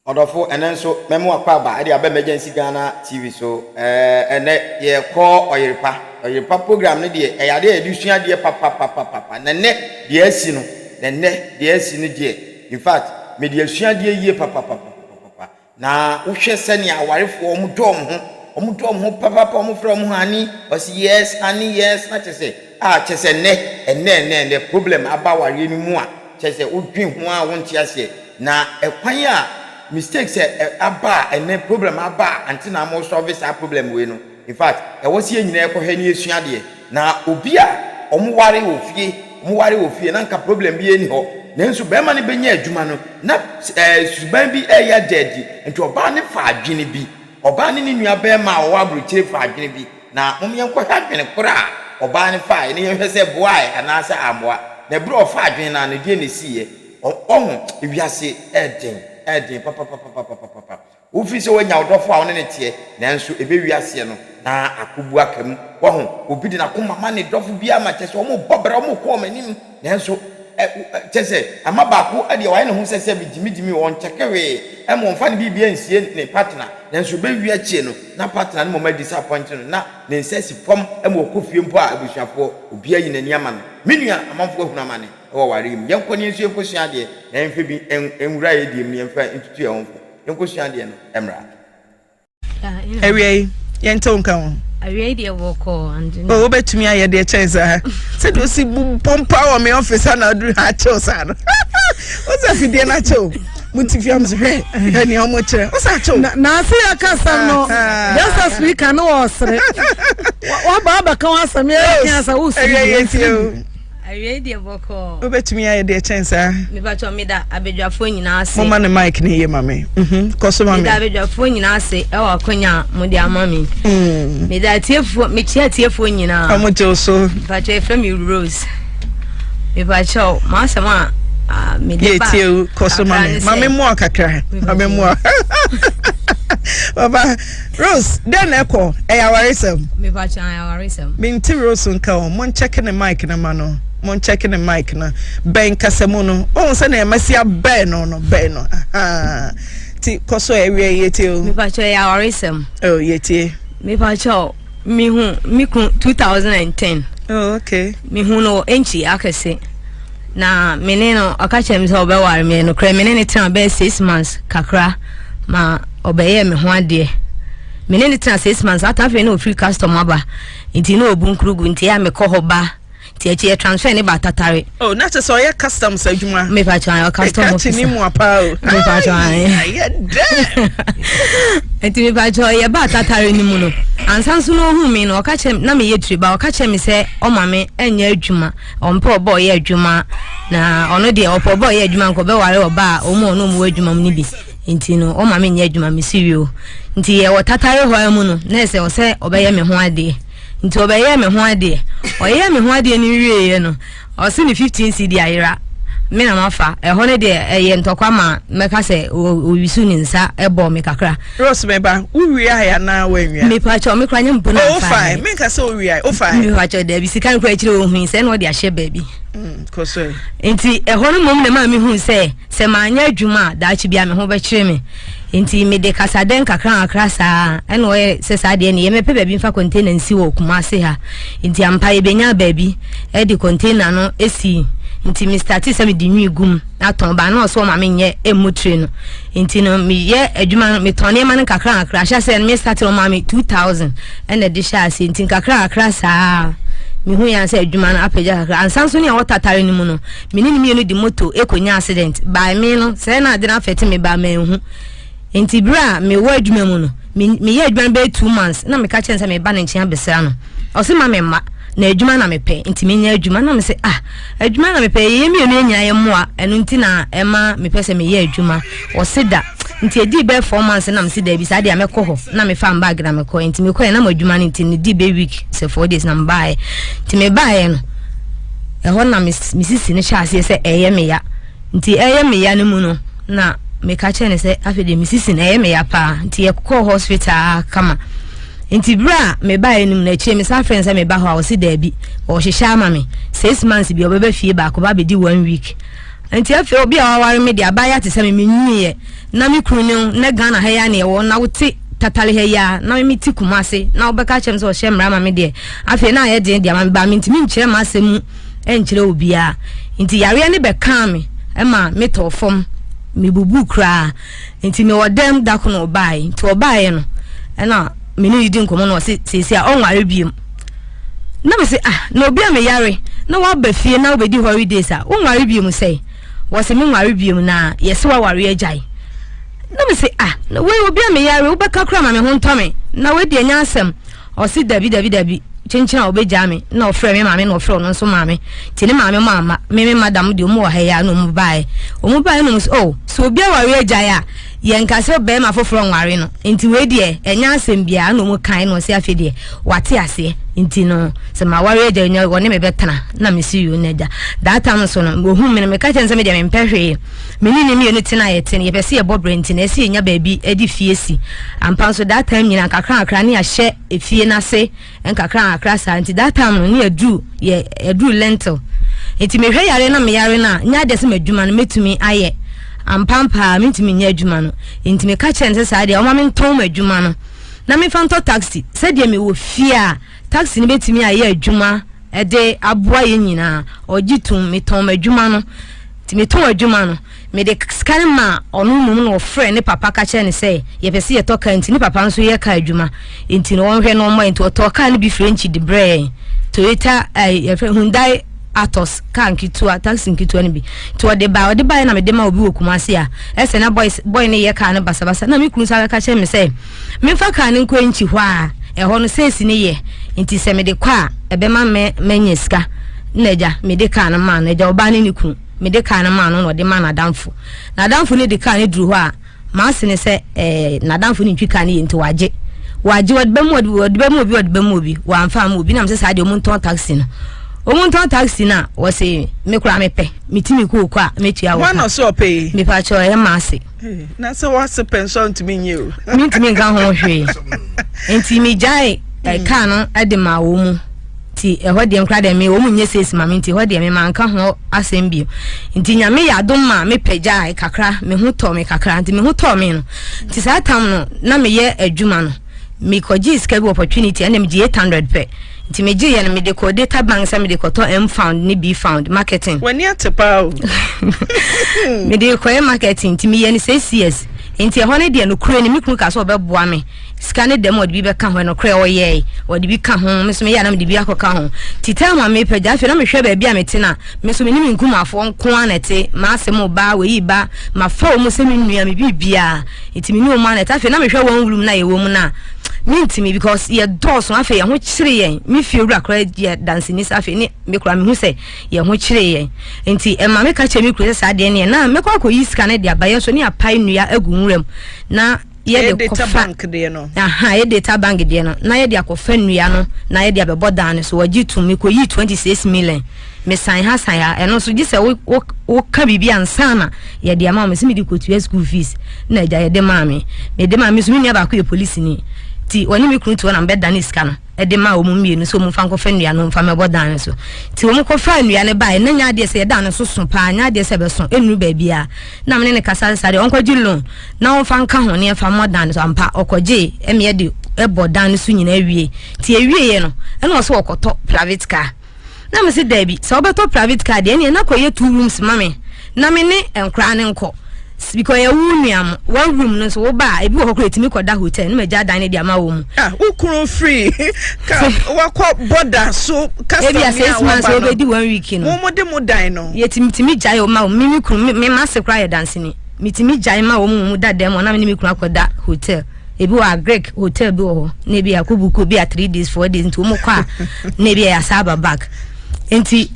Ɔdɔfo, ɛnnɛ nso mɛma w'akwaaba de aba Emergency Ghana TV so. Ɛɛ, ɛnnɛ yɛrekɔ Ɔyerepa. Ɔyerepa program no deɛ, ɛyɛ adeɛ a yɛde sua adeɛ papapapapa. Na ɛnnɛ deɛ asi no, na ɛnnɛ deɛ asi no deɛ, in fact, mede asua adeɛ yie papapapapapa. Na wohwɛ sɛnea awarefoɔ wɔn dɔ wɔn ho, wɔn dɔ wɔn ho papapa, wɔn frɛ wɔn honey, ɔsi yes, honey, yes, na kyerɛ sɛ, ah, kyerɛ sɛ ɛnnɛ, ɛnnɛ, ɛnnɛ, ɛnnɛ problem aba awareɛ no mu a, kyerɛ sɛ wodwen ho a wonte aseɛ. Na ɛkwan a mistakes a aba a ɛnɛ problem aba a ante na mo solve saa problem wei no, in fact ɛwɔ sɛ yɛn nyinaa yɛkɔhwɛ na yɛsua adeɛ. Na obi a wɔn ware wɔ fie, wɔn ware wɔ fie na nka problem biara nni hɔ, nanso barima no bɛnya adwuma no na ɛɛ suban bi ɛreyɛ ada adi, nti ɔbaa no fa adwene bi, ɔbaa ne ne nua barima a ɔwɔ aburokyire fa adwene bi, na mom yɛnkɔhwɛ adwene korɔ a ɔbaa no faeɛ na yɛnhwɛ sɛ ɛboaeɛ anaasɛ ammoa. Na ɛberɛ a ɔfaa adwene no ara no deɛn na ɛsiiɛ? Wahu, wiase yɛ den, ɛyɛ den papapapapapapa. Wofiri sɛ woanya wo dɔfo a wo ne no teɛ, nanso ɛbɛwie aseɛ no, na akobu aka mu. Wahu, obi de n'akoma ma ne dɔfo biara ma kyerɛ sɛ wɔrebɔ bra, wɔrekɔ wɔn anim, nanso ɛ, kyerɛ sɛ ama baako deɛ wayɛ ne ho sɛ sɛ gyimigyimi, ɔnkyɛke hwee, ɛma ɔmfa ne biribiara nsie ne partner, nanso ɛbɛwie akyire no, na partner no mmom adisappoint no, na ne nsa asi fam ma ɔkɔ fie mpo a, abusuafoɔ, obiara ayi n'ani ama no. Me nua, amanfoɔ ahunu amane. wɔ aware yi mu. Yɛnkɔ na yɛn nso yɛnkɔsua adeɛ na yɛmfa bi nwura yɛn deɛ mu na yɛmfa ntutu yɛn ho fo. Yɛnkɔsua adeɛ no mmra. Awia yi, yɛnte wo nka ho. Awia yi deɛ wɔkɔɔ ande. O wobɛtumi ayɛ deɛ kyɛn saa. Sɛdeɛ osi bobɔ mpa wɔ me ɔfis ha na aduru ha akyew saa no. Wosɛ afidie no akyew. Mo ti fi am so hwɛ hwɛ nea ɔmo kyerɛ. Wosɛ akyew. Na na ase yɛ kasa no just as we can no ɔsere. Waba abɛka w'asɛm yɛ yɛ kasa wosiri. Awia yɛ tie o. Awiei deɛ bɔkɔɔ. Wobɛtumi ayɛ deɛ kyɛn saa. Mepakyɛw meda abadwafoɔ nyinaa ase. Momma ne mic no yie ma me. Mhm, kɔ so ma me. Meda abadwafoɔ nyinaa ase ɛwɔ akonya a mode ama me. Mm. Meda atiefoɔ, mekyia atiefoɔ nyinaa. Ɔmo gye wo so. Mepakyɛw yɛfrɛ me Rose. Mepakyɛw m'asɛm a ah, mede ba. Yɛtie o, kɔ so ma me. Ma me mmoa kakra. Ma me mmoa. Papa. Rose, dɛn na ɛkɔ? Ɛyɛ awaresɛm. Mepakyɛ ɛyɛ awaresɛm. Mente Rose nka o. Monkyɛke ne mic no ma no. Monkyɛke ne mic no. Bɛn kasamu no. Wohu sɛ nea masi abɛn no no, bɛn no. Ahaa. Ti kɔ so ɛwiɛ yɛtie o. Mepakyɛ ɛyɛ awaresɛm. Oh, yɛtie. Mepakyɛ mehu me kun 2010. Oh, okay. Mehu no wɔ Enchi akɛse. Na me ne no ɔka kyerɛ me sɛ ɔbɛware me nokorɛ me ne no tena bɛyɛ 6 months kakra ma ɔbɛyɛɛ me ho adeɛ. Me ne no tena 6 months ata afei na ɔfiri custom aba nti na ɔbu nkurugu nti ɛyɛ a mekɔ hɔ ba nti akyi yɛ transfer ne ba Tatare. Oh, na kyerɛ sɛ ɔyɛ customs adwuma. Mepa kyɛw ayɛ custom officer. Ɛka kyini mu apa o. Mepa kyɛw ayɛ. Ayɛ dɛ. Nti mepa kyɛw yɛ ba Tatare no mu no ansa nso na ɔhu me no ɔka kyerɛ na meyɛ tiri ba ɔka kyerɛ me sɛ ɔma me ɛnyɛ adwuma ɔmpɛ ɔba ɔyɛ adwuma na ɔno deɛ ɔpɛ ɔba ɔyɛ adwuma nka ɔbɛware ɔba a ɔmu ɔno ɔmu wɔ adwuma mu no bi. Nti no ɔma me nyɛ adwuma me si wie o. Nti yɛwɔ tatare hɔ ara mu no na ɛsɛ ɔsɛ ɔbɛyɛ me ho adeɛ. Nti ɔbɛyɛɛ me ho adeɛ. Ɔyɛɛ me ho adeɛ no wieeɛ no ɔse ne 15 cedi ayera. Me na mafa. Ɛhɔ no deɛ ɛyɛ ntɔkwa ma mɛka sɛ ɔwisu ne nsa bɔɔ me kakra. Rose me ba, wo wiae anaa wanwia? Mepakyɛw me kora nyɛ mpo na Oh, mfaeɛ. wofae. Menka sɛ wowiae, wofae. Mepakyɛw daabi, sika no kora akyire ɔhui sɛ na ɔde ahyɛ baabi. Kɔ so ɛ. Nti ɛhɔ no mmom na ɛmaa mehuu sɛ Sɛ manyɛ adwuma a, daakye biara me ho bɛkyere me. Enti mede kasadɛn nkakrankakra saa ara na ɔyɛ sɛ saa deɛ neɛ mɛpɛ baabi mfa container nsi wɔ Kumasi ha. Enti ampa yɛbɛnyaa baabi de container no sii. Nti me startee sɛ mede nwi gu mu atɔn baa na ɔsɛ ɔma menyɛ ɛmmu tire no. Nti no meyɛ adwuma no metɔn nneɛma no nkakrankakra. Ahyɛ aseɛ no me startee no ɔmaa me 2000 ɛna ɛde hyɛɛ aseɛ. Nti nkakrankakra saa mehu yɛn sɛ adwuma no apagya kakra. Ansa nso ne a wɔtatare no mu no Me ne no mmienu de moto kɔnyaa accident by me no sɛɛ na ade no affect me ba manhu nti berɛ a mewɔ adwuma mu no me meyɛ adwuma no bɛyɛ 2 months na meka kyerɛ no sɛ meba ne nkyɛn abɛsra no ɔse ma me mma na adwuma na mepɛ nti menyɛ adwuma na mese ah adwuma na mepɛ yɛyɛ mmienu yɛ nyinaa yɛ mmoa ɛno nti na ɛma mepɛ sɛ meyɛ adwuma ɔse da nti ɛdii bɛyɛ 4 months na mese daabi saa deɛ mɛkɔ hɔ na mefa bag na mekɔ nti mekɔɛ na mo adwuma no nti ne di bɛ week sɛ 4 days na mebaeɛ nti mebaeɛ no ɛhɔ na me sisi no hyɛ aseɛ sɛ ɛyɛ me ya nti ɛyɛ me ya no mu no na meka kyerɛ no sɛ afei deɛ me sisi no ɛyɛ me ya paa nti yɛkɔɔ hospital kama nti berɛ a mebaeɛ no mu no akyire me san frɛ no sɛ meba hɔ a ɔse daabi ɔhyehyɛ ama me 6 months bi ɔbɛba fie baako ba bɛdi one week. Nti afei obi a waware me deɛ abaayewa te sɛ me menyiiɛ na me kunu ne wo na Ghana ha yi ara na yɛwɔ na wote Tatale ha yi ara na me mete Kumase na wobɛka akyerɛ me sɛ ɔhyɛ mmara ma me deɛ afei na ayɛ den de ama me baa mentumi nkyerɛ m'asɛm mu nkyerɛ obiara nti yareɛ no bɛkaa me ma metɔɔ fam mebubuu koraa nti mewɔ dɛm da ko na ɔbaeɛ nti ɔbaeɛ no ɛna me ne no di nkɔmmɔ na ɔse seesei a ɔnware biom Na me se ah na obi a me yare na waba fie na wobedi holidays a wonware biom sɛn? Wɔse me nware biom na yɛse waware agyae. Na me se ah na wei obi a me yare wobɛka koraa ma me ho ntɔ me na wei deɛ nyɛ asɛm. Ɔse dabi dabi dabi kyenkyen a wobɛgyaa me na ɔfrɛ me maame na ɔfrɛ ɔno nso maame nti ne maame mo amma me me madam deɛ ɔmu wɔ ha yi a na ɔmu baeɛ ɔmu baeɛ na ɔmu se oh sɛ obi aware agyae a Yɛnka sɛ barima foforɔ nware no, nti wei deɛ ɛnyɛ asɛm biara na ɔmu kae na ɔse afei deɛ wate aseɛ nti no sɛ maware agya nya ɔne me bɛtena na mese yoo na agya that time nso no ɔhu me no meka kyerɛ no sɛ me deɛ mempɛ hwee me ne ne mmienu tena yɛte no yɛpɛ sɛ yɛbɔ brɛ nti na ɛsɛ yɛnya baabi de fie si ampa nso that time nyina nkakra nkakra ne yɛahyɛ efie no ase Nkakrankakra saa nti that time no ne yɛduru yɛ yɛduru lentil nti mehwɛ yare na meyare no a nyɛ adeɛ sɛ m'adwuma no mɛtumi ayɛ ampampaa mentumi nyɛ adwuma no nti meka kyerɛ no sɛ saa deɛ ɔma mentɔn m'adwuma no na memfa ntɔ taxi sɛdeɛ mewɔ fie a taxi no bɛtumi ayɛ adwuma de aboa yɛn nyinaa ɔgye tom metɔn m'adwuma no nti metɔn adwuma no Mede sika no maa ɔno mmom na ɔfrɛɛ ne papa ka kyerɛɛ no sɛ yɛpɛ sɛ yɛtɔ kaa nti ne papa nso yɛ kaa adwuma nti no ɔnhwɛ na ɔmmɔ yɛn nti ɔtɔɔ kaa no bi French de brɛɛ yɛn Toyota ɛɛ yɛfrɛ Hyundai Atos kaa nketewa taxi nketewa no bi nti ɔde baa ɔde baeɛ na mede ma obi wɔ Kumasi a ɛsɛ na boys boy no yɛ kaa no basabasa na me kunu nso abɛka kyerɛ me sɛ memfa kaa no nkɔ nkyi hɔ a ɛhɔ no sɛsi no yɛ nti sɛ mede kɔ a ɛbɛma mɛ manya sika na agya mede kaa no maa no agya ɔbaa ne ne kunu Mede kaa no maa no na ɔde maa n'adamfo. N'adamfo no de kaa no duru hɔ a, m'ase ne sɛ ɛɛ n'adamfo no ntwi kaa no yie nti wagye. Wagye, ɔde bɛma obi, ɔde bɛma obi, ɔde bɛma obi. Wamfa amma obi. Na mesɛ saa deɛ wɔn ntɔn taxi no. Wɔn ntɔn taxi no a, wɔse me koraa mepɛ. Metumi kɔ okɔ a, mɛtua wɔ ka. Hwan na ɔse ɔpɛ yi? Mepa kyɛw, ɛyɛ m'ase. Na sɛ w'ase pɛ nso a ntumi nyɛ o. Mentumi nka ho hwee. Nti megyae eh, kaa no de maa wɔn mu. Nti ɛhɔ deɛ nkora deɛ me wɔn nyɛ sales ma me nti ɛhɔ deɛ me manka ho asɛm bio. Nti Nyame yɛ adom ma me pagyae kakra, me ho tɔɔ me kakra. Nti me ho tɔɔ me no, nti saa tam no na meyɛ adwuma no, me kɔgyee sika bi opportunity ɛna megye 800 pɛ. Nti megye yɛ no mede kɔ data bank sɛ mede kɔtɔ M found ne B found marketing. W'ani ate paa o. Mede kɔyɛ marketing nti meyɛ no six years. Nti ɛhɔ no deɛ nokorɛ ni me kunu kaa sɛ ɔbɛboa me. Sika no dɛm ɔde bi bɛka ho, ɛnokorɛ ɔyɛe, ɔde bi ka ho, me nso meyɛ a na mede bi akɔka ho. Nti time a mepagya, afei na mehwɛ baabi a mete no a, me nso me ne me nkumafoɔ nko ara na ɛte, m'asɛm ba, wei ba, mafa wɔn sɛ me nua, me biribiara, nti me ne wɔn ara na ɛte. Afei na mehwɛ wɔn room no a yɛwɔ mu no a, mentumi because yɛdɔɔso, afei yɛn ho kyere yɛn, me fie wura koraa yɛ danseni sɛ afei ne me koraa mehu sɛ yɛn ho kyere yɛn. Nti ɛma meka kyerɛ me kunu sɛ saa deɛ neɛ na mɛkɔ akɔyi sika no de aba, yɛn nso ne yɛapae nnua agu nwura mu na yɛde kɔfa bank deɛ no. Aha, yɛ data bank deɛ no, na yɛde akɔfa nnua no na yɛde abɛbɔ dan no so. Wɔgye tom, mekɔyii 26 million. Mesan ha san ha, ɛno nso gye sɛ wo wo woka biribi ansa na yɛde ama wo. Mese mede kɔtua school fees na agya yɛde maa me. Mede maa me nso me nua baako yɛ polisini. Nti ɔne me kunu te hɔ na mebɛdane sika no de maa wɔn mmienu sɛ wɔmfa nkɔfa nnua no mfa mmɛbɔ dan no so. Nti wɔkɔfaa nnua no baeɛ, na nyɛ adeɛ sɛ yɛdan no so so paa, nyɛ adeɛ sɛ ɛbɛso, ɛnnuru baabiara. Na me ne no kasa sɛ saa deɛ ɔnkɔgye loan na ɔmfa nka ho na yɛmfa mmɔ dan no so. Ampa, ɔkɔgyee ɛma yɛde bɔ dan no so nyinaa wie. Nti ɛwieeɛ no, ɛna ɔsɛ ɔkɔtɔ private car. Na me se daabi, sɛ wobɛtɔ private car deɛ ɛneɛ na kɔyɛ two rooms ma me na me ne nkoraa no nkɔ. Because ɛyɛ wo nua mo, one room no nso woba a, ebi wɔ hɔ koraa ɛtumi kɔda hotel na magya dan no de ama wɔn mu. Ah, wo kunu firi ka wakɔ border so custom Ebi a ni a six months waba no. wobɛdi one week no. Mo mo de mo dan no. Yɛtumi tumi gyae wɔn ma wɔn. Me me kunu me me m'ase koraa yɛ danseni. Metumi gyae ma wɔn wɔn da dan mu na me ne me kunu akɔda hotel. Ebi wɔ agric hotel bi wɔ hɔ na ebi akɔ buku bi a 3 days 4 days nti wɔn kɔ a na ebi a yɛasa aba back. Nti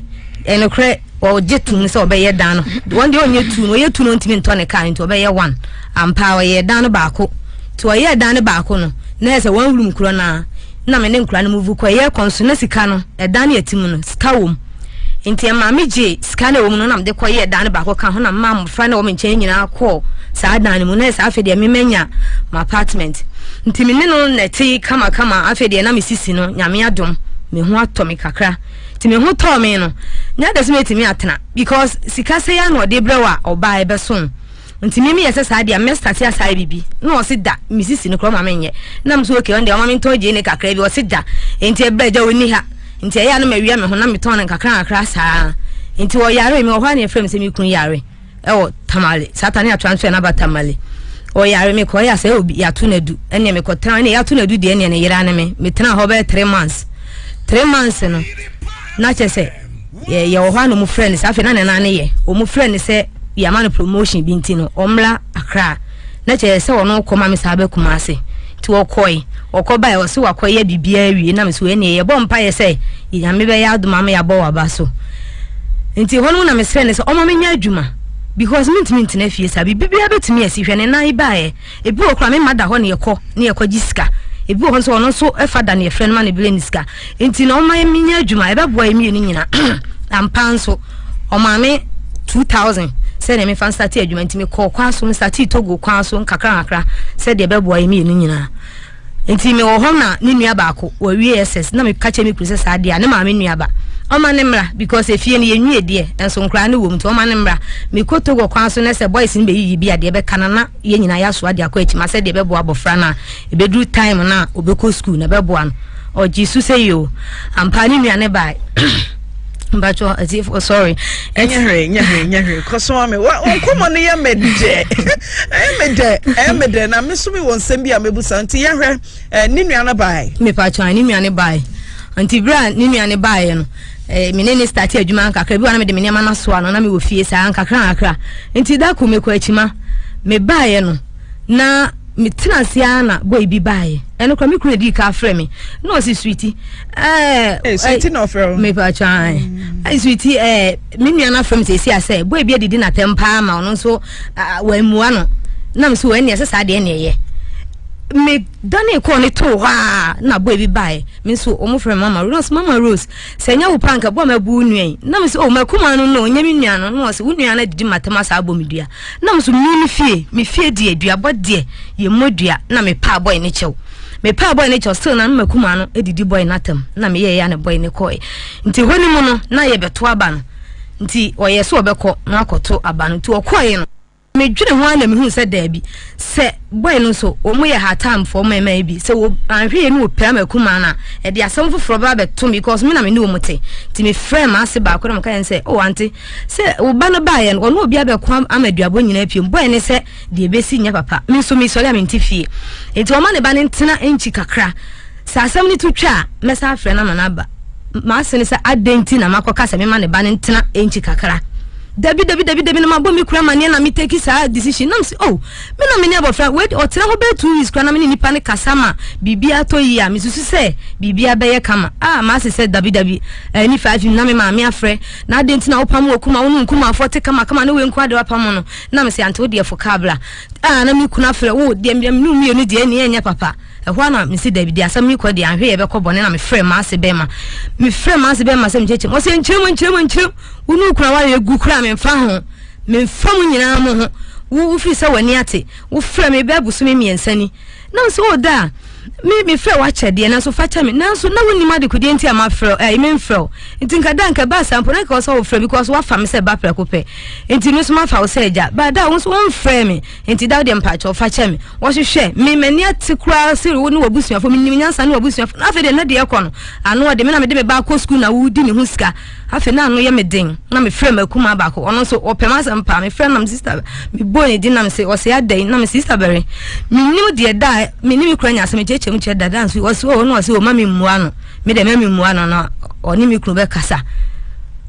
ɛnokorɛ ɔgye tom sɛ ɔbɛyɛ dan no. Wɔn deɛ ɔnyɛ two no, ɔyɛ two no ɔntumi ntɔ ne car nti ɔbɛyɛ one. Ampa ɔyɛ dan no baako. Nti ɔyɛɛ dan no baako no na yɛ sɛ one room korɔ naa na me ne nkora no move kɔ yɛ kɔ nso na sika no ɛdan no yɛte mu no sika wɔ mu. Nti ɛmaa me gyee sika no a ɛwɔ mu no na mede kɔyɛɛ dan no baako ka ho na memaa mmɔfra no a ɛwɔ me nkyɛn nyinaa kɔɔ saa dan no mu. Na ɛsɛ afei deɛ me manya m'apartment. Nti me ne no na ɛte kamakama. Afei deɛ na me sisi no, Nyame adom, me ho atɔ me kakra. Nti me ho tɔɔ me no, Nyɛ ade sɛ mɛtumi atena because sika sɛ ya na ɔde brɛ wo a ɔbaa ɛbɛso. Nti me meyɛ sɛ saa deɛ mɛ start asa ayɛ bibi na ɔse da me sisi no koraa ɔma menyɛ na me so okay ɔno deɛ ɔma mentɔn gyeene kakra bi ɔse da nti ɛbrɛ agya ɔnni ha nti ɛyɛ a na mawia me ho na metɔn no nkakra nkakra saa nti ɔyare me wɔ hɔ a na yɛfrɛ me sɛ me kunu yare ɛwɔ Tamale saa ta ne yɛatransfer no aba Tamale ɔyare me kɔyɛ asɛ obi yɛato no adu ɛneɛ mekɔtena ɛneɛ yɛato no adu deɛ ɛneɛ ne yera ne me metena hɔ bɛyɛ 3 months, 3 months no na kyɛ sɛ yɛwɔ hɔ a na ɔmo frɛ no sɛ afei na ne nan ne yɛ ɔmo frɛ no sɛ yɛama no promotion bi nti no ɔmmra Accra, na kyerɛ sɛ ɔno kɔ ma me saa bɛ Kumase. Nti ɔkɔe, ɔkɔ bae, ɔse wakɔyɛ biribiara awie na me so ɛneɛ yɛbɔ mpaeɛ sɛ Nyame bɛyɛ adom ama yɛabɔ waba so. Nti hɔ no na mesrɛ no sɛ ɔma menyɛ adwuma because mentumi ntena fie saa, biribi biara bɛtumi asi. Hwɛ ne nan baeɛ, ebi wɔ koraa mema da hɔ ne yɛkɔ ne yɛkɔgye sika, ebi wɔ hɔ nso ɔno nso ɛfa da ne yɛfrɛ no ma ne brɛ ne sika. Nti na ɔma menyɛ adwuma, ɛbɛboa yɛ mmienu nyina. Ampa nso ɔmaa me 2000 sɛdeɛ mefa nstart adwuma. Nti mekɔɔ kwan so, mestart Togo kwan so nkakra nkakra sɛdeɛ ɛbɛboa yɛ mmienu nyinaa. Nti mewɔ hɔ na ne nua baako wɔwie SS na meka kyerɛ me kunu sɛ saa deɛ a ne maame nua ba ɔma ne mmra because efie no yɛnwie deɛ nso nkoraa no wɔ mu, nti ɔma ne mmra. Mekɔ Togo kwan so na sɛ boys no bɛyiyi bi a deɛ ɛbɛka no na yɛn nyinaa yɛasoa de akɔ akyima sɛdeɛ ɛbɛboa abɔfra no a ɛbɛduru time no a ɔbɛkɔ school na ɛbɛboa no. Ɔgye su sɛ yoo, ampa ne nua ne bae. Mpatwɔ atiefo, sorry. Ɛnyɛ hwee, nyɛ hwee, nyɛ hwee. Kɔ so ma me. Wo nkɔmmɔ no yɛ me dɛ, ɛyɛ me dɛ, ɛyɛ me dɛ, na me so mi wɔ nsɛm bi a mebusa. Nti yɛhwɛ ne nua no bae. Mepatwɔ, ne nua ne bae. Nti bere a ne nua ne baeɛ no, me ne ne start adwuma nkakra bi wa na mede me nneɛma no asoa no na mewɔ fie saa nkakra nkakra. Nti da ko mekɔ akyima, mebaeɛ no na metena ase ara na boy bi baeɛ. Ɛno kora me kunu adi ka frɛ me na ɔsi, "Sweetie," Sweetie na ɔfrɛ wo? Mepatwɔ, ae, "Sweetie, me nua no afrɛ me sɛ esi asɛ boy bi adidi n'atɛm paa ma ɔno nso wammua no." Na me so wɔn ɛsɛ saa deɛ ɛna ɛyɛ me dane kɔɔ ne too hɔ a na boy bi baeɛ. Me nso wɔn frɛ me Mama Rose. "Mama Rose, sɛ ɛnyɛ wo pa nka boa ma bu wo nua yi." Na me sɛ, "Oh, makuma no no ɔnyɛ me nua no." Na ɔsɛ, "Wo nua no adidi matam asa abɔ me dua." Na me so me fie deɛ duabɔ deɛ yɛ mmɔ dua. Na me paa boy ne kyɛw, me paa boy ne kyɛw. Still na makuma no adidi boy n'atam na me yɛ ya ne boy ne kɔɛ. Nti hɔ ne mu no na yɛbɛto aba no, nti ɔyɛ sɛ ɔbɛkɔ na akɔto aba no. Nti ɔkɔɛ no, medwene ho a na mehu sɛ daabi, sɛ boy no nso wɔn yɛ hatamfoɔ mmarima yi bi sɛ wɔ anhwɛ yɛ no wɔ pira ma kuma no a ɛde asɛm foforɔ bɛba bɛto me because me na me ne wɔn te. Nti mefrɛ m'ase baako na meka yɛn sɛ, "Oh auntie, sɛ wo ba no baeɛ no, ɔno obi abɛko ama aduabɔ nyinaa piem boy ne sɛ deɛ ɛbɛsi nyɛ papa. Me nso mesɔre a mente fie, nti ɔma ne ba no ntena nkyi kakra. Sɛ asɛm no to twa a, mɛsa afrɛ no ama no aba." Maase ne sɛ, "Adɛn nti na makɔka sɛ mema ne ba no ntena nkyi kakra? Dabi, dabi, dabi, dabi, na mabɔ me kura amaneɛ na metake saa decision." Nam sɛ, "Oh, me na me ne abɔfra wei ɔtena hɔ bɛyɛ 2 weeks kora na me ne nipa no kasa ma biribiara tɔ yie a, mesusu sɛ biribiara bɛyɛ kama." Ah, maase sɛ dabi, dabi, ɛni 5 na me maame afrɛ na, "Adɛn nti na wopam wɔ kuma wo ne nkumafoɔ te kamakama ne wei nko ade wapam no?" Na me sɛ, "Auntie, wo deɛ fo kaa bra." Ah, na me kunu afrɛ, "Wo deɛ me ne mmienu deɛ ɛni ɛnyɛ papa." Ɛhɔ a na mesi dabi deɛ, asɛm yi kɔ deɛ ahwɛ yɛ bɛkɔ bɔne. Na mefrɛ maase bɛrima, mefrɛ maase bɛrima sɛ mekyerɛkyerɛ mu. Ɔsɛ, "Nkyerɛ mu, nkyerɛ mu, nkyerɛ mu. Wo ne wo kunu aware egu koraa, memfa ho, memfa mu nyinaa mo ho. Wo wofiri sɛ w'ani ate. Wofrɛ me bɛɛ bosome 3 ni." Na sɛ o da me mefrɛ w'akyɛ deɛ, nanso fa kyɛ me, nanso na wonim adekodeɛ nti a mafrɛ ɛyi, memfrɛ wo. Nti nka da nka ba saa mpo na nka wɔ sɛ wofrɛ because woafa me sɛ ba prɛko pɛ, nti me nso mafa wo sɛ agya ba. Da wo nso womfrɛ me, nti da wo deɛ mpakyɛw fa kyɛ me. Wɔhwehwɛ me m'ani ate koraa sɛ wo ne w'abusuafo, menim nyansa ne w'abusuafo. Na afei deɛ na deɛ ɛkɔ no ano ɔde me na mede me ba akɔ sukuu na wodi ne ho sika. Afei na ano yɛ me den na mefrɛ m'akuma baako, ɔno nso ɔpɛ m'asɛm paa. Mefrɛ nam sister, mebɔɔ ne din nam sɛ ɔsɛ adɛn na me sister bɛre menim deɛ da a me ne me kura nya asɛm kyerɛkyerɛ mu kyerɛ dada nso. Ɔsɛ o, na ɔsɛ o, ma me mmua no, me deɛ ma me mmua no na ɔne me kunu bɛkasa.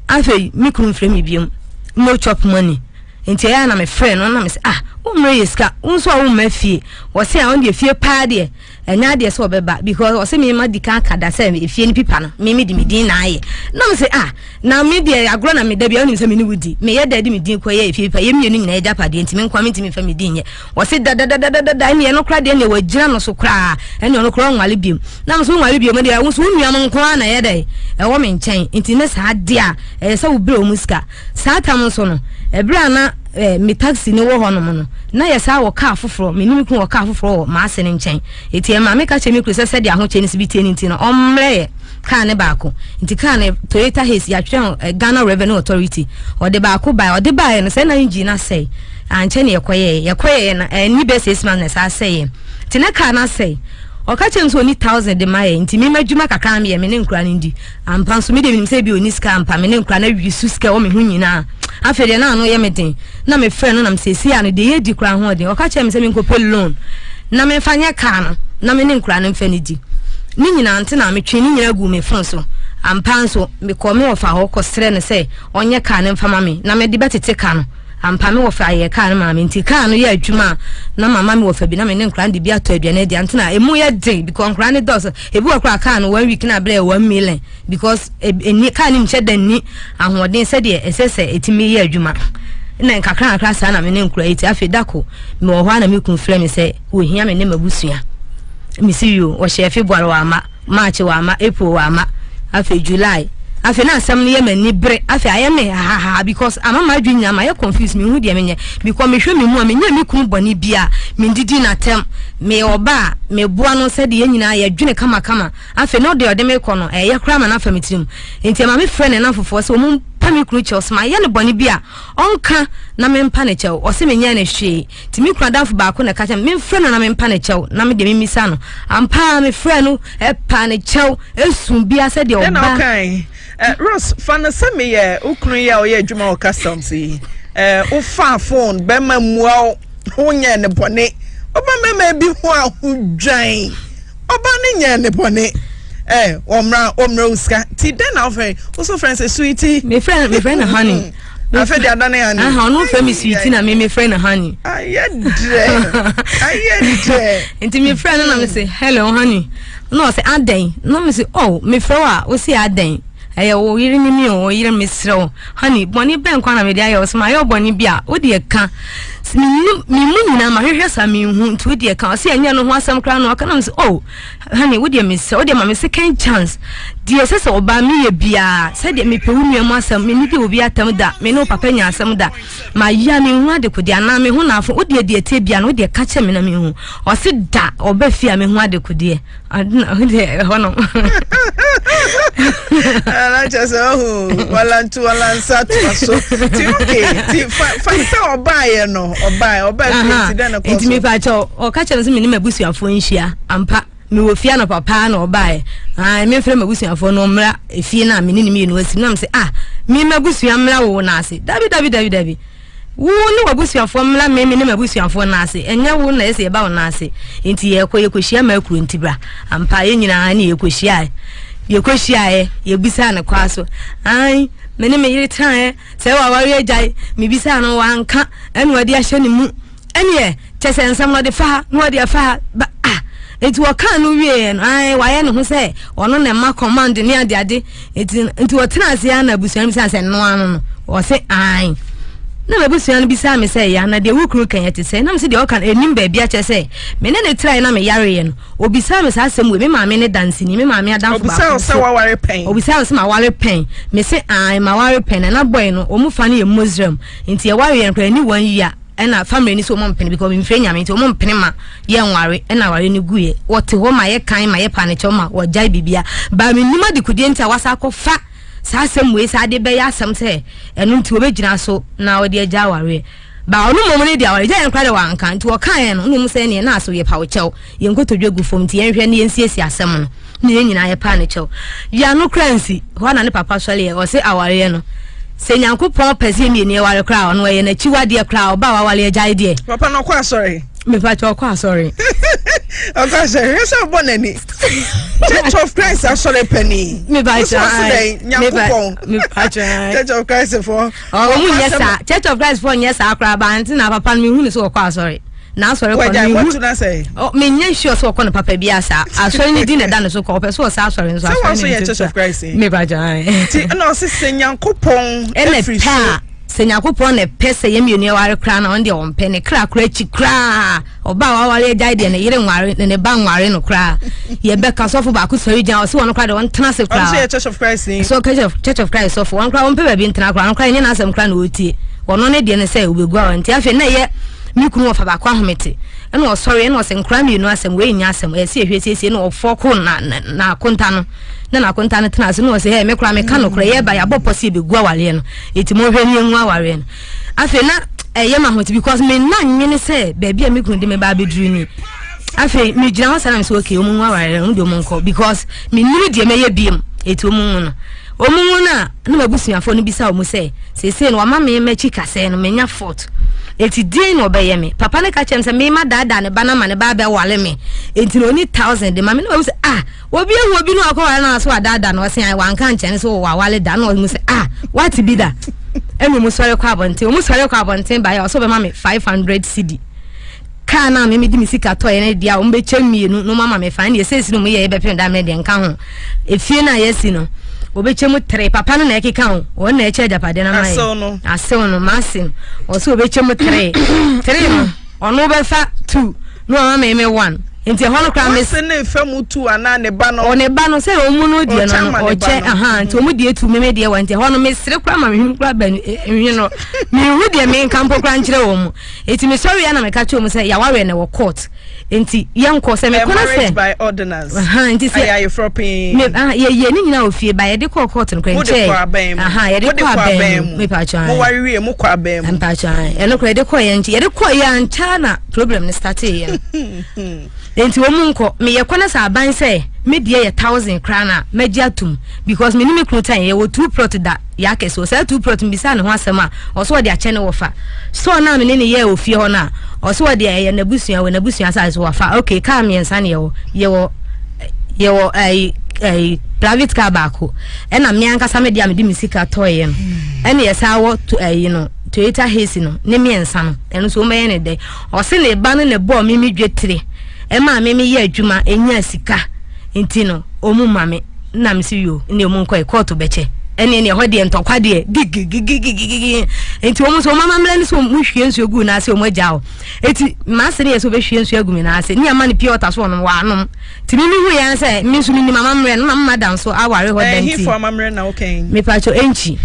Afei me kunu mfrɛ me biom, no chop money. Nti ɛyɛ a na mefrɛ no na mesɛ, "Ah, wommerɛ yɛ sika, wo nso a womma fie." Wɔse a ɔno deɛ fie paa deɛ ɛnyɛ adeɛ sɛ ɔbɛba because ɔsɛ me ma di kan ka da sɛ efie no pipa no me me de me din na ayɛ. Na me sɛ, "Ah, na me deɛ agorɔ na me da bia wonim sɛ me ne wo di, meyɛ da de me din kɔ yɛ efie pipa, yɛ mmienu nyinaa agyapadeɛ, nti me nkoa mentumi mfa me din nyɛ." Wɔse dadadadadada, ɛne ɛno koraa deɛ ɛne wɔagyina no so koraa, ɛne ɔno koraa ɔnwale biom. Na me so wonwale biom deɛ, wo nso wo nua mo nko ara na ɛyɛ dɛ ɛwɔ me nkyɛn, nti ne saa deɛ a ɛyɛ sɛ wobrɛ wɔ mu sika. Saa tam nso no, ɛberɛ a na me taxi no wɔ hɔnom no, na yɛ saa wɔ kaa foforɔ, me ne me kunu wɔ kaa foforɔ wɔ m'ase no nkyɛn. Eti ɛma meka kyerɛ me kunu sɛ sɛdeɛ ahokyɛ no si bi tie no nti no, ɔmmrɛ yɛ. kaa ne baako. Nti kaa no Toyota Hiace yɛatwerɛ ho eh, Ghana Revenue Authority. Ɔde baako bae, ɔde baeɛ no sɛ na engine no asɛe. Ankyɛ ne yɛkɔyɛɛ, yɛkɔyɛɛ no ɛnni bɛyɛ 6 months na ɛsan asɛeɛ. Nti na kaa no asɛe. Ɔka kyerɛɛ me sɛ ɔnni 1,000 de ma yɛn nti me m'adwuma kakra a meyɛ me ne nkwadaa no ndi. Ampa nso me deɛ menim sɛ ebi ɔnni sika ampa me ne nkwadaa no awi so sika ɛwɔ me ho nyinaa. Afei deɛ na ano yɛ me den. Na mefrɛ no na mesɛ seesei a no deɛ yɛdi koraa ho ɔden. Ɔka kyerɛɛ me sɛ menkɔpɛ loan na memfa nyɛ kaa no na me ne nkwadaa no mfa no di. Ne nyinaa nti na metwee ne nyinaa guu me phone so. Ampa nso mekɔɔ me wɔfa hɔ kɔsrɛɛ no sɛ ɔnyɛ kaa no mfa ma me na mede bɛtete ka no. Ampa me wɔfa yɛɛ kaa no maa me nti kaa no yɛ adwuma a na mama me wɔfa bi na me ne nkwadaa no de bi atɔ aduane adi ante na emu yɛ den because nkwadaa no dɔɔso ebi wɔ koraa kaa no one week na abrɛ yɛ 1 million because ɛni kaa no nhyɛ da nni ahoɔden sɛdeɛ ɛsɛ sɛ ɛtumi yɛ adwuma na nkakra nkakra saa na me ne nkwadaa yi ti. Afei dako mewɔ hɔ a na me kun frɛ me sɛ wɔhia me ne m'abusua. Mesi yo, wɔhyɛ February wɔ ama, March wɔ ama, April wɔ ama, afei July. Afei na asɛm no yɛ m'ani bere. Afei ayɛ me hahaha because ama m'adwene nyinaa mayɛ confused, menhu deɛ menyɛ because mehwɛ me mu a menyɛ me kunu bɔne bia, mendidi n'atɛm, meyɛ ɔba a meboa no sɛdeɛ yɛn nyinaa yɛdwene kamakama. Afei na ɔde me kɔ no ɛyɛ koraa ma no afa me tirim nti ɛma mefrɛ ne nnamfofoɔ sɛ wɔn mpa me kunu kyɛw sɛ mayɛ no bɔne bi a ɔnka na mempa ne kyɛw. Ɔse menyɛɛ no hwee. Nti me kunu adamfo baako na ɛka kyerɛ me memfrɛ no na mempa ne kyɛw na me deɛ memmisa no. Ampa ara mefrɛɛ no paa ne kyɛw esu bia sɛdeɛ Dɛn na ɔba. ɔkae? Eh, Rose, fa no sɛ meyɛ wo kunu yi a ɔyɛ adwuma wɔ customs yi. Eh, wofaa phone, bɛrima mmua wo, wonyɛɛ ne bɔne. Ɔba mmarima bi ho ahodwan. Ɔba no nyɛɛ ne bɔne. Eh, wɔmmra, wɔmmrɛ wo sika. Nti dɛn na wofrɛ? Wo so frɛ no sɛ sweetie? Mefrɛ no honey. Afei de adane honey. Aha, ɔno frɛ me sweetie na me mefrɛ no honey. Ayɛ dɛ. Ayɛ dɛ. Nti mefrɛ no na me se hello honey. Na ɔsɛ adɛn? Na me se oh, mefrɛ wo a wo se adɛn? Ɛyɛ wo yere ne mi o, wo yere mesrɛ wo. Honey, bɔne bɛn kwa na mede ayɛ wo? Sɛ mayɛ wo bɔne bi a, wo deɛ ka. Menim me mu nyinaa mahwehwɛ saa menhu nti wo deɛ ka. Ɔse ɛnyɛ no ho asɛm koraa na ɔka na me se oh, Honey, wo deɛ mesrɛ wo deɛ ma me second chance. Deɛ ɛsɛ sɛ ɔbaa meyɛ biara, sɛdeɛ mepɛ wo nua mu asɛm, menni deɛ obi atɛm da, me ne wo papa nya asɛm da. Mayɛ a menhu adekodeɛ anaa me ho na afo, wo deɛ deɛ ɛteɛ biara no wo deɛ ka kyerɛ me na menhu. Ɔse da ɔba fie a mehu adekodeɛ. Ade na wo deɛ ɛhɔ nom. Ana kyerɛ sɛ ɔhu walantu walansa toa so. Ti okay, ti fa fa sɛ ɔbaeɛ no, ɔbaeɛ, ɔbaeɛ fie nti dɛn na ɛkɔɔ Nti so? mepa kyɛw, ɔka kyerɛ me sɛ me ne m'abusuafoɔ nhyia. Ampa, mewɔ fie anɔpa paa na ɔbaeɛ. Ae, memfrɛ m'abusuafoɔ no mmra efie no a me ne ne mmienu asi. Nam sɛ, ah, me m'abusua mmra wo no ase. Dabi, dabi, dabi, dabi. Wo ne w'abusuafoɔ mmra me me ne m'abusuafoɔ no ase. Ɛnyɛ wo na ɛsɛ yɛba wo no ase. Nti yɛkɔ, yɛkɔhyia m'akuro nti bra. Ampa, yɛn nyinaa ne yɛkɔhyiaeɛ. Yɛkɔhyiaeɛ, yɛbisaa no kwaa so. Ae, me ne me yere tenaeɛ. Sɛ waware agyae, mebisaa no, wanka. Ɛna ɔde ahyɛ ne mu. Ɛneɛ, kyɛ sɛ nsɛm no ɔde fa ha, na ɔde afa ha, ba ah. Nti wɔkaa no wieɛ no, ae, wayɛ ne ho sɛ ɔno na ɛma command ne adeade. Nti, nti ɔtena ase ara na abusua no bisaa sɛ noa no no. Ɔse ae. Na m'abusua no bisaa me sɛ, ya, na deɛ wo kunu ka yɛ te sɛ? Na mese deɛ ɔka no, ɛnim baabi akyɛ sɛ me ne no trae na meyareeɛ no. Obisaa me saa asɛm wei, me maame ne danseni, me maame adamfo Obisaa baako wo sɛ nso. woaware pɛn? Obisaa me sɛ maware pɛn. Mese ae, maware pɛn. Na na boy no, wɔn fa no yɛ Muslim. Nti yɛware yɛn koraa ɛni 1 year ɛna family no sɛ wɔn mpene because memfrɛ Nyame nti wɔn mpene ma yɛnware ɛna aware no guiɛ. Wɔte hɔ ma yɛkan ma yɛpa ne kyɛw ma wɔgyae bibia. Ba mennim adekodeɛ nti a wasa akɔfa saa asɛm wei saa de bɛyɛ asɛm sɛ ɛno nti wɔbɛgyina so na wɔde agya awareɛ. Ba ɔno mmom no deɛ awaregyaeɛ no koraa deɛ wanka nti wɔkaeɛ no na ɔmu sɛ ɛneɛ na aso yɛpa wo kyɛw, yɛn nkotodwe gu fam nti yɛnhwɛ ne yɛnsiesie asɛm no na yɛn nyinaa yɛpaa ne kyɛw. Yɛ ano koraa nsi hɔ na ne papa sɔreɛ ɔse awareɛ no sɛ Nyankopɔn pɛ sɛ yɛmmienu yɛware koraa ɔno ɛyɛ n'akyiwadeɛ koraa ɔba a waware agyae deɛ. Papa no ɔkɔ asɔre? Mepa kyɛw ɔkɔ asɔre. Ɔkɔ asɔre, hwɛ sɛ ɔbɔ n'ani. Church of Christ asɔre panin. Mepa Wosɛ kyɛw ɔse dɛn? Nyankopɔn. Mepa kyɛw. Church of Christ foɔ. Ɔmo nyɛ saa. Church of Christ foɔ nyɛ saa koraa ba nti na papa no mehu no sɛ ɔkɔ asɔre. Na asɔre kɔ no mehu. Wɔtu na sɛ. Ɔ menyɛ sure sɛ ɔkɔ no papa bi asa. Asɔre no din na ɛda ne so kɔ. Ɔpɛ sɛ ɔsa asɔre nso Sɛ asɔre wɔn nso no yɛ nti Church of Christ yi. Mepa kyɛw. Nti ɛna ɔse sɛ Nyankopɔn Ɛna efiri pɛ so. a sɛ Nyankopɔn na ɛpɛ sɛ yɛn mmienu yɛware koraa na ɔno deɛ ɔmpɛ ne kra koraa akyi koraa. Ɔba a waware agyae deɛ ne yere nware ne ne ba nware no koraa. Yɛbɛka sɔfo baako sɔre gyina ɔse wɔn koraa deɛ ɔntena ase Ɔno nso koraa. yɛ Church of Christ ni. So Church of Christ sɔfo wɔn koraa wɔmpɛ baabi ntena koraa, ɔno koraa ɛnyɛ n'asɛm koraa na ɔretie. Ɔno ne deɛ ne sɛ ɔbɛgu aware nti afei na ɛyɛ. Me kunu wɔfa baako ahomete. Ɛna ɔsɔre ɛna ɔsɛ nkora mmienu asɛm wei nyɛ asɛm ɛsɛ yɛhwɛ siesie na ɔfɔko na na akonta no na na akonta no tena ase na ɔsɛ hɛ me kora meka nokorɛ yɛba yɛabɔ pɔ sɛ yɛbɛgu awareɛ no ɛti monhwɛ ne yɛngu awareɛ no. Afei na ɛyɛ ma ahote because me nna nwene sɛ baabi a me kunu de me ba abɛduru ni. Afei megyina hɔ saa na me sɛ okay ɔmo ngu awareɛ no ɔmo deɛ ɔmo nkɔ because menim deɛ mɛyɛ biem ɛti ɔmo ngu no. Ɔmo ngu no a na m'abusuafoɔ no bisa ɔmo sɛ seesei no wama me m'akyi kasɛɛ no manya fault enti deɛn na ɔbɛyɛ me. Papa no ka kyerɛ me sɛ me madaadaa ne ba no ama ne ba abɛwale me enti na ɔni thousand de ma me na mahu sɛ ah Obi ehu obi no akɔware no so wadaadaa no ɔse ae wanka ankyerɛ no sɛ wawale da na ɔmu sɛ ah wate bi da ɛna ɔmu sɔre kɔ abɔnten ɔmu sɔre kɔ abɔnten baeɛ ɔsɛ ɔbɛma me 500 cedi kaa no a meme de me sika tɔeɛ no deɛ a ɔmu bɛkyɛ mmienu na ɔmu ama me fa ɛne ɛsɛsi no ɔmu yɛ yɛbɛpem da mmerɛ deɛ nka ho efie no a yɛasi no ɔbɛkyɛ mu tere papa no na ɛkeka ho wɔn na ɛkyɛ agyapadeɛ no ama yɛ asew no maase no ɔsɛ ɔbɛkyɛ mu tere tere no Ɔno bɛfa two na wama me me one nti ɛhɔ no koraa me. Wase ne nfa mu two anaa ne ba no. Ɔ ne ba no sɛ ɔmu no deɛ no no ɔkyɛ ahan nti ɔmu deɛ two me me deɛ one nti ɛhɔ no me sere koraa ma me hwene koraa bɛn nhwi no me hu deɛ me nka mpo koraa nkyerɛ wɔn mu eti me sɔre ya na me ka kyerɛ wɔn sɛ yawareɛ na ɛwɔ court nti yɛn kɔ sɛ me kɔ na sɛ. Marriage by ordinance. Nti sɛ ayɛ ayeforɔ pii. Me ah yɛ yɛ ne nyinaa wɔ fie ba yɛde kɔɔ court no koraa nkyɛn. Mo de kɔ abɛn mu. Ahan yɛde kɔ abɛn mu. Me pa kyɛw. Mo ware wie mo kɔ abɛn mu. Mpakyɛ ae ɛno koraa yɛde kɔɔ yɛn nkyɛn yɛde kɔɔ yɛ ankyɛ na problem no startee yɛ no nti wɔn mu nkɔ meyɛ kɔ na sɛ aban sɛ me deɛ yɛ thousand koraa na mɛgye atum because me ne me kunu tan yɛwɔ two plot da yɛ akɛse wɔ saa two plot mbisa ne ho asɛm a ɔso ɔde akyɛ ne wɔfa store no a me ne ne yɛɛ wɔ fie hɔ no a ɔso ɔde ɛyɛ n'abusua wɔ n'abusua asase so wafa okay car mmiɛnsa ne yɛwɔ yɛwɔ yɛwɔ ɛyi ɛyi private car baako ɛna me ankasa me deɛ a mede me sika tɔeɛ no ɛna yɛsan wɔ to ɛyi no Toyota Hiace no ne mmiɛnsa no ɛno nso wɔbɛyɛ ne dɛ ɔse ne ba no na ɛbɔɔ me me dwetire ɛmaa me meyɛ adwuma ɛnya sika nti no ɔmu ma me na me se yo ne ɔmu nkɔɛ kɔɔto bɛkyɛ ɛne ɛne ɛhɔ deɛ ntɔkwa deɛ gigigigigigigi nti wɔn nso wɔn amammerɛ no so wɔn hwie nsuo gu n'ase wɔn agya o eti maa se ne yɛ sɛ wɔbɛhwie nsuo agu mi n'ase ne ama ne pure water so wɔn wɔanom Nti me mehu yɛ sɛ me nso menim amammerɛ no na mama da nso aware hɔ da nti. Ɛhefo amammerɛ na woka yi? Mepatwo ɛnkyi.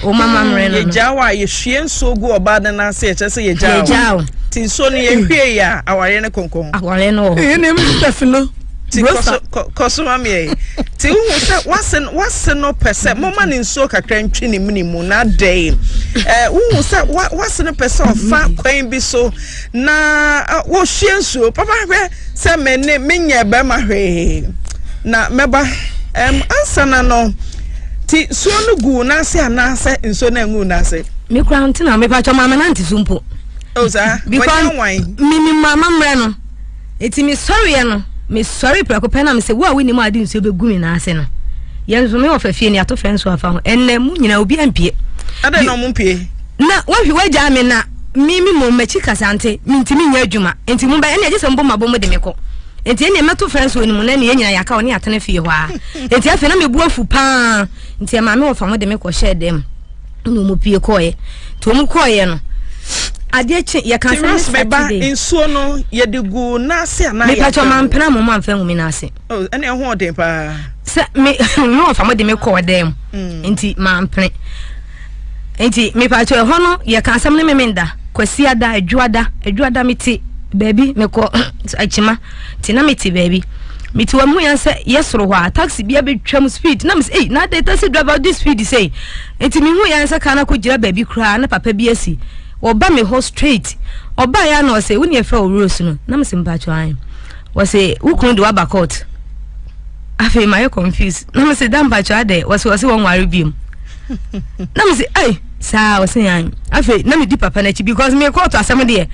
Wo mama mmerɛ no no. Yɛgyaa wo a yɛhwie nsuo gu ɔbaa no nan ase ɛkyerɛ sɛ yɛgyaa wo. Yɛgyaa wo. Nti nsuo no yɛhwie yɛ a awareɛ no kɔnkɔn. Awareɛ no wɔ hɔ. Ɛyɛ nneɛma bi tafilo. Ti kɔ so ma meɛ. Ti wohu sɛ wase wase no pɛ sɛ moma ne nsuo kakra ntwi ne mene mu na adɛn. Ɛɛ wohu sɛ wase no pɛ sɛ ɔfa kwan bi so na wɔhwie nsuo papa hwɛ sɛ me ne menyɛ bɛrima hwee na mɛba ɛm ansa na no ti nsuo no gu n'ase anaasɛ nsuo no angu n'ase. Me kura nti na mepa kyɛ maame nante so mpo. O saa because minim amammerɛ no eti me sɔreɛ no me sɔre prɛko pɛ na me sɛ wo a wonim a ade nsuo bɛgu me n'ase no yɛn nso me wɔ fɛ fie ne ato fɛ nso afa ho ɛnnɛ mu nyinaa obi ampie. Adɛn na ɔmo mpie. Na wahwi wagyaa me na me me mmom m'akyi kasa nti mentumi nyɛ adwuma nti mo bɛ ɛnna gye sɛ mobɔ mabɔ mu de me kɔ nti ɛnna mɛto fɛn so no mu na ɛnna yɛn nyinaa yɛaka ɔne atena fie hɔ a nti afei na mebu afu paa nti ɛma me wɔfa mo de me kɔ hyɛɛ dɛm na wɔn pie kɔɔɛ nti wɔn kɔɔɛ no adeɛ kye yɛka sɛ ne Saturday nsuo no yɛde gu n'ase anaa yɛde mepatwa mampena mo mamfa ngu me n'ase oh, ɛnna ɛho ɔden paa sɛ me me wɔfa mo de me kɔɔ dɛm mm. nti mampene Nti mepakyɛw ɛhɔ no yɛka asɛm no Memenda, Kwasiada, Adwuada, Adwuada mete baabi mekɔ akyima nti na mete baabi mete wɔn ho yɛn sɛ yɛ soro hɔ a taxi bi abɛtwam speed na mesɛ ei na adɛn taxi driver di speed sei nti mehu yɛn sɛ kaa no akɔgyina baabi koraa na papa bi asi wɔba me hɔ straight ɔbaa yɛ na ɔsɛ wo ne ɛfrɛ wo Rose no na mesɛ mpakyɛw an wɔsɛ wo kunu de waba court afei mayɛ confused na mesɛ da mpakyɛw adɛn wɔsɛ wɔsɛ wɔn ware biom na me se ei saa ɔse an afei na medi papa no akyi because me kɔɔto asɛm deɛ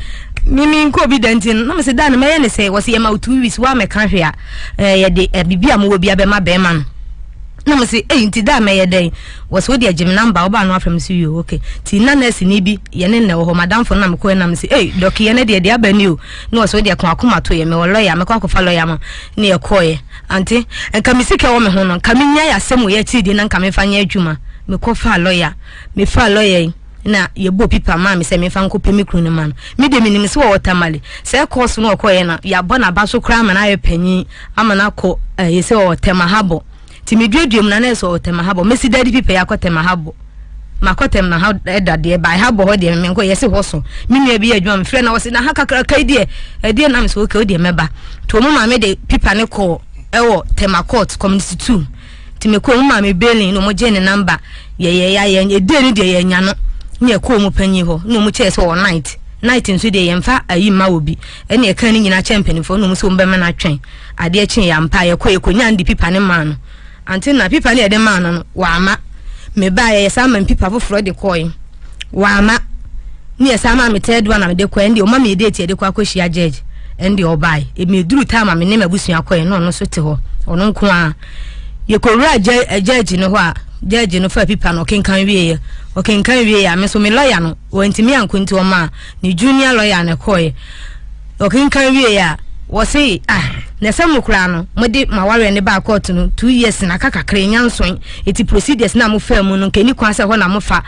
me me nkɔ obi da nti no na me se da no mɛyɛ ne sɛ wɔse yɛma wo two weeks woa mɛka hwee a eh, yɛde eh, biribi a mowɔ bi abɛma bɛrima no na me se ei nti da mɛyɛ dɛn wɔse wode agye me namba wobaa no afrɛ me se yo okay nti na nurse ni bi yɛne nnɛ wɔ hɔ madamfo no na mekɔɛ na me se ei dɔke yɛ ne deɛ deɛ aba ni o na wɔse wode ɛko akoma to yɛ mewɔ lɔya mɛkɔ akɔfa lɔya ma ne yɛkɔɛ Ante, nka me sika wɔ me ho no, nka me nyae asɛm wei akyiri deɛ na nka memfa nyɛ adwuma. Me kɔ faa lɔya, me faa lɔya yi na yɛbɔɔ pipa maa me sɛ memfa nkɔ pɛ me kunu no ma no. Me deɛ menim sɛ wɔwɔ Tamale. Sɛ kɔɔso no ɔkɔeɛ no, yɛabɔ n'aba so koraa ama no ayɛ panyin, ama no akɔ ɛɛ sɛ ɔwɔ Tema Habɔ. Nti meduadua mu na na ɛsɛ ɔwɔ Tema Habɔ. Mɛsi dade pipa yi akɔ Tema Habɔ. Makɔ tɛm na ha ɛda deɛ ba ha bɔ hɔ deɛ menkɔ yɛse hɔ so. Me nua bi yɛ adwuma mefrɛ na ɔse na ha kakraka yi deɛ ɛdeɛ na mesɛ okay wodeɛ mɛba. Nti ɔmo maa me de pipa ne kɔɔ ɛwɔ Tema court community 2. Nti mekɔɔ ɔmo maa me bailing na ɔmo gyee ne number yɛyɛ yɛ ɛdee no deɛ yɛanya no ne yɛkɔɔ ɔmo panyin hɔ na ɔmo kyerɛ sɛ ɔwɔ night. Night nso deɛ yɛmfa ayi mma wɔ bi ɛne ɛka ne nyinaa kyɛ mpanimfoɔ na ɔmo sɛ ɔmo bɛma no atwɛn. Adeɛ kyee yɛ ampa yɛkɔ yɛkɔnya no de pipa ne maa no. Ante na pipa no yɛde maa no no wamma. Mebaeɛ yɛsan ma me pipa foforɔ de kɔe wamma. Ne yɛsan maa me third one na mede kɔe ɛnde ɔma me date yɛde kɔ akɔhyia judge ɛnde ɔbae. Meduru time a me ne m'abusua kɔe na ɔno nso te hɔ ɔno nko ara. Yɛkɔwura judge no hɔ a judge no faa pipa no ɔkenkan wieɛ. Ɔkenkan wieɛ a me nso me lawyer no wantumi ankɔ nti ɔmaa ne junior lawyer na ɛkɔeɛ. Ɔkenkan wieeɛ a, wɔse, ah, na ɛsɛ mo koraa no, mode mo awareɛ no baa kɔɔto no two years na aka kakra, ɛnya nsoe, eti procedures no a mofaa mu no, nka ɛni kwan sɛ ɛhɔ na mofa.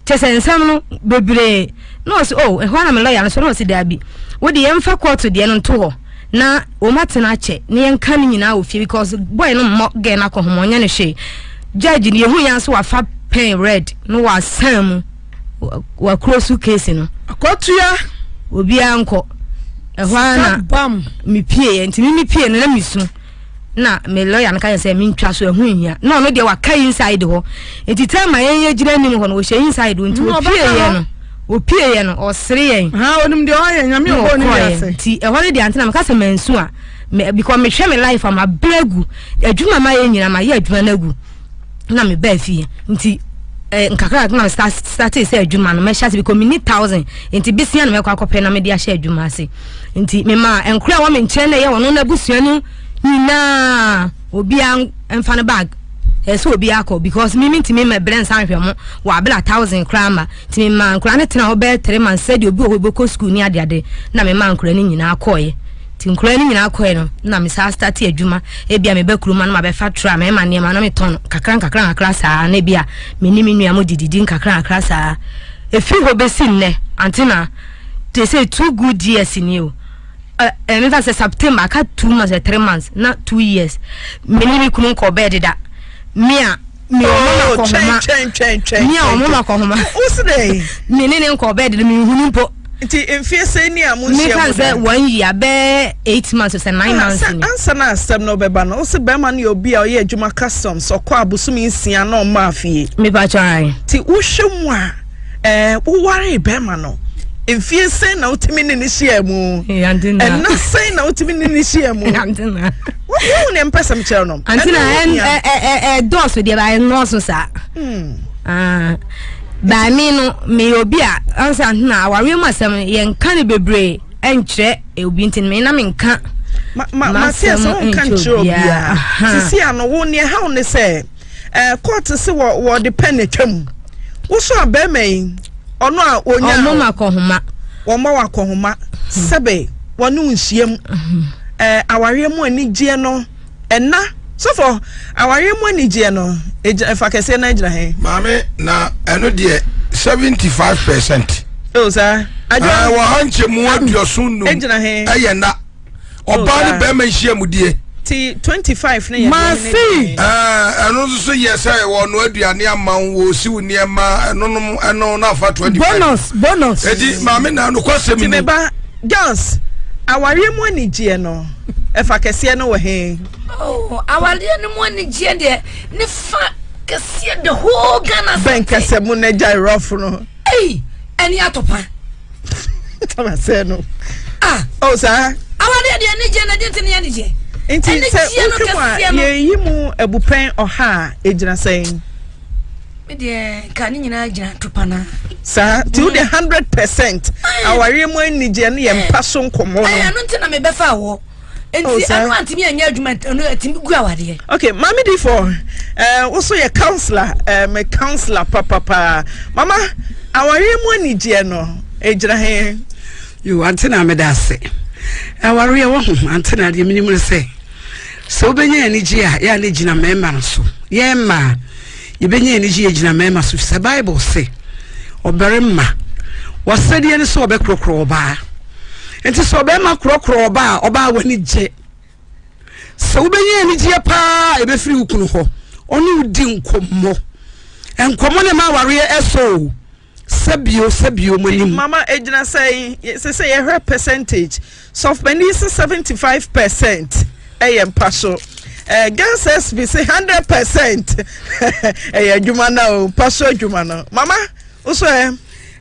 Kyɛ sɛ nsɛm no bebree. Na ɔse, oh, ɛhɔ ara na me lɔya no sɔ, na ɔse, daabi, wo deɛ yɛmfa kɔɔto deɛ no nto hɔ na wɔn atena akyɛ na yɛnka ne nyinaa wɔ fie because boy no mmɔ girl no akɔhoma, ɔnyɛ no hwee. Judge no, yɛhu yɛn nso wafa pen red na wasan mu. wakuro so case no. Akwatua. Obiara nkɔ. Ɛhɔ ara na mepie yɛ nti me mepie no na mesu na me lawyer no ka yɛ sɛ mentwa so ɛho nhia na ɔno deɛ waka inside hɔ nti time a yɛn yɛgyina anim hɔ no wɔhyɛ inside hɔ nti wɔpie yɛ no wɔpie yɛ no ɔsere yɛn. Ha onim deɛ ɔyɛ nyame ɔbɔ ne wiase. Nti ɛhɔ no deɛ antena meka sɛ mansu a me because mehwɛ me life a mabrɛ agu adwuma ma yɛ nyina mayɛ adwuma no agu. na me baa fie nti eh, nkakra na me start startee sɛ adwuma no mɛhyɛ ase because menni thousand nti besia na mɛkɔ akɔpɛ na mede ahyɛ adwuma ase nti mema nkora a wɔ me nkyɛn na ɛyɛ ɔno n'abusua no nyinaa obiara mfa no bag ɛsɛ obiara kɔ because me mentumi mɛbrɛ nsa nhwɛ mo wɔ abena thousand koraa ma nti mema nkora no tena hɔ bɛyɛ three months sɛdeɛ obi wɔ hɔ bɛkɔ school ne adeade na mema nkora no nyinaa kɔɔeɛ Nti nkwadaa no nyinaa kɔɛ no na me saa starte adwuma ebia me ba kurom a na mabɛfa tra mɛma nneɛma na metɔn kakra nkakra nkakra saa na ebia me ne me nua mo dididi nkakra nkakra saa efiri hɔ bɛsi nnɛ ante na te sɛ two good years ni o ɛ ɛ mefa sɛ September aka two months ɛ three months na two years me ne me kunu nkɔ bɛɛ deda me a me ɔmo ma kɔ homa me a ɔmo ma kɔ homa me ne ne nkɔ bɛɛ deda me nhunu mpo. Nti mfie sɛn ni a mo nhyia mu da? Mefa sɛ one year bɛɛ eight months sɛ nine ah, months ni. Ansa na asɛm no bɛba no, wose bɛrima no yɛ obi a ɔyɛ adwuma customs, ɔkɔ abosome nsia na ɔmmaa fie. Mepa kyɛw ae. Nti wohwɛ mu a, ɛɛ wowaree bɛrima no mfie sɛn na wotumi ne ne hyia mu? Ɛna sɛn na wotumi ne ne hyia mu? Wohu ne mpɛ sɛm kyerɛ no. Antina ɛdɔɔso deɛ ba ɛnɔɔso saa. Hmm. Ah. By me no, meyɛ obi a ansa na awareɛ mu asɛm no yɛnka no bebree nkyerɛ obi nti me na menka m'asɛm nkyerɛ obiara. Sisi ano wo neɛ haw ne sɛ eh, court se wɔ wɔde pɛn atwam wo so a bɛrima yi ɔno a onya ɔmo ma kɔhoma wɔn ma wakɔhoma sɛbe wɔne wo nhyiam eh, awareɛ mu anigyeɛ no Ɛna, sɔfo, awareɛ mu anigyeɛ no, ɛgyina, ɛfa kɛseɛ no gyina he? Maame, na ɛno deɛ 75%. Oh, saa. Adwa. Ɛɛ, wɔ ha nkyɛmu aduɔson num. Ɛgyina he? Ɛyɛ nna. Oh, Ɔbaa ne bɛrima nhyiamudie. Ti 25 ne yɛ Masi. Ɛɛ, ɛno nso so yɛ sɛ wɔnoa aduane ama wo, wɔsiw nneɛma, ɛnonom, ɛno na afa 25. Bonus, bonus. Eti maame na nokwasɛm Ti ni. me ba, girls, awareɛ mu anigyeɛ no. Ɛfa kɛseɛ no wɔ he? Oh, awareɛ no mu anigyeɛ deɛ ne fa kɛseɛ the whole Ghana Bɛn kɛsɛ mu na gyae rough no. Ei, ɛne atɔpa. Tama sɛ no. Ah. Oh, saa. Awareɛ deɛ anigyeɛ na deɛ nti ne anigyeɛ. Nti sɛ wohwɛ mu a yɛyi mu abupɛn ɔha a ɛgyina sɛn? Me deɛ nka ne nyinaa gyina topana. Saa nti wo deɛ 100% awareɛ mu anigyeɛ no yɛ mpa so nkɔmmɔ no. Ɛno nti na mebɛfa wɔ. Nti ɛno antumi anyɛ adwuma ɛno atumi gu awareɛ. Okay, maame di fɔ ɛɛ woso yɛ counselor ɛɛ me counselor papapaa mama awareɛ mu anigyeɛ no egyina he. Yo ante na meda ase. Awareɛ wɔ ho ante na deɛ menim no sɛ sɛ wobɛnya anigyeɛ a yɛ a ne gyina mmarima no so yɛn mmaa. Yɛbɛnya anigye agyina mmarima so efisɛ Bible se ɔbarima w'asɛdeɛ ne sɛ ɔbɛkorɔkorɔ ɔbaa. Nti sɛ ɔbarima korɔkorɔ ɔbaa a, ɔbaa w'ani gye. Sɛ wobɛnya anigyeɛ paa a ɛbɛfiri wo kunu hɔ, ɔne wo di nkɔmmɔ. Nkɔmmɔ na ɛma awareɛ ɛsɔ o. Sɛbio sɛbio mo anim. Mama egyina sɛn sese yɛhwɛ percentage sɔfpani se 75% ɛyɛ mpa so eh, girls sb se 100% ɛyɛ adwuma na o mpa so adwuma no mama wosɔ ɛ.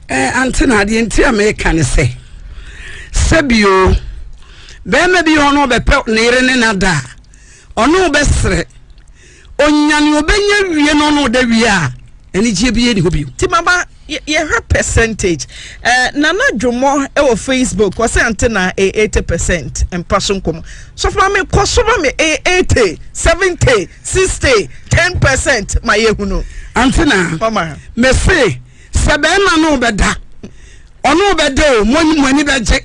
Eh, ante na adeɛ nti a meka ne sɛ sɛbio bɛrima bi hɔ no ɔbɛpɛ ne yere ne nada a ɔne wobɛsrɛ ɔnya ne ɔbɛnya wie no ɔne ɔda wie a anigyeɛ biara nni hɔ bio. Ti mama yɛhwɛ percentage eh, Nana Dwomɔ wɔ Facebook ɔsɛ ante na ɛyɛ 80% mpa so nkɔmɔ sɔfo maame kɔ so ma me ɛyɛ 80 70 60 10% ma yɛhunu. Ante na mama mese sɛ bɛrima no bɛda ɔno bɛda o mo ani bɛgye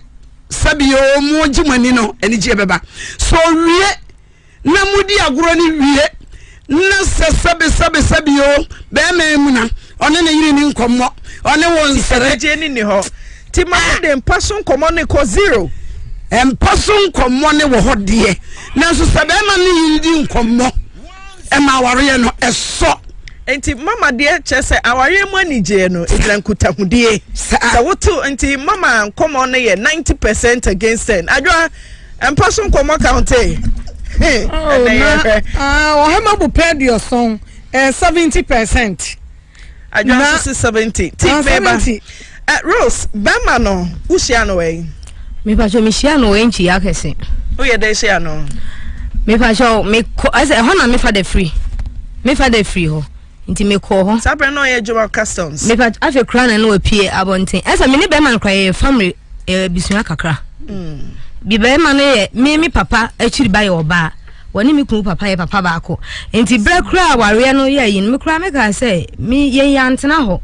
sɛbi o mo gye mo ani no anigyeɛ bɛba so owie na modi agorɔ no wie na sɛ sɛbe sɛbe sɛbe o bɛrima amuna ɔne ne yere ni nkɔmmɔ ɔne wo nsere. Anigyeɛ no nni hɔ nti ma mo de mpa so nkɔmmɔ no kɔ zero. Mpa so nkɔmmɔ no wɔ hɔ deɛ nanso sɛ bɛrima ne yere di nkɔmmɔ ɛma awareɛ no ɛsɔ. Nti mama deɛ kyerɛ sɛ awareɛ mu anigyeɛ no ɛgyina nkutahodie sɛ woto nti mama nkɔmmɔ no yɛ 90% against 10 adwoa Mpa so nkɔmɔ counte. Oh, na ah, ɔhɛma bu pɛ aduɔsɔn eh, 70%. Adwa nso si 70. Ti ah, meba. Eh, Rose, bɛrima no, wohyia no wɔ yi? Mepatwa mehyia no wɔ nkyi akɛse. Woyɛ dɛ hyia no? Mepatwa mekɔ ɛsɛ ɛhɔ na mefa da firi. Mefa da firi hɔ. Nti mekɔɔ hɔ. Saa berɛ na ɔyɛ adwuma customs. Mepa afei koraa na na wapue abɔnten. Ɛsɛ me ne bɛrima no koraa yɛyɛ family eh, abusua kakra. Bi bɛrima no yɛ me me papa akyiri ba yɛ ɔbaa. Wɔne me kunu papa yɛ papa baako. Nti berɛ koraa awareɛ no yɛ yi no me koraa mekaa sɛ me yɛn yɛ antena hɔ.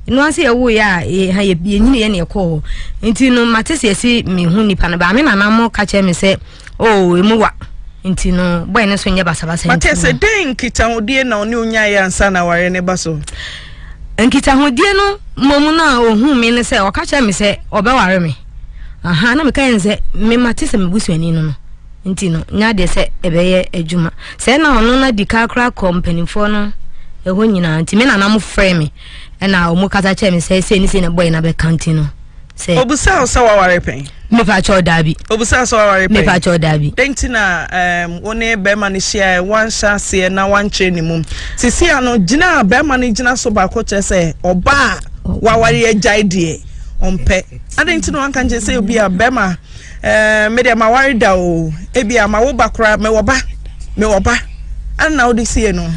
No ase yɛwo yɛ a yɛ ha yɛ yɛnyini yɛ na yɛkɔɔ hɔ. Nti no mate sɛ yɛsi mehu nipa no baa me nana mo ka kyerɛ me sɛ Oh, emu wa. Nti no, boy no nso nyɛ basabasa. Mate sɛ dɛn nkitahodie na ɔne onyaeɛ ansa na awareɛ no ba so? Nkitahodie no mmom no a ohuu me no sɛ ɔka kyerɛ me sɛ ɔbɛware me. Aha, na meka yɛn sɛ me mate sɛ me busuani no no. Nti no, nyɛ adeɛ sɛ ɛbɛyɛ adwuma. Sɛ na ɔno no adi ka koraa kɔ mpanimfoɔ no ɛhɔ nyinaa. Nti me nana mo frɛ me ɛna wɔn kasa kyerɛ me sɛ sei ne sei na boy no abɛka nti no. Sɛ. Obusaa wo sɛ waware pɛn? Mepa kyɛw daabi. Obusaa sɛ waware pɛn? Mepa kyɛw daabi. Dɛn nti na um, wo ne bɛrima no hyiae wanhyɛ aseɛ na wankyerɛ ne mum? Sisi ano gyina a bɛrima no gyina so baako kyerɛ sɛ ɔbaa a waware agyae deɛ ɔmpɛ. Adɛn nti na wanka nkyerɛ sɛ obi a bɛrima Ɛɛ, me deɛ maware da o. Ebia mawo ba koraa, mewɔ ba, mewɔ ba. Ɛna na wode sie no.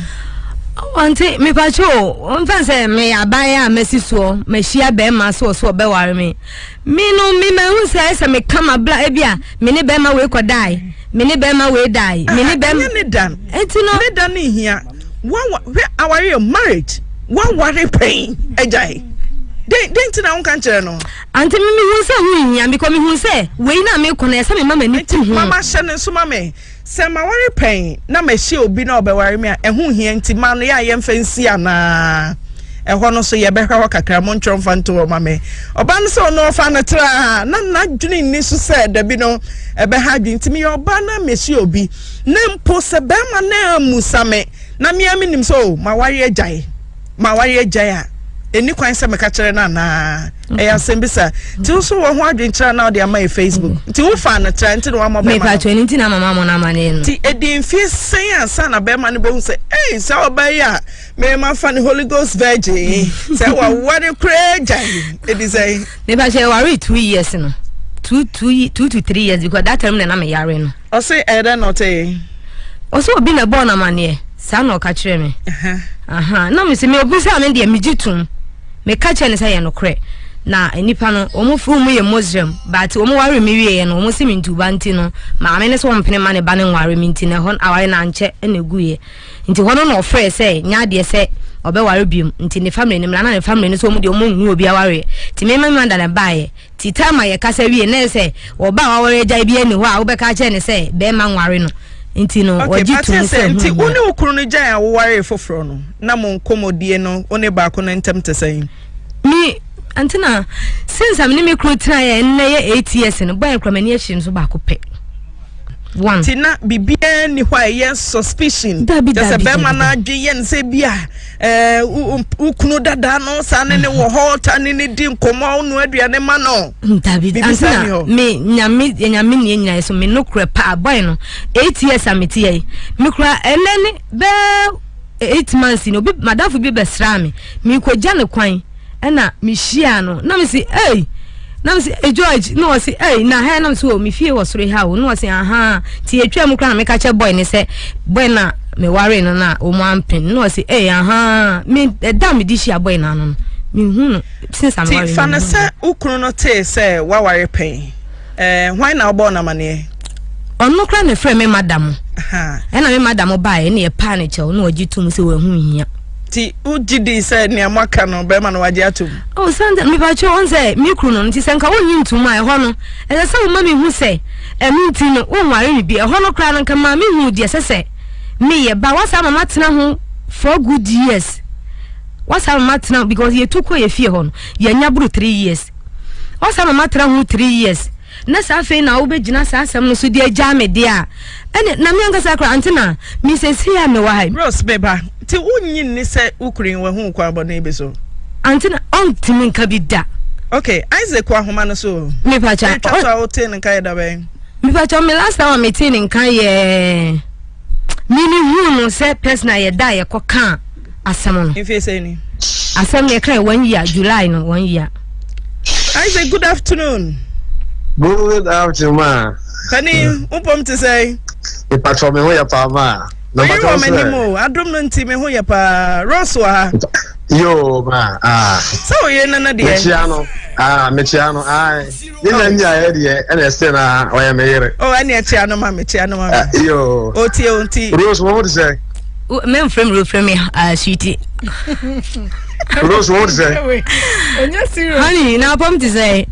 Ɔnte, mepatwo o, mfa sɛ me aban a masi soɔ, mahyia bɛrima sɛ ɔso ɔbɛware me. Me no, me mahu sɛ ɛsɛ meka ma bla, ebia me ne bɛrima wei kɔdae, me ne bɛrima wei dae, me ne bɛrima. Ɛnyɛ ne da. Enti no. Ne da no nhia. Wawa hwɛ aware yɛ marriage. Waware pɛn agyae. Den den ti na wonka nkyerɛ no. Ante me mehu sɛ ho nhia because mehu sɛ wei na mekɔ no ɛsɛ mema m'ani ku ho. Mama hyɛ no nso ma me sɛ maware pɛn na mahyia obi na ɔbɛware me a ɛho hia nti ma no yɛ a yɛmfa nsi anaa ɛhɔ no so yɛbɛhwɛ hɔ kakra montwerɛ mfa nto hɔ ma me ɔbaa no sɛ ɔno ɔfa no traa na n'adwene nni so sɛ dabi no ɛbɛha adwene nti meyɛ ɔbaa na mahyia obi na mpo sɛ bɛrima no ammusa me na me ara menim sɛ o maware agyae maware agyae a ɛni kwan sɛ meka kyerɛ no anaa ɛyɛ asɛm bi sa nti wo so wɔ ho adwenkyerɛ na wode ama yɛ facebook nti wofaa no tra nti na wamɔ bɛma no nti na mama mo no amaneɛ no nti ɛdi mfie sɛn ansa na bɛrima no bɛhu sɛ ei sɛ ɔba yi a mema fa ne holy ghost virgin sɛ waware koraa agyae ɛdi sɛn mepakyɛ ware 2 years no 2 2 2 to 3 years because that time na na meyare no Ɔse ɛyɛ dɛn na ɔtee? Ɔse obi na ɛbɔɔ no amaneɛ, saa na ɔka kyerɛɛ me. Aha, na mese me obi sɛ me deɛ megye tom. Meka kyerɛ no sɛ yɛ nokorɛ. Na nnipa no, wɔn firi wɔn yɛ Muslim, but wɔn ware me wieɛ no, wɔn se me ntuba nti no, maame no sɛ wɔmpene ma ne ba no nware me nti no, ɛhɔ aware no ankyɛ na ɛguiɛ. Nti hɔ no na ɔfrɛɛ sɛ nyɛ adeɛ sɛ ɔbɛware biom, nti ne family no mmra, na ne family no sɛ wɔn deɛ wɔn nhu obi awareɛ. Nti me me mother na ɛbaeɛ. Nti time a yɛkasa wie na ɛsɛ ɔba a waware agyae bi ani hɔ a wobɛka akyerɛ no sɛ bɛrima nware no nti no okay, ɔgye tom sɛ nti wo ne wo kunu no gyae a wowaree foforɔ no na mo nkɔmmɔdie no wo ne baako no ntam te sɛn? Me ante na since a me ne me kunu tenaeɛ nnɛ yɛ 8 years no bɔyɛ kora m'ani ahyiri no so baako pɛ. One. Ti na biribiara nni hɔ a ɛyɛ suspicion. Dabi, Kyerɛ sɛ dabi, bɛrima dabi, no adwe yɛ no sɛ bi a ɛɛ wo kunu dada no saa ne ne wɔ hɔ ta ne ne di nkɔmmɔ wonoa aduane ma no. Dabi, Biribi saa antina nni hɔ. me nyame nyame ne nyina so me nokorɛ paa boy no 8 years a mete yɛ yi me kura ɛnɛ ne bɛɛ 8 months ni obi madamfo bi bɛsraa me, mekɔgya ne kwan ɛna mehyia no na mese, "Ei," na mese, "Hey, George," na ɔse, "Ei, na ha?" Na mese, "O, me fie wɔ soro ha o." Na ɔse, "Aha." Nti yɛtwa mu koraa na meka kyɛ boy ne sɛ boy na meware no na ɔmu ampen na ɔse, "Ei, aha." Me ɛda a mede hyia boy no ano no, mehu no since a Ti meware fa no no. sɛ wo kunu no tee sɛ woaware pɛn. Ɛɛ, hwan na wobɔɔ no amanneɛ? Ɔno koraa na ɛfrɛ me madam. Aha. Ɛna me madam baeɛ ne yɛpaa ne kyɛw na ɔgye tom sɛ wahu hia. Nti wogye di sɛ nea moaka no bɛrima no wagye atom? Oh, santa mepakyɛ wɔn sɛ me kunu no, nti sɛ nka wonnye ntom a, ɛhɔ no ɛsɛ sɛ woma mehu sɛ ɛno nti no wonware me bi. Ɛhɔ no koraa no nka maa mehu deɛ ɛsɛ sɛ meyɛ ba wasa ama matena ho 4 good years, wasa ama matena, because yɛtu kɔ yɛ fie hɔ no yɛnya boro 3 years, wasa ama matena ho 3 years na saa afei na wobɛgyina saa asɛm no so de agyaa me deɛ a, ɛne na me ankasa koraa ante na mesɛsie a mewɔ ha yi. Rose meba, nti wonnye nni sɛ wo kunu yi wahu wo kwan bɔne bi so? Ante na ɔntumi nka bi da. Okay, Isaac wɔ ahoma no so o. Mepakyɛ. Ɛtwa so a wotee ne nka yɛ da bɛn? Mepakyɛ, me last time a metee ne nka yɛ mimi hu no sɛ person a yɛda a yɛkɔ kaa asɛm no. Mfie sɛn ni? Asɛm no yɛka yɛ one year, July no one year. Isaac, good afternoon. Good afternoon, ma. Pani, wopɔm te sɛn? Ìpàtọ́ mi ho yɛ paa, ma. Oyi wɔ m'anim o, adom no nti me ho yɛ paa. Rose wɔ ha. Yoo, ma. Ah. Sɛ oyere nana deɛ. Mekyia no. Ah, mekyia no. Ai. Ne nya nya yɛ deɛ ɛna ɛsɛ na ɔyɛ me yere. Oh, ɛne ɛkyia no ma me, kyia no ma me. Yoo. O tie o nti. Rose, wɔn ho te sɛ? Mɛmfrɛ me frɛ me sweetie. Rose, wɔn ho te sɛ? Honey, na apɔm te sɛ?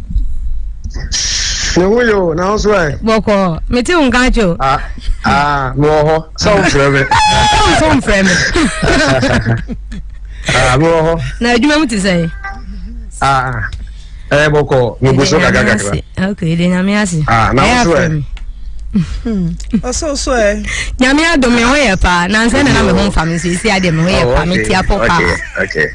Ne ho yɛ o, na ho so ɛ? Bɔkɔɔ, mete wo nka kyɛ o. Ah, ah, mewɔ hɔ. Sɛ wo frɛ me. Sɛ wo nso mfrɛ me. Ah, mewɔ hɔ. Na adwuma mu te sɛ? Ah, ɛyɛ bɔkɔɔ, megu so kakra kakra. Okay, de Nyame ase. Ah, na wo so ɛ? Ɔsɛ so ɛ. Nyame adom, me ho yɛ paa. Nansɛ na na me ho mfa me nso esi adeɛ me ho yɛ paa, me ti apɔ paa. Okay.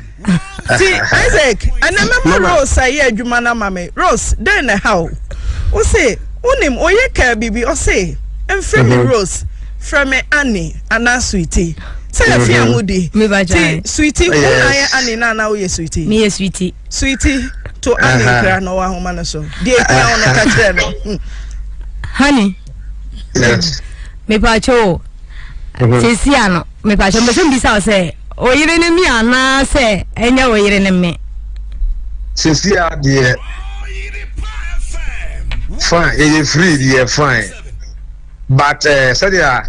Ti Isaac, ɛnɛ mɛma Rose ayɛ adwuma no ama me. Rose, dɛn na ɛha wo? Wo se, wonim, oye kaa biribi, ɔse, mfrɛ me Rose, frɛ me Annie anaa Sweetie. Sɛ yɛfe a mudi. Ti Sweetie, wo na ayɛ Annie na anaa woyɛ Sweetie? Meyɛ Sweetie. Sweetie, to Annie nkra na ɔwɔ ahoma no so. Deɛ ehia wo no ka kyerɛ no. Honey. Yes. Mepakyɛ o. Sɛsi ano, mepakyɛ mpɛ sɛ mbisa wo sɛ oyere ne me anaa sɛ ɛnyɛ oyere ne me? Sisi adeɛ fine, yɛyɛ free deɛ, fine, but sɛdeɛ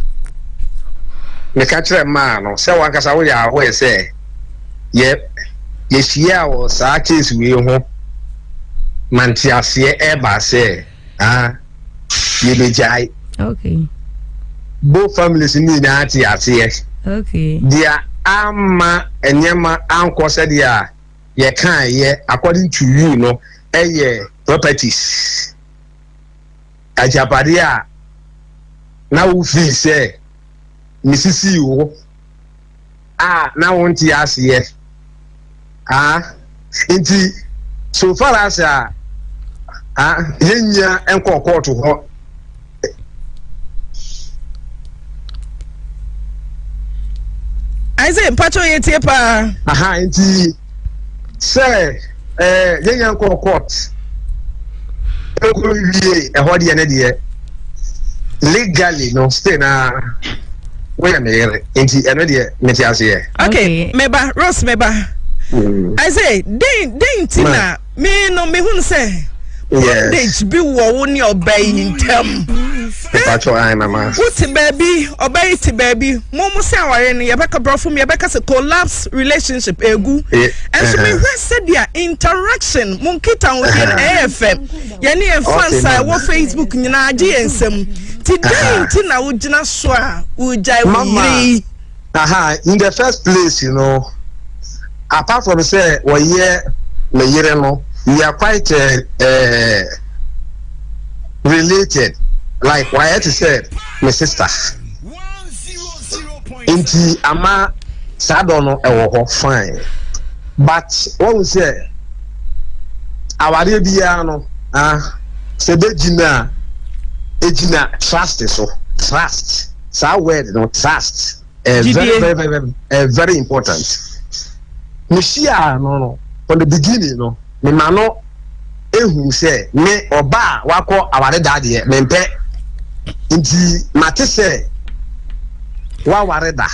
meka kyerɛ mmaa no sɛ wankasa woyɛ aware sɛ yɛ yɛhyia wɔ saa case wei ho ma nteaseɛ ɛba sɛ ah, yɛbɛgyae. Both families no nyinaa te aseɛ. Deɛ ama nneɛma ankɔ sɛdeɛ a yɛkaeɛ according to you no ɛyɛ properties, agyapadeɛ a na wofii sɛ mesisii wo a na wonte aseɛ. Ah, nti so far as a ah, yɛnnya nkɔ kɔɔto hɔ. Isaac, mpakyɛ yɛ tie paa. Aha, nti sɛ yɛnya nkɔ court nkɔ wie ɛhɔ deɛ ne deɛ legally no still na woyɛ me yere, nti ɛno deɛ mete aseɛ. Okay, meba Rose, meba. Isaac, den den ti na me no mehunu sɛ bondage bi wɔ wo ne ɔbaa yi ntam. Mepakyɛ ayi, mama. Wote baabi, ɔbaa yi te baabi, mo sɛ aware no yɛbɛka borɔfo mu yɛbɛka sɛ collapse relationship egu. Ɛnso mehwɛ sɛdeɛ interaction mo nkitahodie no ɛyɛ fɛ, yɛne yɛn fans a ɛwɔ Facebook nyinaa gye yɛn nsam. Ti den nti na wogyina so a wogyae wo yere yi? Aha, in the first place, apart from sɛ wɔyɛ me yere no, we are quite related, like wayɛ te sɛ me sister. Nti ama saa dɔ no ɛwɔ hɔ fine. But wɔn sɛ awareɛ biara no ah sɛ bɛgyina a ɛgyina trust so trust saa word no trust eh, very very very eh, very important. Mehyia no no from the beginning no mema no ehu sɛ me ɔba a wakɔ aware da deɛ mempɛ nti mate sɛ waware da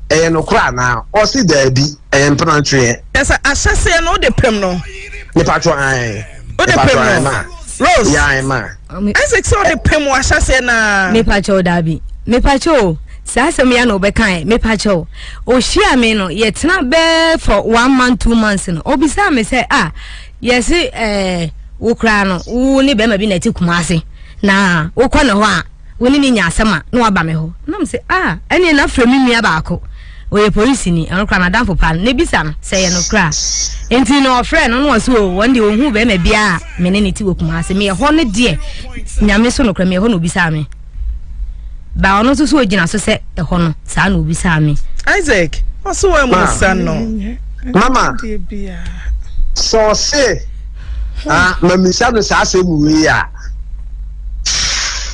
ɛyɛ nokorɛ anaa ɔse daabi ɛyɛ mpenatweɛ. Ɛsɛ ahyɛseɛ no wode pem no. Mepatwɔ ae. Wode pem no. Rose. Yae ma. Isaac sɛ wode pem wɔ ahyɛseɛ naa. Mepatwɔ daabi. Mepatwɔ saa asɛm ya na ɔbɛka ɛ mepatwɔ ɔhyia me no yɛtena bɛɛ for one month 2 months no ɔbisaa me sɛ ah yɛse ɛɛ wo koraa no wo ne bɛrima bi na ɛte Kumase na wokɔ ne hɔ a wo ne ne nya asɛm a na waba me hɔ na m sɛ ah ɛneɛ na frɛ me nua baako ɔyɛ polisini ɛno koraa n'adamfo paa no na ebisa no sɛ ɛyɛ no koraa nti na ɔfrɛ no na ɔsɛ o wɔn deɛ ohun bɛrima biara me ne ne ti wɔ Kumase meyɛ hɔ no deɛ Nyame so no koraa meyɛ hɔ na obisaa me ba ɔno nso so ogyina so sɛ ɛhɔ no saa na obisaa me. Isaac ɔso wɔ mu sa no. Mama sɛ ɔse ah mamisa no saa asɛm wei a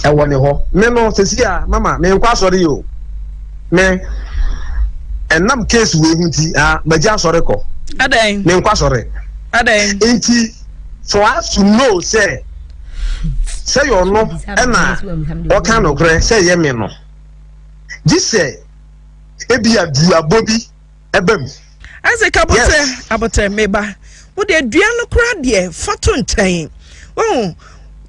ɛwɔ ne hɔ me no sɛsi a mama menkɔ asɔre yi o me ɛnam case wei ho nti ah magya asɔre kɔ adɛn menkɔ asɔre adɛn nti for us to know sɛ sɛ yɛ ɔno ɛna ɔka nokorɛ sɛ ɛyɛ me no gye sɛ ebia duabɔ bi ɛba mu. Isaac abotɛ abotɛ meba wode dua no koraa deɛ fa to nkyɛn wahu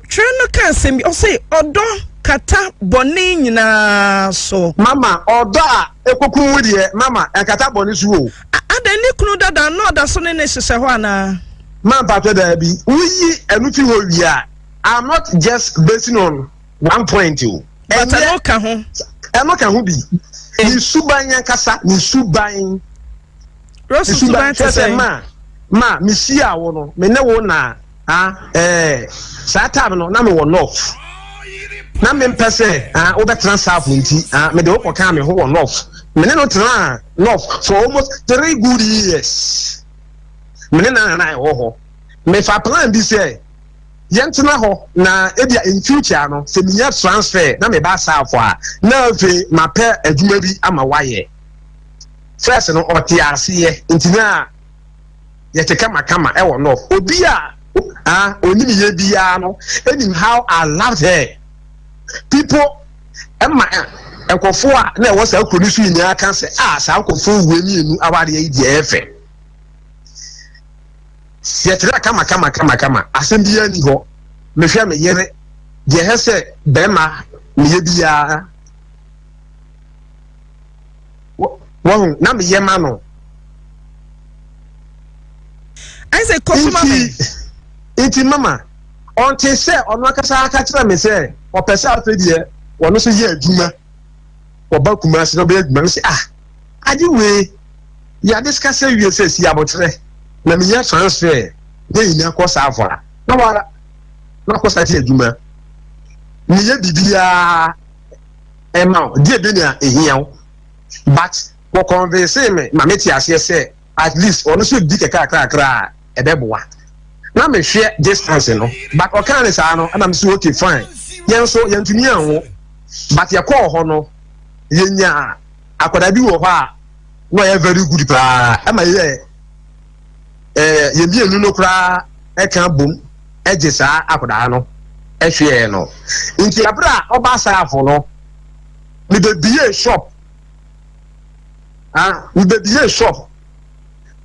twerɛ no ka asɛm bi ɔse ɔdɔ kata bɔne nyinaa so. Mama ɔdɔ a ekokum wo deɛ mama ɛnkata bɔne so o. Adɛn ne kunu dada na ɔda so ne ne hyehyɛ hɔ anaa? Ma mpakyɛ daabi woyi ɛno fi hɔ wie a I'm not just basing on one point o. But ɛno ka ho. Ɛno ka ho bi. Ne suban ankasa ne suban. Rose suban te sɛ. Ma ma mehyia wo no me ne wo na ah ɛɛ saa time no na me wɔ north na me mpɛ sɛ ah wobɛtena south nti ah me de wo kɔkaa me ho wɔ north me ne no tena north for almost 3 good years me ne nana na ɛwɔ hɔ mefa plan bi sɛ yɛntena hɔ na ebia in future no sɛ menya transfer na meba south a na afei mapɛ adwuma bi ama wayɛ. First no ɔte aseɛ nti na yɛte kamakama ɛwɔ north. Obi a ah onim yɛ biara no enim how I loved her. People ɛma nkurɔfoɔ a na ɛwɔ saa kuro no so nyinaa ka sɛ ah saa nkurɔfoɔ wei mmienu awareɛ yi deɛ ɛyɛ fɛ. Yɛtena kama kama kama kama asɛm biara ni hɔ. Mehwɛ me yere deɛ ɛhɛ sɛ bɛrima meyɛ biara wɔn na meyɛ ma no. Isaac kɔsoma me. Nti mama ɔnte sɛ ɔno akasa aka kyerɛ me sɛ ɔpɛ sɛ afei deɛ ɔno nso yɛ adwuma ɔba Kumasi na ɔbɛyɛ adwuma no sɛ ah ade wei yɛade kasa wie sɛ si abotrɛ na menya transfer na nyina kɔ saa afɔ a na wara na kɔ sa te adwuma meyɛ biribiara ɛma wo deɛ bi na ehia wo but wɔ convince me ma mete aseɛ sɛ at least ɔno nso di kakrakrakra a ɛbɛboa na mehwɛ distance no but ɔkaa ne saa no ɛna me sɛ okay fine yɛn nso yɛntumi anwo but yɛkɔɔ hɔ no yɛnya akwadaa bi wɔ hɔ a na ɔyɛ very good paa ɛma yɛ ɛɛ yɛn mmienu no koraa ɛka bom ɛgye saa akwadaa no ɛhwɛɛ no nti abere a ɔba saafo no mebɛbie shop ah mebɛbie shop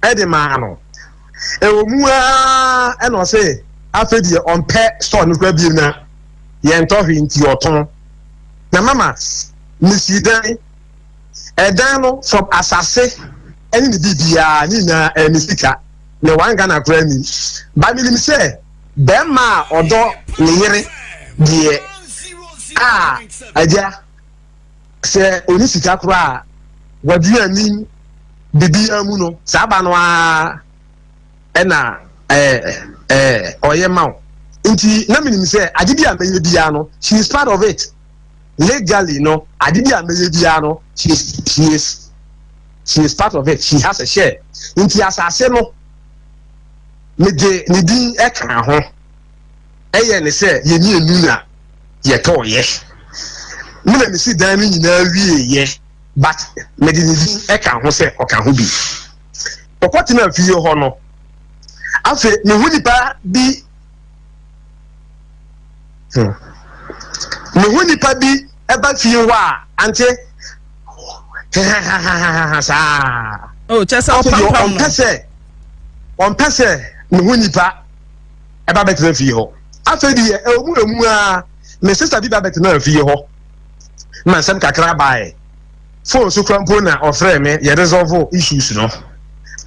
ɛde maa no ɛwɔ mu aa ɛna ɔsɛ afei deɛ ɔmpɛ store no koraa biem na yɛntɔ hwee nti ɔtɔn na mama mesi dan ɛdan no from asase ɛne ne biribiara ne nyinaa ɛyɛ me sika na one Ghana koraa nim ba menim sɛ bɛrima a ɔdɔ ne yere deɛ a agya sɛ ɔni sika koraa waduane biribiara mu no saa ba no ara ɛna ɛɛ ɛɛ ɔyɛ ma wo nti na menim sɛ ade bi a mɛyɛ biara no she is part of it. Legally no, ade bi a mɛyɛ biara no, she is she is she is part of it, she has a share. Nti asase no, mede ne din ɛka ho, ɛyɛ ne sɛ yɛn mmienu na yɛtɔɔyɛ. Me na mesi dan no nyinaa wieeɛ, but mede ne din ɛka ho sɛ ɔka ho bi. Ɔkɔtena fie hɔ no, afei mehu nipa bi Mehu nipa bi ɛba fie hɔ a ante hahahaha saa. Oh, kyɛ sɛ ɔpampam no. Ɔmpɛ sɛ ɔmpɛ sɛ mehu nipa ɛba bɛtena fie hɔ. Afei deɛ ɛwɔ mu emu a me sista bi ba bɛtena fie hɔ ma nsɛm kakra baeɛ. Phone so kura mpo na ɔfrɛ me yɛ resolve issues no.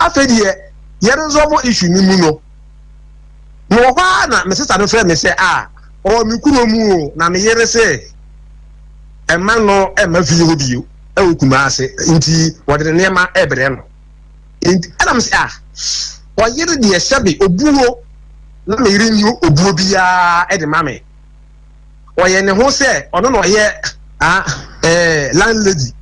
Afei deɛ yɛ resolve issue no mu no. Mewɔ hɔ ara na me sista no frɛ me sɛ, Ah, ɔwɔ me kuro mu o, na me yere se mma no mma fie hɔ bio wɔ Kumasi, nti wɔde ne nneɛma rebrɛ no. Nti ɛna me sɛ, ah, ɔyere deɛ sɛbe obuo na me yere nni obuo biara de ma me. Ɔyɛ ne ho sɛ ɔno na ɔyɛ ah, eh, landlady.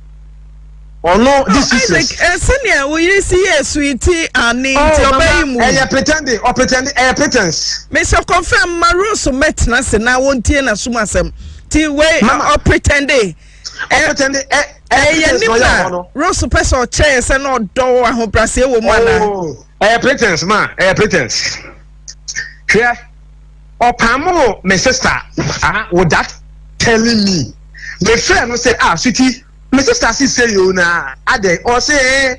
Ɔno oh, this is Isaac, eh, sɛnea wo yere si yɛ suiti ane oh, nti ɔbɛyi mu. Ɛyɛ pretending, ɔpretending, ɛyɛ pretense. Mesɛ confirm ma Rose mɛtena se na wɔntie n'asom asɛm. Ti wei ɔpretende. Ɔpretende ɛ ɛyɛ nim na Rose pɛ sɛ ɔkyerɛ yɛ sɛ na ɔdɔ wɔ ahobrɛaseɛ wɔ mu anaa. Oh, ɛyɛ pretense ma, ɛyɛ pretense. Hwɛ. Ɔpamoo me sister ah without telling me. Me frɛ no sɛ ah sweetie me sister se sei o na adɛn ɔse eh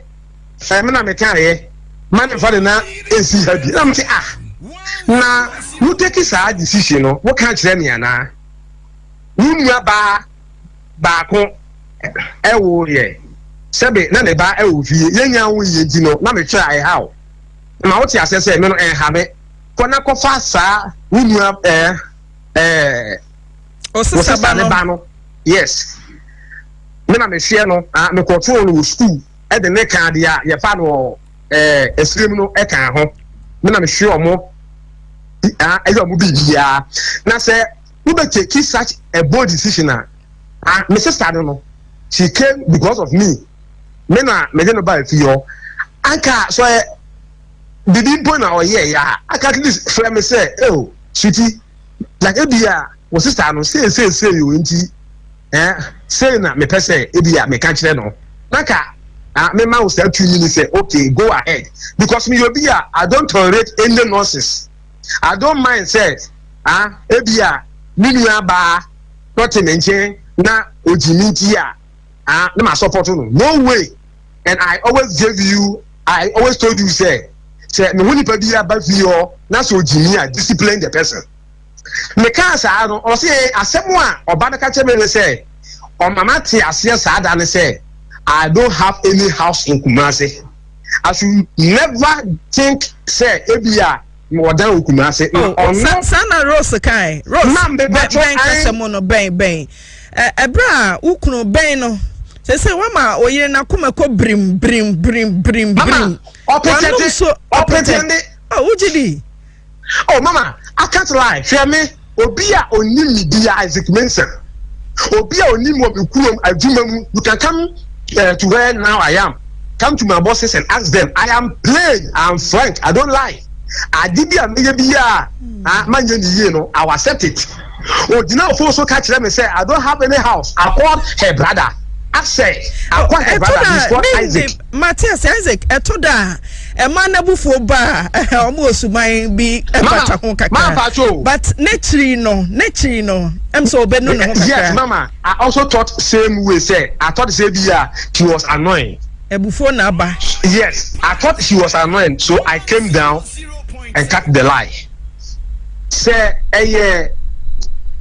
ɛɛ me na me kaeɛ ma ne nfa ne nan nsi ha bi na me se ah na wo take saa decision no wo ka kyerɛ me anaa wo nua baa baako ɛwo yɛ sɛbe na ne ba ɛwɔ fie yɛnya wo yɛ nti no na me hwɛ a ɛha wo ma wote aseɛ sɛ me no ɛnha me. Kɔ na kɔfa saa wo nua ɛɛ ɛɛ wo sista ne ba no. Yes. Me na mehwɛ no, ah, mekɔtoo no wɔ sukuu ɛde ne ka adeɛ a yɛfa no wɔ ɛɛ esirim no ɛka ho. Me na mehwɛ ɔmo, ah, ɛyɛ ɔmo biribiara. Na sɛ wobɛ take such a bold decision a, ah, me sista no no, she came because of me. Me na mede no baa fie hɔ. Anka sɛ ɔyɛ biribi mpo na ɔyɛeɛ a, anka at least frɛ me sɛ, oh, sweetie, like ebia wo sister no sei sei sei o nti eh, sei na mepɛ sɛ ebia meka kyerɛ no. Na ka ah, mema wo saa tumi ni sɛ, okay, go ahead. Because meyɛ obi a, I don't tolerate any nonsense. I don't mind sɛ ah, ebia me nua baa na ɔte me nkyɛn na ogyi me nti a, ah, na ma support no. No way. And I always gave you I always told you sɛ sɛ me ho nipa bi aba fie hɔ na sɛ ogyi mi a discipline the person. Mekaa saa no ɔse asɛm a ɔba no ka kyerɛ me ne sɛ ɔma mate aseɛ saa da ne sɛ I don't have any house in Kumasi. I should never think sɛ ebi a mewɔ dan wɔ Kumasi. Na Oh, ɔno sa saa na Rose kae. Rose, Ma bɛn mebɛtɔ bɛn kasa mu no bɛn bɛn. Ɛberɛ a wo kunu bɛn no, sese wama oyere n'akoma kɔ birim birim birim birim birim. Wanom so ɔpɛtɛ. Oh, wogye di? Oh, mama, I can't lie. Hwɛ me, obi a onim me bia Isaac Mensah. Obi a onim wɔ me kurom adwuma mu. You can come to where now I am. Come to my bosses and ask them. I am plain, I am frank, I don't lie. Ade bi a meyɛ bi a ah, manyɛ ne yie no, I will accept it. Ogyina phone so ka kyerɛ me sɛ I don't have any house. I called her brother. Ask her. I called her brother. He's called Isaac. Matthias Isaac, ɛtɔ da a ɛma n'abufuo ba a ɔmo wɔ suban bi ɛbata ho kakra. But n'akyiri no, n'akyiri no, ɛm sɛ ɔbɛnu ne ho kakra. Yes, mama, I also thought same way sɛ I thought sɛ bi a she was annoying. Abufuo na aba. Yes, I thought she was annoying so I came down and cut the lie. Sɛ ɛyɛ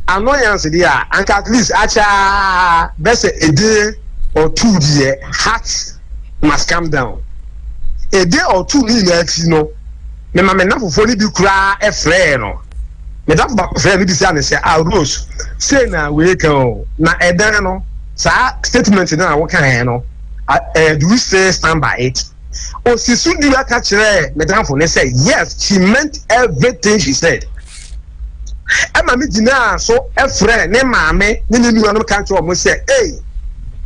annoyance deɛ a, anka at least akyɛ ara bɛsɛ a day or two deɛ heart must come down. A day or two ne nyinaa akyi no, mema me nnamfofoɔ no bi koraa frɛɛ no. Me damfo baako frɛɛ no bisaa no sɛ, ah Rose, sei na wei ka o, na ɛdan no, saa statement no a wokaeɛ no, eh, do you still stand by it? Osi so dua ka kyerɛɛ me damfo no sɛ, yes, she meant everything she said. Ɛma me gyinaa so frɛɛ ne maame ne ne nuanom ka kyerɛɛ wɔn sɛ, Ei,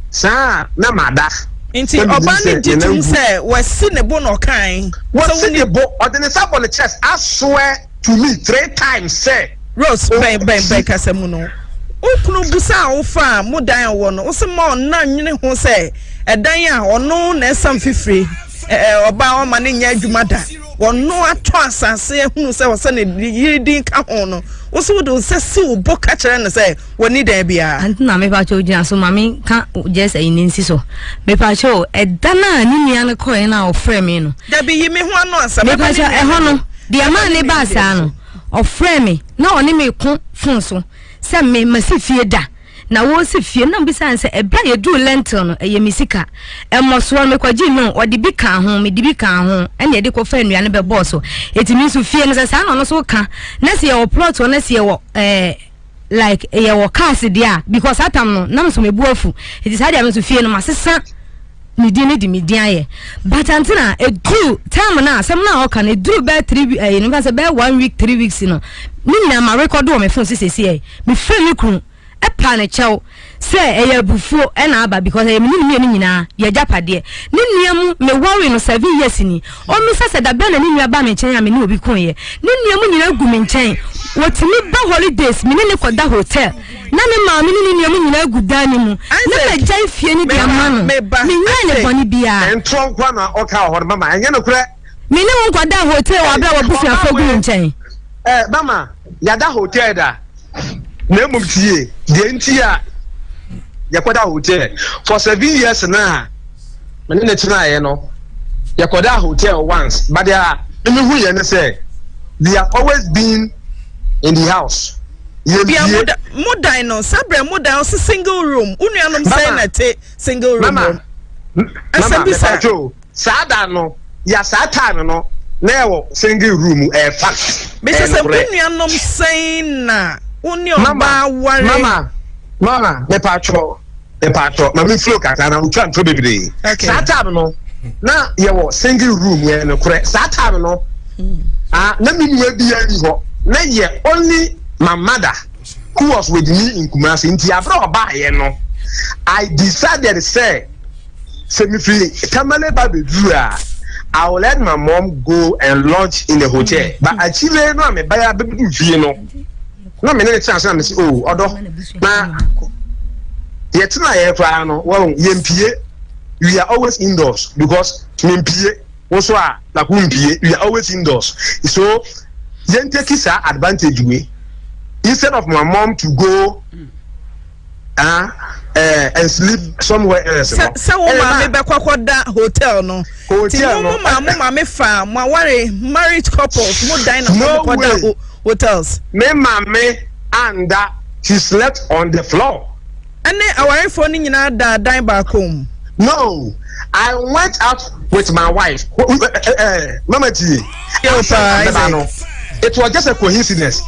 saa a na mada. Nti Na menim ɔbaa no sɛ gye ne nan tom gu. sɛ wasi ne bo na ɔkae sɛ Wasi wonni. ne bo, ɔde ne nsa bɔ ne chest aswear to me three times sɛ Rose, o bɛn bɛn bɛn kasa mu no, wo kunu busaa wo faa mo dan a ɔwɔ no, wo se ma ɔnna nnwene ho sɛ ɛdan a ɔno na ɛsam fifire, ɛ ɛ ɔbaa ɔma no nyɛ adwuma da, ɔno atɔ asase ahunu sɛ ɔsɛ ne yere din ka ho no, wo se wode wo nsa si wo bo ka kyerɛ no sɛ wɔnni dan biara. Ante na mepa kyɛw gyina so ma me nka just ayi ne nsi so. Mepa kyɛw ɛda no a ne nua no kɔɛ no a ɔfrɛ me no. Dabi yi me ho ano ansa. Mepa kyɛw ɛhɔ no deɛ maa ne baa saa no ɔfrɛ me na ɔne me ko fon so sɛ me masi fie da na wɔsi fie na mbisa no sɛ ɛberɛ a yɛduru lentil no ɛyɛ me sika ɛmmɔsoɔ no mekɔgye no ɔde bi kaa ho mede bi kaa ho ɛne ɛde kɔfa nnua no bɛbɔɔ so ɛti me nso fie no sɛ saa na ɔno so ka na sɛ yɛwɔ plot hɔ na sɛ yɛwɔ ɛɛ like yɛwɔ cars deɛ a because saa tam no na me nso mebu afu nti saa deɛ me nso fie no masesa ne din ne de me din ayɛ but ante na eduru time na asɛm na ɔka no eduru bɛɛ three ɛyi no sɛ bɛɛ one week 3 weeks no ne nyinaa ma record wɔ me phone sisi yɛ me fɛ me kunu ɛpa ne kyɛw sɛ ɛyɛ abufuo ɛna aba because ɛyɛ me ne ne mmienu nyinaa yɛ agyapadeɛ. Ne nua mu me worry no 7 years ni ɔmmisa sɛ dabɛn na ne nua ba me nkyɛn a me ne obi ko yɛ. Ne nua mu nyinaa gu me nkyɛn, wɔtumi ba holidays, me ne ne kɔda hotel na ne maame ne ne nua mu nyinaa gu dan ne mu na magyae fie no de ama no. Menyɛɛ ne bɔne biara. Ntorɔ nkoa na ɔka wɔ hɔ no mama, ɛnyɛ nokorɛ. Me ne wo nkɔda hotel wɔ abere a wɔbusuafoɔ gu me nkyɛn. Ɛ mama, yɛada hotel da, na mmom tie deɛ nti a yɛkɔda hotel for 7 years na me ne ne tenaeɛ no. Yɛkɔda hotel once, but deɛ a me hu yɛ ne sɛ we have always been in the house. Bia mo da mo dan no sabrɛ mo dan ɔsi single room, wo nuanom sɛn na te single room? Mama, mama, mepatwo, saa da no ya, saa time no na ɛwɔ single room, ɛyɛ fact. Bɛsɛ sɛ wo nuanom sɛn na wo ne ɔbaa ware? Mama, mama, mepatwo, mepatwo, ma me flow kakra na wotwa ntoro bebree. Saa time no na yɛwɔ single room, yɛ nokorɛ. Saa time no, ah, na me nua biara ni hɔ, na yɛ only my mother who was with me in Kumasi. Nti abere ɔbaayɛ no, I decided sɛ sɛ mefiri Tamale ba bɛduru a, I will let my mom go and lodge in a hotel. But akyire no a mebaya bɛdu fie no, na me ne ne tena ase na me sɛ, oh, ɔdɔ, na yɛtena yɛ koraa no wɔn yɛmpie, we are always indoors because mempie, wo so a like wompie, we are always indoors, so yɛn take saa advantage wei instead of my mom to go and sleep somewhere else. Sɛ sɛ wo maame bɛkɔ akɔda hotel no, ti mo mo maa mo maame fa mo aware married couples mo dan na mo kɔda hotels. Me maame anda, she slept on the floor. Ɛne awarefoɔ no nyinaa da dan baako mu? No, I went out with my wife. Mama tie. It was just a coincidence.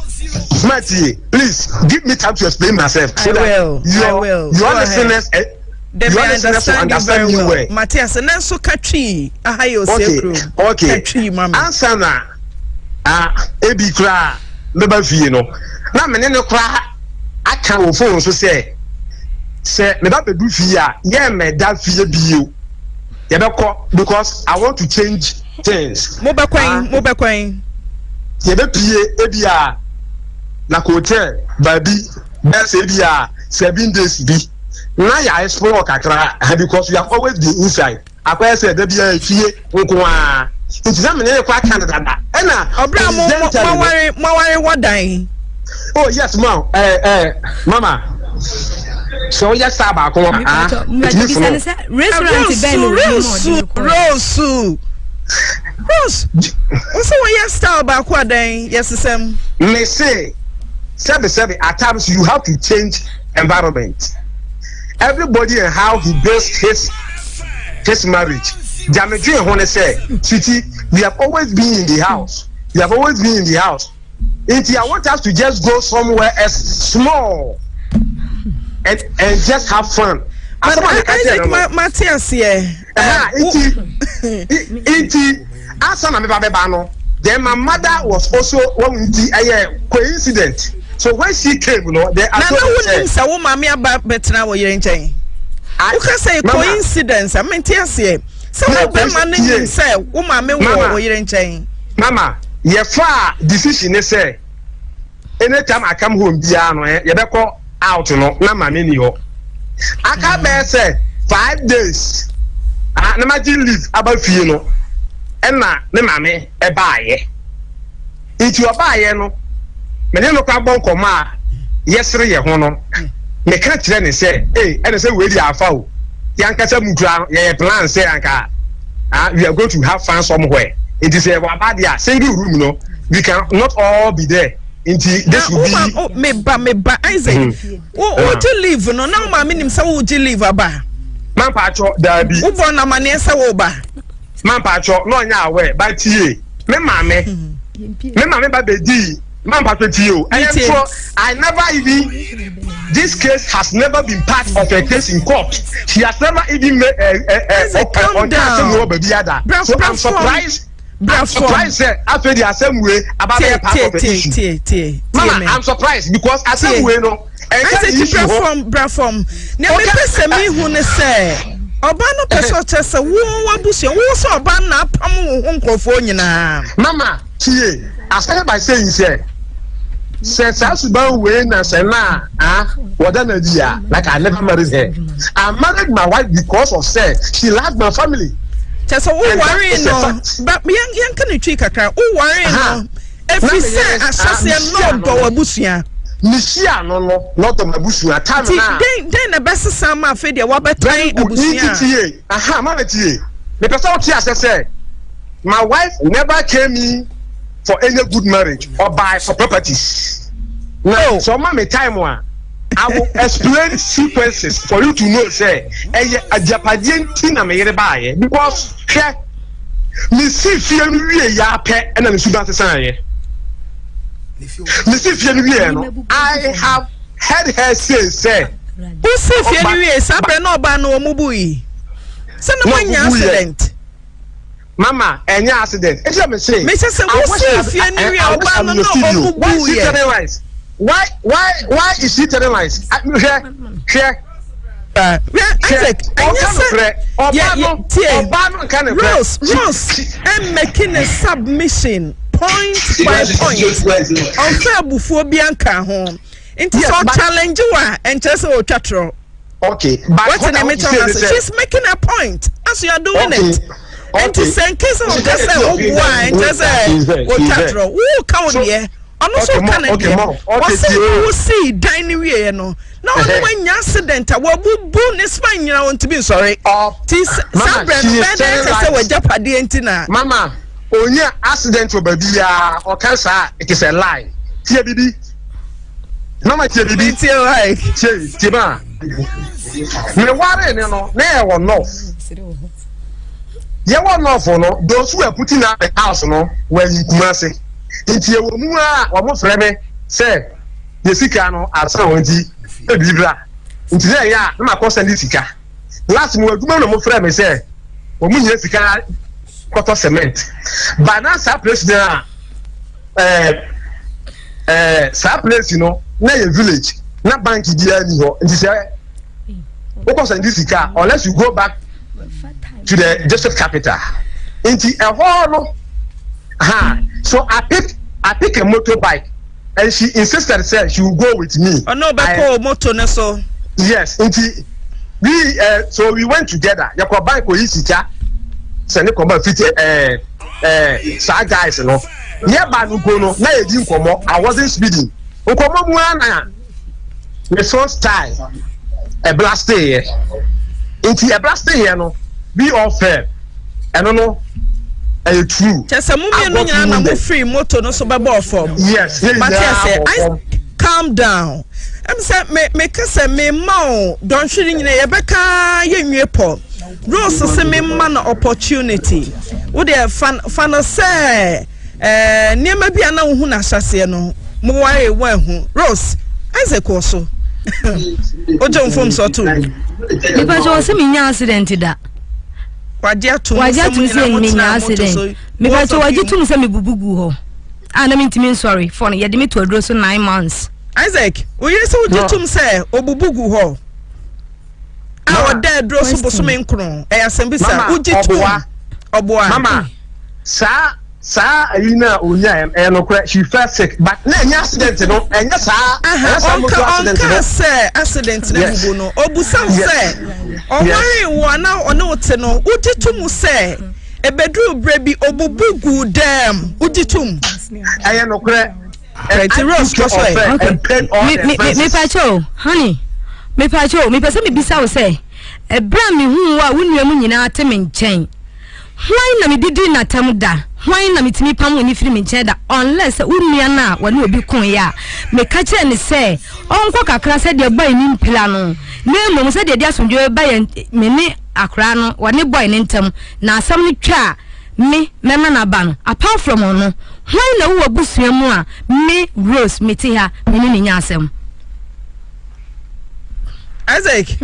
Mama tie, please give me time to explain myself. So I will. Your, I will. Your listeners, Debi, your I listeners will understand you understand very me well. well. Matthias, and then so katwi. Aha yo Okay, se okay. Katwi mama. Ansa na ah ebi kura meba fie no. Na me ne ne kura aka wɔ phone so sɛ meba bɛdu fie a, yɛ mɛda fie bio. Yɛbɛkɔ because I want to change things. Mo bɛkwan, mo bɛkwan. Yɛbɛpie ebi a na hotel baabi bɛɛ sɛ ebi a 7 days bi na yɛ explore kakra, because we have always been inside, akɔyɛ sɛ ɛda bi a efie nko ara, nti sɛ mene ne kɔ aka no dada ɛna. Ɔbɛn a mo mo aware, mo aware wɔ dan. Oh yes, ma mama, sɛ ɔyɛ saa baako a, etumi funu. Restaurant bɛn na Rose, Rose, Rose, wosɛ wɔyɛ style baako adan yɛ sisɛm. Me se sɛbi sɛbi, at times you have to change environment. Everybody and how he builds his marriage. Jamidwe ho ne sɛ, sweetie, we have always been in the house, we have always been in the house, nti I want us to just go somewhere else small and just have fun. But Isaac, ma te aseɛ. Nti asa na meba bɛba no, then my mother was also wɔn, nti ɛyɛ coincident. So when she came no, the Na na wonim sɛ wo maame aba bɛtena wo yere nkyɛn. Woka sɛ coincidence a mente aseɛ. Sɛ wo bɛma no nim sɛ wo maame wɔ wo yere nkyɛn. Mama, yɛfaa decision ne sɛ anytime I come home biara no eh, yɛbɛkɔ out no na maame ni hɔ. Aka hmm. bɛyɛ sɛ 5 days ah, na magye leave aba fie no ɛna ne maame ɛbaayɛ. Nti ɔbaayɛ no me ne no kɔ abɔ nkɔmmɔ a yɛsere yɛ ho no meka kyerɛ ne sɛ ee ɛna sɛ wei deɛ afa o yɛankasa mu kura no yɛyɛ plan sɛ anka ah we are going to have fun somewhere nti sɛ yɛwɔ aba deɛ a single room no we can not all be there nti this will be. na me ba me ba Isaac hmm. wo wo gye leave no na wo maame nim sɛ wo gye leave aba. Mampa atwɔ daabi. Wobɔ no amaneɛ sɛ wo ba. Mampaatwɔ na ɔnyɛ aware but tie me maame me maame ba bɛdii mampaatwɔ tie o ɛyɛ ntorɔ I never even this case has never been part of a case in court she has never even made ɛ ɛ ɔnka asɛm wɔ baabi ada so I'm surprised I'm surprised sɛ afei de asɛm wei aba bɛyɛ part of the issue mama I'm surprised because asɛm wei no. Isaac bra fam bra fam nea mepɛ sɛ mehu ne sɛ ɔbaa no pɛ sɛ ɔkyerɛ sɛ wo w'abusua wo sɛ ɔbaa no na apam wo ho nkurɔfoɔ nyinaa. Mama tie I started by saying sɛ sɛ saa suban wei na sɛ na ah wɔda no adi a like I never married her I married my wife because of sɛ she loved my family. Kyɛ sɛ wo waree no ba yɛn yɛn ka ne twi kakra wo waree no. Ɛfiri sɛ ahyɛseɛ no na ɔdɔ w'abusua. Mehyia no no na ɔdɔ m'abusua. Time Nti na. dɛn dɛn na ɛbɛsesa ama afei deɛ wabɛtan abusua a? Nti tie, aha, mama tie. Mepɛ sɛ wote aseɛ sɛ my wife never came in for any good marriage. Ɔbae for properties. Na Oh. sɛ ɔma me time a, I will explain sequences for you to know sɛ ɛyɛ agyapadeɛ nti na me yere baeɛ because hwɛ. Mesii fie no wieeɛ ara pɛ ɛna me suban sesaeɛ. Mesii fie no wieeɛ no, I have heard her say sɛ. Wosii fie no wie saa berɛ na ɔbaa no wɔn bui sɛ na moanya accident. Mama, ɛnyɛ accident. Ɛsɛ me se. Mesɛ sɛ wosii fie no wie ɔbaa no na wɔn Why is she buiɛ. telling lies? Why why why is she telling lies? Hwɛ hwɛ. Hwɛ Isaac, ɛnyɛ sɛ yɛ yɛ tie Rose Rose ɛmmɛki ne submission point by point ɔnfɛ abufuo bi anka ho nti sɛ ɔchallenge wa ɛnkyerɛ sɛ ɔtwa torɔ. Okay, but what I want to say is she's making a point as you are doing okay. it. Nti sɛ nke sɛ ɔka sɛ ɔboa ɛnkyerɛ sɛ ɔtwa torɔ wo ka wo deɛ. Ɔno nso ka ne deɛ. Ɔse wo sii dan no wieɛ no na ɔne wanya accident a wabubu ne spine nyina ɔntumi nsɔre. Ti saa berɛ no bɛyɛ dɛn sɛ sɛ w'agyapadeɛ nti na. Mama onya accident wɔ baabi a ɔka saa it is a lie. Tie bibi. Mama tie bibi. Tie why. Tie tie ma. Me ware ne no na yɛ wɔ north. Yɛ wɔ north no those who were putting up the house no were in Kumasi. Nti ɛwɔ mu ara a wɔfrɛ me sɛ yɛ sika no asa wɔn nti ebi bra. Nti na ɛyɛ a na makɔ sɛnde sika. Last mewɔ adwuma mu na wɔfrɛ me sɛ wɔn hia sika kɔtɔ cement. Ba na saa place no a ɛɛ ɛɛ saa place no na yɛ village na bank biara ni hɔ nti sɛ wokɔ sɛnde sika unless you go back to the district capital nti ɛhɔ no ha so I pick I pick a motorbike and she insisted say she will go with me. ɔno ɔbɛkɔ moto ne so. Yes nti we so we went together yɛkɔ bank oyi sika sɛ ne kɔma fiti ɛɛ ɛɛ saa guys no yɛ ba no mpo no na yɛ di nkɔmɔ I wasn't speeding nkɔmɔ mu ara na. Me phone style ɛblasteeɛ nti ɛblasteeɛ no we all fell ɛno no ɛyɛ true. Kyɛ sɛ mo mmienu nyinaa na mo firi moto no so bɛbɔɔ fam. Yes yɛn nyinaa bɔ fam. Calm down. Ɛm sɛ me me ka sɛ me ma o dɔnhwere nyinaa yɛbɛka yɛnwie pɔ. Rose sɛ me ma no opportunity. Wo deɛ fa fa no sɛ. Ɛɛ, nneɛma bi a na wohu no ahyɛaseɛ no, mowaree woanhu. Rose, Isaac wɔ so. Wogye wo mfomsoɔ to mu. Nipa sɛ ɔsɛ menya accident da. Wagye ato mu Wagye sɛ ato mo mu sɛ nyinaa menya motenaa moto accident. so. Nipa Both sɛ of wagye you. tom sɛ mebubu gu hɔ. A na mentumi nsɔre. Fɔ no yɛde me to aduro so 9 months. Isaac, wo yere sɛ wogye tom sɛ obubu gu hɔ a ɔda aduro so bosome nkron ɛyɛ asɛm bi sa wogye tom ɔboa. Mama, saa saa ayi na onya ɛyɛ nokorɛ she fell sick but na ɛnyɛ accident no ɛnyɛ saa ɛnyɛ saa motor accident no. Ɔnka sɛ accident na bubu no obusa sɛ ɔware wo ana ɔne wo te no wogye tom sɛ ebeduru berɛ bi obubu gu dɛm wogye tom. Ɛyɛ nokorɛ. Nti Rose kɔ so ɛ. Okay. Mepakyɛ o, honey, mepakyɛ o, mepɛ sɛ mebisa wo sɛ, ɛberɛ a mehuu wo a wo nua mu nyinaa te me nkyɛn, hwan na medidi n'atam da? Hwan na metumi pam wo ne firi me nkyɛn da? Unless sɛ wo nua no a wɔne obi koeɛ a, meka kyerɛ ne sɛ ɔnkɔ kakra sɛdeɛ boy no mpira no, na mmom sɛdeɛ ɛde asomdwoeɛ bɛba yɛn me ne akwaraa no, wɔne boy no ntam, na asɛm no twa a, me mɛma no aba no, apart from ɔno, hwan na wowɔ abusua mu a me, Rose, mete ha, me ne no nya asɛm? Isaac.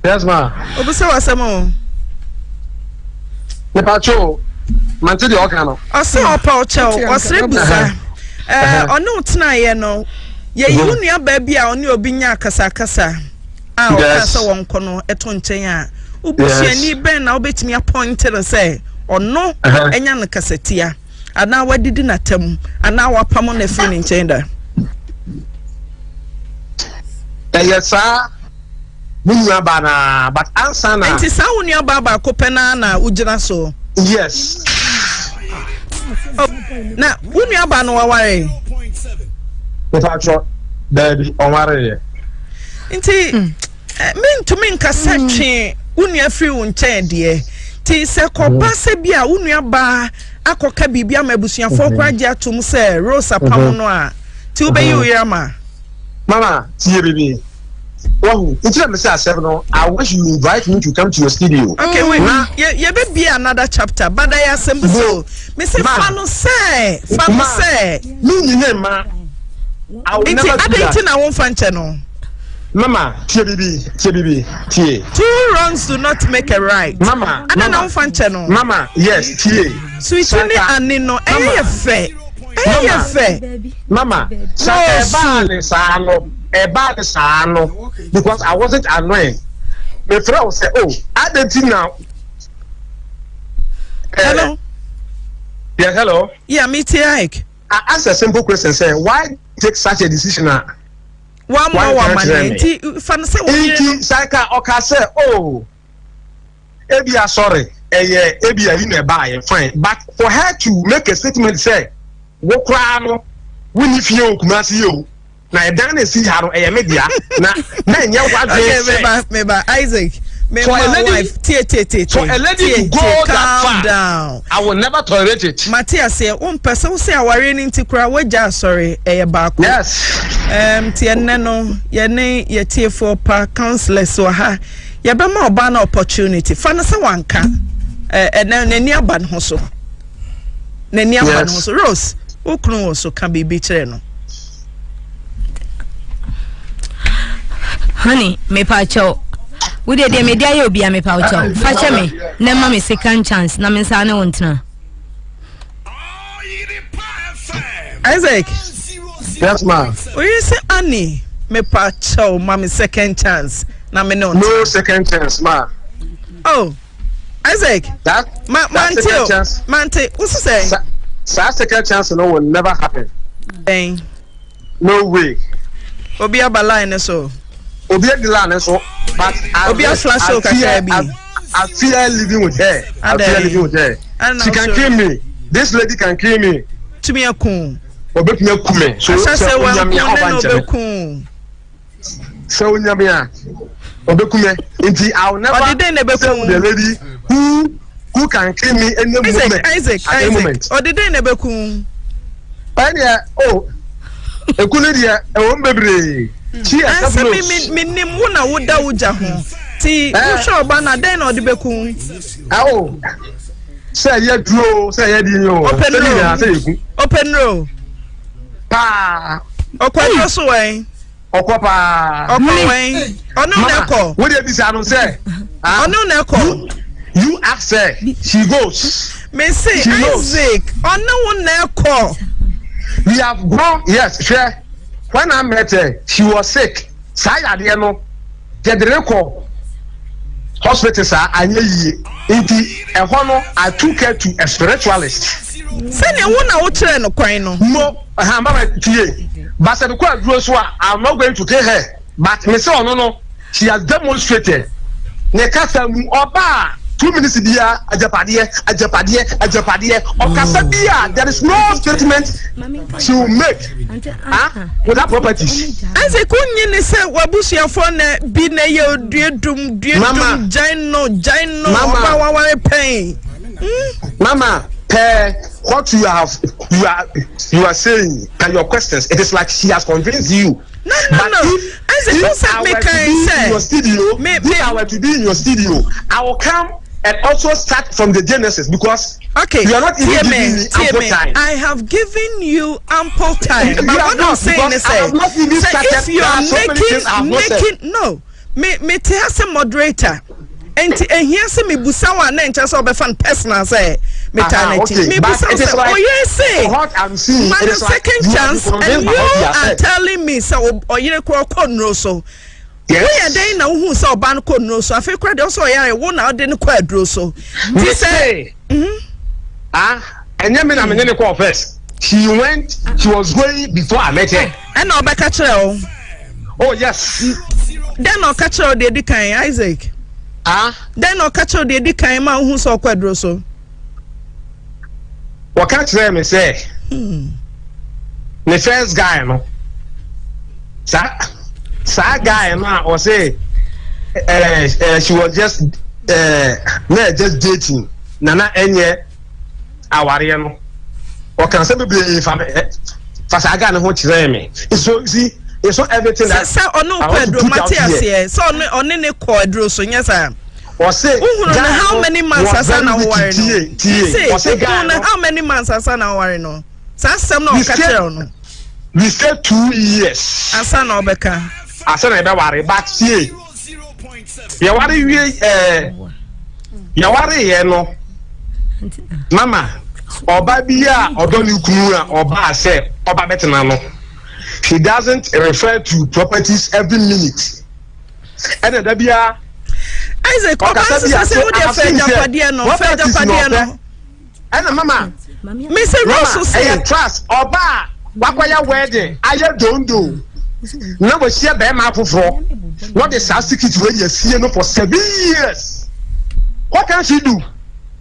Yes ma. Obisa w'asɛm o. Mepacho, mante deɛ ɔka no. Ɔsɛ ɔpɛ ɔkyɛw, ɔsere busa. Ɛɛ ɔne wo tenaeɛ no, yɛyi wo nua baa bi a ɔne obi nya akasakasa. a ɔkaa sɛ wɔnkɔ no to nkyɛn a, wo busuani bɛn na wobɛtumi apɔinte no sɛ ɔno anya no kasatia anaa wadidi n'atam anaa wapamo no afiri ne nkyɛn da? Ɛyɛ saa me nua baa na but ansa na. Nti saa wo nua baa baako pɛ naa na wogyina so? Yes. Oh, na wo nua baa no waware? Mepa daabi ɔnwareeɛ. Nti hmm. eh, mentumi nkasa hmm. twe wo nua firi wo nkyɛn deɛ nti sɛ kɔba hmm. sɛ bi a wo nua baa akɔka biribi ama abusuafoɔ kora agye atom sɛ Rose apam no a nti wobɛyi wo yere ama. Mama tie bibi wahu nti na mese asɛm no I wish you invite me to come to your studio. Okay wait na yɛbɛ bie another chapter but ɛyɛ asɛm bi so mese fa no sɛ fa no sɛ. Mi nyine ma. Nti adɛn nti na womfa nkyɛ no? Mama, tie bibi, tie bibi, tie. Two wrongs do not make a right. Mama, adɛn na womfa nkyɛ no? Mama, yes, tie. Sweetie ne ani no, ɛyɛ yɛ fɛ. Ɛyɛ yɛ fɛ. Mama, sɛ ɛbaa ne saa no, ɛbaa ne saa no, because I wasn't annoyed. Mefrɛ wo sɛ, oh, adɛn nti na. Hello. Yes, hello. Yeah, me tie Ike. I ask a simple question sɛ why take such a decision a. Wamma w'amanneɛ nti fa no sɛ wo yere no. Nti sanka ɔka sɛ oh ebia sorry ɛyɛ ebia yi na ɛbaayɛ fine but for her to make a statement sɛ wo koraa no wonni fie wɔ Kumasi yi o. Na ɛdan na esi ha no ɛyɛ me dea na na ɛnyɛ w'adwene Okay, sɛ. meba meba Isaac me For a ma lady- wife tie tie tie For tie a lady tie to go tie that calm far, down. I will never tolerate it. Mate aseɛ wompɛ sɛ wosɛ awareɛ no nti koraa woagya asɔre ɛyɛ baako. Yes. Um, nti ɛnnɛ no yɛne yɛtiefoɔ pa councillors wɔ ha yɛbɛma ɔbaa no opportunity fa no sɛ wanka ɛnɛ n'ani aba ne ho so. N'ani aba ne ho so. Rose, wo kunu wɔ so ka biribi kyerɛ no. Honey, mepa kyɛw. Wo deɛ deɛ mede ayɛ obi a mepa wo kyɛw. Fa kyɛ me na ma me second chance na me nsa ne wo ntena. Isaac. Yes, ma. Oye sɛ Annie, mepa kyɛw ma me second chance na me ne wo ntena. No second chance, ma. Oh. Isaac. That, ma that mante second o chance. mante wosi sɛ. Sa, saa second chance no will never happen. Ɛn. No way. Obi aba line ne so. Obi adi line ne so but I Obi aflash o kakra bi. I fear living with her. I fear living with her. She can kill me. This lady can kill me. Tumi aku. Obetumi aku me. So sɛ onyame a ɔba nkyɛn. Sɛ onya me a, obeku me. Nti I will never Ɔde dɛn na stay ɛbɛku with a lady who who can kill me any Isaac, moment. Isaac, at any Isaac. moment. Ɔde dɛn na ɛbɛku Ɛnneɛ o eku ne deɛ ɛwɔ mu bebree. She herself Ɛnsɛ me knows. me menim wo na woda wo gya ho. Ti Eh. wohwɛ ɔba na dɛn na ɔde bɛku Ɛwɔ sɛ ɛyɛ duro sɛ ɛyɛ di o Ɔpɛ sɛ ne nyinaa sɛ yɛ ku Ɔpɛ nnuro. paa. Ɔkɔ aduro so wɛn. Ɔkɔ paa. Ɔkɔ wɛn. Ɔno na ɛkɔ. Wo de bisa no sɛ. Ɔno na ɛkɔ. You ask her, she goes. Me se Isaac, ɔno wo na ɛkɔ. We have gone, yes, hwɛ. When I met her, she was sick. Saa yadeɛ no, yɛde no kɔ hospital saa anyɛ yie. Nti ɛhɔ no, I took her to a spiritualist. Sɛnea wo na wokyerɛ no kwan no. Mo, ɛha mama tie. But sɛ mekɔ aduro so a, I'm not going to kill her. But me sɛ ɔno no, she has demonstrated ne kasa mu ɔba a 2 minutes bia agyapadeɛ, agyapadeɛ, agyapadeɛ. Ɔkasa bi a, there is no statement she will make, ah, without properties. Isaac, wonyi ne sɛ wabusuafoɔ na bi na yɛ odue dum due dum, gyan no, gyan no, ɔba waware pɛn. Mama, per what you have you are saying and your questions, it is like she has convinced you. No. But No. if, Isaac, if who said I me were to can be say in your studio, Me- if I were to be in your studio, I will come and also start from the genesis because you are not even tie giving me, me tie ample me. time. I have given you ample time. You But have what I'm not, saying because is, I have not even say, started. if you There are are so many making things I have not said. making, no, me te ha sɛ moderator. Nti ehia sɛ mebusa wo a, na nkyɛn sɛ ɔbɛfa no personal sɛ meta n'akyi. But Mebusa wo it is sɛ like, ɔyere se what I'm seeing, ma it no is like second you have chance been and convinced you by what he has are said. telling me sɛ ɔyere korɔ kɔ nnuro so. Yes. Woyɛ dɛn na wohu sɛ ɔba no kɔ nnuro so? Afei koraa deɛ, ɔsɛ ɔyare wo na ɔde no kɔ aduro so. Me Nti sɛ say, ah, ɛnyɛ me na me ne ne kɔɔ first. She went, she was going before I met her. Ɛna ɔbɛka kyerɛ wo? Oh yes. Dɛn na ɔka kyerɛ wo deɛ edi kan, Isaac? Ah? Dɛn na ɔka kyerɛ wo deɛ edi kan ma wohu sɛ ɔkɔ aduro so? Wɔka kyerɛ me sɛ ne first guy no, saa guy no a ɔse ɛɛ ɛɛ she was just na just dating na na ɛnyɛ awareɛ no, ɔka sɛ bebree fa me ɛ fa saa guy no ho kyerɛ me. So you see, it's not everything that sɛ ɔne kɔ aduro, mate aseɛ sɛ ɔne ne kɔ aduro so, nyɛ saa? Ɔse wohunu no how many months asa na woware no? Tie, ɔse guy wohunu no how many months asa na woware no? Saa asɛm na ɔka kyerɛ wo no. We stay 2 years. Asa na ɔbɛka. Asa na ɛbɛware, but tie, yɛware wie, yɛware yɛ no, mama, ɔba bi a ɔdɔ ne kunu a ɔbaa sɛ ɔba bɛtena no, he doesn't refer to properties every minute, ɛna da bia. Isaac, ɔba nsesa sɛ wode fɛ agyapadeɛ no, fɛ agyapadeɛ no. Ɛna mama, Mr. Ross sɛ ɛyɛ trust. Ɔba a wakɔyɛ wedding ayɛ dondo na wɔahyia bɛrima afoforɔ na ɔde saa secret wei yɛ sie no for 7 years, what can she do?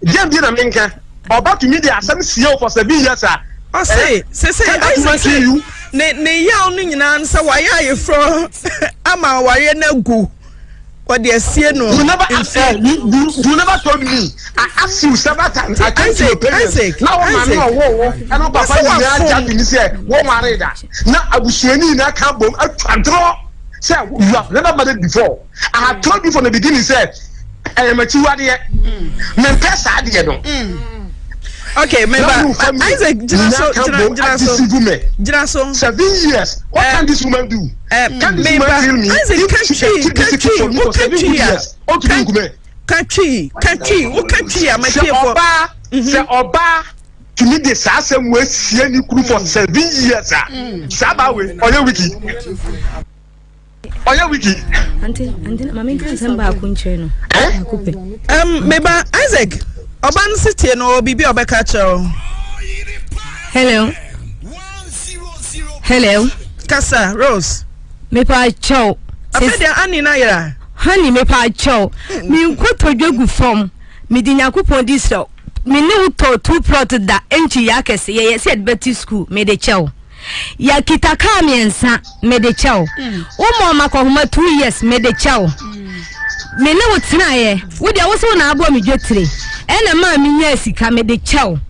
Jam bi na menka, ɔba tumi de asɛm sie o for 7 years a. Ɔse sese Isaac sɛ ne yaw no nyinaa no sɛ wayɛ ayeforɔ ama awareɛ no agu, wɔde asie no. You never ask you never told me. I asked you several times. I came to your parents. Isaac, na wɔn maame ɔwɔ wɔ ɛna papa nyinaa gya bi ni sɛ wɔn ware da na abusuani nyinaa ka bom atwa ntorɔ sɛ you have never married before. I had told you from the beginning sɛ ɛyɛ m'akyiwadeɛ, mempɛ saa adeɛ no. Okay, member Isaac, gyina so, gyina, gyina so, gyina so. 7 years, what can this woman do? Can this woman kill me? Isaac, katwi, katwi, wo katwi a, katwi, katwi, wo katwi a, sɛ ɔbaa, sɛ ɔbaa tumi de saa asɛm wo esie ne kunu for 7 years a, saa baa wei ɔyɛ wicked, ɔyɛ wicked. Ante, ante, maame, nka nsɛm baako nkyerɛ no. Baako pɛ. Meba Isaac, ɔba no si tie no, ɔwɔ biribi a ɔbɛka kyerɛ o. Hello. Hello. Kasa, Rose. Mepa kyɛw. Afei deɛ ani na yera. Honey, mepa kyɛw. Mi nkotodwe gu fam. Mi di Nyankopɔn di srɛ. Mi ne wo tɔ two plot da nkyi yɛ akɛse yɛyɛ sɛ yɛde bɛte school, mi de kyɛw. Yɛkita kaa mmiɛnsa, mi de kyɛw. Wo mɔ ɔma kɔhoma 2 years, mi de kyɛw. Me ne wo tenaeɛ, wo deɛ wo sɛ wo na abɔ me dwetire ɛna maa mi nya sika, mi de kyɛw.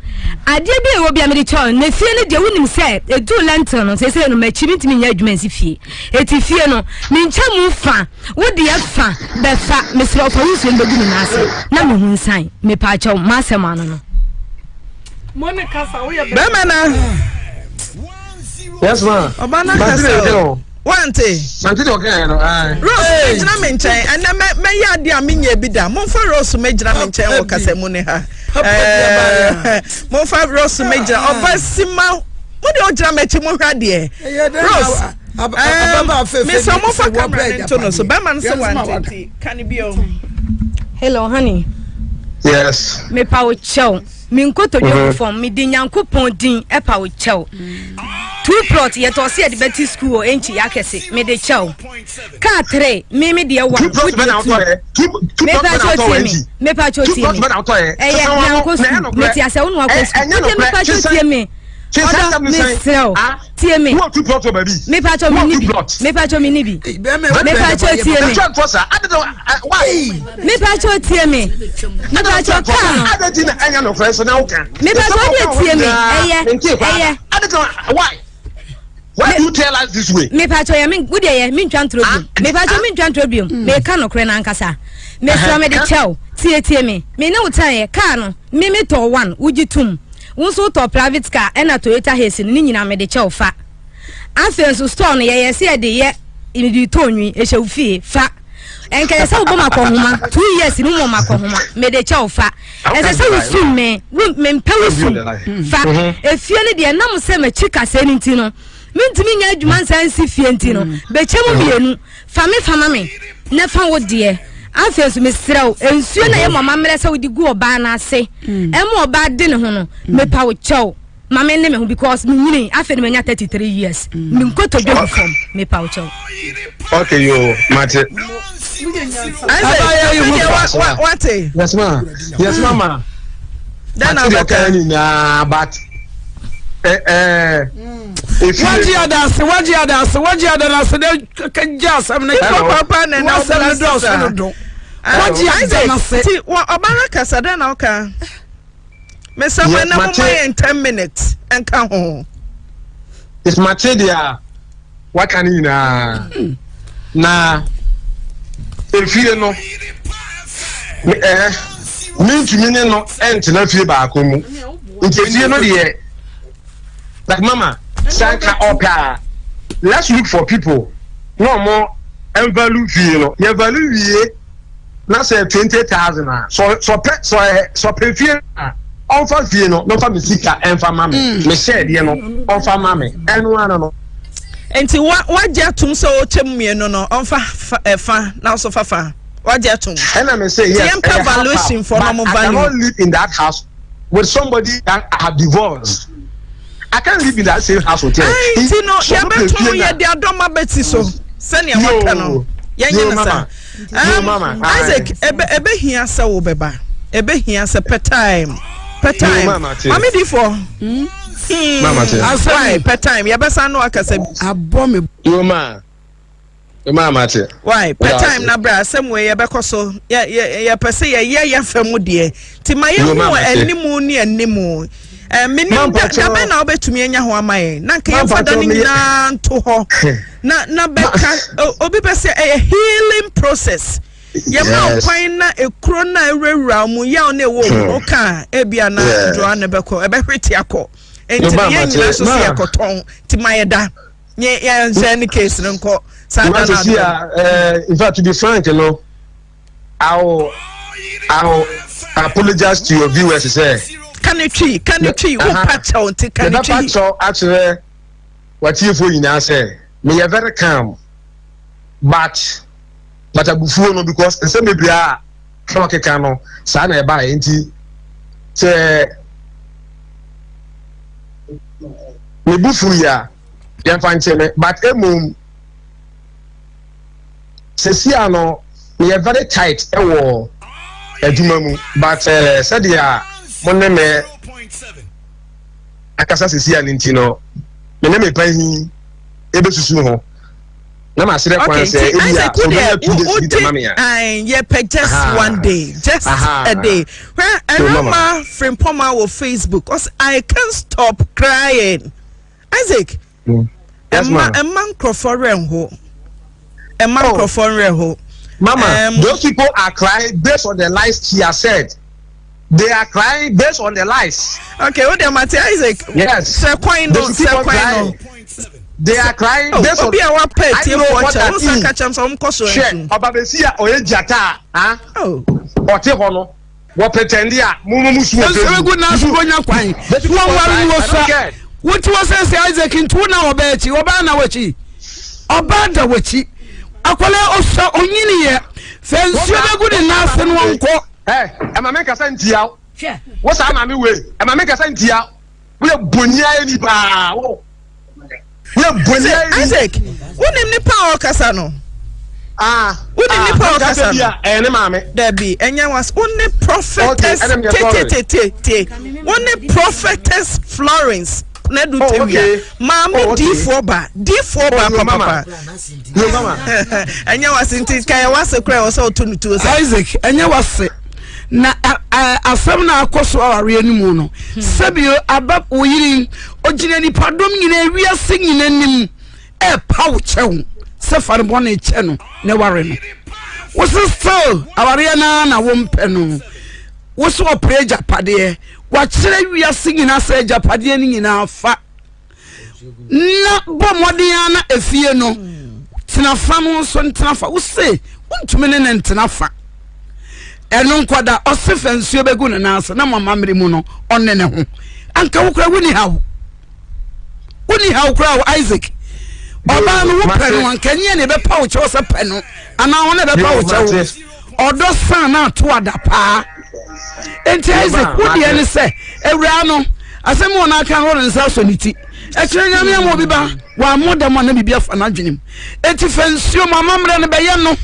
Adeɛ bi a ɛwɔ bi a mede kyɛw na fie no deɛ, wonim sɛ ɛduu lentil no, sɛsɛ no makyi mentumi nyɛ adwuma nsi fie, ɛti fie no menkyɛ mu fa, wo deɛ fa bɛfa. Mesrɛ ɔfa wo nsuo no bɛgu me n'ase na mehu nsan. Mepaakyɛw, m'asɛm ano no. Bɛrima na. Yes ma. Ɔba na kasa o, wante? Mante de ɔka yɛn no. Rose mɛgyina me nkyɛn ɛnɛ, mɛyɛ adeɛ a menyɛ bi da. Momfa Rose mɛgyina me nkyɛn wɔ kasa mu ne ha. Momfa Rose mɛgyina. Ɔba sima mo deɛ, ɔgyina m'akyi, mo hwɛ adeɛ. Rose. Ababaawa fɛfɛ bi Mesɛ ɔmo fa sɛ camera wɔbrɛ no nto no so. agyapadeɛ. Bɛrima no sɛ Yɛn nso ma wante wada. nti ka ne bio. Hello honey. Yes. Mepa wo kyɛw. Me nkotodwe gu fam. Mede Nyankopɔn din ɛpa wo kyɛw. Two plot yɛtɔ se yɛde bɛte school wɔ Enkyi Akɛse. Mede kyɛw. Car three me me deɛ one. Two plots Wo bɛ na deɛ two. wotɔ yɛ. Two two Mepa plots bɛ na kyɛw wotɔ wɔ tie me. Enkyi. Mepa kyɛw Two tie plots me. bɛ na wotɔ yɛ. Ɛyɛ Sisan wa meankɔ no na ɛyɛ school. nokorɛ. Mete asɛ wo na wakɔ Ɛ school. ɛnyɛ Wo deɛ nokorɛ. mepa kyɛw Sisan tie me. sisan Ɔdɔ asɛm ne sɛn? mesrɛ wo. Ah. Tie me. Wowɔ two plots wɔ baabi. Mepa kyɛw me Wowɔ ni two bi. plots. Mepa kyɛw me ni bi. Bɛrima yi, Mepa wopɛ kyɛw agyapadeɛ tie me. Ɛtwa ntoɔ saa. Adi na ɛ why? Mepa kyɛw tie me. Mepa kyɛw car no. Adi ti na ɛnyɛ nokorɛ so na woka. Mepa Nsɛm kyɛw a deɛ woka wɔ tie me. nyinaa, Ɛyɛ mentee koraa. ɛyɛ. Adi ti na why? Why do you tell us this way? Mepakyɛw yɛ me wo deɛ yɛ mentwa ntorɔ Ah, biom mepakyɛw ah. mentwa ntorɔ biom meka nokorɛ no ankasa mesrɛ mede kyɛw tie tie me me ne wo tenaeɛ kaa no me me tɔɔ one wogye tom wo nso wotɔɔ private car ɛna Toyota Hiace no ne nyinaa mede kyɛw fa afei nso store no yɛyɛ sɛ yɛde yɛ mede tɔ nwi ɛhyɛ wo fie fa ɛnkɛyɛ sɛ wobɔ makɔhoma 2 years no mmɔ makɔhoma mede kyɛw fa ɛsɛ sɛ wosum me wo mempɛ wo sum fa efie no deɛ nam sɛ makyi kasɛɛ no nti no mentumi nyɛ adwuma nsa nsi fie nti no bɛkyɛ mu mmienu fa me fa ma me na fa wo deɛ afei nso mesrɛ wo nsuo na yɛ mɔ amammerɛ sɛ wode gu ɔbaa no ase ɛma ɔbaa de ne ho no mepa wo kyɛw ma me ne me ho because me nyini afei no manya 33 years me nkotodwe gu fam mepa wo kyɛw. Okay yo mate. Isaac, wate. Yes ma. Yes mama. Then Mate deɛ ɔka nyinaa but eh eh. Wagye adase wagye adase wagye adase dɛ gye asɛm no Ifo papa na na wasɛm no dɔɔso no do wagye adase. Ti wɔ ɔbaa kasa dɛn na ɔka. Mesa mo na mo ma yɛn 10 minutes nka ho. Yes mate deɛ a waka no nyinaa na efie no ɛɛ mintumi ne no ɛntena fie baako mu nti efie no deɛ like mama sanka ɔpɛ a let's look for people na ɔmo ɛnvalu fie no yɛ value wie na sɛ 20,000 a sɔ sɔpɛ sɔ ɛ sɔpɛ fie a ɔnfa fie no na ɔnfa mi sika ɛnfa ma mi mm. mi hyɛ ɛdeɛ no ɔnfa ma mi ɛno ano no. Nti wa wagye atum sɛ ɔkyɛ mu mmienu no ɔnfa fa ɛfa na ɔso fa fa wagye atum. Ɛna mi sɛ yes ɛyɛ valuation for but no I value. cannot live in that house with somebody that I have divorced. I can't live in that same house with her. Ayi nti no yɛbɛtɔn yɛde adɔm abɛti so sɛnea waka no yɛnyɛ no saa. Um, Isaac ebe ebe hia sɛ wo bɛba ebe hia sɛ pɛ time pɛ time maame di fɔ. Why pɛ time yɛbɛsan no akasa. Abɔ me. Yo ma. Maa mate. Why pɛ time na bra asɛm wei yɛbɛkɔ so yɛ yɛ yɛpɛ sɛ yɛyɛ yɛ fɛ mu deɛ nti ma yɛhu wɔ animu ne animu ɛɛ menim da dabɛn na wobɛtumi anya ho ama yɛn na nka yɛmfa da no nyinaa nto hɔ na na bɛka obi bɛ sɛ ɛyɛ healing process yɛma wo kwan na ekuro na ewurawura mu yaw na ɛwɔ mu no ka ebia na dwoa na ɛbɛkɔ ɛbɛhwete akɔ nti yɛn nyinaa nso sɛ yɛkɔtɔn nti ma yɛ da. Nye yɛn nhyɛ ne case no nkɔ saa da na adɔ. Eh, in fact, to be frank, you know, I will, I will apologize to your viewers. Say, ka ne twi, ka ne twi, wo pa kyɛw nti ka ne twi. Mebɛpa kyɛw akyerɛ w'atiefo nyinaa sɛ meyɛ very calm but but abufuo no because nsɛm bebree a na ɔkeka no saa na ɛbaeɛ nti sɛ me bo fui a yɛmfa nkyɛ me but emom sɛsi a no meyɛ very tight ɛwɔ adwuma mu but eh, sɛdeɛ mo ne me akasa sɛsi a no nti no me ne me panyin ɛbɛsusu ho na ma serɛ kwan sɛ ebi a obɛnya 2 days bi dɛma me a yɛpɛ just one day just a day hwɛ ɛnama frimpɔma wɔ facebook ɔsɛ i can't stop crying isaac ɛma ɛma nkurɔfoɔ werɛ nho ɛma oh. nkurɔfoɔ werɛ ho mama um, those people are crying based on the lies she has said they are crying based on the lies. okay o de mate isaac. yes sɛ kwan no sɛ kwan no. they are crying oh, based on obi a wapɛ tie fo ɔkyɛ o san kakyɛ sɛ ɔmo kɔ so ɛntu. hwɛ ɔba besi a ɔyɛ gyata a ɔte hɔ no wɔ pretend a mo mo mu su wɔ facebook. nsɛm egu n'aso bonya kwan wɔn wari wo sa wotu wɔ sɛ sɛ isaac ntu na ɔbɛ akyi ɔbaa na wɔ akyi. Ɔbaa da w'akyi. Akwadaa ɔsua ɔnyiniiɛ. Fɛ nsuo bɛgu ne nan ase no ɔnkɔ. Ɛ ɛma me nkasa ntia wo. Wo saa maame wei ɛma me nkasa ntia wo. Woyɛ boniayɛni paa wo. Woyɛ boniayɛni. Isaac, wonim nipa a ɔkasa no? Ah, wonim ah, nipa a ɔkasa no? Ɛyɛ ne maame. Dabi, ɛnyɛ was. Wo ne prophetess tetetetete. Wo ne prophetess Florence. Konadu oh, Tawia. Maame oh, okay. diifoɔ ba, diifoɔ ba oh, papapa. Ɛnyɛ wase nti ka yɛ wase kora ɛwɔ sɛ ɔto ne tuo sa. Isaac, ɛnyɛ wase. Na asɛm na akɔ so awareɛ no mu no. Hmm. Sɛbio aba wo yere ogyina nipadɔm nyinaa wiase nyinaa nim ɛrepa wo kyɛw sɛ fa no bɔne kyɛ no na ware no. Wo se still awareɛ no ara na wompɛ no. Wo se ɔpere agyapadeɛ. Wakyerɛ wiase nyinaa sɛ agyapadeɛ no nyinaa fa na bɔ mmɔden ara na efie no tena fa no nso ntena fa. Wo se wontumi ne ne ntena fa. Ɛno nkɔda ɔse fa nsuo bɛgu ne nan ase na mo amammerɛ mu no ɔne ne ho. Anka wo kora wonni haw. Wonni haw koraa o Isaac. Ɔbaa no wopɛ no anka nyɛ ne ɛbɛpa wo kyɛw sɛ pɛ no anaa ɔno ɛbɛpa wo kyɛw. Ɔdɔ san na ato ada paa. Enti Isaac wo deɛ ne sɛ awuraa no asɛm wɔn aka no wɔde nsa asɔ ne ti. Ɛkyerɛ nyame ama obi ba wɔammɔ dam a na biribi afa n'adwenem. Enti fa nsuo mu amammerɛ no bɛyɛ no.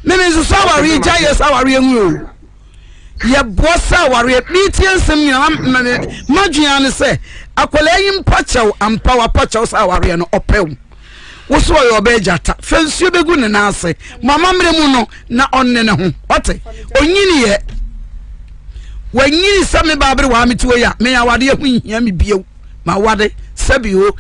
Meme nso sɛ awareɛ gya yɛ sɛ awareɛ ngu o. Yɛboa sɛ awareɛ metie nsɛm nyina madwene ara ne sɛ akwadaa yi mpa kyɛw ampa wapa kyɛw sɛ awareɛ no ɔpɛ wo wo so ɔyɛ ɔbɛ gyata fɛ nsuo bɛgu ne nan ase mo amammerɛ mu no na ɔnne ne ho ɔte ɔnyiniɛ wanyini sɛ me baabere waa mete wɔ yi a me awadeɛ ho nhia me bio ma wade sɛbi o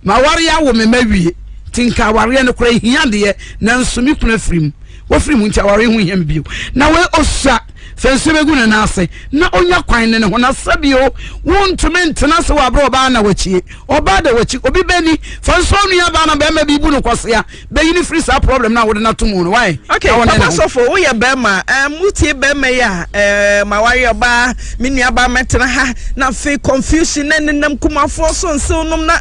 M'awareɛ awo me mma awie nti nka awareɛ no koraa ɛhia deɛ nanso me kunu afiri mu wafiri mu nti awareɛ ho nhia me bio na wei ɔsua fɛ nsuo bɛgu ne nan ase na ɔnya kwan ne ne ho na sɛbio wontumi ntena ase wɔ aberɛ ɔbaa na wakyie ɔbaa da wakyi obi bɛni fa nsuo nua baa na bɛrima bi bu no kwasea bɛyi no firi saa problem no a wode no ato mu no wae Okay, papa sɔfo woyɛ bɛrima um, wotie bɛrima yi a um, aware ɔbaa me nuabaa mɛtena ha na afei confusion na nenam kumafoɔ so nsew nom na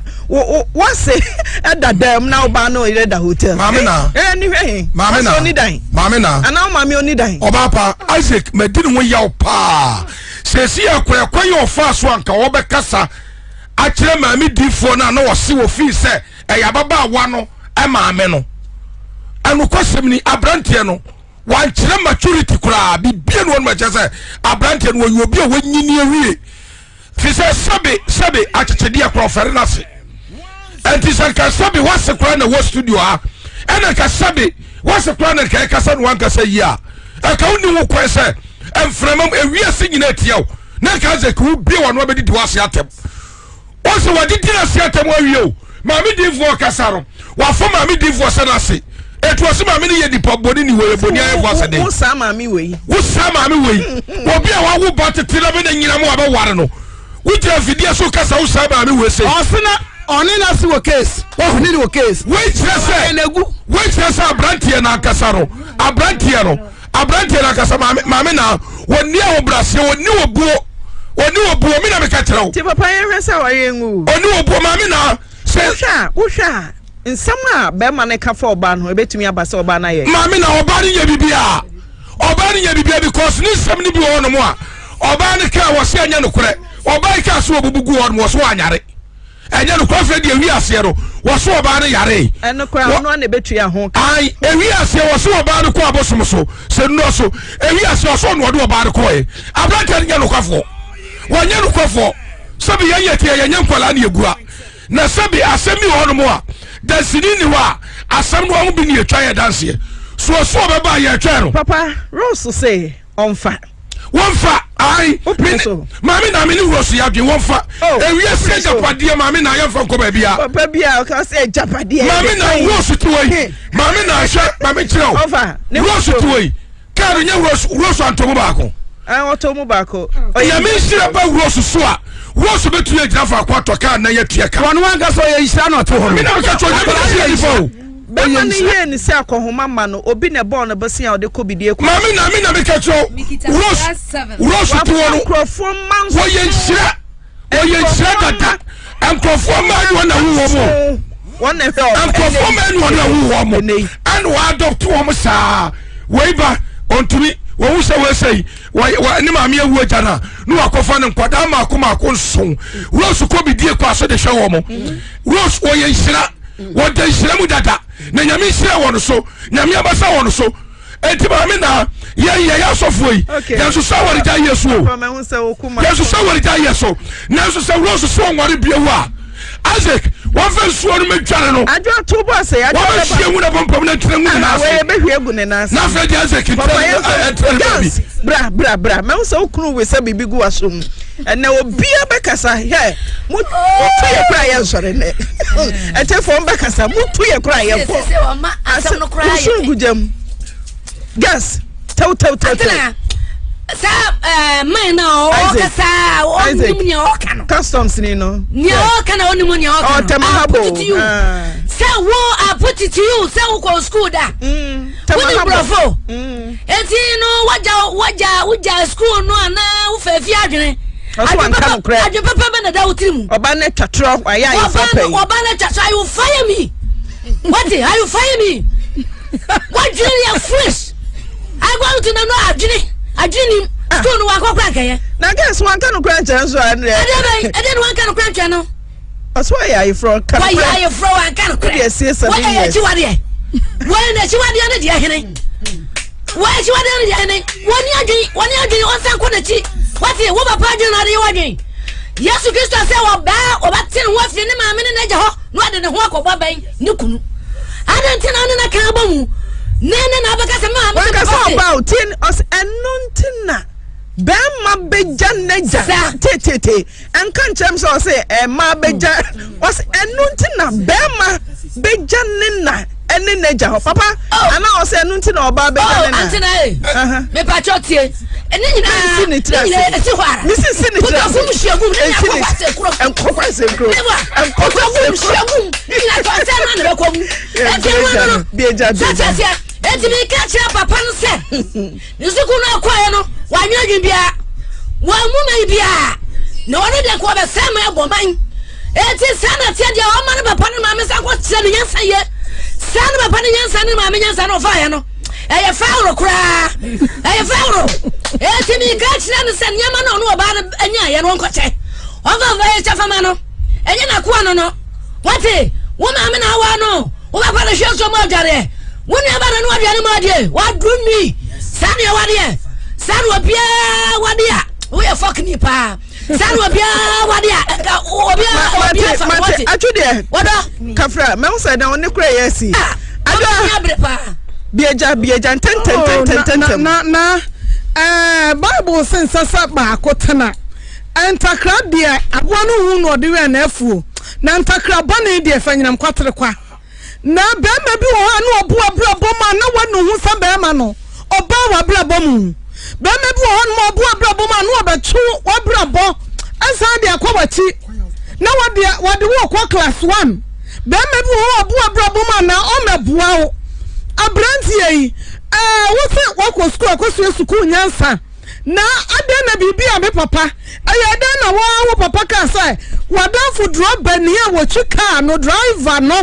wase ɛda dan mu na ɔbaa no yere da hotel. Maame na. Ɛɛ ni hwɛ he. Maame na. Oni dan. Maame na. Anaa maame oni dan. Ɔbaa pa Isaac mɛ di ne ho yaw paa sɛsi akora ɛkwan yɛ ɔfaa so anka ɔbɛkasa akyerɛ maame diifoɔ no a na ɔse wɔ fii sɛ ɛyɛ ababaawa no maame no ɛnokwasɛm ni aberanteɛ no wankyerɛ maturity koraa bibia no wɔnom ɛkyɛ sɛ aberanteɛ no wɔyɛ obi a wanyini awie fi sɛ sɛbe sɛbe akyekyedeɛ koraa ɔfɛre no ase ɛnti sɛ nka sɛbe wase koraa na wɔ studio ha ɛna nka sɛbe wase koraa na nka ɛkasa no wankasa yie a ɛka wonni ho kwan sɛ mframa mu ewiase nyinaa tia wo na nka sɛ wobie wano abɛdidi wase atɛm Ɔsɛ wɔde di n'ase atɛm awie o. Maame diifoɔ ɔkasa no, wafa maame diifoɔ sɛ n'ase. Etu ɔsɛ maame no yɛ nipa bɔne ni wɔyɛ bɔne ayɛfo asɛ den. Wo saa maame wei. Wo saa maame wei. Obi a wawo ba tete na bɛ na nyina mu abɛware no. Wogyina mfidie so kasa wo saa maame wei se. Ɔse na ɔne n'ase wɔ case. Ɔne ne wɔ case. Wei kyerɛ sɛ wei kyerɛ sɛ aberanteɛ no ankasa no aberanteɛ no. Aberanteɛ no ankasa maame maame na wɔnni ahobrɛaseɛ wɔnni obuo wɔnni obuo me na meka kyerɛ wo. Nti papa yɛn hwɛ sɛ awareɛ ngu. Ɔnni obuo maame na sɛ. Wohwɛ a wohwɛ a nsɛm a bɛrima no ka fa ɔbaa no ho ebetumi aba sɛ ɔbaa no ayɛ. Maame na ɔbaa no nyɛ biribiara ɔbaa no nyɛ biribiara because ne nsɛm no bi wɔ hɔnom a ɔbaa no kaa wɔ se ɛnyɛ nokorɛ ɔbaa yi kaa so wɔbubu gu hɔnom wɔ so wɔanyare. Ɛnyɛ nokorɛ afei deɛ ewi aseɛ no wɔso ɔbaa no yaree. Ɛno koraa ɔno ana ebetua ho ka. Ayi ewi aseɛ wɔso ɔbaa no kɔ abosom so sɛ nnuro so ewi aseɛ ɔso ɔno ɔde ɔbaa no kɔɛ aberanteɛ no nyɛ nokwafoɔ wɔnyɛ nokwafoɔ sɛbi yɛn yɛ teɛ yɛnyɛ nkwadaa ne egua na sɛbi asɛm bi wɔ hɔnom a dansini ni hɔ a asɛm no wɔn bi ne etwa yɛ danseɛ so ɔso ɔbɛba yɛ twɛn no. Papa Rose se ɔnfa. Wɔnfa ayi maame na me ne wura so yadwen wɔnfa oh, ewia si agyapadeɛ maame na yɛnfa nkɔ baabi a. Papa bi a ɔka sɛ agyapadeɛ. Maame na wura so ti wɔ yi maame na ahwɛ maame kyerɛ o wura so ti wɔ yi kaa no nyɛ wura so wura so antɔ mu baako. Ɔtɔ mu baako. Nyame nhyira ba wura so so a wura so bɛtumi agyina faako atɔ kaa na yɛtua ka. Wɔn ankasa ɔyɛ nhyira na ɔte hɔ no. Maame na meka kyerɛ onyame nhyira nipa o. Bɛma no yɛɛ no sɛ akɔnhoma ma no, obi na ɛbɔɔ no bosea a ɔde kɔ bidie kɔ. Maame na me na meka kyerɛ wo, Rose, Rose te hɔ no, wɔyɛ nhyira, wɔyɛ nhyira dada, nkurɔfoɔ mmaa ne wɔn na wowɔ mu. Wɔn na ɛhwɛ wɔn. Nkurɔfoɔ mɛ ne ɔne ɛwo wɔn mo ɛna wɔadɔpto wɔn saa wei ba ɔntumi wɔn sɛ wei sɛ yi wɔ ne maame awu agya no a ne wakɔfa no nkwadaa mako mako nson. Rose kɔ bidie kɔ aso de hwɛ wɔn mo. Rose wɔyɛ nhyira, wɔda nhyira mu dada na Nyame nhyira wɔn so, Nyame abasa wɔn so. Eti maame na yɛn yɛyɛ asɔfoɔ yi yɛn soso awaregya yɛ so o, yɛn soso awaregya yɛ so. Nanso sɛ Rose so ɔnware bio a, Isaac wɔnfɛ nsuo no mɛdware no, wɔbɛhwie ngu n'apampam na nkyerɛ ngu ne nan ase, na afei deɛ Isaac nkyerɛ ne baabi. Bra bra bra, mɛhu sɛ wo kunu wesa biribi gu w'aso mu. Ɛnɛ obia bɛkasa hɛ motu yɛ kora yɛ nsɔre nɛ ɛtɛfoɔ mbɛkasa motu yɛ kora yɛ kɔ asɛm wosu gu gyam gas tɛw tɛw tɛw tɛw. Saa ɛɛ man na ɔkasa ɔnim nea ɔka no. Customs ni no. Nea ɔka na ɔnim nea ɔka no. Ɔtɛm ha bo. Sɛ wo I put it to you sɛ wokɔ school da. Wone borɔfo. Eti no wagya wagya wogya school no anaa wofa fie adwene. Ɔso wanka nokorɛ. Adwene papa bɛ na da wo tiri mu. Ɔba no atwa torɔ wayɛ ayefra pɛ yi. Ɔba no atwa so I will fire me. Wate I will fire me. Wadwene yɛ foolish. I go to na no adwene adwene nim school no wankɔ kora nkɛyɛ. Na girls wanka nokorɛ nkyerɛ nso a ɛndeɛ. Ɛdeɛ bɛn ɛdeɛ no wanka nokorɛ nkyerɛ no. Ɔsɛ wɔyɛ ayeforɔ ka nokorɛ. Wɔyɛ ayeforɔ wanka nokorɛ. Wode asie seven Wɔyɛ years. akyiwadeɛ. Wɔyɛ n'akyiwadeɛ ne deɛ hene. Wɔyɛ akyiwadeɛ ne deɛ hene. Wɔni adwene wɔni adwene ɔnsan kɔ n'akyi. Wɔte wo papa adwene na ɔde yɛ w'adwene. Yesu Kristo sɛ ɔbaa ɔbɛte ne ho afiri ne maame ne n'agya hɔ na ɔde ne ho akɔbɔ bɛn ne kunu. Adɛn nti na ɔne no ka abɔ mu? Ne ne na abɛka sɛ maame sɛ Wankasa papa se. ɔbaa o tie ɔsɛ ɛno nti na bɛrima bɛgya n'agya tetete. Ɛnka nkyerɛ m sɛ ɔse ɛma bɛgya ɔse ɛno nti na bɛrima bɛgya ne na ɛne n'agya hɔ papa oh. ana ɔsɛ ɛno nti na ɔbaa bɛgya ne na. Oh, antina e mepatwɔ tie ɛne nyinaa ne nyinaa ɛsi hɔ ara mesi si ne tiri ase kutɔgum hyiagum ne nyinaa kɔkɔ ase kuro nkɔkɔ ase kuro nkɔkɔ hyiagum ne nyinaa tɔ nsɛm na ne bɛkɔ mu ɛti ɛnu ɛnu no sɛ tiɛ ɛti mi ka kyerɛ papa no sɛ. Ne sukuu no a ɔkɔeɛ no, wanyɛ adwene biara, wammu mmɛn biara, na ɔno deɛ nka ɔbɛsɛe man abɔ man. Enti saa na teɛ deɛ ɔma ne papa ne maame nsa nkɔkyerɛ no nyansa yie. Saa ne papa ne nyansa ne maame nyansa na ɔfaeɛ no, ɛyɛ fɛworo koraa, ɛyɛ fɛworo. Enti meka kyerɛ no sɛ nneɛma no ɔno ɔbaa no anyaeɛ no ɔnkɔkyɛ, ɔmfa mfa yɛ kyɛfa ma no, ɛnyɛ n'akoa no no. Wate, wo maame na awa no. Wo papa no hwɛ nsuo mu adwareɛ. Wo nuaba no no aduane mu adeɛ. Waduru mi. Saa na ɛwadeɛ. Saa na obiara wadeɛ a woyɛ fɔk ni paa. Saa na obiara wadeɛ a nka obiara obiara fa mate atwo deɛ. Wɔdɔ. Kafra mɛho sɛ na ɔne kura yɛ asi. Ah, adwo. Abere paa. Biagya biagya ntɛntɛntɛntɛntɛm. Na na ɛɛ Bible se nsɛ sɛ baako tena. Ntakra deɛ aboa no hu na ɔde wɛn n'afuo. Na ntakra bɔne deɛ fa nyinam kwatere kwa. Na barima bi wɔ hɔ a na ɔbu abrabɔ mu a na wanu ho sɛ barima no ɔbaa w'abrabɔ mu. Barima bi wɔ hɔ nom a ɔbu abrabɔ mu a na ɔbɛtwe w'abrabɔ asan de akɔ w'akyi na wɔde wɔde wo kɔ class one. Barima bi wɔ hɔ a ɔbu abrabɔ mu a na ɔmmɛboa wo. Aberanteɛ yi, ɛɛ wo sɛ wakɔ sukuu akɔsua sukuu nyansa. Na adɛn na biribi a me papa, ɛyɛɛ dɛn na wo ara wo papa kaa sɛ w'adamfo drɔbani a wɔtwi kaa no, driver no,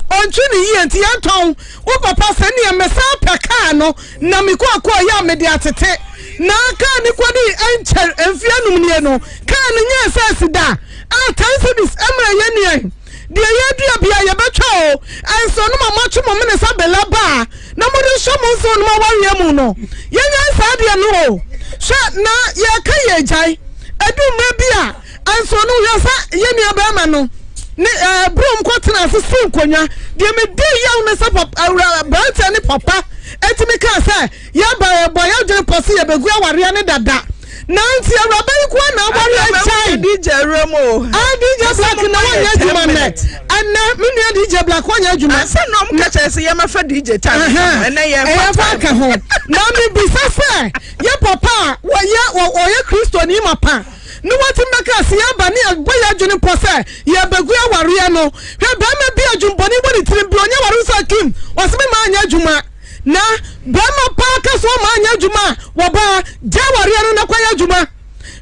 ɔntwi no yie nti yɛntɔn wo papa sɛ neɛ mesan pɛ kaa no na mekɔ akɔɔyɛ a mede atete na kaa no kɔdii ɛnkyɛr mfeɛ anum nie no kaa no nyɛɛ sɛ asi da a 10 cedis mmerɛ yɛ nnuan Deɛ yɛdua bia yɛbɛtwa o, ɛnso no ma moatwe mo mene sɛ bela ba a na mode hyɛ mo nso nom awareɛ mu no, yɛnyae saa deɛ no o. Hwɛ na yɛka yɛgyae, ɛdu mmerɛ bi a ɛnso no hwɛ sɛ yɛn nua bɛrima no ne ɛɛ brom kɔ tena ase si nkonnwa. Deɛ medi yaw ne sɛ papa awura aberanteɛ ne papa ɛtumi kaa sɛ Yɛba yɛbɔ yɛdwene pɔ se yɛbɛgu awareɛ no dada na nti awuraba yi nkoa na aware agyae. DJ awura mu o. Ah DJ Black na wɔnyɛ adwuma nnɛ. Ɛnɛ me nua DJ Black wɔnyɛ adwuma. Ansa na ɔmo ka kyerɛ sɛ yɛmɛfa DJ time ɛnɛ yɛmfa ka ho. Na mebisa sɛ yɛ papa a wɔyɛ ɔyɛ Kristoni mapa ne watumi bɛka se yɛba ne yɛbɔ yɛadwene pɔ sɛ yɛbɛgu awareɛ no. Hwɛ bɛrima bi adwumbɔne wɔ ne tirim bi ɔnyɛ ware sɛ Kim ɔse me maa nyɛ adwuma. Na bɛrima paa ka sɛ ɔma anyɛ adwuma a, wɔbaa, gya awareɛ no na kɔyɛ adwuma.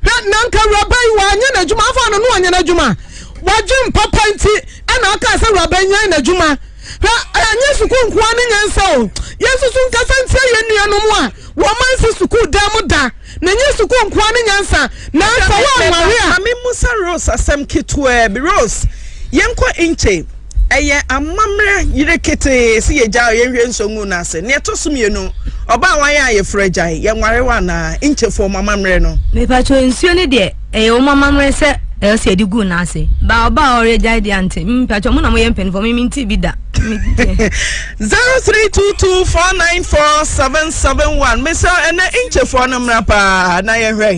Hwɛ, na nka awuraba yi wanyɛ n'adwuma, afa no no wanyɛ n'adwuma. Wadwen papa nti, Ɛna ɔkaa sɛ awuraba nyae n'adwuma. Hwɛ, ɛnyɛ sukuu nko ara ne nyansa o. Yɛn nso so nkasa ntia yɛn nuanom a wɔn ansi sukuu dan mu da. Na ɛnyɛ sukuu nko ara ne nyansa. Na sɛ woanware a. Ma memmusa Rose asɛm ketewaa bi. Rose, yɛnkɔ Nkye. Ɛyɛ amammerɛ yere ketee sɛ yɛgyae yɛnhwɛ nsuo ngu no ase. Nea ɛtɔ so mmienu, ɔbaa a wayɛ ayeforo agyae, yɛnware wo anaa? Nkyefoɔ, mo amammerɛ no. Mepakyɛw, nsuo no deɛ, ɛyɛ wɔn amammerɛ sɛ ɛwɔ sɛ yɛde gu n'ase. Ba ɔbaa a ɔregyae deɛ ante. Mepakyɛw, mo na moyɛ mpanimfoɔ, me mente bi da. 0322494771 Mesrɛ ɛnɛ Nkyefoɔ no mmra paa na yɛhwɛ.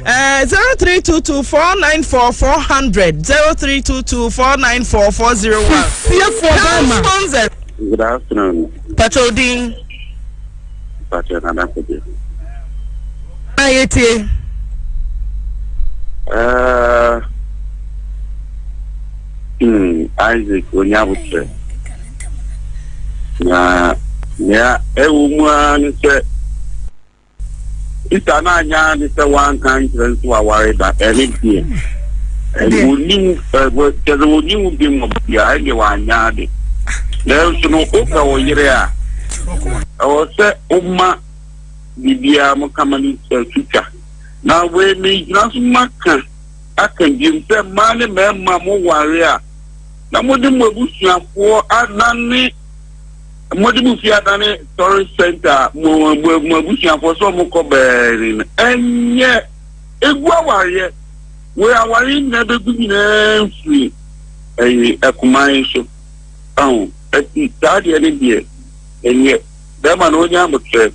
0322 494 400 0322 494 401. Siefoɔ bɛrima. Sponsor. Good afternoon. Pacho din. Pacho Nana Kojo. Na yɛtie. Isaac Onyabotrɛ. Na nea ɛwɔ mu ara ne sɛ Peter no anyɛ ara ne sɛ wanka ankyerɛ nso waware da ɛne deɛ wɔni wo kyɛ sɛ wɔni wo bi mmɔ bia ɛne wanyɛ ade nanso no wopɛ wo yere a ɛwɔ sɛ woma biribiara mo kama no twitwa na wei megyina so maka aka biom sɛ mmaa ne mmarima mo ware a na mode mo abusuafoɔ adane Mode mo fie adane tourist center a mo mo mo abusuafoɔ sɛ wɔn kɔ bɛɛni no ɛnyɛ egu awareɛ wei awareɛ nyinaa bɛgu nyinaa mfiri ɛyi ɛkoma yi so ɛho ɛti saa deɛ ne deɛ ɛnyɛ bɛrima no onya abotrɛ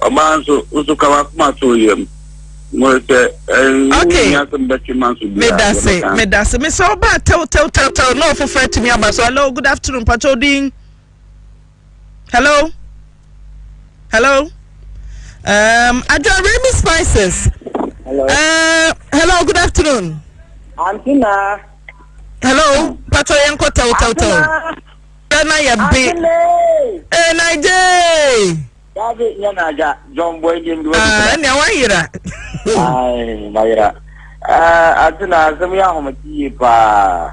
ɔbaa nso nso ka wakoma to yam mo sɛ ɛn Okay. wo asɛm bɛtwe ma nso biara Medase, yɛbɛka. medase. Mesɛ ɔbaa tɛw tɛw tɛw tɛw na ɔfoforɔ atumi aba so. Hello, good afternoon. Pacho din. Hello. Hello. Adwa Remy Spices. Hello. Hello, good afternoon. Auntie na. Hello, Pacho yɛnkɔ tɛw tɛw tɛw. Yɛ na yɛ be. Eh, Naije. Dabi nyɛ Naija, John Boy deɛ mede wadi Ah, ɛnea wayera. Ae, mayera. Eh, ante na asɛm yi ahomete yie paa.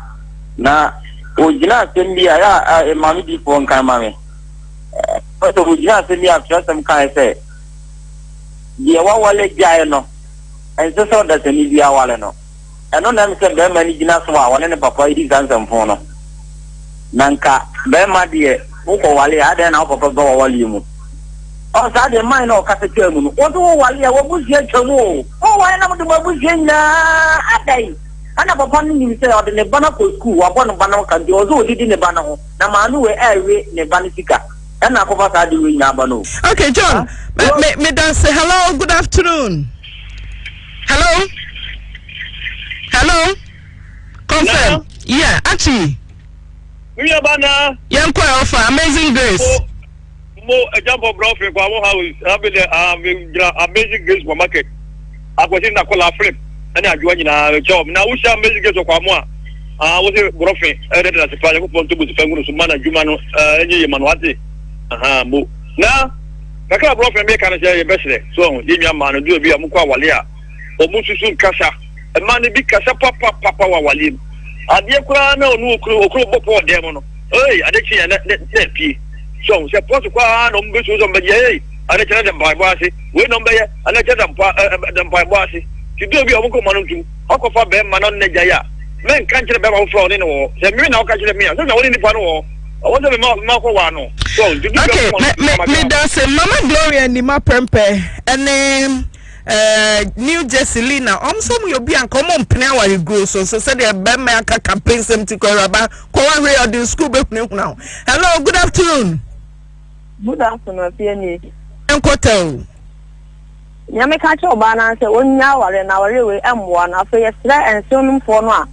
Na ogyina asɛm bi a, yɛ a eh, maame difoɔ nkan ma me. Eh, sɛ ogyina asɛm bi a twerɛsɛm kae sɛ, deɛ wawale gyae no, ɛnsɛ sɛ ɔdasani bi awale no. Ɛno na ɛm sɛ barima no gyina so a ɔne ne papa redi saa nsɛmfoo no. Na nka barima deɛ wokɔwale a adɛn na wo papa ba w'awaleɛ mu? Ɔ saa deɛ man na ɔkasa twaa mu no, wo nso wowale a w'abusua twa mu o. Moware na mode mo abusua nyinaa adɛn? Ɛna papa no nim sɛ ɔde ne ba no akɔ sukuu, wabɔ ne ba no ka nti ɔwɔ sɛ ɔdidi ne ba no ho. Na maame wei ɛrewe ne ba no sika. Ɛna akɔfa saa ade wei nyinaa aba no o. Okay, John, me, me, me dance. Hello, good afternoon. Hello? Hello? Confirm. No. Yeah, Achi. Nua ba na. Yɛn kɔ ɛwɔ Amazing Grace. Mo mo ɛjàmpɔ brɔfin kɔ awɔ house abe dɛ ah mi gyina Amazing Grace supermarket akɔsi na kɔla flip ɛne adwoa nyinaa kyɛw na wohyɛ Amazing Grace ɔkɔ amo a ah wosi brɔfin ɛdɛ dɛ ase pa yɛ kɔpɔ ntobo si fɛn so ma na adwuma no ɛnyɛ yɛ ma no ate aha mo na. Kakra a borɔfo no ka no sɛ yɛbɛsrɛ so ahu yɛn nua mmaa no duru bi a wɔkɔ awale a wɔn susu nkasa mmaa no bi kasa papapapa wɔ awaleɛ mu adeɛ koraa na ɔno okunu okunu bɔ pɔɔ dɛm no ee ade kye yɛn na na na pie so ahu sɛ pɔs koraa na wɔn bɛsu sɛ wɔn bɛgye ee ade kye na da mpaebɔ ase wei na wɔn bɛyɛ ade kye da mpa ɛɛ da mpaebɔ ase ti duru bi a wɔn kɔ mma no ntum ɔkɔfa bɛrima na ɔne n'agya yɛ a mɛnka nkyerɛ bɛrima foforɔ a ɔne no wɔ hɔ sɛ mmiri na ɔka kyerɛ me a sɛ na wɔne nipa no wɔ hɔ ɔwɔ sɛ mema mema kɔ waa no. Okay, me me me da se Mama Gloria Nima Prempeh ɛne eh, New Jersey Lina ɔm sɛ ɔmo yɛ obi a nka ɔmo mpene awareguo so nso sɛdeɛ bɛrima aka campaign sɛm ti kɔ awuraba kɔ wahwɛ yɛ ɔde sukuu bɛhunahuna wo. Hello, good afternoon. Good afternoon, afie nie. Nkɔtɛ o. Nea meka akyerɛ ɔbaa no ara ne sɛ ɔnnyaa awareɛ na awareɛ wei ɛmmoa no. Afei yɛsrɛ nsewonomfoɔ no a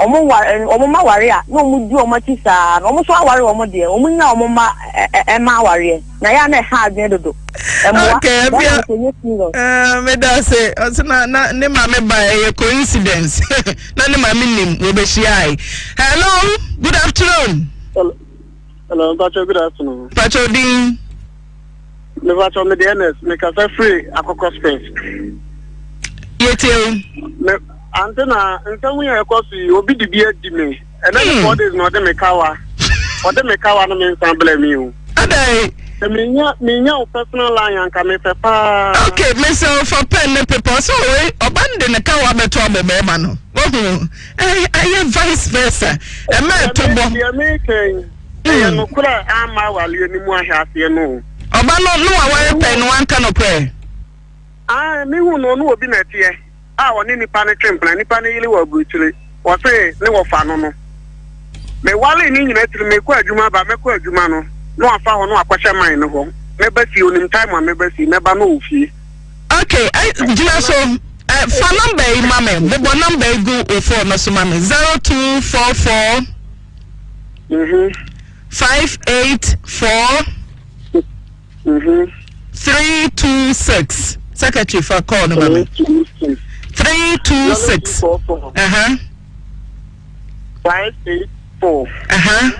wɔn ware wɔn mma ware a na wɔn di wɔn akyi saa no wɔn nso aware wɔn deɛ wɔn nnya wɔn mma mma awareɛ na yɛ a na ɛha adwene dodo. Ɛmmoa. Okay, Bɛrima afia no sɛ nyɛ serious. Eh, meda ase ɔsɛ na na ne maame ba ɛyɛ coincidence na ne maame nim wɔbɛhyiae. Hello, good afternoon. Hello, hello, Mpacho, good afternoon. Mpacho din. Mepakyɛw mede Ernest mekasa firi Akɔkɔ Springs. Yɛtie o. Me ante na nsɛm yi a ɛkɔ so yi obi de bi adi me. Ɛnɛ ne 4 days na ɔde me kawa. Ɔde me kawa no me nsan blɛ mi o. Adɛn? Sɛ menya menya wo personal line anka mepɛ paa. Okay, mesɛ ɔfa pen ne paper ɔsɛ ɔwei ɔba no de ne kawa bɛto abɔ bɛrima no. Wahu? Ɛyɛ vice versa. Ɛma ɛto bɔ. Deɛ meka yi, ɛyɛ nokorɛ a amma awareɛ no mu ahwɛ aseɛ no o. Ɔba no no waware pɛn no wanka nokorɛ? Ae, mehu no, ɔne obi na ɛteɛ a ɔne nipa no twe mpena, nipa no yere wɔ aburukyire, ɔse ne wɔfa no no. Mewaree ne nyina akyiri mekɔ adwuma ba, mɛkɔ adwuma no na wafa hɔ na wakɔhyɛ man no hɔ, mɛba fie, onim time a mɛba fie, mɛba na ɔwɔ fie. Ok, gyina so, fa number yi ma me, bobɔ number yi gu wo phone no so ma me, 0244 584 326. Secretary fa call no ma me. 326. Uh-huh. 584. Uh-huh.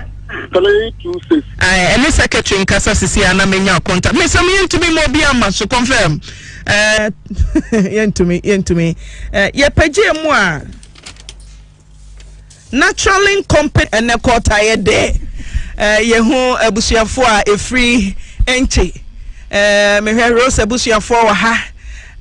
326. Aye, ɛne secretary nkasa sisi a na menya contact. Me sɛ yɛntumi ma obi ama so confirm. Eh, yɛntumi, yɛntumi. Eh, yɛpɛgye mu a Naturally Company ɛnɛ kɔɔta yɛ dɛ. Eh, yɛhu abusuafoɔ a ɛfiri Nkye. Eh, mehwɛ Rose abusuafoɔ wɔ ha.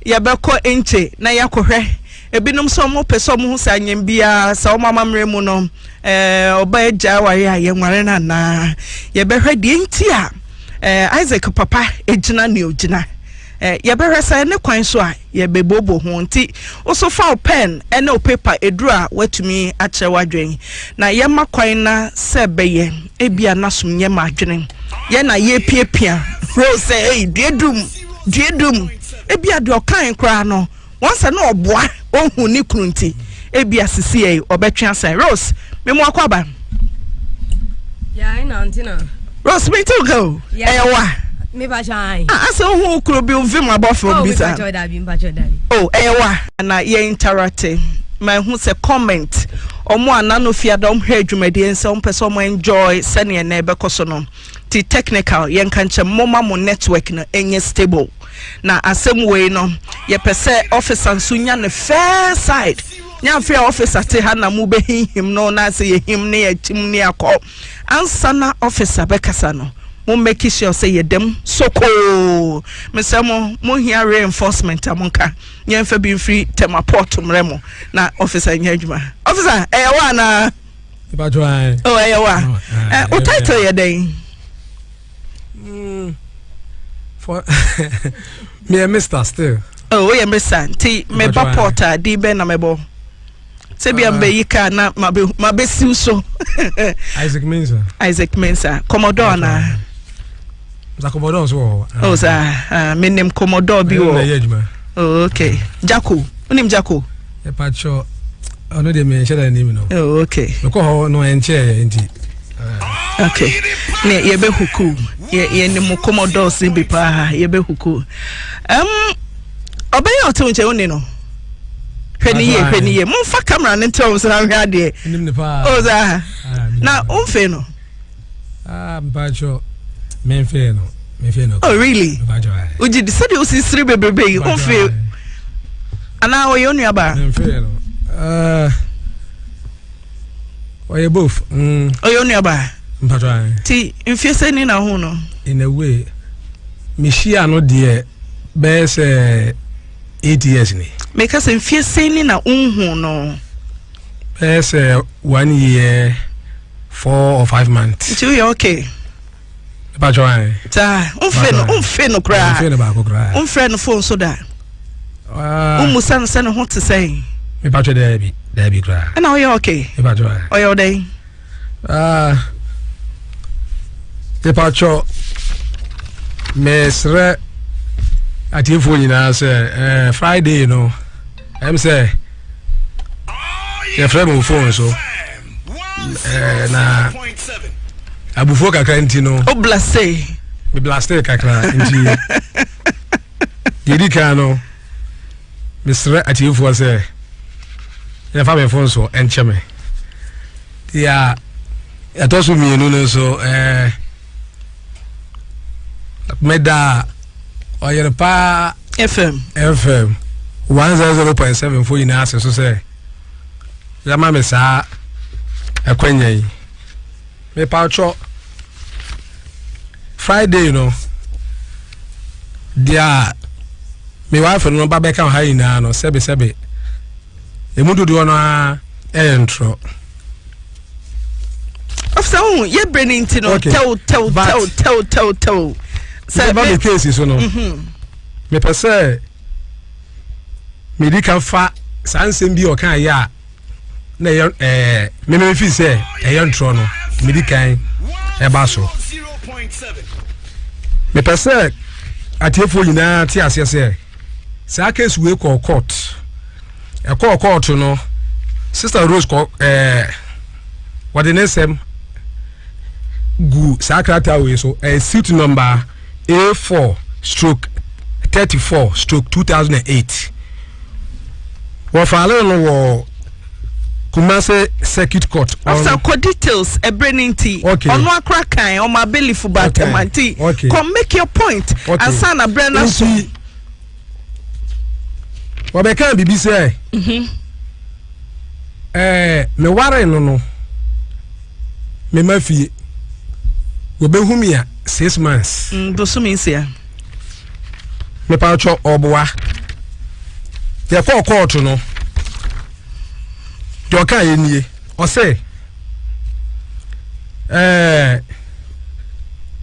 Yɛbɛkɔ Nkye na yɛakɔhwɛ. Ebinom sɛ wɔn pɛ sɛ wɔn ho sɛ anyem biara sɛ wɔn amammerɛ mu no, eh, ɔba agya aware a yɛnware no anaa. Yɛbɛhwɛ deɛ nti a eh, Isaac papa gyina nea ogyina. Eh, yɛbɛhwɛ sɛ ne kwan so a yɛbɛbooboo ho nti, wo so fa wo pɛn ne wo pepa eduru a woatumi akyerɛ w'adwene. Na yɛma kwan na sɛ ɛbɛyɛ, ebia na som nyɛ ma adwene. Yɛn na yɛrepiapia Rose sɛ, ei, due dum, due dum. Ebia deɛ ɔkae koraa no, Wɔn sɛ na ɔboa ohu ne kunu nti ebia sisi yɛ ɔbɛtwe asan. Rose, me mu akɔ aba. Ya ina ntina. Rose, me ti go. Ɛyɛ wa. Me ba chan. Ah, asɛ ohu kuro bi vim abɔfra bi sa. Oh, me ba dabi, me ba dabi. Oh, ɛyɛ wa. Na yɛ interacte. Ma ehu sɛ comment. Ɔmo a nano fiada ɔmo hwɛ adwumadie nsɛ ɔmo pɛ sɛ ɔmo enjoy sɛnea na ɛbɛkɔ so no. Ti technical yɛnka nkyɛn moma mo network no ɛnyɛ stable. Na asɛm wei no yɛpɛ sɛ officer nso nya ne fair side. Nyɛ afei a officer te ha na mobɛhinhim no na sɛ yɛhim ne yɛkyim ne akɔ. Ansa na officer bɛkasa no, mo make sure sɛ yɛdam sokoo. Mesrɛ mo, mohia reinforcement a monka. Yɛmfa bi mfiri Tema port mmerɛ mo na officer nyɛ adwuma. Officer, ɛyɛ wo anaa? Oh, ɛyɛ wo a. Wo title yɛ dɛn? For me a Mister still. Oh, woyɛ Mister. Nti meba port a din bɛn na mɛbɔ? Sɛ bia mbɛyi kaa na mabɛsiw so. Isaac Mensah. Isaac Mensah. Commodore anaa? Sa Commodore nso wɔ hɔ. Oh, saa. Ah, menim Commodore bi wɔ. Oh, okay. Jacko. Wonim Jacko? Ɛpa kyɛ ɔno deɛ menhyɛ da nim no. Oh, okay. Mekɔ hɔ no ɛnkyɛɛ nti. Okay. Ne yɛbɛhuku. Yɛ yɛnim Commodores no bi paa. Yɛbɛhuku. Um, ɔbɛyɛ ɔte wo nkyɛn wo ne no. Hwɛ ne yie, hwɛ ne yie. Momfa camera no ntrɛ wo so na hwɛ adeɛ. Nim ne paa. Oh, saa. Na womfee no. Ah, mpacho, memfee no. Memfee no. Oh, really? Mpacho, aye. Wogye di sɛdeɛ wosi sere bebrebe yi, womfee. Anaa ɔyɛ onuabaa? Memfee no. Uh, ɔyɛ both. Mm. Ɔyɛ onuabaa? Mpacho, aye. Ti, mfie sɛ ni na ho no? In a way, mehyia no deɛ bɛyɛ sɛ 8 years ni. Meka sɛ mfie sɛ ni na wonhu no? Bɛyɛ sɛ 1 year. 4 or 5 months. Nti woyɛ okay. Mpatsɔ ayi. Saa nfe no nfe no koraa. Nfe no baako koraa. Nfrɛ no phone so da. Wommusa no sɛ ne ho te sɛn. Mpatsɔ daabi daabi koraa. Ɛna woyɛ okay. Mpatsɔ ayi. Ɔyɛ ɔdɛn? Mpatsɔ mesrɛ atiefoɔ nyinaa sɛ eh, Friday no ɛm sɛ yɛfrɛ me phone so eh, na abufuo kakra nti no. O blase. Me blase kakra nti deɛ di kan no mesrɛ atiefoɔ sɛ yɛfa me phone so ɛnkyɛ me deɛ ɛtɔ so mmienu no nso eh, meda ɔyere paa fm fm 100.7 fo nyinaa ase so sɛ yɛama me saa. ɛkwanya yi. Mepatwɔ Friday no deɛ a me wife no ba bɛka ha nyinaa no sɛbesɛbe emu dodoɔ no ara ɛyɛ ntorɔ. Ɔfisɛ wohu yɛ bere no nti no tɛw tɛw tɛw tɛw tɛw tɛw. Sɛ ba me case so no mhm. mepɛ sɛ medi kan fa saa nsɛm bi a ɔka yɛ a na ɛyɛ ɛɛ mímí fi sɛ ɛyɛ ntorɔ no medi kan ɛba so mepɛ sɛ atiefoɔ nyinaa te aseɛ sɛ saa case wei kɔɔ court ɛkɔɔ court no sister Rose kɔ ɛɛ wɔde ne nsɛm gu saa krataa wei so ɛyɛ suit number A4 stroke 34 stroke 2008 wɔfaale no wɔ Kumasi circuit court. Ɔsɛ kɔ details ɛbrɛ ne nti. Okay. Ɔno akora kan ɔmo abelifo ba atɛm nti. Okay. Kɔ make your point. Okay. Ansa na brɛ na so. Nti wɔbɛka biribi sɛ. Mhm. Ɛɛ meware no no mema fie wɔbɛhu me a 6 months. Mm, bosome nsia. Mepatwɔ ɔboa. Yɛkɔɔ kɔɔto no deɛ ɔka yɛ nie ɔsɛ ɛɛ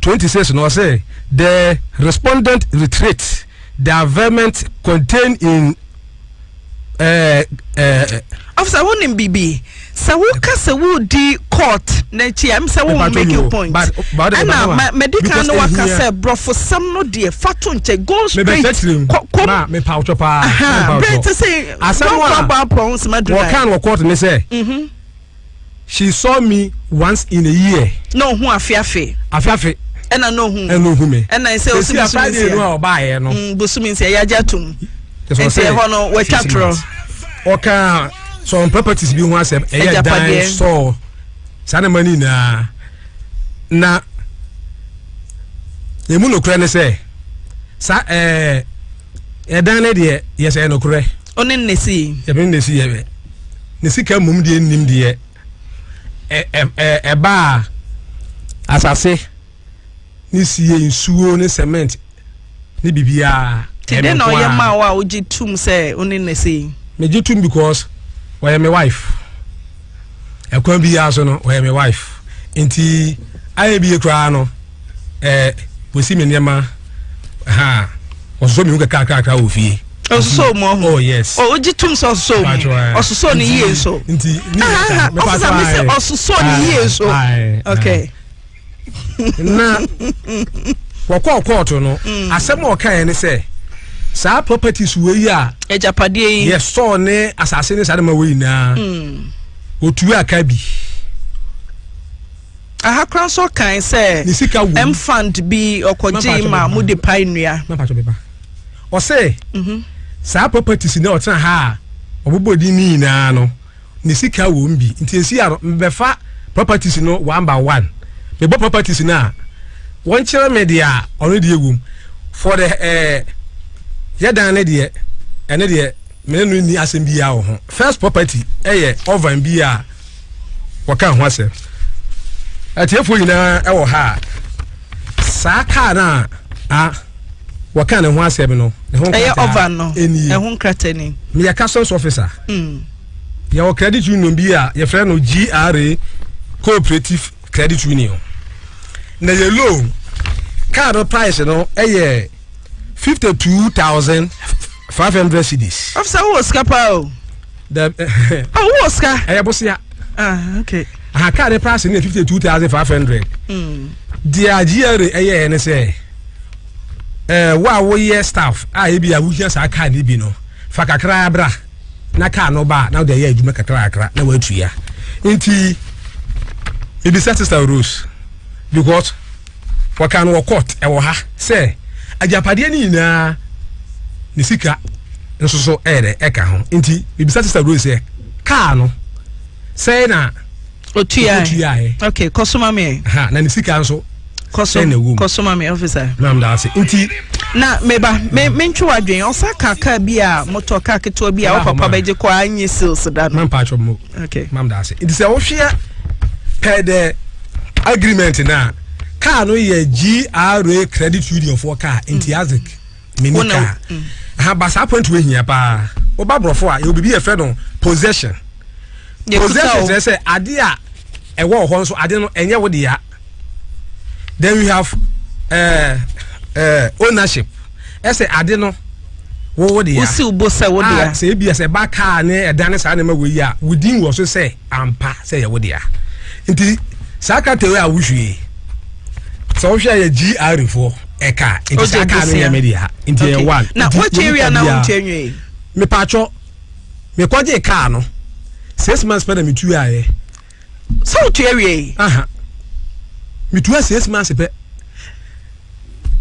26 no ɔsɛ the respondent retreat the averment contained in ɛɛ ɛɛ. Officer wonim biribi sɛ woka sɛ wodi court n'akyi a sɛ wo make your point ɛna madi kan no waka sɛ borɔfosɛm no deɛ fa to nkyɛn go straight kɔm berɛ te sɛ dɔnkɔ abɔ ho sima du wɔka no wɔ court ne sɛ mhm. she saw me once in a year na ɔhu afeafe afeafe ɛna na ɔhu ɛna ɔhu me ɛna sɛ ɔsi bosome nsia no a ɔbaayɛ no mm, bosome nsia yɛagye atom nti ɛhɔ no wɔatwa torɔ ɔka some properties bi ho asɛm ɛyɛ dan sɔɔ saa na ma no nyinaa na emu nokorɛ ne sɛ saa ɛɛ ɛdan no deɛ yɛ sɛ nokorɛ ɔne ne si yɛbɛne ne si yɛ ne sika mmom deɛ nnim deɛ ɛbaa asase ne sie nsuo ne cement ne biribiara. Ti dɛn na ɔyɛ maa wo a wogye tum sɛ wo ne no sei? Megye tum because ɔyɛ me wife. Ɛkwan biara so no ɔyɛ me wife. Nti ayɛ bie koraa no ɛɛ wɔsi me nneɛma ha ɔsosɔ mi mu kakrakrakra wɔ fie. Ɔsosɔ mu ɔho. Oh yes. Oh ogye tum sɛ ɔsosɔ mu. Ɔsosɔ ne yie nso. Nti ne yɛ ɔfisa mi sɛ ɔsosɔ ne yie nso. Okay. na wɔkɔɔ kɔɔto no mm. asɛm a ɔkaeɛ ne sɛ saa properties wei a agyapadeɛ yi yɛsɔɔ ne asase ne saa de ma wei nyinaa mm. ɔtue aka bi aha kora nso kan sɛ ne sika wɔ m fund bi ɔkɔgye ma mo de pae nnua ɔsɛ mhm. saa properties ne ɔtena ha a ɔbobɔ din ne nyinaa no ne sika wɔ mu bi nti esi ano mebɛfa properties no one by one mebɔ properties no a wɔnkyerɛ me deɛ a ɔno deɛ wɔ mu for the ɛɛ eh, yɛdan ne deɛ ɛne deɛ mene no nni asɛm biara wɔ ho first property ɛyɛ oven bi a wɔka ho asɛm atiefoɔ nyinaa ɛwɔ ha a saa kaa no a a wɔka ne ho asɛm no ne ho nkrataa ɛyɛ oven no ɛho nkrataa ni meyɛ customs officer mm. Yɛwɔ credit union bi a yɛfrɛ no GRA Cooperative Credit Union. Na yɛ loan car no price no yɛ 52,500 cedis. Officer wowɔ sika paa o. The oh wowɔ sika. Ɛyɛ bosea. Ah okay. Aha car no price no yɛ 52,500. Mm. Deɛ GRA ɛyɛɛ ne sɛ ɛɛ wo a woyɛ staff a ebi a wohia saa car no bi no fa kakra bra. na kaa no ba a na wode ayɛ adwuma kakrakra na watua nti mebisa sister Rose because wɔka no wɔ court ɛwɔ ha sɛ agyapadeɛ no nyinaa ne sika nso so ɛyɛ dɛ ɛka ho nti mebisa sister Rose sɛ kaa no sɛe na otuaeɛ okay kɔsoma me ha na ne sika nso kɔso kɔsoma me officer na da ase nti na meba me mentwe wadwen ɔsa ka kaa bi a motɔ kaa ketewa bi a wo papa bɛgye kɔ a nye sales da no mampa atwɔ mo okay mam da ase nti sɛ wohwɛ Per the agreement na car no yɛ GRA credit union foɔ car nti mm. Isaac mini car. Mm. Aha ba saa point wei hia paa. Woba borɔfo a yɛwɔ biribi yɛfrɛ no possession. Possession kyerɛ sɛ ade a ɛwɔ hɔ nso ade no ɛnyɛ wo dea. Then we have uh, uh, ownership. Ɛsɛ ade no wo wo dea. Wosi wo bo sɛ wo dea. Ah, sɛ ebi sɛ ɛba kaa ne ɛdan ne saa nneɛma wɔ yi a, wo din wɔ so sɛ ampa sɛ yɛ wo dea. Nti saa krataa yi a wohwie yi, sɛ wohwɛ yɛ GR foɔ ɛka nti saa kaa no yɛ me dea nti yɛ one. Na wotua wia na wontua nwie? Mepatwɔ mekɔgye kaa no 6 months pɛ na metuaeɛ. Sɛ wotua wie? Aha. Metua 6 months pɛ.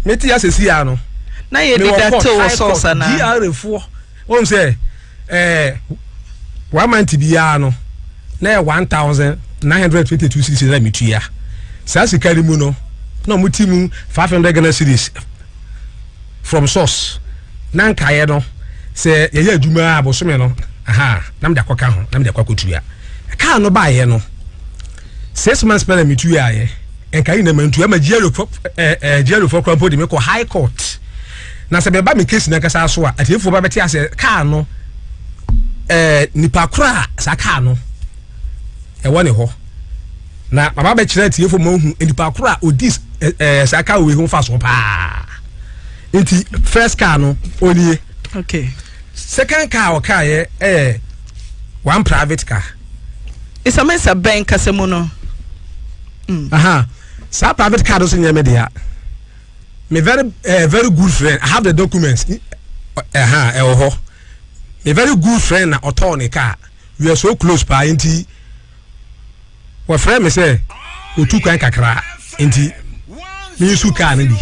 Mete asɛsi ya no. Na yɛ deduct wɔ source ana? GRA foɔ. Wɔn sɛ one month biara no na yɛ 1,922 cedis na metua. Saa sika no mu no na wɔn ti mu 500 Ghana cedis from source na nkaeɛ no sɛ yɛyɛ adwuma a bosome no aha na mede akɔka ho na mede akɔ akɔtua kaa no baeɛ no 6 months pɛ na metuaeɛ nka yi na mantua ma GRA fo GRA fo kora mpo de me kɔ high court. Na sɛ meba me case nankasa so a, atiefoɔ ba bɛte asɛ kaa no nipa koro a saa kaa no ɛwɔ ne hɔ na maba bɛkyerɛ atiefoɔ ma ohu nipa koro a odi saa kaa wei ho fa so paa. Nti first car no onie. Second car ɔkaa yɛ ɛyɛ one private car. Isamesa bɛn kasa mu no. Aha saa private car no so nyɛ me dea. Me very good friend, I have the documents, ɛha ɛwɔ hɔ. Me very good friend na ɔtɔɔ ne car. We are so close paa nti wɔfrɛ me sɛ otu kwan kakra nti me use car no bi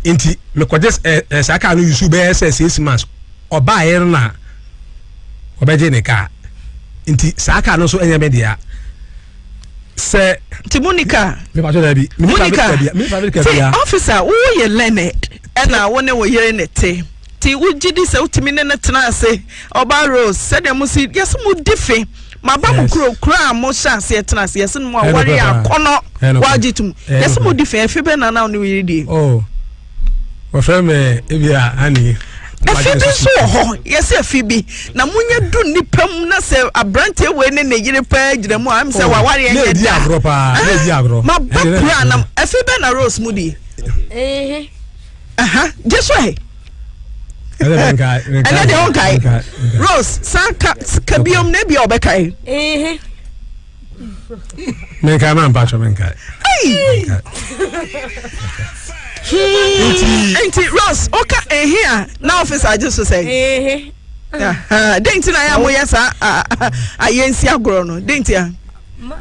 nti mekɔgye saa car no use bɛyɛ sɛ 6 months. Ɔbaeɛ no na ɔbɛgye ne car nti saa car no nso ɛnyɛ me dea sɛ. Nti mu ni car. Mepatɔ daabi. Mu ni car ti officer wo yɛ learned ɛna wo ne wo yere ne te ti wogye di sɛ wotumi ne no tena ase. Ɔbaa Rose, sɛdeɛ mo si yɛsɛ mo di fe ma ba mo kuro kuro a mo hyɛ aseɛ tena ase yɛsɛ no mo aware akɔnɔ wagye tum yɛsɛ mo di fe efe bɛ nana wo ne wo yere die. Oh, wɔfrɛ me ebi a ani. Efi bi nso wɔ hɔ yɛsɛ efi bi na monyɛ du nipa mu na sɛ aberanteɛ wei ne ne yere paa gyina mu a ɛm sɛ waware ɛnyɛ da agorɔ paa na edi agorɔ. Ma ba kuro a na efi bɛ na Rose mu di. Aha gye so ɛ. Ɛnɛ deɛ ɔnkae Rose san ka ka biom na ebi a ɔbɛkae. Menkae ma mpatwɔ menkae. Nti Rose woka ehe a na office agye so sɛ den nti na yɛ a moyɛ saa ayɛnsi agorɔ no den nti a.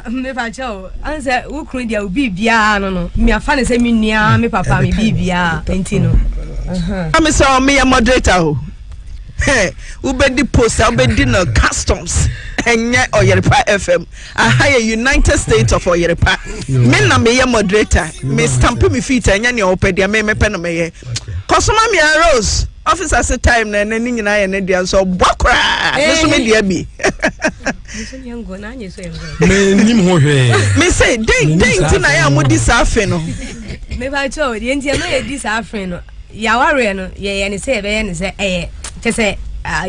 Mepa kyɛw ansɛ wo kunu deɛ wo biribiara no meafa ne sɛ me nua me papa me biribiara nti no. Ame sɛ meyɛ moderator o wobɛdi post a wobɛdi no customs ɛnyɛ Ɔyerepa FM aha yɛ United States of Ɔyerepa. Me na meyɛ moderator, me stamp me feet ɛnyɛ nea ɔpɛ deɛ me mepɛ no meyɛ kɔsoma me a Rose officer se time na ɛnɛ ne nyinaa yɛ ne deɛ nso ɔboa koraa me so me deɛ bi. Menim ho hwee. Me se den den nti na yɛ a modi saa fe no. Mepa kyɛw deɛ nti ɛma yɛdi saa fe no yɛawareɛ no yɛyɛ ne sɛ yɛbɛyɛ ne sɛ ɛyɛ kyɛ sɛ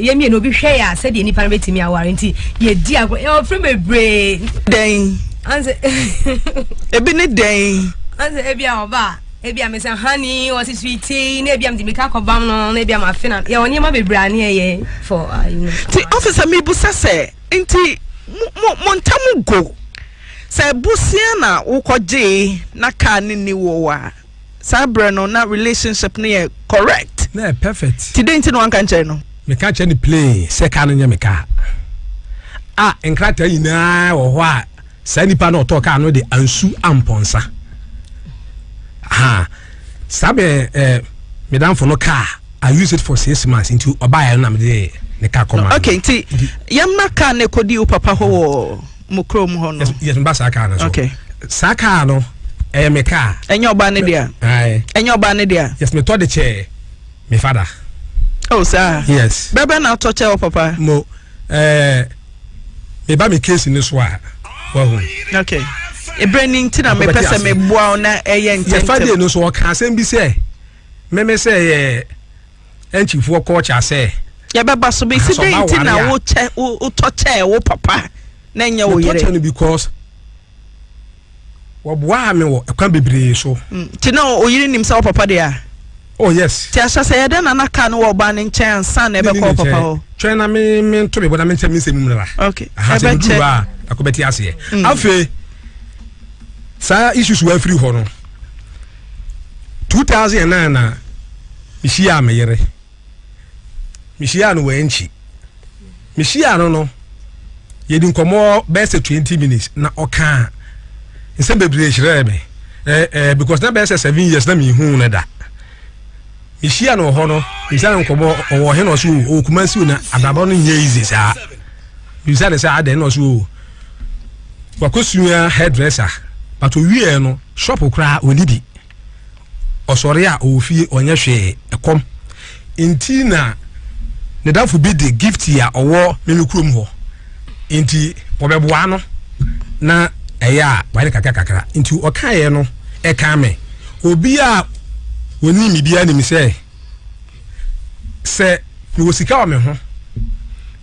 yɛ mmienu obi hwɛ yɛ a sɛdeɛ nipa no bɛtumi aware nti yɛdi agorɔ yɛwɔ firi bebree. Dɛn ebi ne dɛn. Ansɛ ebi a ɔba a ebi a mesɛ honey ɔsi sweetie na ebi a mede mirika akɔbam no na ebi a mafe na yɛwɔ nneɛma bebree a ne yɛyɛ for you know. Ti officer mibusa sɛ nti mo mo ntam go sɛ bosea na wokɔgyee na kaa ne ni wo a saa berɛ no na relationship no yɛ correct. Na yɛ perfect. Ti den ti na wanka nkyɛn no. Meka kyerɛ no plain sɛ kaa no nyɛ me kaa a nkrataa nyinaa wɔ hɔ a saa nipa no ɔtɔɔ kaa no de ansu ampɔnsa ha saa bɛ medamfo no kaa. I use it for 6 months nti ɔbaeɛ no na mede ne kaa kɔma. Okay, nti yɛmma kaa no ɛkɔdi wo papa hɔ wɔ mo kurom hɔ no. Yes, mba saa kaa no so. Okay. Saa kaa no ɛyɛ me kaa. Ɛnyɛ ɔbaa ne dea. Aye. Ɛnyɛ ɔbaa ne dea. Yes, metɔ de kyɛɛ me father. Oh saa. Yes. Bɛbɛ na atɔ kyɛ wɔ papa. Mo ɛɛ meba me case ne so a. Wahu. Okay. Ebere ni nti na mepɛ sɛ meboa wo na ɛyɛ ntɛntɛm. Yɛfa deɛ no so ɔka asɛm bi sɛ meme sɛ yɛ ɛnkyifoɔ culture sɛ. Yɛbɛba so bɛsi dɛn nti na wokyɛ wotɔ kyɛɛ wo papa na ɛnyɛ wo yere. Metɔ kyɛ no because Wɔboaa me wɔ ɛkwan bebree so. Nti na oyere nim sɛ wo papa deɛ a? Oh yes. Nti ahyɛ sɛ yɛdɛn na na car no wɔ ɔbaa no nkyɛn ansa na ɛbɛkɔ wo papa hɔ? Twɛn na me me nto me bo na me nkyɛn me nsɛm mu mmra. Okay. Aha sɛ meduru hɔ a akɔ bɛte aseɛ. Afei saa issues wɔ afiri hɔ no 2009 na mehyiaa me yere. Mehyiaa no wɔ Ɛnkyi. Mehyiaa no no, yɛdi nkɔmmɔ bɛyɛ sɛ 20 minutes na ɔkaa nsɛm bebree kyerɛɛ me. Eh, eh, because na bɛyɛ sɛ 7 years na mehu no da. Mehyia no wɔ hɔ no, mebisa no nkɔmmɔ, ɔwɔ he na ɔso ɔwɔ Kumasi o na abrabɔ no nyɛ easy saa. Mebisa no sɛ adɛn na ɔso o. Wakɔsua hairdresser, but owieɛ no, shop koraa ɔnni bi. Ɔsɔre a ɔwɔ fie ɔnyɛ hwee, ɛkɔm nti na ne dafo bi de gift a ɔwɔ meme kurom hɔ nti wɔbɛboa no na ɛyɛ a wayɛ no kakra kakra nti ɔkaeɛ no ɛka me obi a ɔnim me biara nim sɛ sɛ mewɔ sika wɔ me ho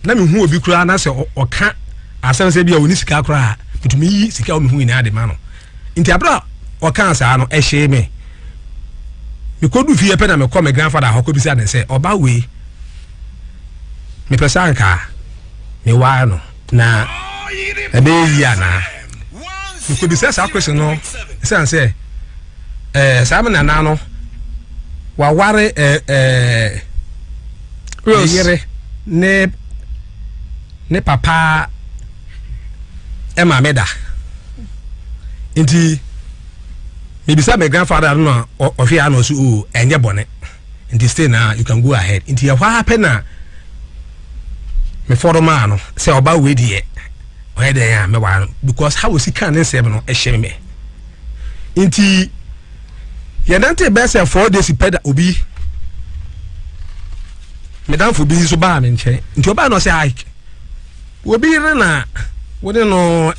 na mehu obi koraa na sɛ ɔka asɛm sɛ bi a ɔni sika koraa metumi yi sika wɔ me ho nyinaa de ma no. Nti abere a ɔkaa saa no, ɛhyee me. Mekɔdu fie pɛ na mekɔ me grandfather hɔ kɔbisa ne sɛ, ɔba wei, mepɛ sɛ anka meware no na ɛbɛyɛ yie anaa? Mekɔbisa saa question no ɛsiane sɛ ɛɛ saa me nana no waware ɛɛ ɛɛ ne yere ne ne papa ɛma me da nti mebisa me grandfather no na ɔhwɛ a na ɔso o ɛnyɛ bɔne nti stay na you can go ahead nti ɛhɔ ara pɛ na mefɔrɔ maa no sɛ ɔba wei deɛ ɔyɛ dɛn a mɛwaa no because how osi kan ne nsɛm no ɛhyɛ me nti yɛnante bɛyɛ sɛ 4 days pɛ da obi medamfo bi nso baa me nkyɛn nti ɔbaa no ɔsɛ ike Obi yere na wo ne no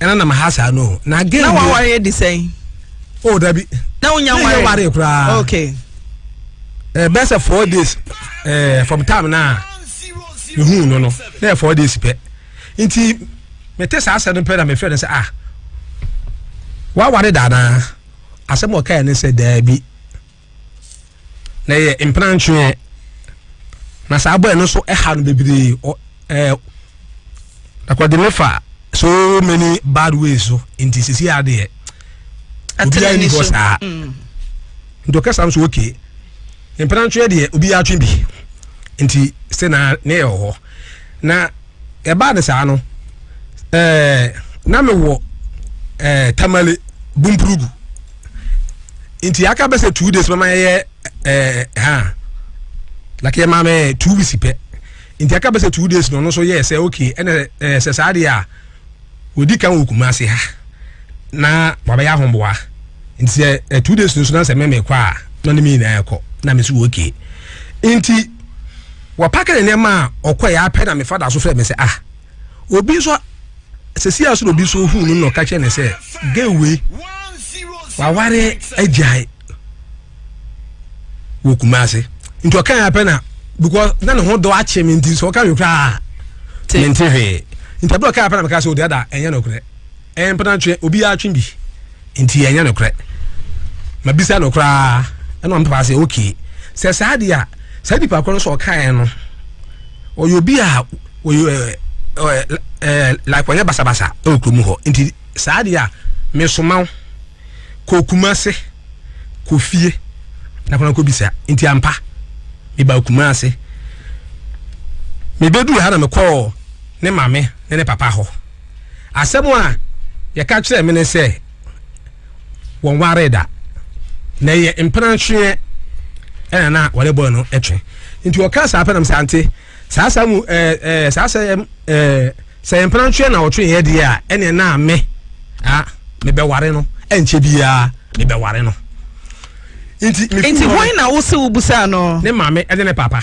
ɛnenam ha saa no na again. Na waware adi sɛn? Oh dabi. Na wonya ware. Na ware koraa. Okay. Eh, bɛsɛ 4 days eh, from time na mehu no no na yɛ 4 days pɛ nti mete saa asɛm no pɛ na mefrɛ no sɛ ah waware da anaa asɛm a ɔkae ne sɛ daabi. Na ɛyɛ mpena ntweɛ na saa bɔɛ no nso ɛha no bebree ɔ ɛɛ na kɔde ne fa so many bad ways so nti sisi adeɛ obiara ni hɔ saa mm. nti ɔkasa nso okay mpena ntweɛ deɛ obiara twe bi nti sɛ na ne yɛ wɔ hɔ na ɛbaa ne saa no ɛɛ na mewɔ ɛɛ Tamale Bumpurugu. Nti aka bɛ sɛ 2 days mama yɛyɛ ɛɛ ha like yɛ maame 2 weeks pɛ nti aka bɛ sɛ 2 days na ɔno nso yɛɛ sɛ okay ɛna ɛɛ sɛ saa deɛ a odi kan wɔ Kumasi ha na wabɛyɛ ahomboa nti sɛ ɛ 2 days no nso na sɛ mɛmɛ kɔ a na ɔne mi nyinaa kɔ na mi nso wɔ okay nti wɔpake ne nneɛma a ɔkɔ yɛ apɛ na me fada so frɛ me sɛ ah obi nso sɛsi a so na obi nso hu no na ɔka kyerɛ ne sɛ gay wei waware agyae wɔ Kumase nti ɔka yɛ apɛ na because na ne ho dɔ akye me nti sɛ ɔka me koraa mente hwee nti abere ɔka yɛ apɛ na meka sɛ ɔde ada ɛnyɛ nokorɛ ɛyɛ mpena ntwe obiara twe bi nti ɛnyɛ nokorɛ mabisa no koraa ɛna ɔmpepa sɛ okay sɛ saa deɛ a saa nipa korɔ no sɛ ɔkaeɛ no ɔyɛ obi a ɔyɛ ɛɛ ɛɛ like ɔnyɛ basabasa ɛwɔ kurom hɔ nti saa deɛ a mesoma wo kɔ Kumase kɔ fie na kɔnɔ kɔ bisa nti ampa meba Kumase mebɛduru ha na mekɔɔ ne maame ne ne papa hɔ asɛm a yɛka kyerɛ me ne sɛ wɔn waree da na ɛyɛ mpena ntweɛ ɛna na wɔne bɔɔ no ɛtwe nti ɔka saa pɛ nam sɛ ante saa saa mu ɛɛ ɛɛ saa sɛ ɛɛ sɛ mpena ntweɛ na ɔtwe yɛ deɛ a ɛne na me a mebɛware no ɛnkyɛ biara mebɛware no nti nti hwan na wose wobusaa no ne maame ɛne ne papa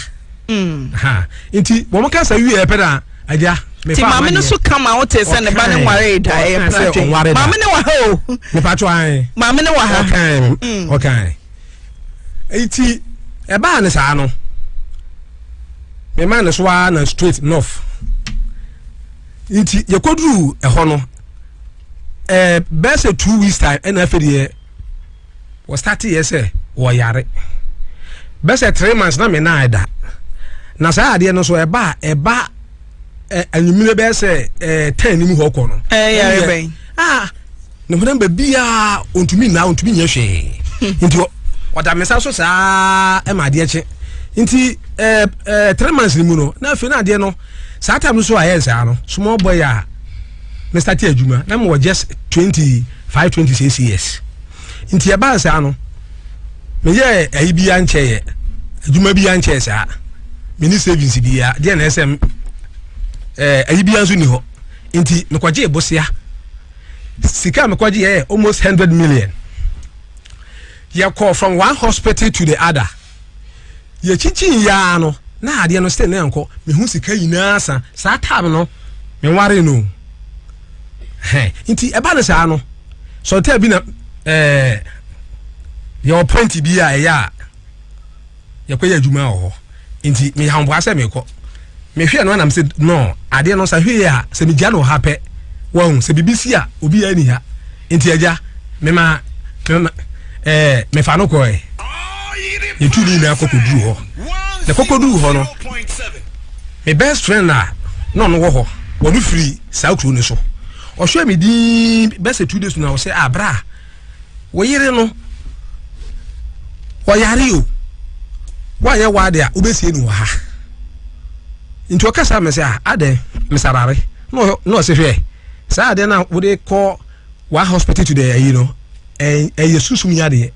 mm. ha nti wɔn kasa wie pɛ na agya. Ti maame no so kama wote sɛ ne ba ne nware da ɛyɛ pratwe. Maame ne wɔ ha o. Mepatwo ae. Maame ne wɔ ha. Ɔkan ɔkan. Eti ɛbaa ne saa no. Mema ne so ara na straight north. Nti yɛkɔduru ɛhɔ no ɛɛ bɛyɛ sɛ 2 weeks time ɛna afei deɛ wɔ start yɛ sɛ wɔyare bɛyɛ sɛ 3 months na me nan da na saa adeɛ no so ɛba a ɛba ɛ anwumire bɛyɛ sɛ 10 mu hɔ kɔ no. Ɛyɛ bɛn. Ah, ne honam baabiaa ɔntumi nna, ɔntumi nyɛ hwee, nti ɔda me nsa so saa ɛma adeɛ kye. Nti ɛɛ ɛɛ 3 months ni mu no na afei na adeɛ no saa time no so ayɛ saa no, small boy a me start adwuma na mo wɔ just 25, 26 years. Nti ɛbaa saa no, meyɛ ayi bi ankyɛ, yɛ adwuma bi ankyɛ saa, me ni savings bi ya deɛ na ɛsɛ ayi bi nso ni hɔ. Nti mekɔgye bosea sika a mekɔgye yɛ almost 100 million. Yɛkɔ from one hospital to the other, yɛkyikyi yaa no na adeɛ no still na nkɔ. Mehu sika nyinaa sa saa time no menware no hɛn. Nti ɛba no saa no, sɔntɛ bi na yɛwɔ point bi a ɛyɛ a yɛkɔyɛ adwuma wɔ hɔ. Nti meyɛ ahoboa sɛ mekɔ mehwɛ no anam sɛ no adeɛ no sa hwee a sɛ megya no wɔ ha pɛ, wɔn sɛ biribi si a obi ani ha. Nti agya mema mema mefa no kɔɛ, yɛtu ne nyinaa kɔkɔduru hɔ. Na kɔkɔduru hɔ no, me best friend a na ɔno wɔ hɔ, wɔno firi saa kuro no so, ɔhwɛ me din bɛsɛ 2 days na ɔsɛ abra a wo yere no ɔyare o, woanyɛ wade a wobɛsie no wɔ ha. Nti ɔkasa me sɛ a adɛn mesarare na ɔsɛ hwɛ saa adeɛ no a wode kɔ one hospital to the ayi no, ɛyɛ susum yadeɛ,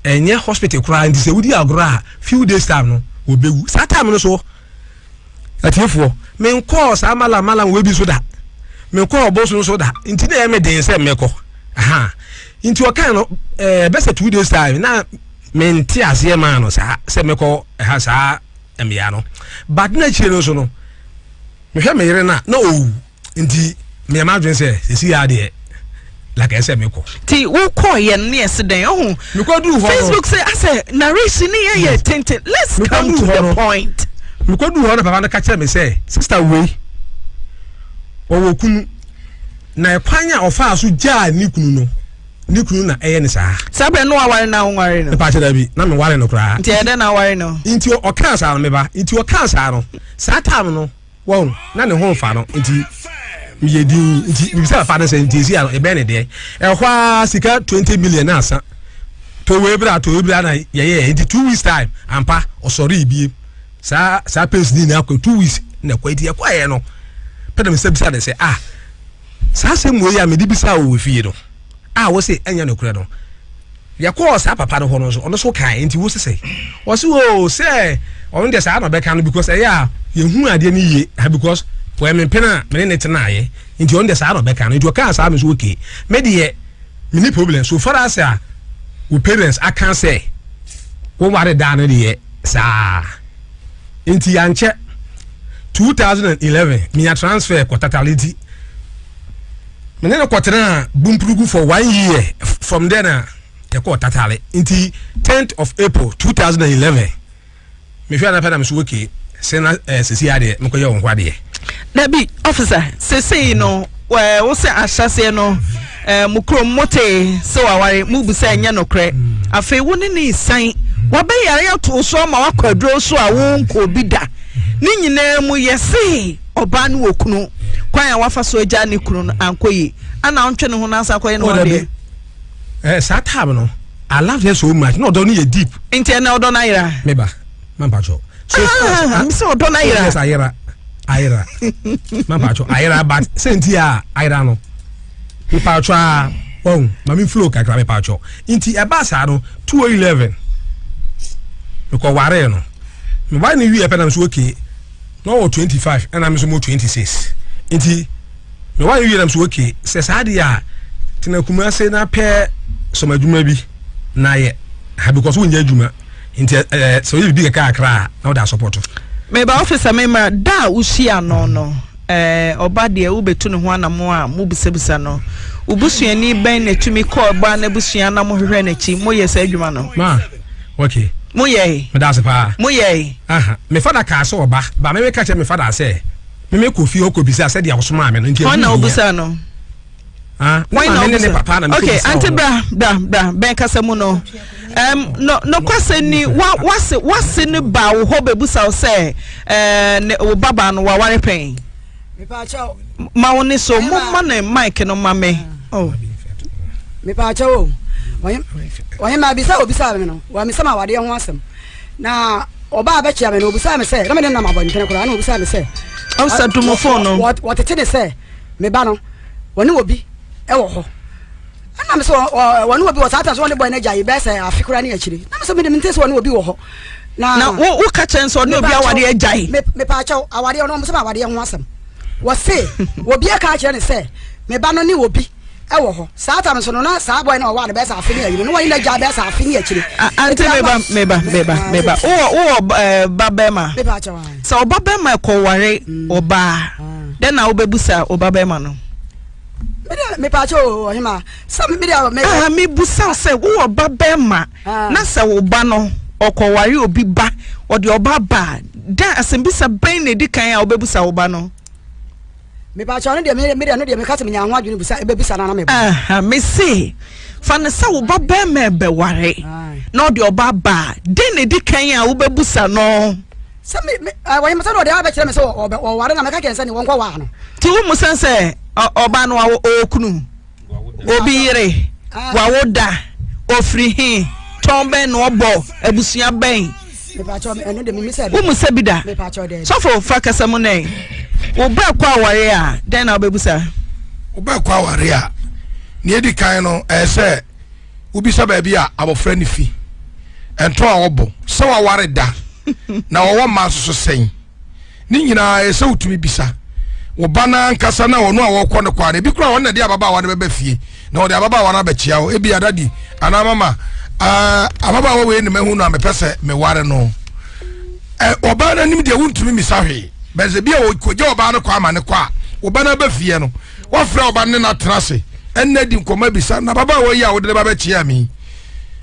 ɛnyɛ hospital koraa. Nti sɛ wodi agorɔ a, few days time no wɔbɛwu. Saa time no so, atiefoɔ, menkɔɔ saa malam malam wei bi so da, menkɔɔ ɔbosom so da. Nti na ɛyɛ me den sɛ mɛkɔ aha. Nti ɔkan no bɛsɛ 2 days time na mente aseɛ maa no saa sɛ mɛkɔ ɛha saa mmea no. But na akyire no so no, mehwɛ me yere no a na ɔwu. Nti meyɛ m'adwene sɛ sɛsi yɛ adeɛ like ɛsɛ mekɔ. Ti wokɔ yɛ no ne yɛsi dɛn ɔho? Mekɔduru hɔ no, Facebook sɛ asɛ narration ne yɛ yɛ tenten, let's come to the point. Mekɔduru hɔ no, papa no ka kyerɛ me sɛ sister wei ɔwɔ kunu na ɛkwan a ɔfaa so gyaa ne kunu no, ne kunu na ɛyɛ ne saa. Saa bɛn no aware na aware no? Mepa kyerɛ bi na meware no koraa. Nti ɛyɛ dɛ na aware no? Nti ɔkaa saa no, meba, nti ɔkaa saa no, saa time no wɔn na ne ho nfa no. Nti meyɛ din nti mebisa papa no sɛ nti esi ano ɛbɛn ne deɛ ɛhɔ a sika 20 million na asa towe bra towe bra na yɛyɛ. Nti 2 weeks time ampa ɔsɔre ebie saa saa pains ni na akɔ 2 weeks na ɛkɔ. Nti ɛkɔ yɛ no pɛ na mesa bisa ne sɛ, ah, saa asɛm wei a mede bisa wɔ fie no a wɔsɛ ɛnyɛ nokorɛ no, yɛkɔɔ saa papa no hɔ no nso ɔno nso kae. Nti wo sesɛ ɔse o sɛ ɔno deɛ saa na ɔbɛka no because ɛyɛ a yɛhu adeɛ no yie ha because wɔyɛ me mpena a mene ne tenaeɛ. Nti ɔno deɛ saa na ɔbɛka no. Nti ɔkaa saa me so okay, me deɛ meni problem so far as a wo parents aka sɛ woware daa no deɛ saa. Nti yɛankyɛ 2011 menya transfer kɔ Tatale. Nti mene no kɔtena Bumpurugu for one year. From there na yɛkɔɔ Tatale. Nti 10th of April 2011 mehwɛ anapɛ na meso okay sɛ na sɛsi adeɛ mekɔyɛ wo ho adeɛ. Dabi, officer, sesei no wo sɛ ahyɛseɛ no mo kurom mote sɛ waware, mubu sɛ ɛnyɛ nokorɛ. Afei wo ne ne san wabɛyare ato so ama wakɔ aduro so a wonkɔ bi da. Ne nyinaa mu yɛse ɔbaa no wɔ kunu, kwan a wafa so agya ne kunu no ankɔ yi ana ɔntwe ne ho nansa akɔyɛ ne ho adeɛ. Saa time no I love her so much na ɔdɔ no yɛ deep. Nti ɛnɛ ɔdɔ no ayera? Meba mampatwɔ. So ah, mesɛ ɔdɔ no ayera. Yes, ayera, ayera, mampatwɔ, ayera. But sɛ nti a ayera no, mepatwɔ a wɔn maame flow kakra mepatwɔ. Nti ɛba saa no 2011 mekɔ ware no, meware no wie pɛ nam so okay na ɔwɔ 25 ɛna me nso mo 26. Nti meware wie nam so okay sɛ saa deɛ a tena Kumase na pɛ sɔm adwuma bi na yɛ ha because wonyɛ adwuma. Nti sɛ oyɛ biribi kakra kakra a na wode asɔpɔto. Meba, officer, memra da a wohyia no no. Ɛɛ, ɔba deɛ wobɛtu ne ho anamɔ a, mobisabisa no. Wo busuani bɛn na ɛtumi kɔ ɔbaa no abusua na mohwehwɛ n'akyi? Moyɛ saa adwuma no? Ma, okay. Moyɛe? Meda ase paa. Moyɛe? Aha, me fada kaa sɛ ɔba, ba me meka kyerɛ me fada sɛ, me mekɔ fie hɔ kɔbisa sɛdeɛ wosomaa me no, nti ɛho Hwan na nhia. wobisaa no? Ah, ne Hwan na maame ne ne wobisaa? papa na mekɔ Okay, bisa ante wɔn. bra, bra, bra, bɛn kasa mu no. Um, no, nokwasɛm ni, wa, wase, wase no baa wo hɔ bɛbusa wo sɛ, eh, ne, wo babaa no waware pɛn? Ma wo ne so, momma ne mic no ma me. Oh. Mepaakyɛw o, ɔhemmaa bisa a obisaa me no, wammisa me awadeɛ ho asɛm. Na ɔbaa bɛkyea me no, obisaa me sɛ, na me ne nam abɔntene koraa, na obisaa me sɛ, Ɔsɛ dumufo no. Wɔtete ne sɛ, me ba no, wɔne obi wɔ hɔ. Ɛna me sɛ wɔne obi wɔ saa ta so wɔne bɔe no agya yi bɛyɛ sɛ afe koraa ne akyire. Na me sɛ mede mente sɛ wɔne obi wɔ hɔ. Na na wo wo ka kyɛn sɛ ɔne obi awadeɛ agyae. Mepaakyɛw awadeɛ ɔno ɔmo sɛ awadeɛ ho asɛm. Wɔse obi aka akyerɛ ne sɛ me ba no ne obi ɛwɔ hɔ. Saa tam so no na saa bɔe no ɔwɔ no bɛyɛ sɛ afe ne ayi no na wɔne no agyae bɛyɛ sɛ afe ne akyire. Ante meba meba meba meba wowɔ wowɔ ba bɛrima. Sɛ ɔba bɛrima ɛkɔware ɔbaa dɛn na wobɛbusa ɔba bɛrima no? Mepaakyɛ o ɔhema sɛ me deɛ me. Ah mebusa sɛ wowɔ ba bɛrima na sɛ wo ba no ɔkɔware obi ba ɔde ɔba ba dɛn asɛmbisa bɛn na edi kan a wobɛbusa wo ba no? Mepaakyɛ ɔno deɛ me deɛ no deɛ meka sɛ menya ho adwene busa ɛbɛbusa no na mebɔ. Aha mese fa no sɛ wo ba bɛrima ɛbɛware na ɔde ɔba ba dɛn na edi kan a wobɛbusa no? Sɛ me me ɛɛ wɔyɛ sɛ ɔde abɛkyerɛ me sɛ ɔbɛ ɔware na mɛka kyerɛ sɛ ne wɔn kɔ waa no. Ti wo mu sɛn sɛ ɔbaa no wawo ɔwɔ kunu obi yere wawo da ofiri he tɔn bɛn na ɔbɔ abusua bɛn. Wo mu sɛ bi da sɔfo fa kasa mu nɛ wo bɛ kɔ aware a dɛn na wobɛbusa. Wo bɛ kɔ aware a nea edi kan no ɛyɛ sɛ. Wobisa baabi a abɔfra no fi, ɛntɔ a ɔbɔ, sɛ waware da, na ɔwɔ mma nso so sɛn. Ne nyinaa ɛyɛ sɛ wotumi bisa wo ba no ankasa na ɔno a wɔkɔ no kwan. Ebi koraa ɔno na ɛde ababaawa no bɛba fie na ɔde ababaawa no abɛkyia wo. Ebi adadi anaa mama uh, ababaawa wei na mahu no a mepɛ sɛ meware no. Ɔbaa no anim deɛ wontumi mmisa hwee. Bɛsɛ bi a wɔkɔgya ɔbaa no kɔ ama no kɔ a, wo ba no aba fie no, Woafrɛ wo ba no ne no atena ase ɛnna adi nkɔmmɔ abisa na ababaawa yi a wode ne ba bɛkyea me yi,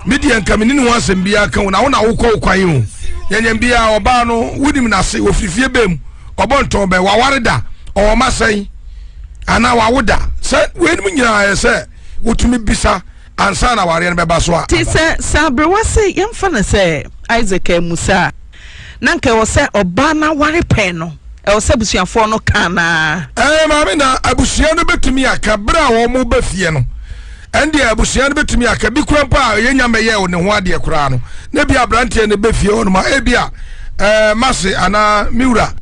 me deɛ nka menni ne ho asɛm biara ka o, na wo na wokɔ wo kwan o. Yɛnyɛn biara ɔbaa no wonim n'ase, wɔfiri fie bɛn mu, ɔbɔ ntɔn bɛn, waware da, ɔwɔ mma sɛn anaa wawo da. Sɛ weinom nyinaa yɛ sɛ wotumi bisa ansa na awareɛ no bɛba so a. Nti sɛ sɛ aberewa se yɛmfa no sɛ Isaac ammusa a, na nka ɛwɔ sɛ ɔbaa no aware pɛn no, ɛwɔ sɛ abusuafoɔ no ka anaa? Ɛɛ maame na abusua no bɛtumi aka berɛ a wɔn ba fie no, ɛndeɛ abusua no bɛtumi aka bi kura mpo a yɛnya mɛyɛ ne ho adeɛ koraa no, na bi aberanteɛ no bɛ fie hɔ nom a ebi a ɛɛ mase anaa me wura.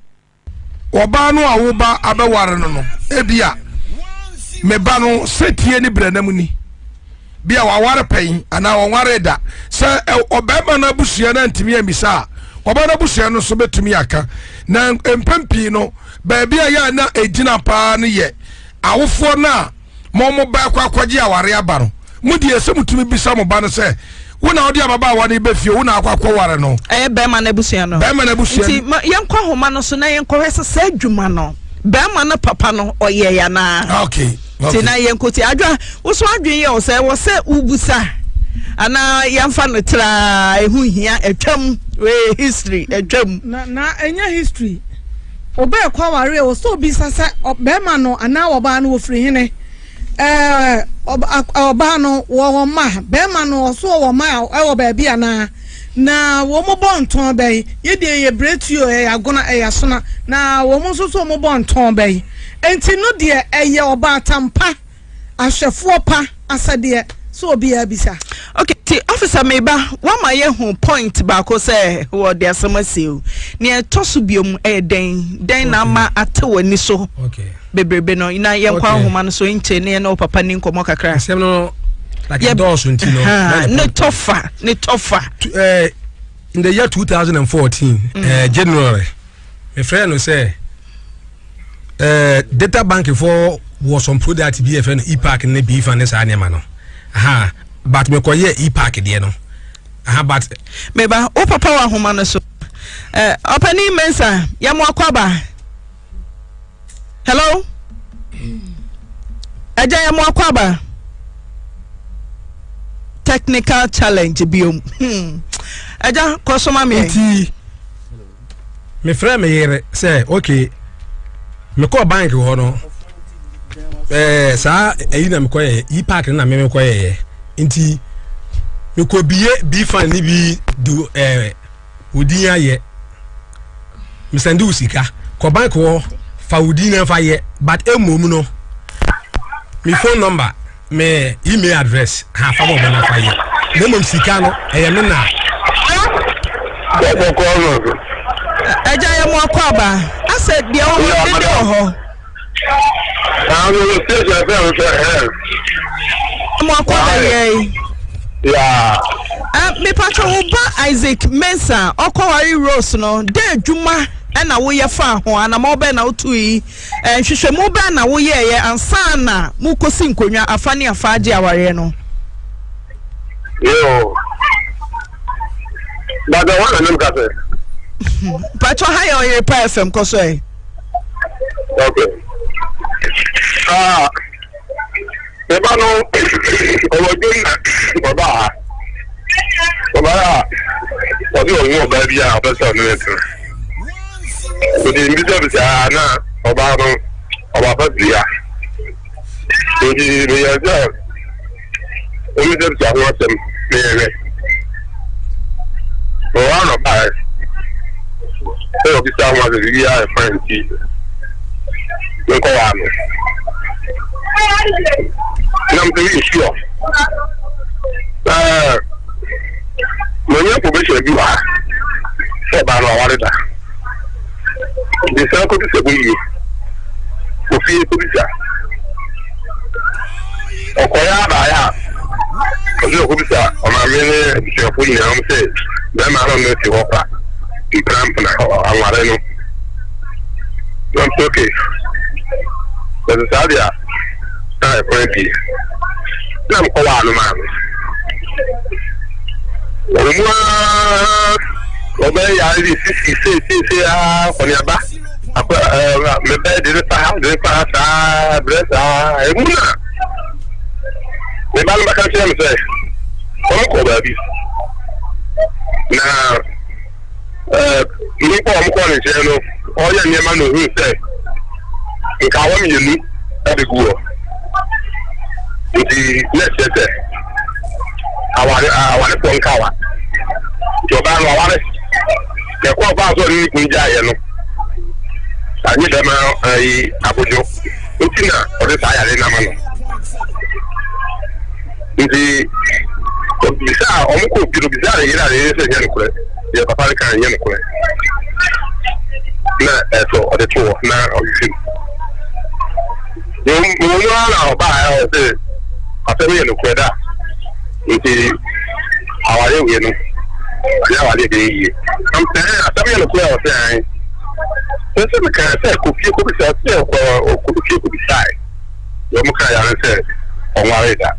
Ɔbaa no a wo ba abɛware no no, ebia me ba no setie ne brɛnam ni. Bi a waware pɛn anaa ɔnwaree da. Sɛ ɔbarima no abusua no antumi ammisa a, ɔbaa no abusua no nso bɛtumi aka. Na mpɛn pii no, baabi a yɛ a na ɛgyina paa no yɛ awofoɔ no a mo mo ba akɔ akɔgye aware aba no mo deɛ sɛ motumi bisa mo ba no sɛ wo na wode ababaawa no bɛ fie wo na akɔ akɔware no. Ɛyɛ bɛrima no abusua no. Bɛrima no abusua. Nti ma yɛnkɔ ahoma no so na yɛnkɔhwɛ sɛ saa adwuma no bɛrima no papa no ɔyɛe anaa. Ah, okay. Okay. Nti na yɛnkɔ ti adwa woso adwene yɛ wo sɛ ɛwɔ sɛ wobusa anaa yɛmfa no traa ɛho hia atwam wei history atwam. Na na ɛnyɛ history. Ɔbaa kɔ aware a, ɛwɔ sɛ ɔbisa sɛ bɛrima no anaa ɔbaa no wɔfiri hene. Ɛɛ ɔbaa no wɔwɔ mma, bɛrima no ɔso ɔwɔ mma ɛwɔ baabi anaa? Na wɔn bɔ ntɔn bɛn? Yɛ deɛ yɛ biretuo, ɛyɛ agona, ɛyɛ asona. Na wɔn nso so wɔn bɔ ntɔn bɛn? Nti no deɛ ɛyɛ ɔbaatan pa. Ahwɛfoɔ pa asɛdeɛ sɛ obiara bisa. Ok nti officer meba wama yɛhu point baako sɛ wɔde asɛm asie o nea ɛtɔ so biom ɛyɛ dɛn dɛn na ama ate w'ani so bebrebe no na yɛnkɔ ahoma no so nkyɛ ne yɛne wo papa ni nkɔmmɔ kakra. Asɛm no like ɛdɔɔso nti no ne tɔfa ne tɔfa. Eh, in the year 2014 mm. eh, January mefrɛ no sɛ Eh, data bank for wɔ some product bi yɛfrɛ no e-park ne bifa ne saa nneɛma no aha but mekɔyɛ e-park deɛ no aha but. meba wo papa wɔ ahoma no so eh, ɔpani mensa yɛmo akɔ aba. Hello? Agya yɛ mo akɔ aba. Technical challenge biom. Hmm. Agya kɔ so ma me. Nti mefrɛ me yere sɛ okay mekɔɔ bank hɔ no ɛɛ saa ɛyi na mekɔyɛ yi park na me mekɔyɛyɛ nti mekɔ bie bi fan ne bi do ɛɛ wo din ayɛ mesɛnde wo sika kɔ bank hɔ fa wo din na fa yɛ but mmom no me phone number me email address ha fa bɔ ɔmo na fa yɛ na mmom sika no ɛyɛ me na. Ɛgya yɛ mo akɔ aba asɛ deɛ wɔ hɔ dede wɔ hɔ. Mo akɔ aba yɛ yi. Mepatwa wo ba Isaac Mensah ɔkɔware Rose no dɛ adwuma ɛna woyɛ faa ho anamɔ bɛn na wotu yi nhwehwɛmu bɛn na woyɛɛyɛ ansa na mokɔsi nkonnwa afa ne afa agye awareɛ no. Yoo. Bàtà wọn na nem kasa. Pàtó ha yɛ ɔyere pa FM kɔ so ɛ. Okay. Ah, me ba no ɔwɔ dwom na ɔba ha. Ɔba ha ɔde ɔho ɔbaa bi a ɔpɛ sɛ ɔne ne tena. Nti mbisabisa na ɔbaa no ɔba fa dua. Nti meyɛ sɛ ɔmbisabisa ho asɛm na yɛhwɛ. Ɔwɔ ha na ɔbaeɛ sɛ ɔbisa ho asɛm biribiara yɛ fine nti menkɔwaa no. Na mesɛ woyɛ sure? Ɛɛ manya probation bi wɔ ha sɛ ɔbaa no aware da. Nti san kɔbisa mu yie. Ofie kɔbisa. Ɔkɔeɛ ara baeɛ a, ɔse ɔkɔbisa ɔmaame ne abusuafoɔ nyinaa wɔn sɛ bɛrima no no te hɔ kwa mpenampena anware no. Na ɔm sɛ okay. Ɛsɛ saa deɛ a na ɛkwan abie. Na mekɔwaa no maa no. Wɔn mu ara ɔbɛyɛ yare de sisi seeseesei ara kɔneaba. Akɔ ɛɛ mebɛyɛ de ne fa ha de ne fa ha saa brɛ saa emu na me ba no bɛka kyerɛ me sɛ wɔn kɔ baabi na ɛɛ nipa a wɔn kɔ ne nkyɛn no ɔyɛ nneɛma na ohun sɛ nkawa mmienu ɛbɛgu hɔ nti na ɛkyerɛ sɛ aware awarefoɔ nkawa nti ɔbaa no aware. Deɛ ɛkɔɔ faa so ɔne ne kunu gyaeɛ no, anyɛ bɛrima yi abodwo nti na ɔde saa yare no ama no. Nti obisaa wɔn kɔɔ fie no, obisaa ne yere a ne yere sɛ nyɛ nokorɛ, deɛ papa no kan nyɛ nokorɛ. Na ɛsɛ ɔde to hɔ na ɔhwehwɛ mu. Wɔn mu ara na ɔbaa a ɔsɛ asɛm yɛ nokorɛ da. Nti awareɛ wei no ɛnyɛ awareɛ bɛyɛ yie. Am sɛ ɛn asɛm yɛ nokorɛ a ɔsɛ ɛn. Sɛ sɛ mekaa sɛ kɔ fie kɔbisa ɔsɛ ɔkɔ ɔkɔ fie kɔbisae. Deɛ ɔmo kaa yare sɛ ɔnwaree da.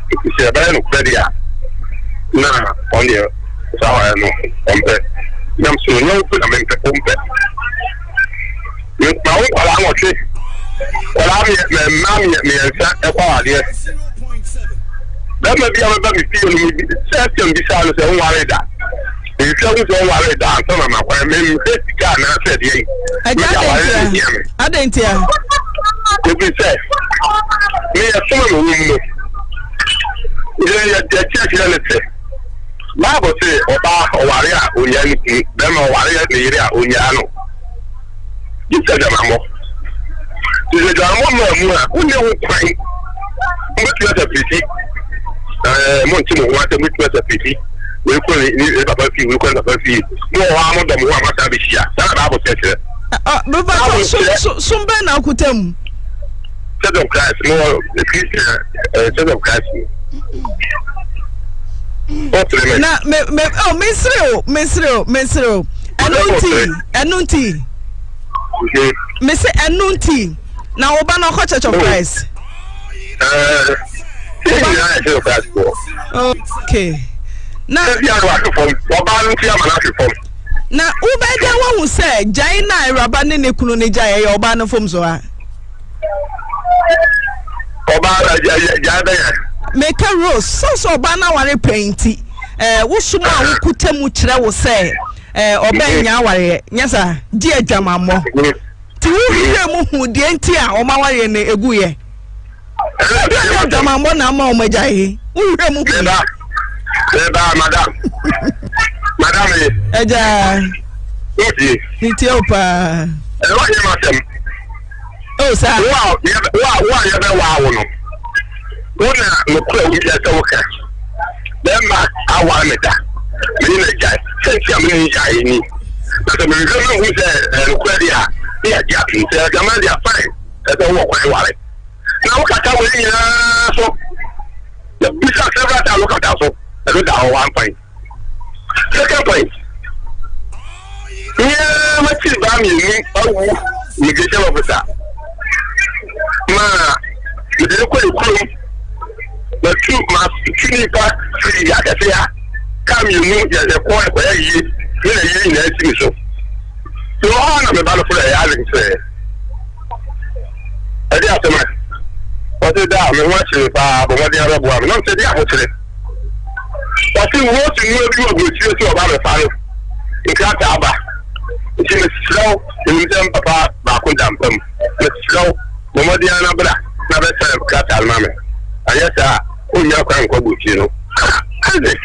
Nti sɛ ɛbɛyɛ nokorɛ deɛ a na ɔno deɛ saa awareɛ no ɔmpɛ. Nam so nyɛ wo pɛ na mempɛ wompɛ. Ma wo nkwadaa nwɔtwe, nkwadaa mmaa mmiɛnsa ɛkɔ awadeɛ. Bɛrima bi a bɛba me fie no mu sɛ asɛm bisaa no sɛ wonware da. Mehwɛ hu sɛ wonware da ansa na makwan mehwɛ sika anaasɛ deɛ yi. Mede aware no hia me. Adɛn ntia? Ɛfiri sɛ meyɛ som a mewɔ mu no. Yɛ yɛ kyerɛkyerɛ ne sɛ Bible se ɔbaa ɔware a onyaa ne kunu, bɛrima ɔware ne yere a onyaa no. Gye sɛ adwamammɔ. Nti sɛ adwamammɔ mmaa mu a, wonni ho kwan. Mobɛtumi asafiriti. Ɛɛ, monte mo ho asɛm, mobɛtumi asafiriti. Wei kɔ ne ne papa fie, wei kɔ ne papa fie. Mo wɔ hɔ a modɔ mo ho a moasan abɛhyia. Saa na Bible kyerɛkyerɛ. Bible kyerɛ. Som bɛn na akuta mu? Church of Christ, mo wɔ Christian eh, Church of Christ mu. Na me me oh mesere o mesere o mesere o ɛno nti ɛno nti mese ɛno nti na wo ba no ɔkɔ Church of oh. Christ. Eh, okay na. Na wobɛgya woahu sɛ gyae na awuraba ne ne kunu ne gyae ɛyɛ ɔbaa no fam so ha. Ɔbaa gyae bɛyɛ. Meka Rose, sɛ sɛ ɔbaa no aware pɛn nti, eh, wo som a wokuta mu kyerɛ wo sɛ eh, ɔbɛn nya awareɛ, nyɛ saa, gye adwamammɔ. Nti wohwehwɛ mu hu deɛ nti a wɔn awareɛ no ɛguyɛ. Ebi a nyɛ adwamammɔ na ama wɔn agyae. Wohwehwɛ mu hu. Meba, meba, madam. Madam yi. Agya. Wotie. Metie wo paa. Ɛwɔ nyɛ m'asɛm. Oh, saa. Wo a wo a wo a yɛbɛwaa wo no, wo na nokorɛ wo yɛ sɛ woka. Bɛrima aware me da, me ne no agyae. Sɛ nti a me ne no gyae ni. Na sɛ mehwehwɛ mu hu sɛ ɛyɛ nokorɛ deɛ a, ne yɛagye atom. Sɛ adwaman deɛ a, fine, ɛsɛ wowɔ kwan ware. Na wokata wei nyinaa so. Yɛbisa several times wokata so. Ɛno da hɔ, one point. Second point, nyɛ m'akyiri baa mmienu awu immigration officer ma mede no kɔ ne kurom matu matu nipa firi akɛse ha kaa mmienu yɛ yɛkɔ ɛkɔyɛ yie ne na yie nyinaa si me so na wɔ hɔ na me ba no frɛ Isaac sɛ ɛde asɛm a ɔse da me ho akyere paa bɔ mmɔden abɛboa me na ɔsɛ de ahokyere Ɔse Rose nua bi wɔ aburokyire sɛ ɔba abɛfa no nkrataa aba nti mesrɛ wo menim sɛ mpapa baako da mpa mu mesrɛ wo bɔ mmɔden ara na bra na bɛsan krataa no ma me anyɛ saa a ɔnnya kwan nkɔ aburokyire no. Ah Isaac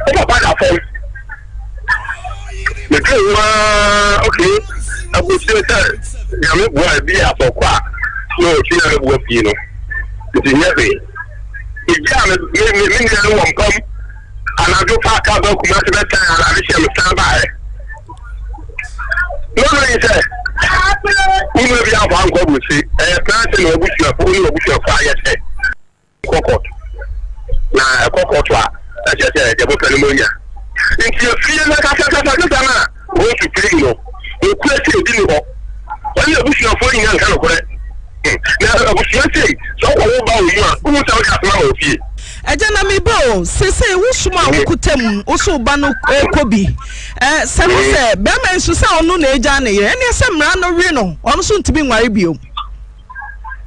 wo papa da fam medwen ho ara okay aburokyire sɛ Nyame boa bi a sɛ ɔkɔ a na ɔtumi abɛboa fie no nti nyɛ hwee. Megyaa me me me me nua no wɔ mpa mu anadwo faa kaa baa Kumasi bɛsan ara ade hyɛ me san baeɛ. Na ɔno yi sɛ wo nua bi amfa ankɔ aburokyire ɛyɛ plan sɛ na w'abusuafo wo ne w'abusuafo ayɛ sɛ kɔ kɔɔto na ɛkɔ kɔɔto a ɛkyerɛ sɛ deɛ mopɛ no moanya. Nti efie no ankasakasakasa no a wɔn supreme no wɔkura sɛ ebi ni hɔ wɔne abusuafoɔ nyinaa nka nokorɛ. Na abusua sei, sɛ wokɔ wo ba wɔ mu a, wohu sɛ wode asɛm aba wɔ fie. Agya na me ba o, sesei wo som a wokuta mu, wo so wo ba no kɔ bi. Ɛ, sɛ ho sɛ bɛrima yi nso sɛ ɔno na agyaa ne yere, ɛneɛ sɛ mmara no we no, ɔno nso ntumi nware bio.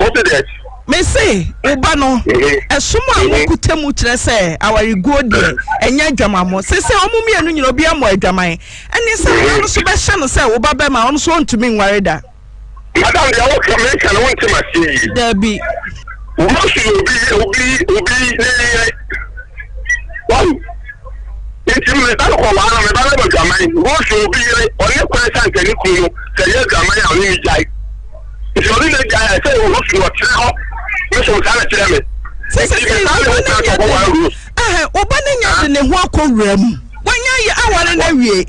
Wote dɛ? Me se, wo ba no, ɛsom a wokuta mu kyerɛ sɛ awareguo deɛ, ɛnyɛ adwamammɔ. Sesei wɔn mmienu nyina obi ammɔ adwaman, ɛneɛ sɛ mmara no nso bɛhyɛ no sɛ wo ba bɛrima, ɔno nso ɔntumi nware da. Madam deɛ woka meka no wonte m'aseɛ yie. Dabi. Wosu yɛ obi obi obi ne yere. Wahu. Nti me ba no kɔ waa no me ba no bɔ dwaman. Wosu obi yere ɔne kwan sɛ anka ne kunu no sɛ yɛ dwaman a ɔne ne gyae. Nti ɔne ne gyae a sɛ wosu ɔkyerɛ hɔ. Me so saa na kyerɛ me. Sɛ sɛ sɛ ɔba ne nya de ɛhɛn ɔba ne nya de ne ho akɔ wura mu. Wanya yɛ aware no awie.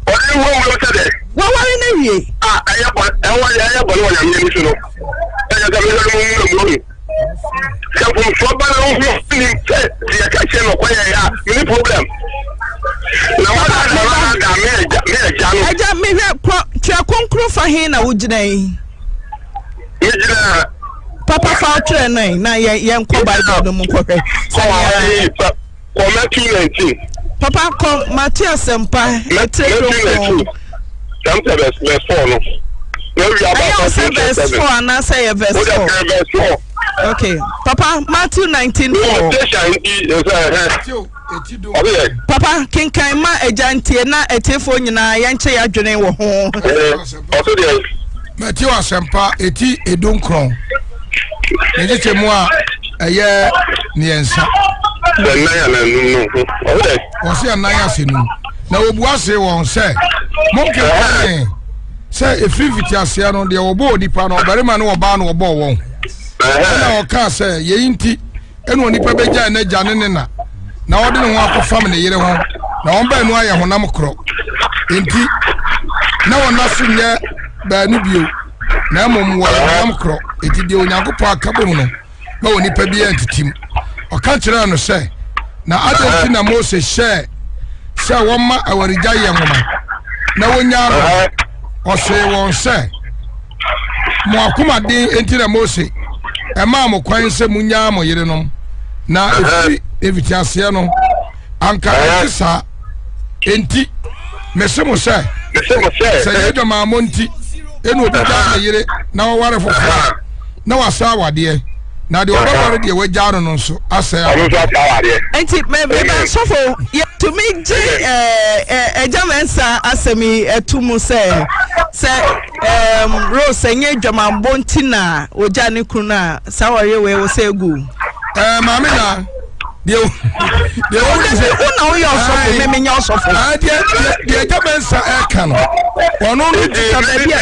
Ɔde ne ho awura sɛ dɛ. Waware no awie. A ɛyɛ bɔ ɛwɔ yɛ ɛyɛ bɔne wɔ Nyame ani so no, ɛyɛ sɛ mehwɛ no mu nwura mu ahu. Sɛ mfomsoɔ ba na wohu nim sɛ deɛ yɛka kyerɛ no ɔkɔ yɛ a, mene problem. Na wadaadaa wadaadaa me agya me agya no. Agya mehwɛ kɔ twerɛ kronkron fa he na wogyina yi? Megyina. Papa fa ɔtwerɛ no na yɛnkɔ Bible no mu nkɔhwɛ sɛnea. Kɔ Matthew 19. Papa kɔ Matthew asɛmpa etire Matthew 19. Chapter verse verse 4 no. Na wi aba Ɛyɛ sɛ verse 4 anaasɛ yɛ verse 4. Wode verse 4. Okay. Papa Matthew 19 4. Papa kenkan ma agya ntie na atiefoɔ nyinaa yɛnkyɛ yɛ adwene wɔ ho. Ɔso deɛ. Matthew asɛmpa eti edunkron ne nkyekyɛmu a ɛyɛ mmiɛnsa. Ɛnan anaa num no ho. Ɔso deɛ. Wɔsi ɛnan ase num. Na wɔbua see wɔn sɛ, Monkenkanee sɛ ɛfiri mfitiaseɛ no deɛ wɔbɔɔ onipa no, ɔbarima ne ɔbaa na wɔbɔɔ wɔn. Ɛnna ɔkaa sɛ, Yei nti ɛna onipa bɛgyae n'agya ne ne na na ɔde ne ho akɔfam ne yere ho na wɔn baanu ayɛ honam korɔ. Enti na wɔn nna so nyɛ baanu bio, na mmom wɔyɛ honam korɔ. Enti deɛ Onyankopɔn aka bom no, ma onipa biara ntetem. Ɔka kyerɛɛ no sɛ, Na adɛn nti na Mose hyɛɛ sɛ wɔmma awaregyaeɛ nwoma na wɔnyaa no? Ɔsee wɔn sɛ, Mo akoma den nti na Mose ɛmaa mo kwan sɛ munyaa mo yerenom, na ɛfiri mfitiaseɛ no, anka ɛnte saa. Enti, mese mo sɛ, sɛ yɛ adwamammɔ nti ɛna obi gyaa ne yere na ɔware foforɔ a, na wasa awadeɛ. Na deɛ ɔbɛware deɛ wagyaa no no nso asɛe awadeɛ. Ɔno nso asɛe awadeɛ. Nti meba sɔfo yɛtumi gye ɛgya mɛnsa asɛm yi ɛto mu sɛ sɛ Rose ɛnyɛ adwamammɔ nti na ogya ne kunu no a saa wɔyɛ wei wɔ sɛ egu. Ɛɛ maame na deɛ deɛ wɔn ti sɛ. Wo na woyɛ ɔsɔfo mɛ menyɛ ɔsɔfo. Ɛɛ deɛ deɛ ɛgya mɛnsa ɛka no ɔno no ti ka baabi a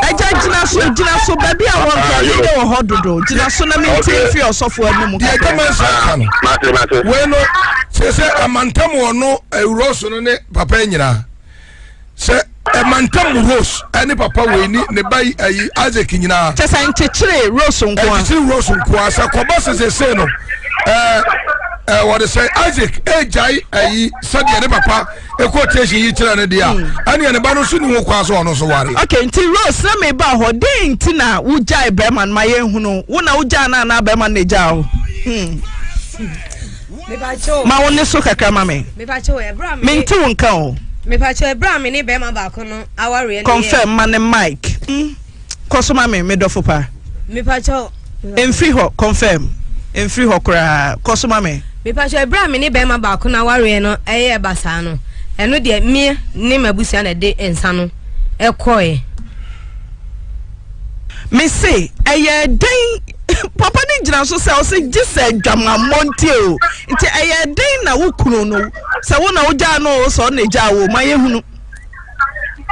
ɛgya gyina so gyina so baabi a wɔn kura mi de wɔ hɔ dodo gyina so na mi ti fi ɔsɔfo anum kakra. Deɛ ɛgya mɛnsa ɛka no wei no sɛ sɛ amantam wɔ no ewurɔ so no ne papa nyinaa. sɛ ɛmantam rose ɛne papa wei ni ne ba yi ayi isaac nyinaa. kyɛ sɛ nkyekyere rose nkoa. nkyekyere rose nkoa sɛ kɔba sɛ sese no ɛɛ ɛɛ wɔde sɛ isaac egyae ayi sɛdeɛ ne papa ekɔ station yi kyerɛ ne deɛ a hmm. ɛnea ne ba no nso ne ho kwan so ɔno nso ware. ok nti rose na mi ba hɔ den nti na wogyae bɛrima no ma yɛn hunu wo na wogyaa no anaa bɛrima no na egyaa wo. Hmm. Ma wo ne so kakra ma me. Mente wo nka o. Confirm ma ne mic. Mm. Kɔ so ma me, me dɔfo pa. Mfiri hɔ, confirm. Mfiri hɔ koraa. Kɔ so ma me. Mepakyɛw, ɛberɛ a me ne bɛrima baako no awareɛ no ɛyɛɛ basaa no, ɛno deɛ me ne m'abusua na ɛde nsa no ɛkɔɛ. Me se, ɛyɛɛ dɛn? Papa no gyina so sɛ ɔse gye sɛ adwamammɔ nti o. Nti ɛyɛɛ dɛn na wo kunu no, sɛ wo na wogyaa no o, sɛ ɔno na egyaa wo o, ma yɛhunu.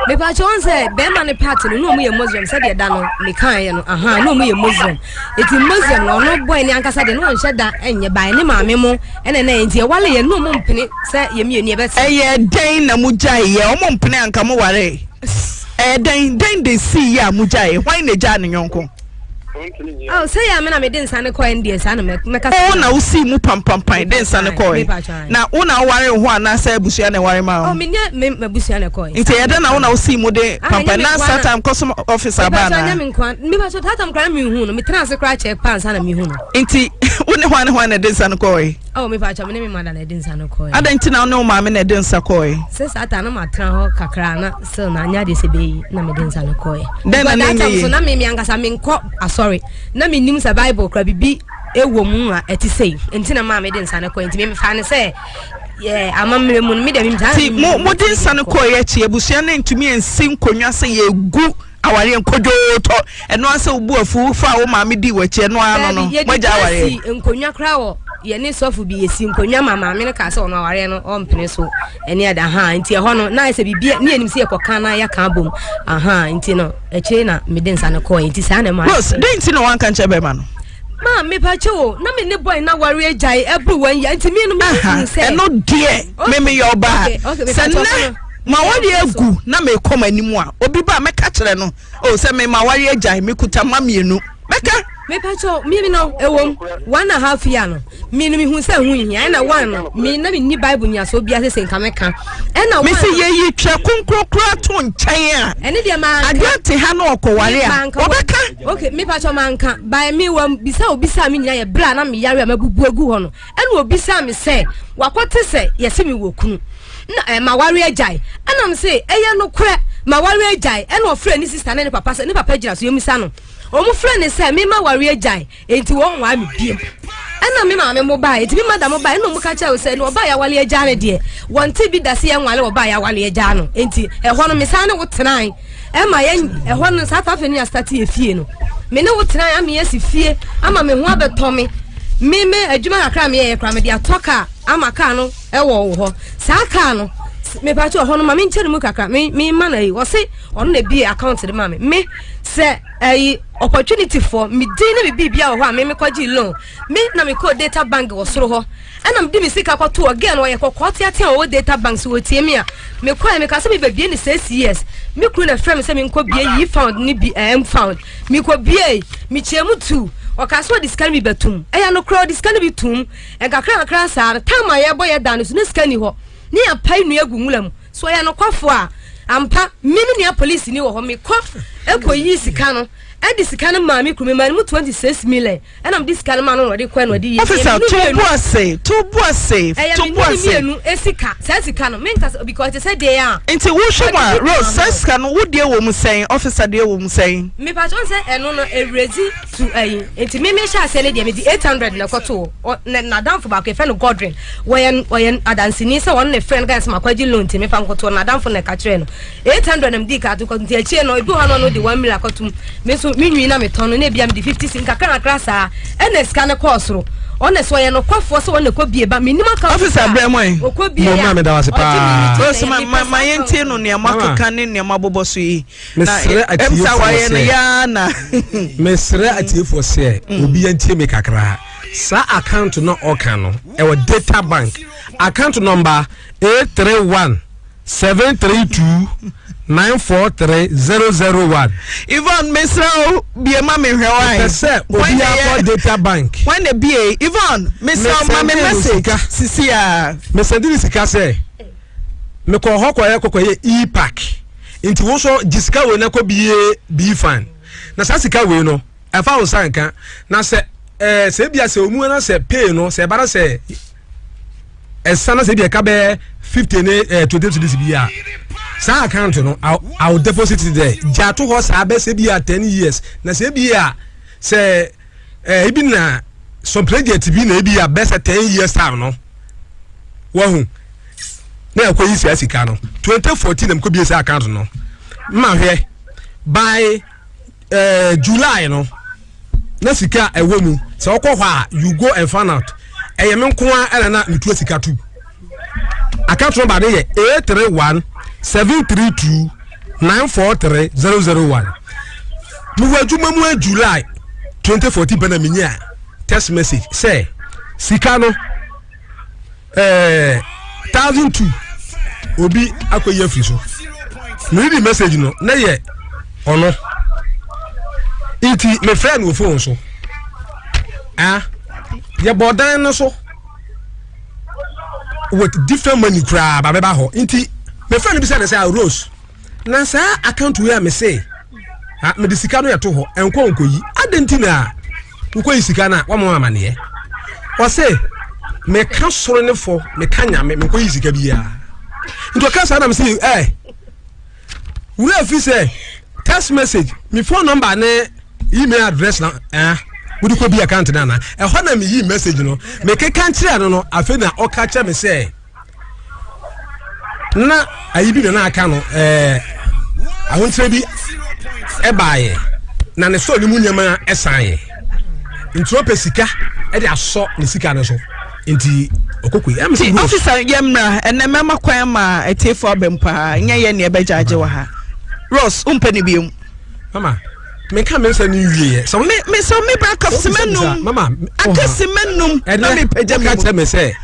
Mepakyɛ wɔn sɛ bɛrima no part no na wɔn yɛ Muslim sɛdeɛ da no mekaeɛ no aha na wɔn yɛ Muslim eti Muslim no ɔno bɔyɛ ne ankasa deɛ na wɔn nhyɛ da nyɛ ban ne maame mo ɛna ɛna nti ɛwale yɛ na wɔn mpene sɛ yɛ mmienu yɛ bɛtena. Ɛyɛ dɛn na mo gyae yɛ wɔn mpene anka mo ware? Ɛyɛ dɛn? Dɛn de sii yɛ a mogyaee? Hwan na egyaa ne yɔnko? Oh, sɛ yɛ a me na mede nsa no kɔɛ no deɛ saa na mɛka sɛ. Wo na wosii mu pampampan de nsa no kɔɛ. Na wo na woware wo ho anaasɛ abusua na ɛware maa wo? Oh, menyɛ me m'abusua na ɛkɔɛ. Nti ɛyɛ dɛn na wo na wosii mu de ah, pampan? Na saa time custom officer aba anaa? Mepakyɛ nyɛ me nkoa. Mepakyɛ saa time koraa na mehu no. Metena ase koraa kyɛ paa ansa na mehu no. Nti wo ne hwan ne hwan na ɛde nsa no kɔɛ? Oh, me pa me ne me mother na ɛde nsa no kɔɛ. Adɛn nti na wo ne wo maame na ɛde nsa kɔɛ? Sɛ saa ta na matena hɔ kakra na still na anya de sɛ bɛyi na mede nsa no kɔɛ. Dɛn na na ɛnyɛ yie? So na me me ankasa menkɔ asɔre na menim sɛ Bible kora bibi ɛwɔ mu a ɛte sei nti na maa mede nsa no kɔɛ nti mefa no sɛ yɛ amammerɛ mu no me deɛ memtaa. Ti mo mode nsa no kɔɛ akyi abusua no ntumi nsi nkonnwa sɛ yɛgu Awareɛ nkodwoo tɔ ɛno ara sɛ wobu afu wofa wo maame di w'akyi ɛno ara no no moagya awareɛ. Yɛdi nkonnwa koraa wɔ yɛne sɔfo bi yɛsi nkonnwa ma maame no kaa sɛ ɔno awareɛ no ɔmpene so ɛne ɛda ha nti ɛhɔ no na ayɛ sɛ biribi ne yɛnim sɛ yɛkɔka na yɛaka abom aha nti no akyire na mede nsa no kɔɛ nti saa na ɛma. Rose dɛn nti na wanka nkyerɛ bɛrima no? Maa mepa kyɛ o na me ne boy na ware agyae ɛboro wɔn yɛ nti mi no mi hu sɛ. Ɛno deɛ me meyɛ ɔbaa sɛ nnɛ ma ware agu na mekɔ m'anim a obi ba mɛka kyerɛ no o sɛ me ma ware agyae mekuta mma mmienu mɛka. Mepa kyɛ mi no ɛwom one and a half year no mi no mi hu sɛ ho nhia ɛna one no mi na mi ni bible nyaso bi ase sɛ nka mɛka ɛna one. Mesi yɛyi twerɛ kronkron koraa to nkyɛn a. Ɛne deɛ maa nka. Adeɛ te ha na ɔkɔware a ɔbɛka. Ok mepakyɛw manka by me wa bisa obisaa me nyina yɛ berɛ a na me yare a mabubu agu hɔ no ɛna obisaa me sɛ wakɔte sɛ yɛse me wɔ kunu na eh, maware agyae ɛna me se ɛyɛ nokorɛ maware agyae ɛna ɔfrɛ ne sista ne ne papa sɛ ne papa gyina so yɛmisa no wɔn frɛ ne sɛ me ma ware agyae enti wɔn waa me biem ɛna me maame mo bae enti me mada mo bae ɛna wɔn ka kyerɛ sɛ na ɔbaa yɛawale agyaa no deɛ wɔn te bi da se yɛn nwale ɔbaa yɛawale agyaa no enti ɛhɔ no mesan ne wo tenae Ɛma yɛn ɛhɔ no saa afei ne asate yɛ fie no me ne wo tena ama yɛasi fie ama me ho abɛtɔ me me me adwuma kakra me yɛyɛ koraa mede atɔ kaa ama kaa no ɛwɔ wo hɔ saa kaa no mepa kyɛ ɔhɔ no ma menkyɛ no mu kakra me me ma no ayi ɔse ɔno na ebie account de ma me me sɛ ayi opportunity for me din ne me biribia wɔ hɔ a me mekɔgye loan me na mekɔɔ data bank wɔ soro hɔ Ɛna mede me sika kɔtoo hɔ. Girl no ɔyɛ kɔkɔɔ teatea a ɔwɔ data bank so ɔtie me a, mekɔɛ mekaa sɛ mebɛbie no 6 years. Me kunu na ɛfrɛ me sɛ menkɔ bie yi found ne bi eh, M found. Mekɔ biei, mekyɛɛ mu tu. Ɔkaa sɛ ɔde sika no bi bɛtom. Ɛyɛ nokorɛ ɔde sika no bi toom. Nkakra nkakra saa no, time a yɛbɔ yɛ dan no so na sika nni hɔ. Ne yɛapae nnua agu nwura mu. So ɔyɛ nokwafo a? Ampa, me me nua polisini wɔ hɔ. Mekɔ Ɛkɔyii sika no, ɛde sika no maa me kunu, memaa no mu 26 million, ɛna mede sika no maa no na ɔde kɔɛ na ɔde yɛ. Officer, to bo ase, to bo ase, to bo ase. Ɛyɛ me ne mmienu sika, saa sika no, menka sɛ, because te sɛ deɛ a. Nti wohwɛ mu a, Rose, saa sika no, wo deɛ wɔ mu sɛn, officer deɛ wɔ mu sɛn? Mepakyɛ sɛ ɛno no, ɛwuradi to ayi, nti me mehyɛ aseɛ no deɛ, mede 800 na ɛkɔtoo, n'adamfo baako, yɛfrɛ no Godwin, wɔyɛ, wɔyɛ adanseni sɛ ɔno na ɛfrɛ no, kae sɛ makɔgye loan nti mefa nkɔtoɔ, n'adamfo na ɛka kyerɛɛ no. 800 na mede ka to kɔ nti akyire no ebi wɔ hɔ no ɔno de 1 million akɔtom me nso me nwi na metɔn no na ebia mede 50 si nkakra nkakra saa ɛna sika no kɔɔ soro ɔna sɛ ɔyɛ nokwafoɔ sɛ ɔna kɔ bie ba menim aka officer brɛ mo ɛ ɔkɔ bie a ɔgye me ne ti ma ma yɛntie no nea moakeka ne nea moabobɔ so yi na ɛm sɛ wayɛ no yaa na mesrɛ atiefoɔ sɛ mm. obi antie me kakra saa account no ɔka no ɛwɔ data bank account number 831 732 943 001. Yvonne mesrɛ wo bie ma me hwɛ wae. Mepɛ sɛ obi akɔ data bank. Wɔn na bie Yvonne mesrɛ wo ma me message sisi a. Mesɛnde ne sika sɛ mekɔ hɔ kɔyɛ kɔkɔyɛ e-pack nti wo nso gye sika wei na kɔ bie bii fan na saa sika wei no ɛfa wo nsa nka na sɛ ɛɛ sɛ ebia sɛ ɔmu na sɛ pay no sɛ ɛba na sɛ ɛsa na sɛ ebi ɛka bɛyɛ 50 ne ɛɛ 20 cedis bi a saa account no I will deposit it there gya to hɔ saa bɛ sɛ bi a 10 years na sɛ ebi a sɛ ɛɛ ebi na some project bi na ebi a bɛ sɛ 10 years time no wahu na ɛkɔ yi saa sika no 2014 na mekɔ bie saa account no mma hwɛ by eh, July no na sika a ɛwɔ mu sɛ ɔkɔ hɔ a you go and find out ɛyɛ me nko ara ɛna na metua sika tu account number no yɛ 831 732 943 001 mewɔ adwuma mu a July 2014 pɛ na menya text message sɛ sika no ɛɛ 1002 obi akɔyi afiri so meredi message no na yɛ ɔno nti mefrɛ no wɔ phone so ah yɛbɔ dan no so with different money koraa ba bɛba hɔ nti mefrɛ no bisa ne sɛ ah, Rose na saa account wei a mese ah, mede sika no yɛto hɔ ɛnkɔ nkɔyi adɛn nti na wokɔyi sika no a wama amaneɛ ɔse meka soro ne fɔ meka nyame menkɔyi sika biara nti ɔka saa na mese eh wura fi sɛ text message me phone number ne email address na eh wode kɔ bi account no ana ɛhɔ na meyi message no mekeka nkyerɛ no no afei na ɔka kyerɛ me sɛ na ayi bi na na aka no ɛɛ ahonkyerɛ bi ɛbaayɛ na ne sɔɔ ne mu nneɛma ɛsan yɛ nti ɔpɛ sika ɛde asɔ ne sika no so nti ɔkɔkɔ yi ɛmu sɛ ɔfisa yɛ mmra ɛnɛ mɛma kwan ma atiefo abɛm paa nyɛ yɛ nea ɛbɛgya agye wɔ ha Rose wompɛ ne biom mama menka me nsɛm no nwieɛ sɛ me me sɛ me ba akasima num mama akasima num na me pagya me mu kyerɛ me sɛ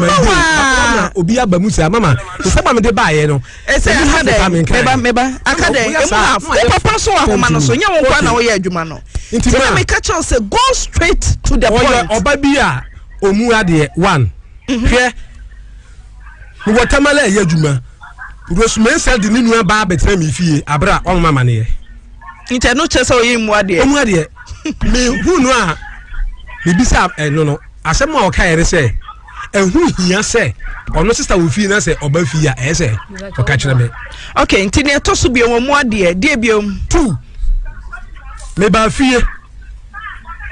mama waa obi aba mu sɛ mama nsɛm a mede baayɛ no ɛsɛ aka dɛ meba meba aka dɛ emu half wo papa so wɔ ahoma no so nyɛ wo nkoa na woyɛ adwuma no nti na meka kyerɛ sɛ go straight to the point ɔyɛ ɔba bi a ɔmu adeɛ one mhm. hwɛ mewɔ tamale ɛyɛ adwuma Rosemary de ne nua baa bɛtena me fie abere a ɔmoma amaneɛ Nti ɛno kyerɛ sɛ ɔyɛ mmu adeɛ. Ɔmu adeɛ. Mehu no a mebisa ɛno no asɛm a ɔka yɛ sɛ ɛho hia sɛ ɔno sista wɔ fie na sɛ ɔba fie a ɛyɛ sɛ ɔka kyerɛ me. Ok nti nea ɛtɔ so bio wɔn mu adeɛ deɛ bio. Two meba fie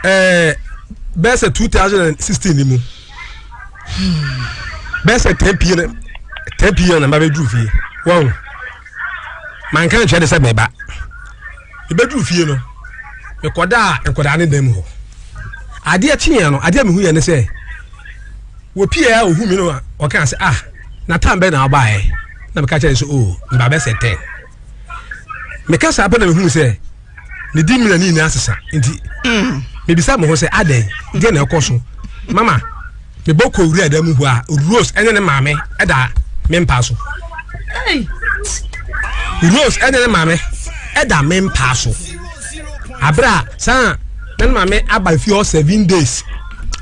ɛɛ bɛyɛ sɛ 2016 ni mu bɛyɛ sɛ 10 pm 10 pm na mba bɛduru fie wɔn. Manka ankyerɛ no sɛ mereba. Mebɛduru fie no, mekɔdaa nkwadaa no dan mu hɔ. Adeɛ kyeeɛ no, adeɛ a mehu yɛ ne sɛ, wɔpie a ɔhu me no a, ɔkaa sɛ, ah, na tam bɛn na wobaeɛ? Na meka kyerɛ no sɛ, oh, meba bɛsɛ 10. Meka saa pɛ na mehu sɛ, ne di mina ne nyinaa sesa nti mm. mebisa me ho sɛ adɛn deɛ na ɛkɔ so mama mebɔ kɔ wura da mu hɔ a Rose ɛne ne maame ɛda me mpa so Rose ɛne ne maame ɛda me mpa so abere a saa na ne maame aba fie hɔ seven days.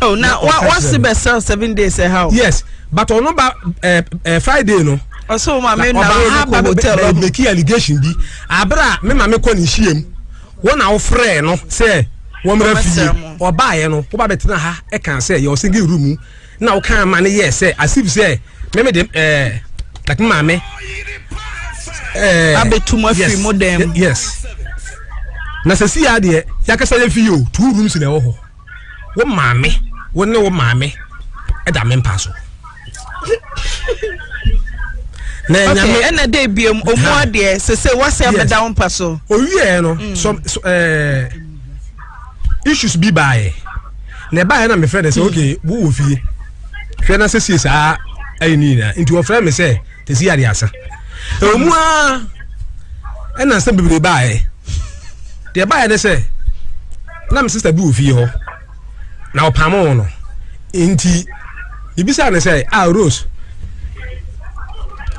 Oh, na wasi bɛ sell 7 days ɛha o. Yes, but ɔno ba ɛɛ eh, ɛɛ eh, Friday no. Ɔsɛ wo maame na wo no kɔ hotel ɔba ha ba make allegation bi abere a me maame kɔ ne nhyiam wo na wofrɛɛ no sɛ wɔmmra fie ɔbaeɛ no woba bɛtena ha ɛka sɛ yɛwɔ single room mu na woka ma no yɛɛ sɛ as if sɛ meme de ɛɛ like me maame ɛɛ abɛtum afiri mu dan mu yes na sɛ si yɛ adeɛ yɛakasa yɛ fie o two rooms na ɛwɔ hɔ wo maame wo ne wo maame ɛda me mpa so na okay ɛna de ebiem omu adeɛ sese wase abɛda wo mpa so owiɛ no mm. some so, ɛɛ eh, issues bi baayɛ na ɛbaayɛ na mefrɛ no sɛ okay wo wɔ fie hwɛ na sɛsie saa ɛyɛ ne nyinaa nti wɔfrɛ me sɛ tɛsi ade asa ɛwɔ mu ara ɛna nsɛm bebree baayɛ deɛ ɛbaayɛ ne sɛ na me sista bi wɔ fie hɔ na ɔpamoo no nti bibisa ne sɛ ah Rose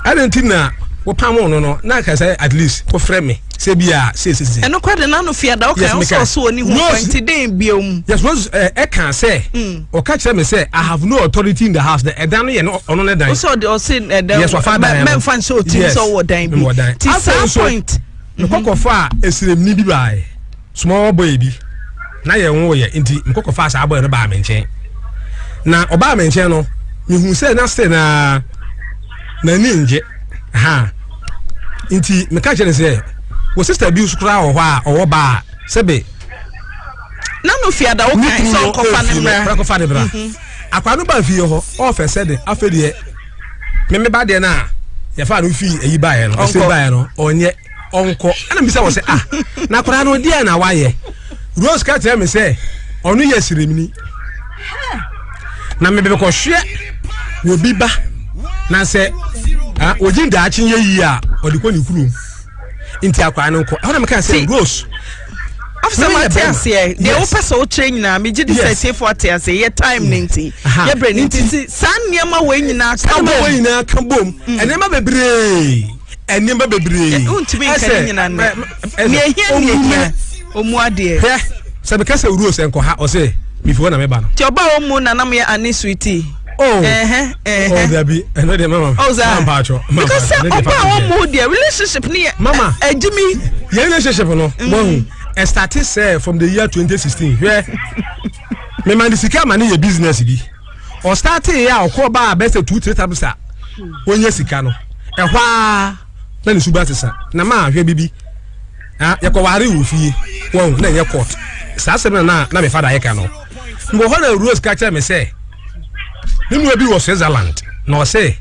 ɛna nti na wɔpamoo no no na aka sɛ at least wɔfrɛ me sɛ bi a sɛ sɛ sɛ ɛno kora de n'ano fia da ɔka ɔsɛ ɔsɛ ɔni ho kwan nti den biom yes Rose ɛka sɛ mm. ɔka kyerɛ me sɛ I have no authority in the house na ɛdan no yɛ no ɔno ne dan ɔsɛ ɔde ɔsɛ ɛdan yes wafa dan no mɛnfa nhyɛ ɔtim sɛ ɔwɔ dan bi ti saa point mekɔkɔfa a esiremni bi baeɛ Small boy bi na yɛn wo yɛ nti mekɔ kɔfaa saa boy no baa me nkyɛn na ɔbaa me nkyɛn no mehu sɛ na still na n'ani ngye ha nti meka kyerɛ no sɛ wɔ sister bi nso koraa wɔ hɔ a ɔwɔ baa sɛbe na no fiada wo kan sɛ ɔnkɔfa ne mmra kɔfa ne bra mhm. akwa no baa fie hɔ ɔfɛ sɛ de afei deɛ meme ba deɛ no a yɛfa no fii ayi baeɛ no ɔsɛ baeɛ no ɔnyɛ ɔnkɔ ɛna mbisa wɔ sɛ ah na akwadaa no deɛ na wayɛ Rose ka kyerɛ me sɛ ɔno yɛ siremni na mebɛkɔhwɛ wɔ bi ba na sɛ ah, ogyi daakye yɛ yie a ɔde kɔ ne kurom nti akwadaa no nkɔ ɛhɔ na meka sɛ Rose afisɛ ma te aseɛ deɛ wopɛ sɛ wokyerɛ nyinaa megye di sɛ atiefoɔ ate aseɛ yɛ time no nti yɛbrɛ no nti saa nneɛma wei nyinaa ka bom nneɛma wei nyinaa ka bom mm. nneɛma bebree nneɛma bebree. Wontumi nka ne nyina nnɛ. Nea ehia nea ehia. Omu adeɛ. Hwɛ sɛ meka sɛ rose nkɔ ha ɔsɛ mifi hɔ na meba no. Ti ɔba a ɔmu na nam yɛ ane sweetie. Oh. Ɛhɛ ɛhɛ. Oh dabi ɛno deɛ mama. Oh saa. Mama mpaatwɔ. Because sɛ ɔba a ɔmu deɛ relationship ni yɛ. Mama. Ɛgye mi. Yɛn relationship no. Wɔn ɛstate sɛ from the year 2016 hwɛ. Mema ne sika ma ne yɛ business bi. Ɔstartee yɛ a ɔkɔɔ baa bɛsɛ 2 3 times a wɔnya sika no ɛhɔ ara na ne suba sesa na maa hwɛ bibi ah yɛkɔware wɔ fie wɔn na ɛnyɛ court saa asɛm na na na me fada yɛ ka no mewɔ hɔ na Rose ka kyerɛ me sɛ ne nua bi wɔ Switzerland na ɔsɛ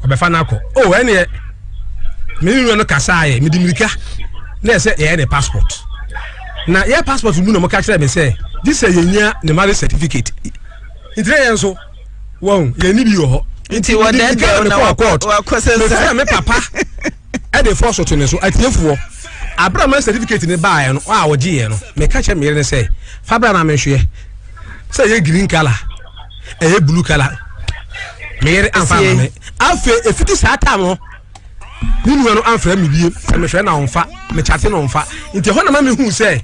ɔbɛfa no akɔ oh ɛneɛ me ne nua no kasaeɛ mede mirika na ɛsɛ yɛyɛ ne passport na yɛ passport mu na ɔmo ka kyerɛ me sɛ gye sɛ yɛnya ne marriage certificate nti na yɛn nso wɔn yɛn ni bi wɔ hɔ nti wɔ dɛ dɛ na wakɔ wakɔ sɛ mefrɛ me papa ɛde fɔ so to ne so atiefoɔ abira ma certificate ne baeɛ no a ɔgye yɛ no meka kyerɛ me yere ne sɛ fabra na mehwɛ sɛ ɛyɛ green color ɛyɛ blue color me yere amfa ama me afei efiti saa time no ne nua no amfrɛ me bie sɛ mehwɛ na ɔmfa mekyate na ɔmfa nti ɛhɔ na ma mehu sɛ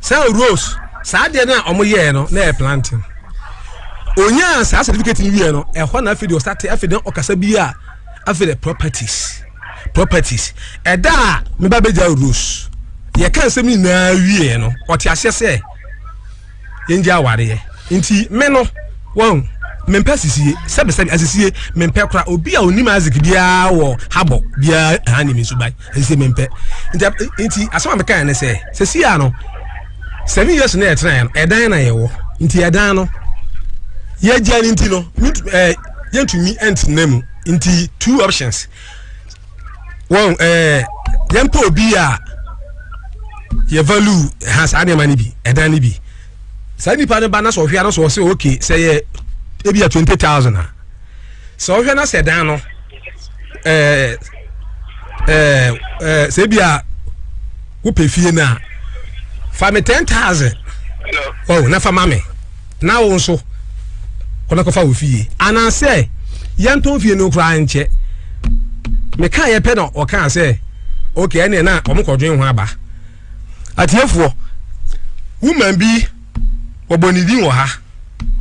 Sɛ Rose, saa adeɛ no a wɔn yɛɛ no na ɛyɛ planting. Onyaa saa certificate no wieɛ no, ɛhɔ na afei deɛ ɔsate afei deɛ ɔkasa bi a afei deɛ properties properties. Ɛda a meba bɛgya Rose, yɛka nsɛm nyinaa wieɛ no, ɔte aseɛ sɛ yɛngya awareɛ. Nti me no, wɔn mempɛ asisie, sɛbesɛbe asisie mempɛ kora. Obi a onim Isaac biara wɔ habɔ biara ha ne me nsuban. Ɛsɛ mempɛ. Nti nti asɛm a mekae ne sɛ sɛsi a no seven years na yɛtena yɛ no ɛdan na yɛwɔ nti ɛdan no yɛgya no nti no ɛɛ yɛntumi ntena mu nti two options wɔn ɛɛ yɛmpɛ obi a yɛ value ha saa nneɛma no bi ɛdan no bi saa nipa no ba na sɛ ɔhwɛ ano sɛ ɔsɛ okay sɛ yɛ ebi yɛ 20,000 a sɛ ɔhwɛ na sɛ dan no ɛɛ ɛɛ ɛɛ sɛ ebi a wopɛ fie no a fa me 10,000 ɔwɔ na fa ma me na wo nso kɔnɔ kɔfa wo fie anaasɛ yɛntɔn fie no koraa nkyɛ meka yɛ pɛ na ɔkaa sɛ okay ɛneɛ na ɔmo kɔdwen ho aba atiefoɔ woman bi wɔbɔ ne din wɔ ha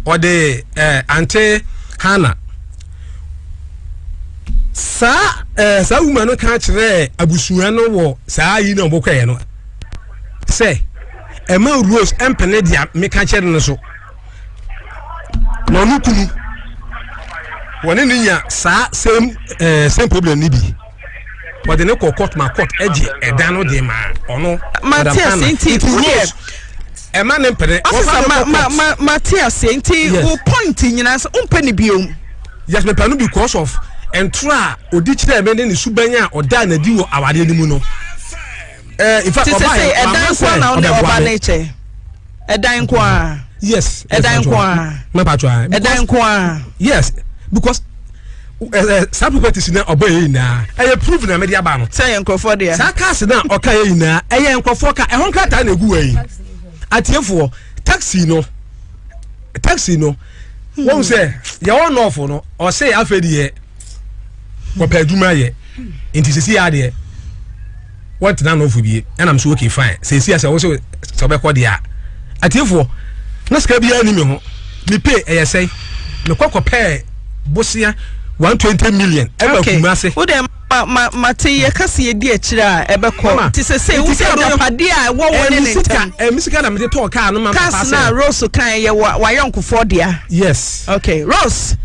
ɔde eh, ante hana. Saa ɛɛ eh, saa woman no ka kyerɛɛ abusua no wɔ saa yi na wɔkɔɛ no sɛ ɛma Rose mpene deɛ meka kyerɛ no so na ɔno kunu wɔne ne nya saa same ɛɛ eh, same problem ni bi wɔde ne kɔ court ma court ɛgye ɛdan no de ma ɔno. Mate ase nti Rose ɛma ne mpene wɔfa ne kɔ court. Mate ase nti wo point nyinaa sɛ wompɛ ne biom. Yes mepɛ no because of ntoro a odi kyerɛɛ me ne ne suban a ɔdaa no adi wɔ awareɛ no mu no. Eh, in fact, Ti sɛ ɔbaa sɛ yɛ ɛdan wama nko sɛ na wo ne ɔbɛboa ɔba me. no kyɛ. Ɛdan nko a. Yes. Ɛdan nko a. Mepatwa. Ɛdan nko a. Yes, because eh, eh, saa properties na ɔbɔ yɛ nyinaa ɛyɛ proof na mede aba no. Sɛ ɛyɛ nkurɔfoɔ deɛ. Saa cars na ɔka yɛ nyinaa ɛyɛ nkurɔfoɔ ka ɛho nkrataa na egu wɔ yi. Atiefoɔ taxi no taxi no. wɔn sɛ yɛwɔ nɔɔfo no ɔsɛ afei deɛ wɔpɛ adwuma yɛ nti sisi yɛ adeɛ wɔntena nɔɔfo bie ɛnam so okay fine sisi asɛ wɔsɛ sɛ ɔbɛkɔ deɛ a atiefoɔ na sika biara ni mi ho mi pay ɛyɛ sɛn mekɔ kɔpɛɛ bosia 120 million ɛba Kumase. Okay. Ma ma mate yɛ ka se yɛdi akyire a ɛbɛkɔ nti sesei wo sɛ agyapadeɛ a ɛwɔ wo ne ne ntam. Ɛmi sika na mede tɔɔ kaa no ma papa sɛ. Cars na Rose kan yɛ wayɔnkofoɔ dea. Yes. Okay Rose.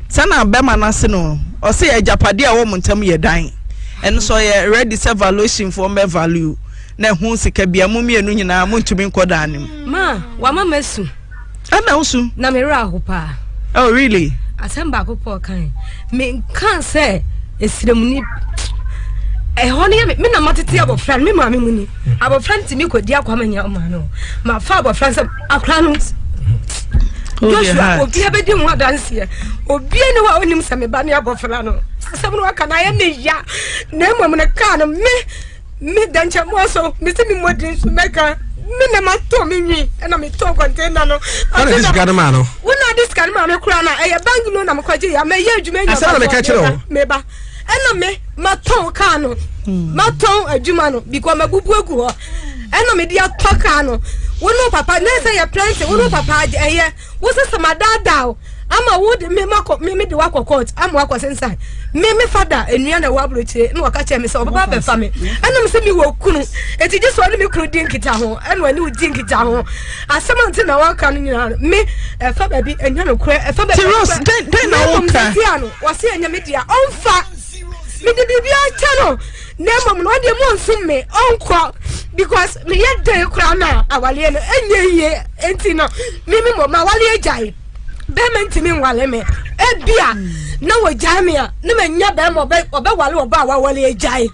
Sɛ na bɛma no ase no ɔse agyapadeɛ a ɛwɔ mo ntam yɛ dan ɛno sɛ ɔyɛ ready sɛ valuation foɔ mbɛ value na ɛho sika bia mo mmienu nyinaa montumi nkɔ dan no mu. Ma wama masu. Ɛna wo su. Na me werɛ aho paa. Oh really? Asɛm baako pɔ ɔkan. Me nka sɛ esremuni ɛhɔ no yɛ me me na matete abɔfra no me maame mu ni abɔfra no tumi kɔdi akɔ ama nya ɔma no mafa abɔfra no sɛ akora no Joshua obia bɛdi ho adanseɛ obia ne hɔ a ɔnim sɛ me ba ne abɔfra no asɛm no waka no ayɛ me ya na mmom no kaa no me Me dɛnkyɛmmoa so, mese me mmɔden so mɛka. Me na matɔ me nwi ɛna metɔ kɔntena no. Ɔna de sika no maa no. Wo na de sika no maa me koraa na ɛyɛ bank loan na mekɔgye ya mɛyɛ adwuma nya. Asɛm na meka kyerɛ wo. Meba ɛna me matɔn kaa no matɔn adwuma no because mabubu agu hɔ ɛna mede atɔ kaa no. Wo ne wo papa na ɛsɛ yɛ plenty wo ne wo papa ɛyɛ. Wo se sɛ madaadaa wo ama wo de me makɔ me me de wakɔ court ama wakɔ sensan me me fada enua na ɛwɔ aburokyire na wɔka kyerɛ me sɛ ɔbɛba abɛfa me ɛna me sɛ me wɔ kunu eti gye sɛ ɔne me kunu di nkita ho ɛna ɔne wo di nkita ho asɛm a nti na wɔka no nyinaa me ɛfa baabi ɛnyɛ no korɛ ɛfa baabi Ti Rose den den na woka na no wɔse ɛnyɛ me dea ɔmfa mede biribi akyɛ no na mmom no ɔdeɛ mu nsum me ɔnkɔ because meyɛ den koraa na awaleɛ no ɛnyɛ yie nti no me me mmom awaleɛ gyae bɛrima ntumi nwale me ebia na wɔgyae me a na manya bɛrima ɔbɛwale ɔba a wawale agyae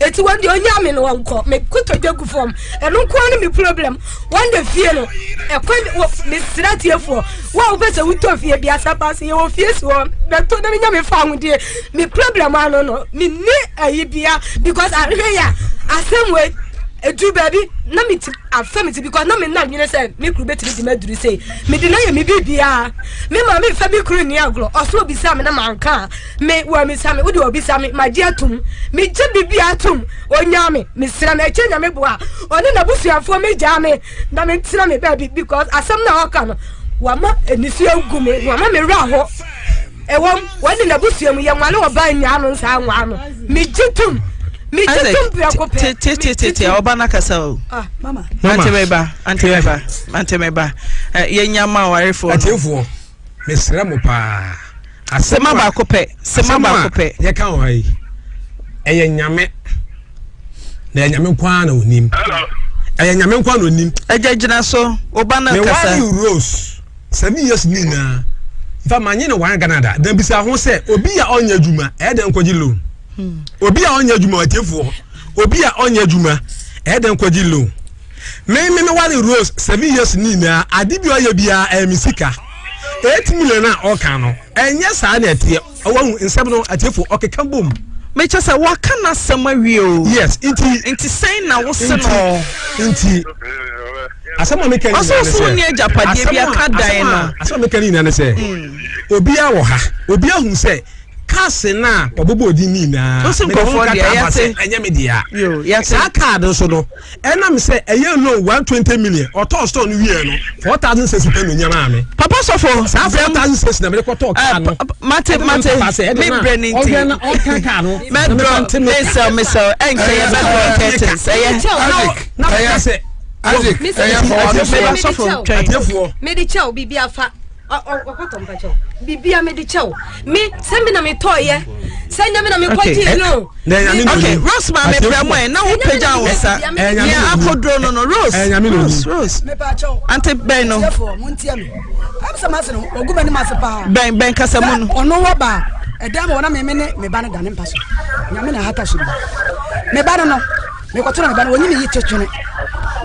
eti wɔn deɛ ɔnya me no wɔnkɔ me kotodwe gu fam ɛno nko ara ne me problem wɔn de fie no ɛkwan wɔ mesrɛ tiefoɔ wo a wopɛ sɛ wotɔ fie bi asaba se yɛwɔ fie si hɔ bɛtɔ na menya me fa ahodie me problem ano no menni ayi bia because ahwɛ yɛ asɛm wei edu baabi na me ti afɛ me ti because na me nna nwene sɛ me kuru betumi di maduru sei me de na yɛ me biribiara me maame nfa me kuru nni agorɔ ɔso obisa me na manka me wɔ misa me wode obisa me magye atum megye biribiara atum onya me mesrɛ no ɛkyɛ nyame boa ɔne n'abusuafoɔ megyaa me na mentena me baabi because asɛm na ɔka no wama anisuo agu me wama me werɛ aho Ɛwom, wɔne n'abusua mu yɛnwale ɔbaa nnyaa no nsaa nwaa no. Megye tom. Megye tom prɛko pɛ. Tietietie ɔba no akasa o. Ah, mama. Ante me ba, ante me ba, ante me ba. Eh, yɛnya ma awarefoɔ no. Atiefoɔ, mesrɛ mo paa. Sema baako pɛ, sema baako pɛ. Yɛka wɔ ha yi, ɛyɛ nyame. Na ɛyɛ nyame nko ara na onim. Ɛyɛ nyame nko ara na onim. Ɛgya gyina so, ɔba no kasa. Meware Rose. 7 years ni nyinaa nfa ma nye ne wan Ghana da dan bisa ho sɛ obi a ɔnyɛ adwuma ɛyɛ dɛn kɔgye loan obi a ɔnyɛ adwuma ɔtiefoɔ obi a ɔnyɛ adwuma ɛyɛ dɛn kɔgye loan me me me ware Rose 7 years ni nyinaa ade bi ɔyɛ biara ɛyɛ me sika 8 million a ɔka no ɛnyɛ saa na ɛteɛ Wahu nsɛm no atiefo ɔkeka bom. Mekyɛ sɛ waka n'asɛm awie o. Yes, nti. Nti sɛn na wo se no? Nti asɛm a meka nyinaa ne sɛ. Ɔsɛ ɔsɛ wonni agyapadeɛ bi aka dan no. Asɛm a meka nyinaa ne sɛ. Obiara wɔ ha, obiara hu sɛ. Cars no a wɔbobɔ odin no nyinaa, Wosi mede ho nkurɔfoɔ deɛ, nkrataa aba yɛte. sɛ ɛnyɛ me dea. Yo, yɛte. Saa car no nso no, ɛnam sɛ ɛyɛ loan 120 million, ɔtɔɔ store no wieɛ no, 4,006 pɛ na ɔnya maa me. Papa sɔfo, Saa brɛm. 4,006 na mede kɔtɔɔ car no. Mate, Ɛde ma me mate, papa sɛ, ɛde me na brɛ ne nti. ɔhwɛ na ɔka car no, na mefa Mɛdrɔ, nte me ka. mesɛw, mesɛw, ɛnkyɛ yɛbɛdrɔ curtains, ɛyɛ. Isaac, Na meka sɛ, Isaac, ɛyɛ fɔwade Meba so. sɔfo, twɛn. Atiefoɔ. Mede kyɛw biribi afa. Ɔkɔtɔ mpa kyɛw. Biribi a mede kyɛw. Me sɛ me na metɔɔyɛ. Sɛ nyɛ me na mekɔgyee no. Okay, Rose maame brɛ mu ɛ na wo pagya wo nsa. Nea akoduro no no Rose. Rose Rose. Ante bɛn no. Bɛn bɛn kasa mu no. Ɔno wɔ ba ɛdan mu wɔn na me ne me ba no da ne mpa so. Nyame na ahata so bi. Me ba no no. Mekɔto na me ba no wɔnyi me yi to twene.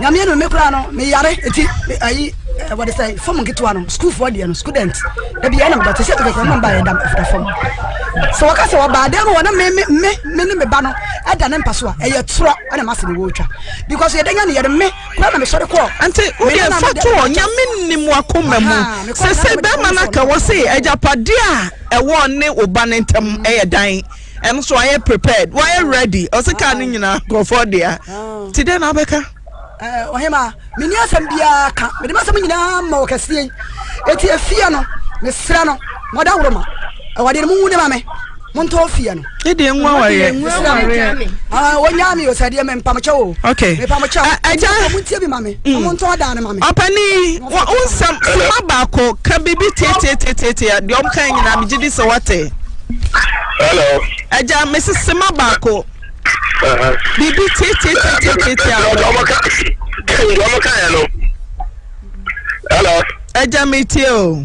Nyame anu me koraa no meyare eti ayi wɔde sɛ fam nketewa no sukuufoɔ deɛ no student ebi ɛna meda te sɛ tete kɔn ba yɛ da da fam. Sɛ wɔka sɛ wɔba adan mu wɔ na me me me me ne me ba no ɛda ne mpa so a ɛyɛ torɔ ɛna ma se ne wɔretwa because yɛda nya ne yɛde me koraa na mesɔre kɔɔ. Nti wodeɛ fa to hɔ nyame nim wakoma mu sese bɛrima no aka wɔ se agyapadeɛ a ɛwɔ ne wo ba no ntam ɛyɛ dan. Ɛno so wayɛ prepared wayɛ ready ɔsi kaa no nyinaa nkurɔfoɔ dea ti dɛ na abɛka. Ɛɛ ɔhema menni asɛm biara ka mede m'asɛm nyinaa ma wɔ kɛseɛ yi eti efie no mesrɛ no na ɔda woro ma ɛwɔdeɛ no munwu ne ma me montɔn fie no. Ne deɛ nwu awareɛ. Wɔnyaa me o sɛ deɛ mempamokyɛ o. Okay. Mepamokyɛ o. Ɛgya. Montie bi ma me. Montɔn dan no ma me. Ɔpani wo nsɛm soma baako ka biribi tiatiatiatia deɛ ɔmo kan nyinaa megye di sɛ wate. Hello. Ɛgya mesi sema baako. Biribi tiatiatiatiatia. Ɔmo ka ɔmo ka yɛ no. Hello. Ɛgya metie o.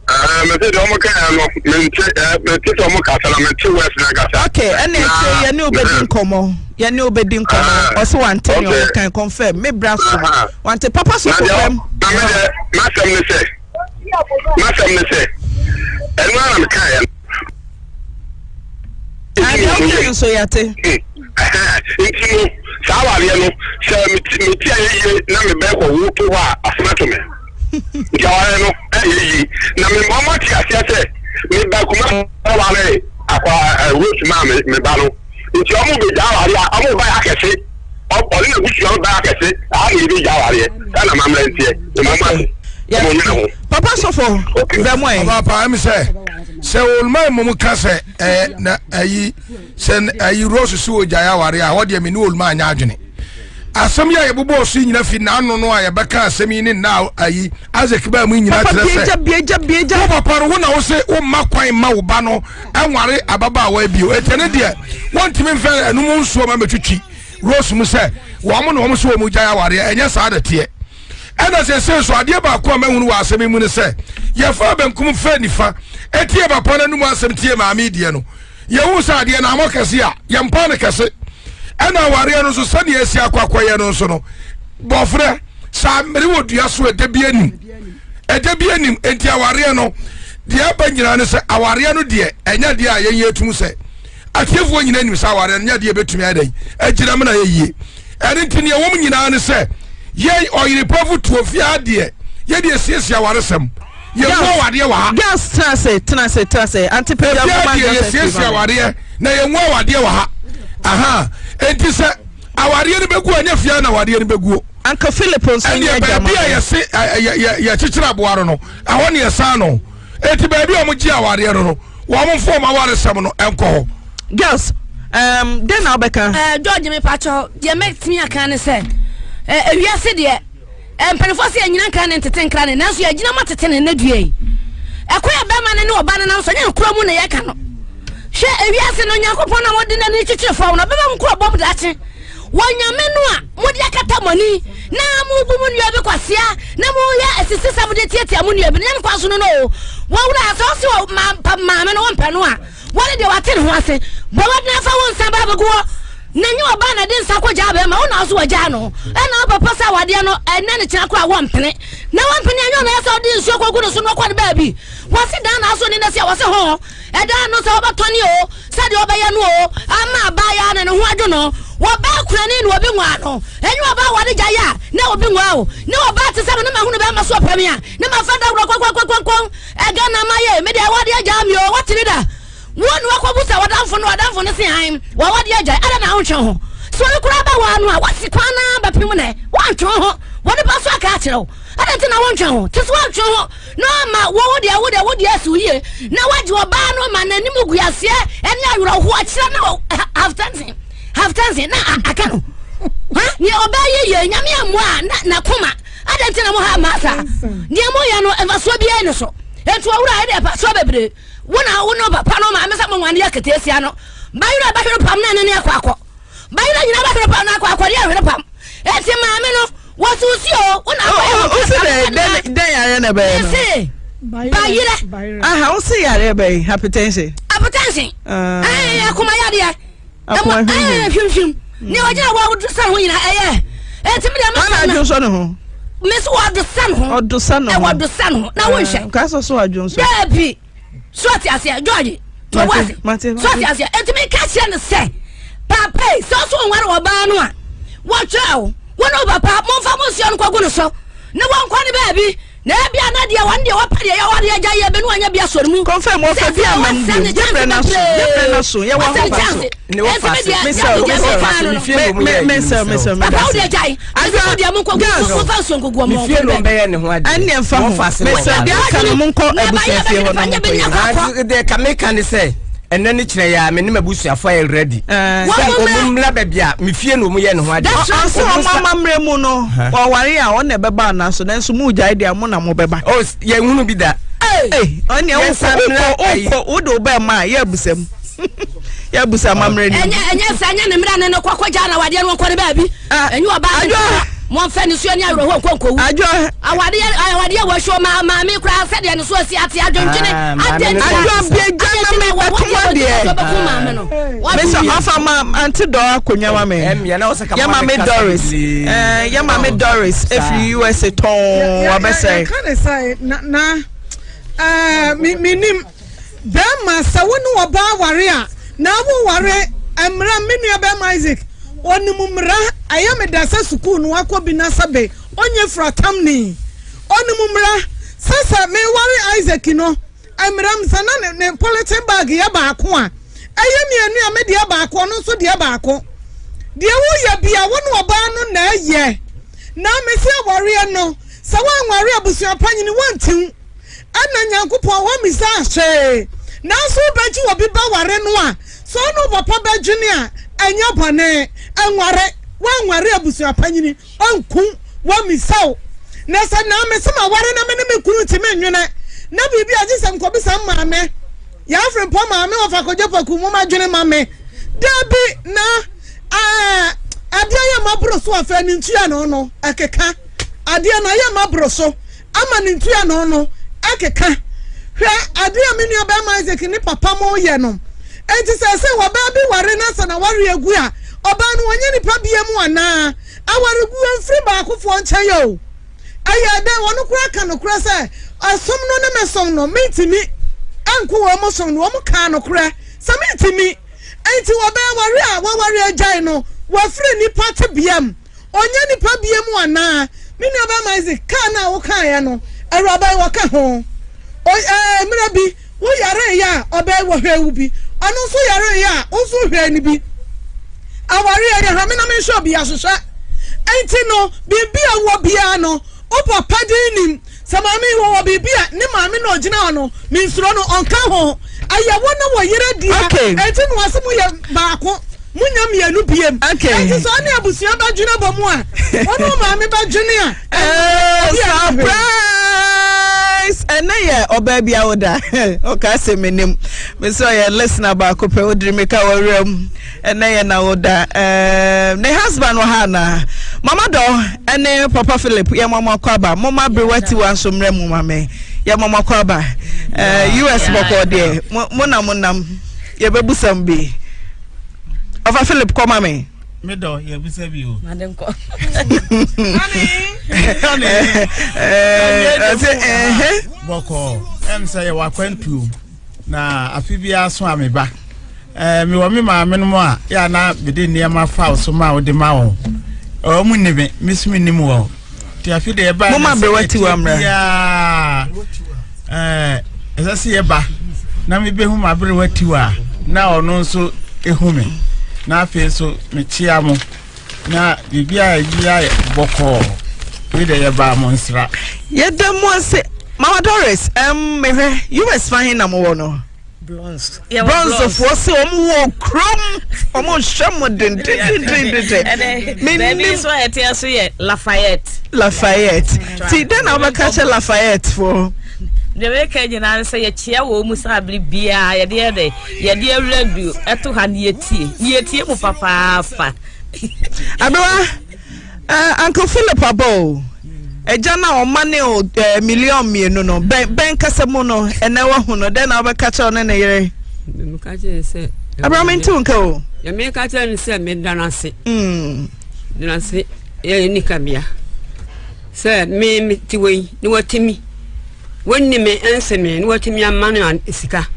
Ɛɛ mese deɛ ɔmo ka yɛ no mente ɛɛ mete sɛ ɔmo kasa na mete west na kasa. Okay ɛna akyire yɛne obedi nkɔmɔ yɛne obedi nkɔmɔ ɔsɛ wante ne ɔmo kan confirm me bra so wante papa so fam. Na me deɛ m'asɛm ne sɛ m'asɛm ne sɛ ɛno ara na meka yɛ no. Adeɛ ɔka nso yɛte. Nti no saa awareɛ no sɛ meti ayɛ yie na mebɛn kɔ wo to hɔ a asɛm ato me. Nti awareɛ no ɛyɛ yie na mema ɔmo ate aseɛ sɛ meba kuma aware akwa Rose maa me ba no nti ɔmo bɛgya awareɛ a ɔmo ba yɛ akɛse ɔne n'abusua no ba yɛ akɛse aha na yɛbɛgya awareɛ saa na mammerɛ nteɛ mema ɔmo ate ɔmo nwene ho. Papa sɔfo brɛ mo ɛ. Papa ɛmi sɛ sɛ oluma mmom ka sɛ ɛɛ na ɛyi sɛ ɛyi rose si wɔ gyae aware a hɔ deɛ me ne oluma anya adwene asɛm yi a yɛbobɔɔ so yi nyina fi n'ano no a yɛbɛka asɛm yi ne nna ayi Isaac baa mu nyina kyerɛ sɛ wo papa no wo na wo se wo mma kwan ma wo ba no ɛnware ababaawa bio ɛtɛ ne deɛ wɔntumi mfɛ ɛnom nsuo ma mɛtwitwi rose mu sɛ wɔn na wɔn so wɔn gyae awareɛ ɛnyɛ saa na teɛ Ɛna seesei nso adeɛ baako a mahunu wɔ asɛm yi mu ne sɛ yɛfaa benkum faa nifa tie papa no anum asɛm tie maame yi deɛ no yɛhu sɛ adeɛ no amɔ kɛse a yɛmpa no kɛse ɛna awareɛ no nso sɛdeɛ asi akɔ akɔyɛ no nso no bɔfrɛ saa mmere wɔ dua so ɛda bi anim ɛda bi anim enti awareɛ no deɛ ɛba nyinaa ne sɛ awareɛ no deɛ ɛnyɛ deɛ a yɛn yɛtum sɛ atiefoɔ nyinaa nim sɛ awareɛ no nyɛ adeɛ ɛbɛtumi ayɛ dɛn agyina mu na yɛ yie ɛno nti neɛ wɔm nyinaa ne sɛ yɛn ɔyere pafo tuo fie adeɛ yɛde asiesie awaresɛm yɛwu awadeɛ wɔ ha girls tena ase tena ase tena ase ante pagya efie moma adeɛ girls yɛsiesie awareɛ na yɛnwu awadeɛ wɔ ha aha enti sɛ awareɛ no bɛgu a nyɛ fie na awareɛ no bɛguo anka Philip nso ɛneɛ nyɛ adwama baabi a yɛse yɛkyekyere aboa no no ɛhɔ ne yɛsan no enti baabi a wɔgye awareɛ no no wɔn mfa wɔn awaresɛm no nkɔ hɔ. Girls, um, dɛn na wobɛka? Eh, George mepakyɛ deɛ mɛtumi aka ne sɛ eh, ewiase deɛ eh, mpanimfoɔ sɛ yɛnyina nkra ne ntete nkra ne nanso yɛgyina ma tete ne nnɛ dua yi ɛkwan a bɛrima no ne ɔba no nam so nyɛ nkorɔ mu na yɛka no hwɛ ewiase no nyankopɔn na wɔde n'ani kyekyere fam no ɔbɛma mo nkorɔ bɔm daakye Wɔ Nyame no a mode akata mo ani na mobu mo nua bi kwasea na moyɛ asisisɛm de tiatia mo nua bi no, nyɛ ne kwan so no no o. Wɔ wura sɛ ɔse wɔ ma, pa, maame no wompɛ no a, wɔne deɛ wate ne ho ase. Bɔ mmɔden fa wo nsa ba abɛgu hɔ na nyɛ ɔbaa na de nsa kɔgyaa bɛrima, wo na wo so wɔgyaa no. Ɛna wo papa sɛ awadeɛ no ɛnɛ ne kyena koraa wɔmpene. Na wɔmpene ɛnyɛ ɔno ɛsɛ ɔde nsuo kɔgu ne so na ɔkɔ ne baabi. Wɔse dan na aso ne nasi a wɔse ho. Ɛdan no sɛ wɔbɛtɔne o, sɛdeɛ ɔbɛyɛ no o, ama abaayaa no ne ho adwo no. Wɔbaa kurani na obi nwaa no. Ɛnyɛ ɔbaa ware gyae a na obi nwaa o. Ne ɔbaa te sɛ me na mahunu bɛrima so ɔpɛ me a, na mafa dawuro kɔnkɔnkɔnkɔn. Ɛgɛ na mayɛ, me deɛ awadeɛ agyaa me o, woate bi da? Wo na wakɔbusa w'adamfo no, w'adamfo no se han, w'awadeɛ agyae, adɛn na wontwe wo ho? Sɛ obi koraa ba w'ano a, woasi kwan no ara bɛpem nnɛ, woantwe wo ho, wɔ nipa so aka akyerɛ wo, adɛn nti na wontwe wo ho? Te sɛ woantwe wo ho na ɔma wo wo deɛ wo deɛ wo deɛ asi wo yie, na woagye ɔbaa no ma n'anim gu aseɛ ne awerɛhoɔ kyerɛ na half tension, half tension na aka no. Ha, nea ɔbaa yɛ yie, Nyame ammoa a, na n'akoma, adɛn nti na mo ha mmaa saa? Nea moyɛ no, mfasoɔ biara nni so. Enti owura, ɛdeɛ mfasoɔ bebree. Wo na wo ne papa no maame sɛ mo nwane aketeesia no. Bayerɛ bɛhwere pam na ɛne ne akɔ akɔ. Bayerɛ nyina bɛhwere pam na akɔ akɔ ne ahwere pam. Eti maame no wɔsusi o wo na akɔ yɛ Wo se dɛn dɛn dɛn yareɛ na ɛbɛyɛ no? Mese bayerɛ. Aha wo se yareɛ bɛn hypertension. Hypertension. Ɛɛ akoma yadeɛ. Akoma hwimhwim. Ɛɛ hwimhwim. Nea ɔgyina hɔ ɔdosa ne ho nyinaa ɛyɛ. Eti mi deɛ ma na adwo nsɔ ne ho. Mese wɔdosa ne ho. Ɔdosa ne ho. Ɛwɔ dosa ne ho na wonhwɛ. Nka sɔ so adwo nsɔ. Daabi. So ɔte aseɛ George to wɔ ase. So ɔte aseɛ eti mi ka kyerɛ ne sɛ papa yi sɛ ɔso nware ɔbaa no a wɔtwerɛ o wɔn ne papa momfa mo nsuo no kɔgu ne so ne wɔnkɔ ne baabi. Na ebia na deɛ wɔn deɛ wɔpɛ deɛ yɛwɔ deɛ agya yɛ bɛ ne wɔnyɛ bi asɔre mu. Confirm wɔfɛ bi ama mu bio yɛ brɛ na so yɛ brɛ na so yɛ wɔ hɔ ba so. Ne wɔ fa se. Mesɛl mesɛl mesɛl mesɛl Papa wo deɛ gyae. Ɛsɛ wo deɛ monkɔ gu momfa nsuo nkogu wɔn. Me fie no bɛyɛ ne ho adeɛ. Ɛnneɛ nfa ho mesɛl deɛ aka no monkɔ abusua fie hɔ na monkɔ yɛ. Deɛ ka meka ne sɛ ɛnɛ ne kyerɛ yɛ a me ne m'abusuafo ayɛ ready. Sɛ ɔmo mmra baabi a me fie na ɔmo yɛ ne ho adeɛ. Ɔsɛ ɔmo amammerɛ mu no wɔware a ɔna ɛbɛba anaa so nanso mo gyae deɛ mo na mo bɛba. Oh yɛn hunu bi da. Ee ɔnea wokɔ wokɔ wokɔ wode wo bɛɛ ma a yɛ abusam yɛ abusa amammerɛ ni. Ɛnyɛ ɛnyɛ sɛ ɛnyɛ ne mmerɛ ne no kɔkɔ gya na wadeɛ no nkɔ ne baabi. Ɛnyɛ ɔbaa ne nsa mɔmfɛ ne suo ne awerɛhoɔ nkɔ nkɔwu. Awadeɛ awadeɛ wɔ hwɛ ma maame koraa sɛdeɛ ne so asi ate adwendwene adɛn nti Adwo bie gya na me bɛtom adeɛ. Mesɛ ɔfa ma ante dɔ akonnwa ma me. Yɛ ma me Doris. Yɛ ma me Doris efiri USA tɔn wabɛsɛe. Yɛka ne sɛ na na menim Bɛɛma, sɛ wo ne ɔbaa ware a, na wo ware mmra me nua bɛɛma Isaac, ɔnim mmra, ɛyɛ me dɛ sɛ sukuu no wakɔ bi na sɛbe ɔnyɛ firatamni, ɔnim mmra, sɛ sɛ me ware Isaac no, mmra mu sɛ na ne ne polythene bag yɛ baako a, ɛyɛ mienu a me deɛ baako, ɔno nso deɛ baako. Deɛ wo yɛ bia wo ne ɔbaa no na ɛyɛ, na me se awareɛ no, sɛ woanware abusua panyini wontiw. Ɛna Nyankopɔn wammisaa hwee. Nanso wobɛgye obi bɛware no a, sɛ ɔne wo papa bɛdwene a, ɛnyɛ bɔne. Nware, woanware abusua panyini, ɔnku, wammisa wo. Na sɛ na mese maware na me ne me kunu ntumi nnwene, na biribi a gye sɛ mekɔbisa me maame, Yaa Frimpong maame wɔfa Kojo Poku, momma dwene ma me. Dabi, na ɛɛ, adeɛ yɛ maboro so afei ne ntua no no ɛkeka. Adeɛ no ayɛ maboro so. ama ne ntuano no akeka. Hwɛ ade a me nuabarima Isaac ne papa mo reyɛ no. Enti seesei ɔbaa bi ware na sɛ n'aware agu a, ɔbaa no ɔnyɛ nipa bia mu anaa? Awareguo mfiri baakofoɔ nkyɛn o. Ɛyɛɛ dɛn? Ɔno koraa ka nokorɛ sɛ, ɛsom no ne me som no, mentumi nko wɔn som no. Wɔn kaa nokorɛ sɛ mentumi. Enti ɔbaa ware a waware agyae no, wafiri nipa tebea mu. Ɔnyɛ nipa bia mu anaa? Me nua barima Isaac, kaa no a wo kaeɛ no, awuraba yi ɔka ho. O, ɛɛ, mmerɛ bi, wo yareeɛ a, ɔbaa yi wɔhwɛɛ wo bi. Ɔno nso yareeɛ a, wo nso wohwɛɛ no bi. Awareɛ yɛ hame na menhwɛ obi ahwehwɛ. Enti no, biribi a wowɔ biara no, wo papa din nim. Sɛ maame yi wɔwɔ biribi a, ne maame na ɔgyina hɔ no, mensuro no, ɔnka ho. Ɛyɛ wo ne wo yere dea. Okay. Enti na wɔse moyɛ baako, monyɛ mmienu biem. Okay. Enti sɛ ɔne abusua bɛdwene bɔ mu a, wo ne wo maame bɛdwene a, Eh, obi a ɛnyɛ hwee. surprise! Ɛnɛ yɛ ɔbaa bi awoda. Ɔka sɛ menim. Me sɛ ɔyɛ listener baako pɛ, wodiri me ka wɔ werɛ mu. Ɛnɛ yɛ n'awoda. Ɛɛm, ne husband wɔ ha anaa? Mama Dɔ ɛne Papa Philip yɛ mo akɔ aba. Moma Berewa Tiwa nso mmerɛ mu ma me. Yɛ mo akɔ aba. Ɛɛ, US bɔkɔɔ deɛ, mo, mo na mo nam. Yɛbɛbusa mo bi. Ɔfa Philip kɔ ma me. Me dɔ, yɛbusa bi o. Made nkɔ. Ɛɛ, ɔsɛ ɛhɛ. Bɔkɔɔ, ɛm sɛ yɛwɔ akwantuo. Na afe biara so a meba. Ɛɛ mewɔ me maame nom a yɛ a na mede nneɛma fa wo so ma wode ma wɔn. Wɔn mu nni me, me so mennim wɔn. Nti afe deɛ ɛbaa Moma na aberewa sɛ tiwa mmra. biara ɛɛ ɛsɛ sɛ yɛba. na mebɛhu m'aberewa tiwa a na ɔno nso ɛhu me na afei nso mekyea mo na biribi a ɛbi ayɛ bɔkɔɔ wei deɛ yɛbaa mo nsra. Yɛda mo ase Mama Doris ɛm mehwɛ US fa he na mowɔ no? Bronze. Bronzefoɔ se wɔn wɔ kurom wɔn hwɛ mo dendendendenden. Baabi nso a yɛte ase yɛ Lafayette. Lafayette ti dɛn na wobɛka kyɛ Lafayette foɔ? Deɛ meka nyinaa ne sɛ yɛkyia wɔn mu saa bere biara yɛde yɛ dɛ yɛde awura du ɛto ha ne yɛtie ne yɛtie mu papaapa. Abewa Eh, Uncle Philip aba o. Agya no a ɔma ne o eh, million mmienu no, bɛn bɛn kasa mu no, ɛnɛ wahu no, dɛn na wobɛka kyerɛ ɔne ne yere? Meka kyerɛ no sɛ. Abra me ntew nka o. Deɛ meka kyerɛ no sɛ meda no ase. Mm. Da no ase yɛ ne kabea. Sɛ me mete wei ne watumi wɔnni me nse me ne watumi ama no sika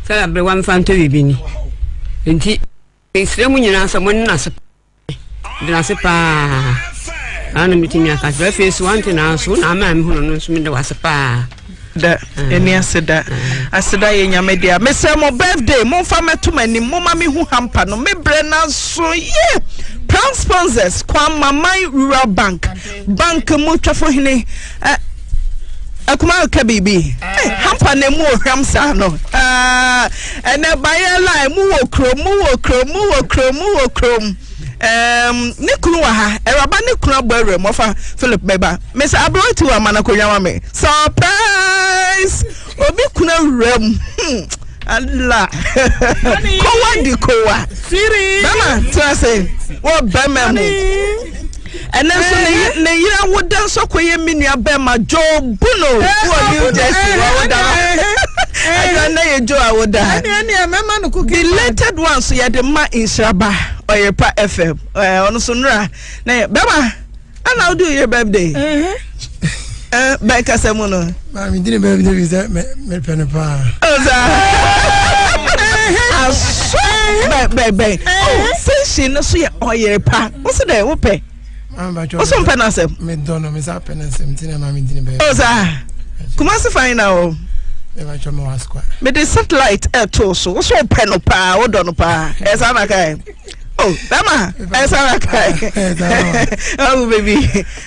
sɛ aberewa mfa ntɔ biribi ni. Nti mesrɛ mu nyinaa sɛ mo ne no ase. Meda ase paa. Saa na metumi aka kyerɛ. Afei nso wante na nso na ama mehunu no nso meda wase paa. Da ɛni aseda aseda yɛ nyame dea. Mesrɛ mo birthday momfa mɛto m'anim momma mehu hamper no me brɛ no aso yie. Proud sponsors Kwamaman Rural Bank bank mu twafo hene eh, akuma ka biribi eh, hamper na emu ohwam saa no ah, ɛnɛ bayɛ line mu wɔ kurom mu wɔ kurom mu wɔ kurom mu wɔ kurom um, ne kunu wɔ ha awuraba ne kunu abɔ awura mu ɔfa Philip mɛba mesa aberewa ti wɔ ama no akonnwa ma me surprise obi kunu awura mu hmm. Allah kowa di kowa bɛma tena se wɔ bɛma mu ɛnɛ nso ne yere awoda nso akɔyɛ me nua bɛma Joe Buno wɔ New Jersey wɔ awoda no ɛnɛ nɛ yɛ Joe awoda belated one so yɛde ma nhyiraba ɔyerepa FM ɔno so nnora na yɛ bɛma Ana wodi wo yere birthday? Eh, bɛn kasa mu no? Maa mi di ne birthday bi sɛ mɛ mepɛ no paa. Ɔsa. Aso bɛn bɛn bɛn. Oh, station no so yɛ ɔyere pa. Wosi dɛ wopɛ? Woso mpɛ n'asɛm? Me dɔ no, me sa pɛ n'asɛm ti na maa mi di ne birthday. Ɔsa. Kumasi fan na o. Mɛba twɛ mo asukwa. Mede satellite ɛto so. Woso pɛ no paa, wodɔ no paa. Ɛsa na kae. Oh, bɛma ɛsa na kae ɔwo baby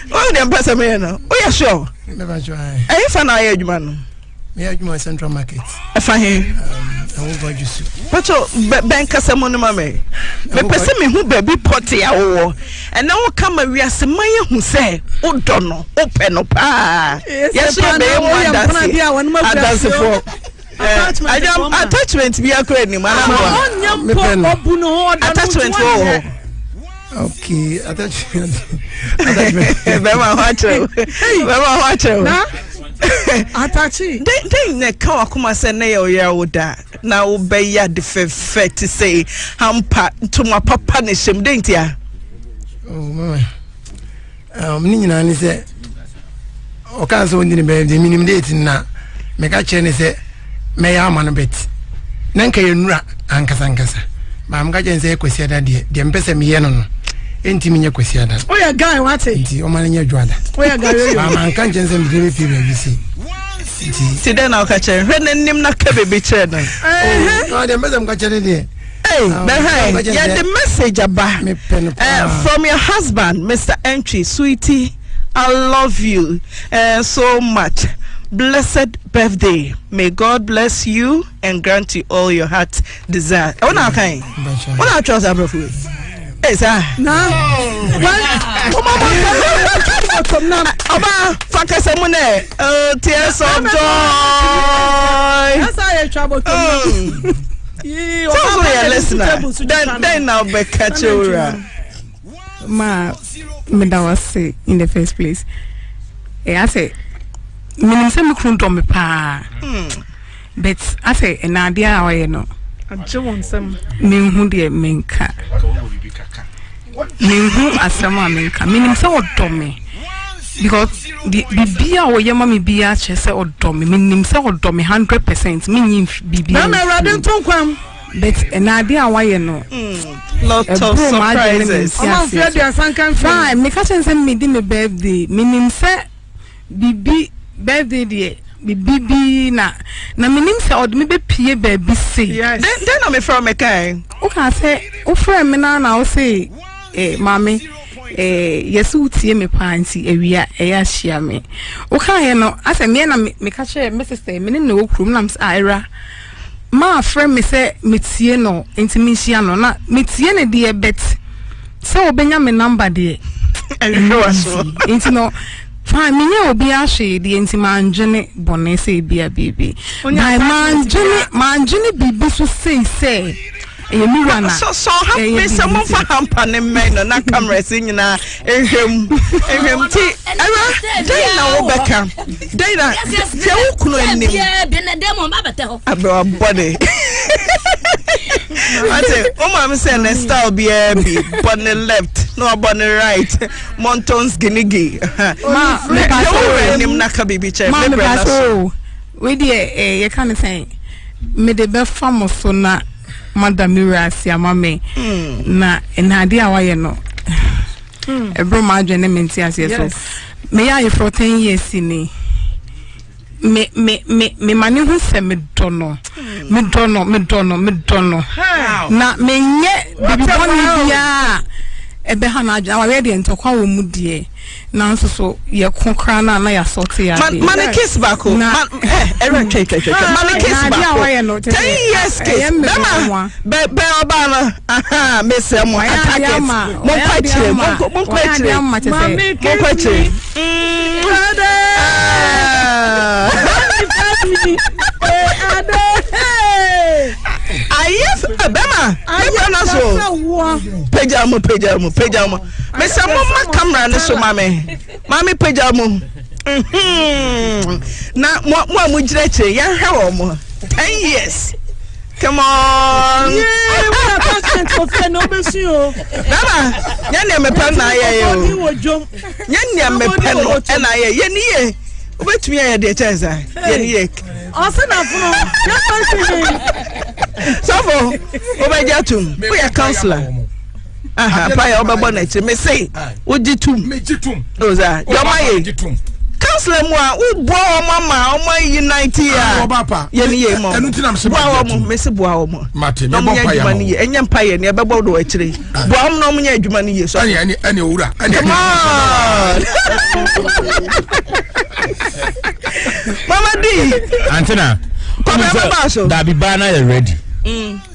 wɔn deɛ mpɛ sɛ meyɛ no woyɛ sure ɛyɛ fa na ayɛ adwuma no meyɛ adwuma central market ɛfa he patro bɛn kasa mu no ma me mepɛ sɛ mehu baabi pɔte a wowɔ ɛnɛ woka ma wiase ma yɛhu sɛ wodɔ no wopɛ no paa yɛso yɛbɛyɛ mu adansefoɔ Attachment attachment bi akora anim anaboa attachment wɔ hɔ. Okay, attachment. Attachment. Bɛma ho akyerɛ wo. Bɛma ho akyerɛ wo. Atachi. Den den na ɛka wakoma sɛ ne yɛ ɔyere wo da na wobɛyɛ ade fɛfɛ te sɛ hampa ntoma papa ne hyɛm den tia. Oh mama. Um, ne nyinaa ne sɛ ɔkaa sɛ ɔndi ne birthday menim date na meka kyerɛ ne sɛ mɛyɛ ama no bet na nka yɛ nnura ankasa ankasa baa meka kyerɛ ne sɛ yɛ kwasiada deɛ deɛ mpɛ sɛ meyɛ no no ɛntimi nyɛ kwasiada woyɛ guy wate nti ɔma no nyɛ dwoada woyɛ guy yoyo baa manka nkyɛn sɛ mede bɛpie baabi sei nti nti dɛn na woka kyerɛ hwɛ n'anim na ka biribi kyerɛ no oh, deɛ mpɛ sɛ meka kyerɛ ne deɛ Hey, bɛhwɛ yɛde message aba uh, from your husband Mr. Entry sweetie I love you uh, so much blessed birthday may God bless you and grant you all your heart desire. Ɛwɔ na aka yi wɔn na atwa ɔsɛ aborɔfo yi. Ee saa. Na ɔba fa kasa mu nɛ oh, tears of joy. Ɛsɛ ayɛ twa bɔtɔ mu. Sɛ wo so yɛ listener, dɛn dɛn na wobɛka kyerɛ wura? Ma meda wo ase in the first place. Ɛyɛ asɛ menim sɛ me kunu dɔ me paa. Hmm. But asɛ ɛna adeɛ a ɔyɛ no. Agye wo nsam. Menhu deɛ menka. Menhu asɛm a menka. Menim sɛ ɔdɔ me because biribi a ɔyɛ ma me biara kyerɛ sɛ ɔdɔ me. Menim sɛ ɔdɔ me 100%. Menyi biribi. Bɛma Awurade nto nkwam. But ɛna adeɛ a wayɛ no. Hmm. Lot of surprises. Ɔma mfe aduasa nka mfe. Fine, meka kyerɛ sɛ medi me birthday. Menim sɛ biribi birthday deɛ. biribi bi na na menim sɛ ɔde me bɛpie baabi sei. Dɛn na mefrɛ wo mekae? Wokaa sɛ wofrɛ me no na wo se eh, maame eh, yɛse wotie me paa nti awia ɛyɛ ahyia me. Wokaeɛ no asɛ meɛ na meka kyerɛ me sister me ne no wɔ kurom na mesɛ ah awura maa frɛ me sɛ metie no nti menhyia no na metie no deɛ but sɛ wobɛnya me number deɛ ɛnyɛ easy nti no fine menyɛ obiara hwee deɛ nti mandwene bɔne sɛ ebia biribi by mandwene mandwene biribi so sei sɛ ɛyɛ me wura na sɔ ha me sɛ momfa hampa ne mmɛn no na cameras nyinaa nhwɛ mu nhwɛ mu ti ɛwura dɛn na wobɛka dɛn na hwɛ wo kunu anim aberewa bɔne ate wo maame sɛ ne style biara bi bɔ ne left na wabɔ ne right montons ginigi ma hwɛ wo wura anim na ka biribi kyerɛ me brɛ na so wei deɛ eh, yɛka ne sɛn mede bɛfa mo so na mada me wura ase ama me hmm. na nnadeɛ a wayɛ no hmm. ɛboro m'adwene ne me nte aseɛ so meyɛ ayeforɔ ten years ni me me me me ma ne ho sɛ medɔ no medɔ no medɔ no medɔ no na menyɛ biribi bɔne biara ɛbɛha no adwene awareɛ deɛ ntɔkwa wɔ mu deɛ nanso so yɛko koraa no a na yɛasɔte yɛ adeɛ. Ma ne kiss baako. Ma ɛ ɛrɛ twɛ twɛ twɛ. Ma ne kiss baako. 10 years kiss. Bɛma bɛ bɛ ɔbaa no aha mesrɛ mo attack it. Mo nkɔ akyire mo nkɔ akyire mo nkɔ akyire. Ayɛ bɛma bɛma na so pagya mu pagya mu pagya mu. Mesɛ mo ma camera no so ma me. Ma me pagya mu. Mhm. Na mo mo a mo gyina akyire yɛnhwɛ wɔn mo. 10 years. Come on. Yeah, what attachment for fear no be o. Baba, nyɛ nea mepɛ na ayɛ yɛ o. Nyɛ nea mepɛ no ɛna ayɛ yɛ ni yɛ. Wobɛtumi ayɛ deɛ kyɛn saa. Yɛ ni yɛ. Ɔse na fono. Yɛ fɛ si ni. Sɔfo, wobɛgye atum. Woyɛ counselor. Aha, pa yɛ wobɛbɔ n'akyi. Me se, wogye tum. Megye tum. Oza, deɛ ɔma yɛ. Counselor mu a, woboa wɔn ama wɔn unite a. Yɛ ni yɛ mɔ. Boa wɔn, me se boa wɔn. Mate, na mebɔ wɔn nyɛ mpa yɛ adwuma ma no yie. Ɛnyɛ mpa yɛ ni ɛbɛbɔ do akyire. Boa wɔn na wɔn nyɛ adwuma no yie. So. Ɛne ɛne ɛne owura. Ɛne Come on. Mama D. Antina. Kɔbɛ bɛba so. Dabi baa na yɛ ready.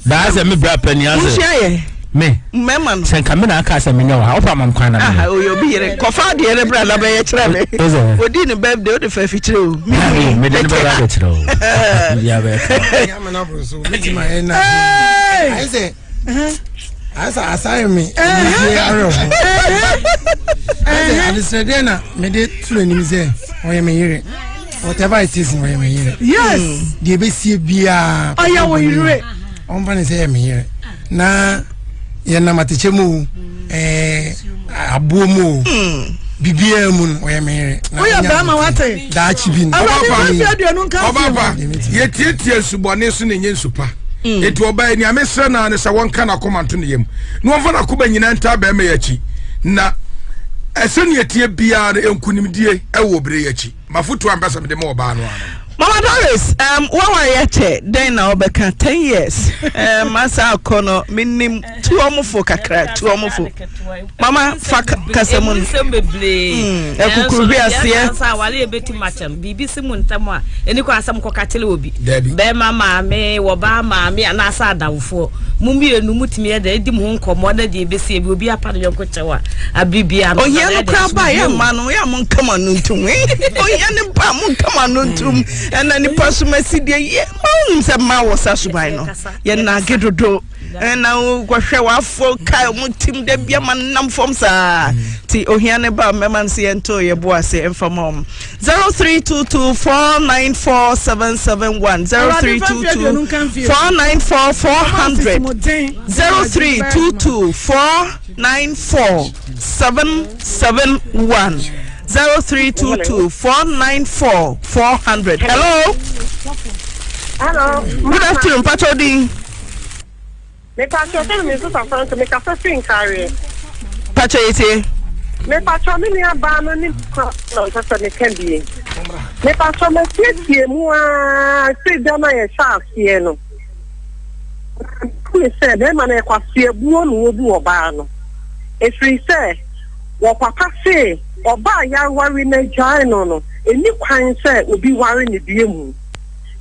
Daa sɛ me bra panyin asɛ. Wosua yɛ. Me. Mmarima no. Sɛ nka me na aka sɛ menyɛ wɔ ha wofa ma kwan na meyɛ. Oyɛ obi yere kɔfa adeɛ ne bra na bɛyɛ kyerɛ me. Odi ne birthday wode fa afikyire o. Mede ne bɛba abɛkyerɛ o. Ayɛ asae me anigye awerɛho. Ayɛ adesrɛdeɛ na mede to n'anim sɛ ɔyɛ me yere. Whatever it is, ɔyɛ me yere. Yes. Deɛ ɛbɛsie biara. Ɔyɛ wo yere. Ɔmfa ne sɛ yɛ me yere. Na yɛnam atɛkyɛ mu o, ɛɛ aboɔ mu o, biribiara mu no ɔyɛ me yere. Woyɛ bɛrima wate. Daakye bi no. Awurade ma mfe 20 nka mfe ho. Ɔbaapa, yɛtiatia nsubɔne so na ɛnyɛ nsu pa. Enti ɔbaa yi, nea mesrɛ no ara ne sɛ wɔnka n'akoma nto ne yam, na wɔmfa n'akoma nyinaa ntaa barima yi akyi, na sɛnea ɛteɛ biara no, nkonimdie wɔ bere yi akyi. M'afotu a mepɛ sɛ mede ma ɔbaa no ara no. Mama Doris, um, waware akyɛ dɛn na wobɛka 10 years um, asa akɔ no menim tu ɔmo fo kakra tu ɔmo fo mama fa kasa mu no nsɛm bebree ɛkukuru hwi aseɛ sɛ aware yɛbɛti makyɛm biribi si mu ntam a ɛni kɔ asɛm kɔka kyerɛ obi bɛrima maame wɔbaa maame anaasɛ adamfoɔ mo mmienu mutumi yɛ dɛ ɛdi mo ho nkɔmmɔ na deɛ ɛbɛsi ebi obi apa ne yɔnko kyɛw a abere biara no ohia no koraa ba yɛ mma no yɛ mo nka mo ano ntom ohia no ba mo nka mo ano ntom ɛna nipa so ma si deɛ yɛ ma wonim sɛ mma wɔ sa suban no yɛ nage dodo ɛna wokɔhwɛ wafo ka mo tim da bia ma nam fam saa nti ohia no ba mɛma no sɛ yɛnto yɛ bo ase ɛmfa ma ɔm 0322 494 771 0322 494 400 0322 4 94771 0322 494 400. Hello. Hello. Good afternoon, Pacho Din. Me pacho sɛ me nso safra nso me kasa fi nkareɛ. Pacho yetie. Me pacho me nua baa no ne kura na mpɛ sɛ me ka bie. Mepatɔ masiesie mu aa firi da no a yɛhyɛ aseɛ no. Na sɛ bɛrima no ɛkwaseabuo na wɔbu ɔbaa no. Ɛfiri sɛ wɔ papa se ɔbaa yɛaware no agyae no no, ɛnni kwan sɛ obi ware no bio mu.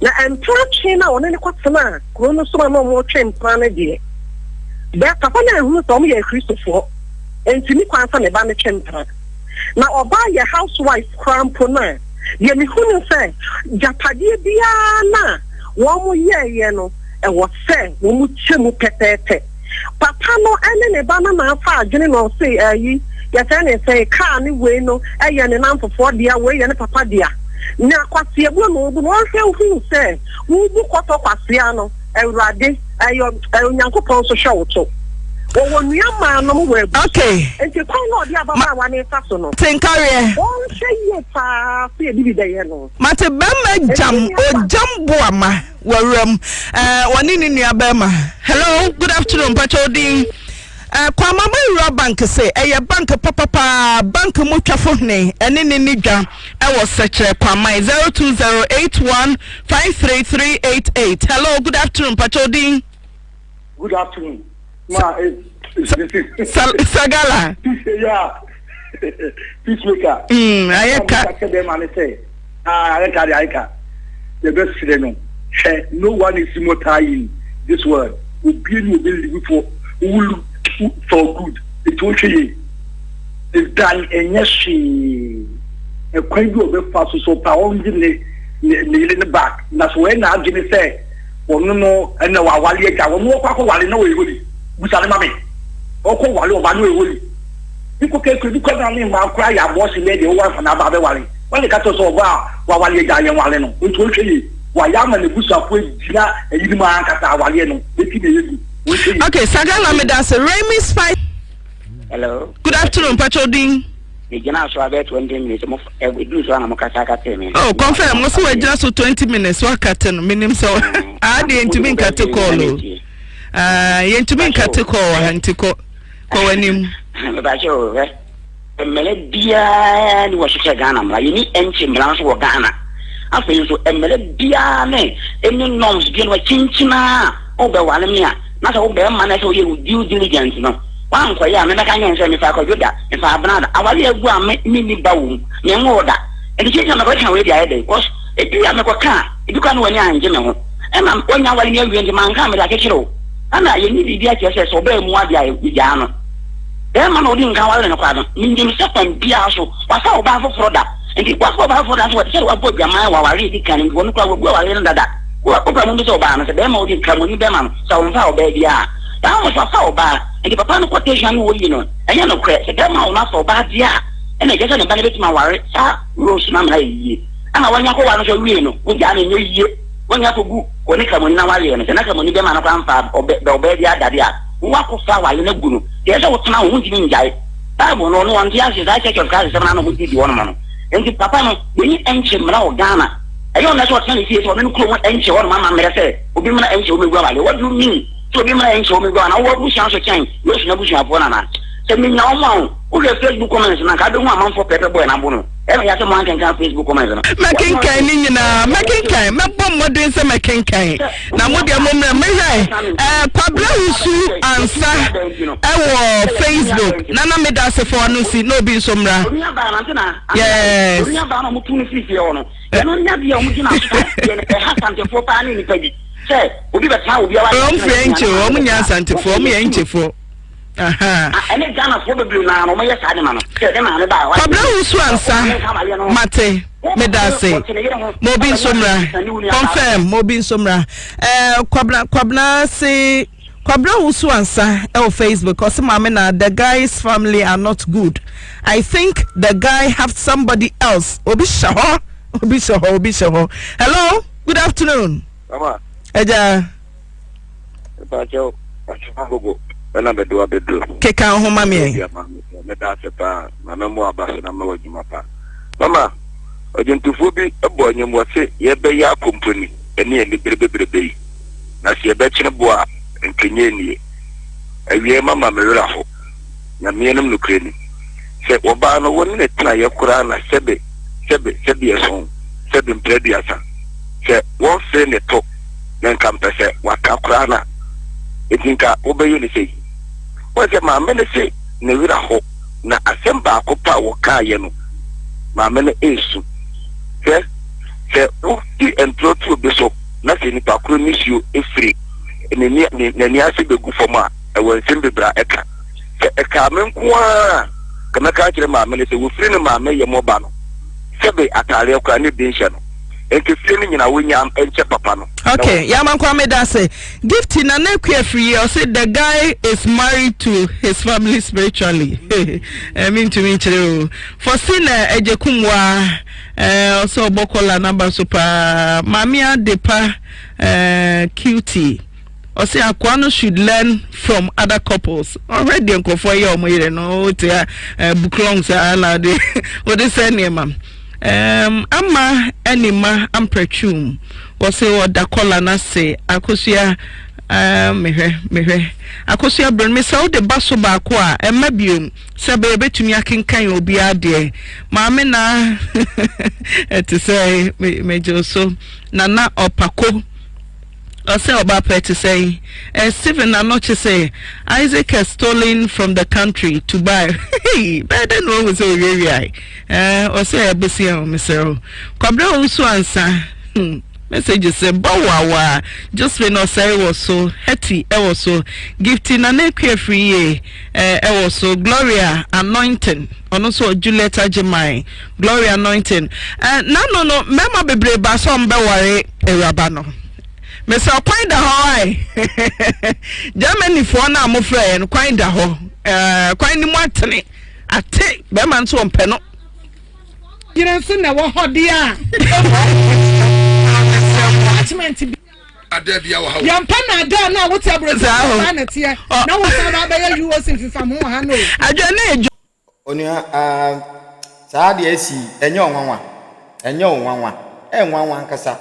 Na mpena twe no a ɔne no kɔtenaa kuro no so a na wɔretwe mpena no deɛ, bɛ papa no anhunu sɛ wɔyɛ Akristofoɔ, enti nni kwan sɛ ne ba no twe mpena. Na ɔbaa yɛ house wife koraa mpo no a, deɛ mehu ne sɛ, gyapadeɛ biara no a wɔyɛeɛ no, ɛwɔ sɛ wɔkyɛ mu pɛpɛɛpɛ. Papa no ne ne ba no na afa adwene na ɔse ayi yɛfrɛ ne sɛn kaa ne wei no yɛ ne namfofoɔ dea wei yɛ ne papa dea na kwaseabuo na ɔbu no ɔnhwɛ hu sɛ wobu kɔtɔ kwasea no awurade ɛyɛ Onyankopɔn nso hwɛ wo to wɔwɔ nua maa nom wɔ abu okay nti kwan na ɔde ababaawa ne fa so no tenkareɛ ɔnhwɛ yie paa sɛ ebi bi bɛyɛ no mate bɛrima gyam ogyam boama Wawuram eh, wɔne ne nua bɛrima. Hello, good afternoon, mpakyɛ wo din? Eh, Kwamama Rural Bank se ɛyɛ bank papapaa, bank mu twafo hene ɛne ne ne dwa ɛwɔ Sɛkyerɛ Kwaman 0208153388. Hello, good afternoon, mpakyɛ wo din? Good afternoon. Ma, eh, Sagala. Yeah. Peacemaker. Ayɛ ka. Ah, ayɛ ka de ayɛ ka. Yɛbɛsrɛ no. Hwɛ, no one is immortal in this world. Obi ni obi live for who for good. Nti wohwɛ yie. Dan ɛnyɛ hwee. Ɛkwan bi a ɔbɛfa so so pa ɔngye ne ne ne yere ne back. Na so wɔyɛ n'adwene sɛ ɔno no ɛna wawale agya wɔn wɔkɔ akɔwale na wɔyɛ holy. Busa ne ma me. Ɔkɔ wale ɔba na ɔyɛ holy. Bi kɔ kɛkɛ bi kɔ na ne mmaa koraa yɛ abɔɔhye lɛ deɛ wɔwɔ ansa na aba abɛwale. Wɔn de ka kyerɛ sɛ ɔbaa a wawale agya yɛn wale no nti ɔnhwɛ yie. Wayɛ ama n'abusuafoɔ agyina ayinom ankasa awaleɛ no eti na ɛyɛ gu. Ɔnhwɛ yie. Okay, Sagala medase. Remy Spice. Hello. Good afternoon, Pacho Din. Me gyina so abɛ 20 minutes mo eduru so na mo kasa akate me. Oh, confirm. Mo so wagyina so 20 minutes wakate no. Menim sɛ ah deɛ ntumi nkate call o. Ah, yɛntumi nkate call wɔ ha nti kɔ kɔ w'anim. Mepakyɛ o hwɛ. Mmara biara ni wɔ so sɛ Ghana mmara. Yɛni ɛnkye mmara nso wɔ Ghana. Afei nso mmara biara ne ɛni norms biara no kyinkyin a wobɛware me a na sɛ wo bɛrima no sɛ woyɛ wo due diligence no wankɔyɛ a mebɛka nyɛ sɛ mefa akɔdwo da mefa abena da aware agu a me menni ba wɔ mu menwoo da nti kyinkyin a mekɔka wei de ayɛ dɛn cause ebi a mekɔka a ebi koraa no w'ani angye me ho ɛna wanya aware me awie nti manka a mede akyekyere wo ɛna yɛnni biribi akyerɛ sɛ sɛ ɔbaa mu adeɛ a yɛgyaa no. Barima no a ɔdi nkan waree no koraa no, minim sɛ kwan biara so wafa ɔbaa foforo da. Enti wafa ɔbaa foforo da nso, ɛte sɛ wabɔ adwaman wɔ aware a edi kan no mu. Enti ɔno koraa wagu aware no dada. Wopɛ a mummisa ɔbaa no sɛ, barima a odi nkan, munni bɛrima no, sɛ ɔmfaa ɔbaa biara a. Saa nso wafa ɔbaa. Enti papa no quotation no a oyi no, ɛnyɛ nokorɛ. Sɛ barima a ɔno afa ɔbaa deɛ a, ɛnna ɛkyerɛ sɛ ne ba no betumi aware saa Rose no ama no ayɛ yiye. Ɛnna wanya akɔware no nso awie no, wogyaa no, ɛnyɛ yiye. Wanya akogu ɔne Kramoni no awareɛ no, sɛ na Kramoni bɛrima no koraa mfaa ɔbaa biara da deɛ a, Wo akɔfa aware no agu no, deɛ ɛsɛ sɛ wotena ho, wontumi ngyae. Bible no, ɔno ɔnte aseɛ, saa Church of Christ nsɛm no ara na wɔn di hɔ nom no. Enti papa no, yɛnyi ɛnkye mmra wɔ Ghana. Ɛyɛ ɔno sɛ ɔtena ne fie sɛ ɔno ne kurom ɛnkye hɔ nom amammerɛ sɛ obi mmra ɛnkye hɔ mmɛgu aware. What do you mean sɛ obi mmra ɛnkye hɔ mmɛgu aware? Na wowɔ abusua nso kyɛn Yesu n'abusuafoɔ no anaa? Sɛ menya wɔn a o, wohwɛ Facebook comments no a, nka wobɛhu amanfoɔ pɛɛpɛ bɔɔ yɛn abo no. Ɛyɛ me ya sɛ moankenkan Facebook comments no. Mɛkenkan ne nyinaa, mɛkenkan, mɛbɔ mmɔden sɛ mɛkenkan. Na mo deɛ mo mmerɛ mehwɛ ɛɛ Kwabena Wusu ansa ɛwɔ Facebook. Nana meda ase fo ano si na obi nso mmra. Yes. Wɔn firi ɛnkye o, wɔn nyɛ asantefoɔ, wɔn yɛ ɛnkyefoɔ. Ɛne Ghanafoɔ bebree naa no wɔyɛ saa de ma no sɛ ne maame ba a. Kwabena Wusu ansa mate. Medase. Ma obi nso mmra. Confirm. Ma obi nso mmra. Eh, Kwabena Kwabena se Kwabena Wusu ansa ɛwɔ Facebook. Ɔse maame na the guy's family are not good. I think the guy have somebody else. Obi hyɛ hɔ. Obi hyɛ hɔ. Obi hyɛ hɔ. Hello. Good afternoon. Mama. Ɛgya. Mpakyɛw, Ɔkyena Gogo na mede wo abɛduru. Keka wo ho ma me ɛ. Meda ase paa, Maame mmoa aba so na mma wo adwuma pa. Mama, ɔdwontofoɔ bi bɔɔ nnwom ɔse yɛbɛyɛ akomponi ne anibere bebrebe yi, na sɛ yɛbɛkyene boɔ a nka ɛnyɛ nie. Awiei mama me werɛ aho. Nyame anim nokorɛ ni, sɛ wɔbaa no wo ne no tenaeɛ koraa na sɛbe, sɛbe, sɛbe ɛso. Sɛbe mprɛ aduasa, sɛ wɔmfee ne to na nka mpɛ sɛ waka koraa no a, enti nka wobɛyɛ no sei? Woahu sɛ maame no se ne werɛ aho, na asɛm baako pɛ a wɔkaeɛ no, maame no resu. Hwɛ, sɛ wodi ntorɔ to obi so na sɛ nipa koro nisuo firi n'ani n'ani ase bɛgu fam a, ɛwɔ nsɛm bebree a ɛka. Sɛ ɛkaa me nko ara a, nka mɛka akyerɛ maame no sɛ wɔfiri ne maame yam ba no, sɛbe ataareɛ koraa ne bi nhyɛ no. Nti fie no nyinaa wɔnya nkyɛ papa no. Okay, Yamankwa medase. Gifty Nana Akua firi yɛ ɔse the guy is married to his family spiritually. Eh, mentumi nkyerɛ o. Faustina Agyekumwa eh, ɔsɛ ɔbɔ kɔla n'aba so paa. Maame Adepa eh, cutie. Ɔse akoa no should learn from other couples. Ɔhwɛ deɛ nkurɔfoɔ yɛ wɔn yere no, wote a eh, buklong saa na ɔde ɔde sɛ nneɛma. Um, ama anima amprɛtwum. Wɔse ɔda kɔla no ase akosua uh, mehwɛ mehwɛ akosua bere no mesɛ wode ba so baako a ɛma biom sɛ bɛyɛ bɛtumi akenkan obiara deɛ maame na ɛte sɛ megye so nana ɔpako Ɔsɛ ɔba pɛ te sɛn? Eh, Stephen Anokye sɛ Isaac has stolen from the country to buy. Hey, bɛyɛ dɛ na wahu sɛ owiawiae. Eh, ɔsɛ ɛbosia o, mesrɛ wo. Kwabena Owusu Ansa, hmm, message sɛ bɔ wawa. Josephine Ɔsɛe wɔ so, Hetty ɛwɔ so, Gifty Nana Akua Afriyie eh, ɛwɔ so, Gloria Anointing, ɔno nso wɔ Juliet Agyeman, Gloria Anointing. Eh, n'ano no, mmarima bebree ba sɛ ɔmbɛware awuraba no. Mesɛ kwan da hɔ ae. Germany foɔ no a mofrɛ yɛ no kwan da hɔ. Eh, kwan no mu atene. Ate bɛrima nso ɔmpɛ no. Yere nso na ɛwɔ hɔ deɛ a. Attachment bi. Yɛmpɛ na adaa no a wote aburokyi saa na ɛteɛ na wo san ba abɛyɛ UOC mfimfam ho wɔ ha no. Adwa ne adwa. Onua, ah, saa adeɛ asi yi, ɛnyɛ wo nwanwa? Ɛnyɛ wo nwanwa? Ɛyɛ nwanwa ankasa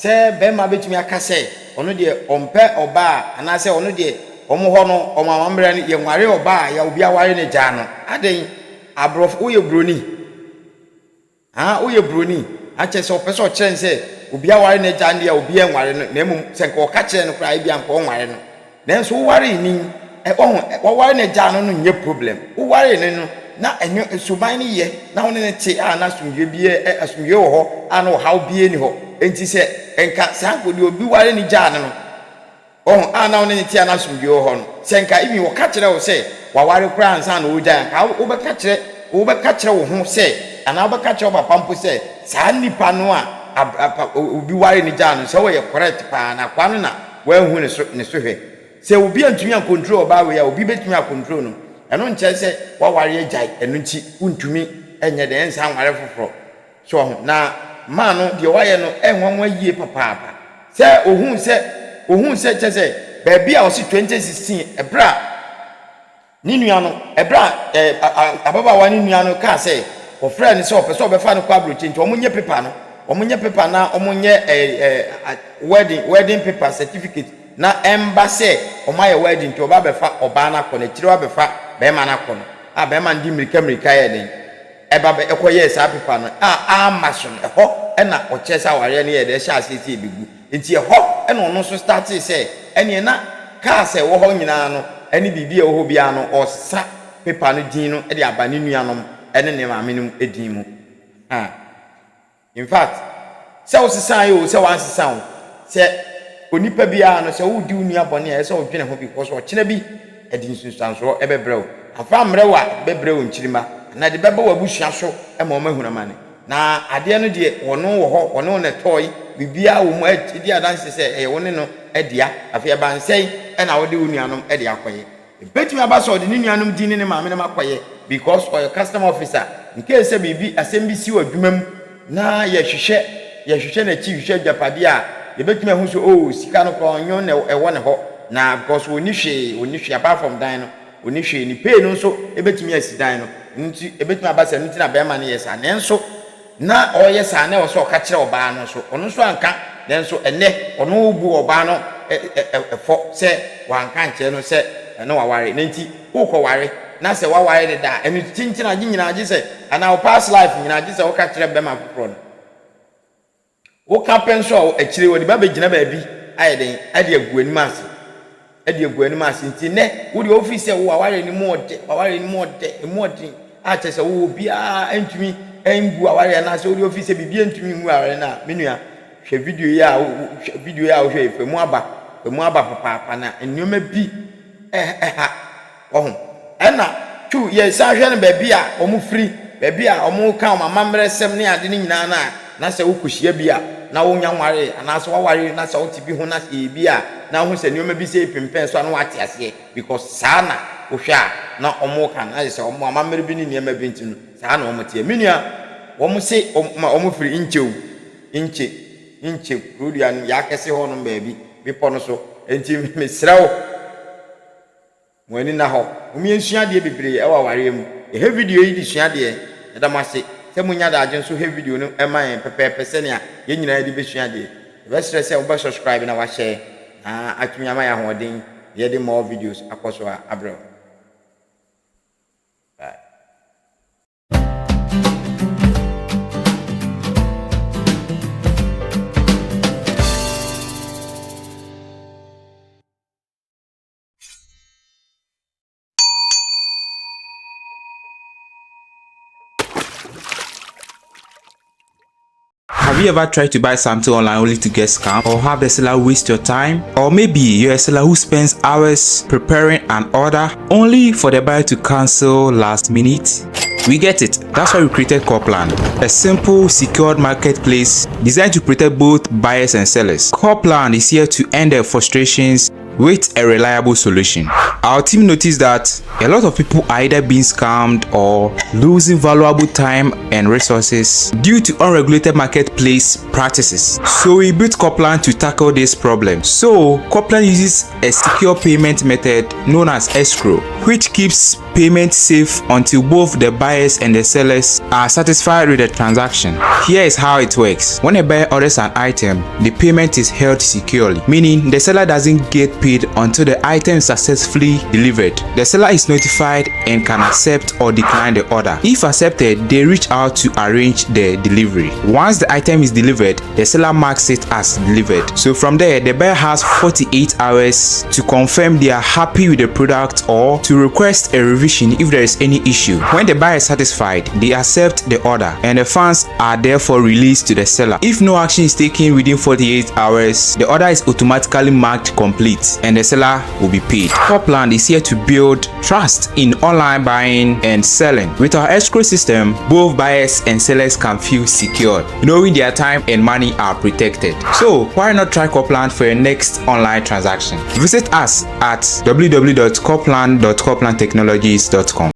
sɛ barima bɛtumi aka sɛ ɔno deɛ ɔmpɛ ɔbaa a, anaasɛ ɔno deɛ wɔn hɔ no, wɔn amammerɛ no, yɛnware ɔbaa a, yɛ obi aware no gyaa no. Adɛn? Aborɔfo, woyɛ buroni? Haa woyɛ broni? Ha kyerɛ sɛ ɔpɛ sɛ ɔkyerɛ no sɛ obi aware n'agya no deɛ a obiara nware no na mmom sɛ nka ɔka kyerɛ no koraa ebia nka ɔnware no. Nanso wowaree no yi, ɛ wahu ɛ waware n'agya no no nyɛ problem. Wowaree no no na ɛnyɛ suban no yɛ na wo ne no te a na asomdwoeɛ biara ɛ asomdwoeɛ wɔ hɔ a na ɔhaw biara nni hɔ. Enti sɛ nka saa nka deɛ obi ware no gyaa no no, Wahu, a na wo ne no te a na asomdwoe wɔ hɔ no, sɛ nka even wɔka kyerɛ wo sɛ waware koraa ansa na ɔregyae a, nka wobɛka kyerɛ, wobɛka kyerɛ wo ho sɛ, anaa wobɛka kyerɛ wo papa mpo sɛ, saa nipa no a ab, ab, obi ware no gyaa no, sɛ ɔyɛ correct paa, na akoa no na wanhu ne so, ne so hwɛ. Sɛ obi antumi ancontrol ɔbaa wei a, obi bɛtumi acontrol no. Ɛno nkyerɛ sɛ waware agyae, ɛno nti wontumi nyɛ dɛn, nsan nware foforɔ. So wahu? Na maa no, deɛ wayɛ no ɛnwanwa yie papaapa. Sɛ ohuu sɛ, ohuu sɛ, kyerɛ sɛ, baabi a ɔse 2016, ɛberɛ a ne nua no, ɛberɛ a ɛɛ, ababaawa no nua no kaa sɛ, wɔfrɛɛ no sɛ ɔpɛ sɛ ɔbɛfa no kɔ aburokyire nti wɔnyɛ paper no, wɔnyɛ paper na wɔnyɛ ɛɛ, ɛɛ, wedding, wedding paper certificate na ɛmba sɛ wɔayɛ wedding nti ɔba abɛfa ɔbaa no akɔ no, akyire wabɛfa barima no akɔ no, a barima no de mmirika mmirika yɛɛ dɛn? ɛba bɛ ɛkɔyɛɛ saa pepa no a amma so no, ɛhɔ na ɔkyerɛ sɛ awareɛ no yɛɛ dɛ ɛhyɛɛ aseɛ sɛ ɛbɛgu. Nti ɛhɔ na ɔno nso startee sɛ ɛneɛ na cars a ɛwɔ hɔ nyinaa no ɛne biribi a ɛwɔ hɔ biara no ɔresesa pepa no din no de aba ne nuanom ne ne maame nom din mu. Ha. In fact, sɛ wosesae oo, sɛ woansesa oo, sɛ onipa biara no, sɛ woredi wo nua bɔne a, ɛsɛ sɛ wodwene ho because ɔkyena bi ɛde nsunsuansoɔ ɛbɛbrɛ wo. Amfa ammrɛ wo a, ɛde bɛbrɛ wo nkyirimma anaa ɛde bɛba w'abusua so ma wɔahunu amane. Na adeɛ no deɛ, wɔne wo wɔ hɔ, wɔne wo na ɛtɔɔe, biribiara wɔ mu a ɛdi adanse sɛ ɛyɛ wo ne no dea. Afei ɛbansɛn na wode wo nuanom de akɔyɛ. Ebetumi aba sɛ ɔde ne nuanom din ne ne maamenom akɔyɛ because ɔyɛ custom officer in case sɛ biribi asɛm bi si wɔ adwuma mu na yɛhwehwɛ yɛhwehwɛ n'akyi hwehwɛ agyapadeɛ a yɛbɛtumi ahu sɛ oh sika no koraa ɔnyo na ɛwɔ ne hɔ na because ɔnni hwee ɔnni hwee apart from dan no ɔnni hwee ne pay no nso ɛbɛtumi asi dan no nti ɛbɛtumi aba sɛ ɛno nti na bɛrima no yɛ saa nanso Na ɔreyɛ saa na ɛwɔ sɛ ɔka kyerɛ ɔbaa no nso. Ɔno nso anka, nanso ɛnnɛ ɔno rebu ɔbaa no fɔ sɛ wanka ankyerɛ no sɛ na waware. Na nti worekɔware na sɛ woaware deda a, ɛno kyenkyen agye nyinaa gye sɛ, anaa wo past life nyinaa gye sɛ woka kyerɛ bɛrima foforɔ no. Woka pɛ nso a, akyire wɔde ba bɛgyina baabi ayɛ dɛn? Ade agu w'anim ase. Ade agu w'anim ase. Nti nnɛ, wo deɛ wofiri sɛ wo awareɛ no mu ɔdɛ, w'awareɛ no mu ɔdɛ, emu ɔden a kyerɛ sɛ wo obiara ntumi ngu awareɛ anaasɛ wo deɛ wofiri sɛ biribiara ntumi ngu awareɛ no a, me nua, hwɛ video yi a, hwɛ video yi a wohwɛ yi, fa mu aba, fa mu aba papaapa na nneɛma bi ɛha. Wahu? Ɛna two, yɛsan hwɛ no baabi a wɔfiri, baabi a wɔka wɔn amammerɛsɛm ne ade no nyinaa no a, na sɛ wokɔhyia bi a, na wonnya nwaree, anaasɛ woaware na sɛ wote bi ho na sɛ ɛyɛ bi a, na wohu sɛ nneɛma bi sei pempɛn so a na woate aseɛ, because saa na wohwɛ a na wɔka no, ayɛ sɛ wɔn amammerɛ bi ne nneɛma bi nti no, saa na wɔteɛ. Me nua, wɔse wɔn ma wɔfiri Nkyɛ o, Nkyɛ, Nkyɛ kurodua no, Yaakɛse hɔnom baabi, bepɔ no so, enti mesrɛ wo, Mo ani nna hɔ. Mom yɛnsua adeɛ bebree ɛwɔ awareɛ mu. Yɛhwɛ video yi de sua adeɛ. Yɛda mo ase sɛ monya daagye nso hwɛ video no ma yɛn pɛpɛɛpɛ sɛnea yɛn nyinaa de bɛsua adeɛ. Yɛbɛsrɛ sɛ wobɛ subscribe na wahyɛ na atumi ama yɛn ahoɔden na yɛde more videos akɔ so abrɛ wo. Bye. Have you ever tried to buy something online only to get scammed or have the seller waste your time? Or maybe you're a seller who spends hours preparing an order only for the buyer to cancel last minute? We get it. That's why we created Corplan, a simple, secured marketplace designed to protect both buyers and sellers. Corplan is here to end their frustrations with a reliable solution. Our team noticed that a lot of people are either being scammed or losing valuable time and resources due to unregulated marketplace practices. So we built Coplan to tackle this problem. So Coplan uses a secure payment method known as escrow, which keeps payment safe until both the buyers and the sellers are satisfied with the transaction. Here is how it works. When a buyer orders an item, the payment is held securely, meaning the seller doesn't get paid until the item is successfully delivered. The seller is notified and can accept or decline the order. If accepted, they reach out to arrange the delivery. Once the item is delivered, the seller marks it as delivered. So from there, the buyer has 48 hours to confirm they are happy with the product or to request a revision if there is any issue. When the buyer is satisfied, they accept the order and the funds are therefore released to the seller. If no action is taken within 48 hours, the order is automatically marked complete and the seller will be paid. Copland is here to build trust in online buying and selling. With our escrow system, both buyers and sellers can feel secure, knowing their time and money are protected. So why not try Copland for your next online transaction? Visit us at www.copland.coplandtechnologies.com.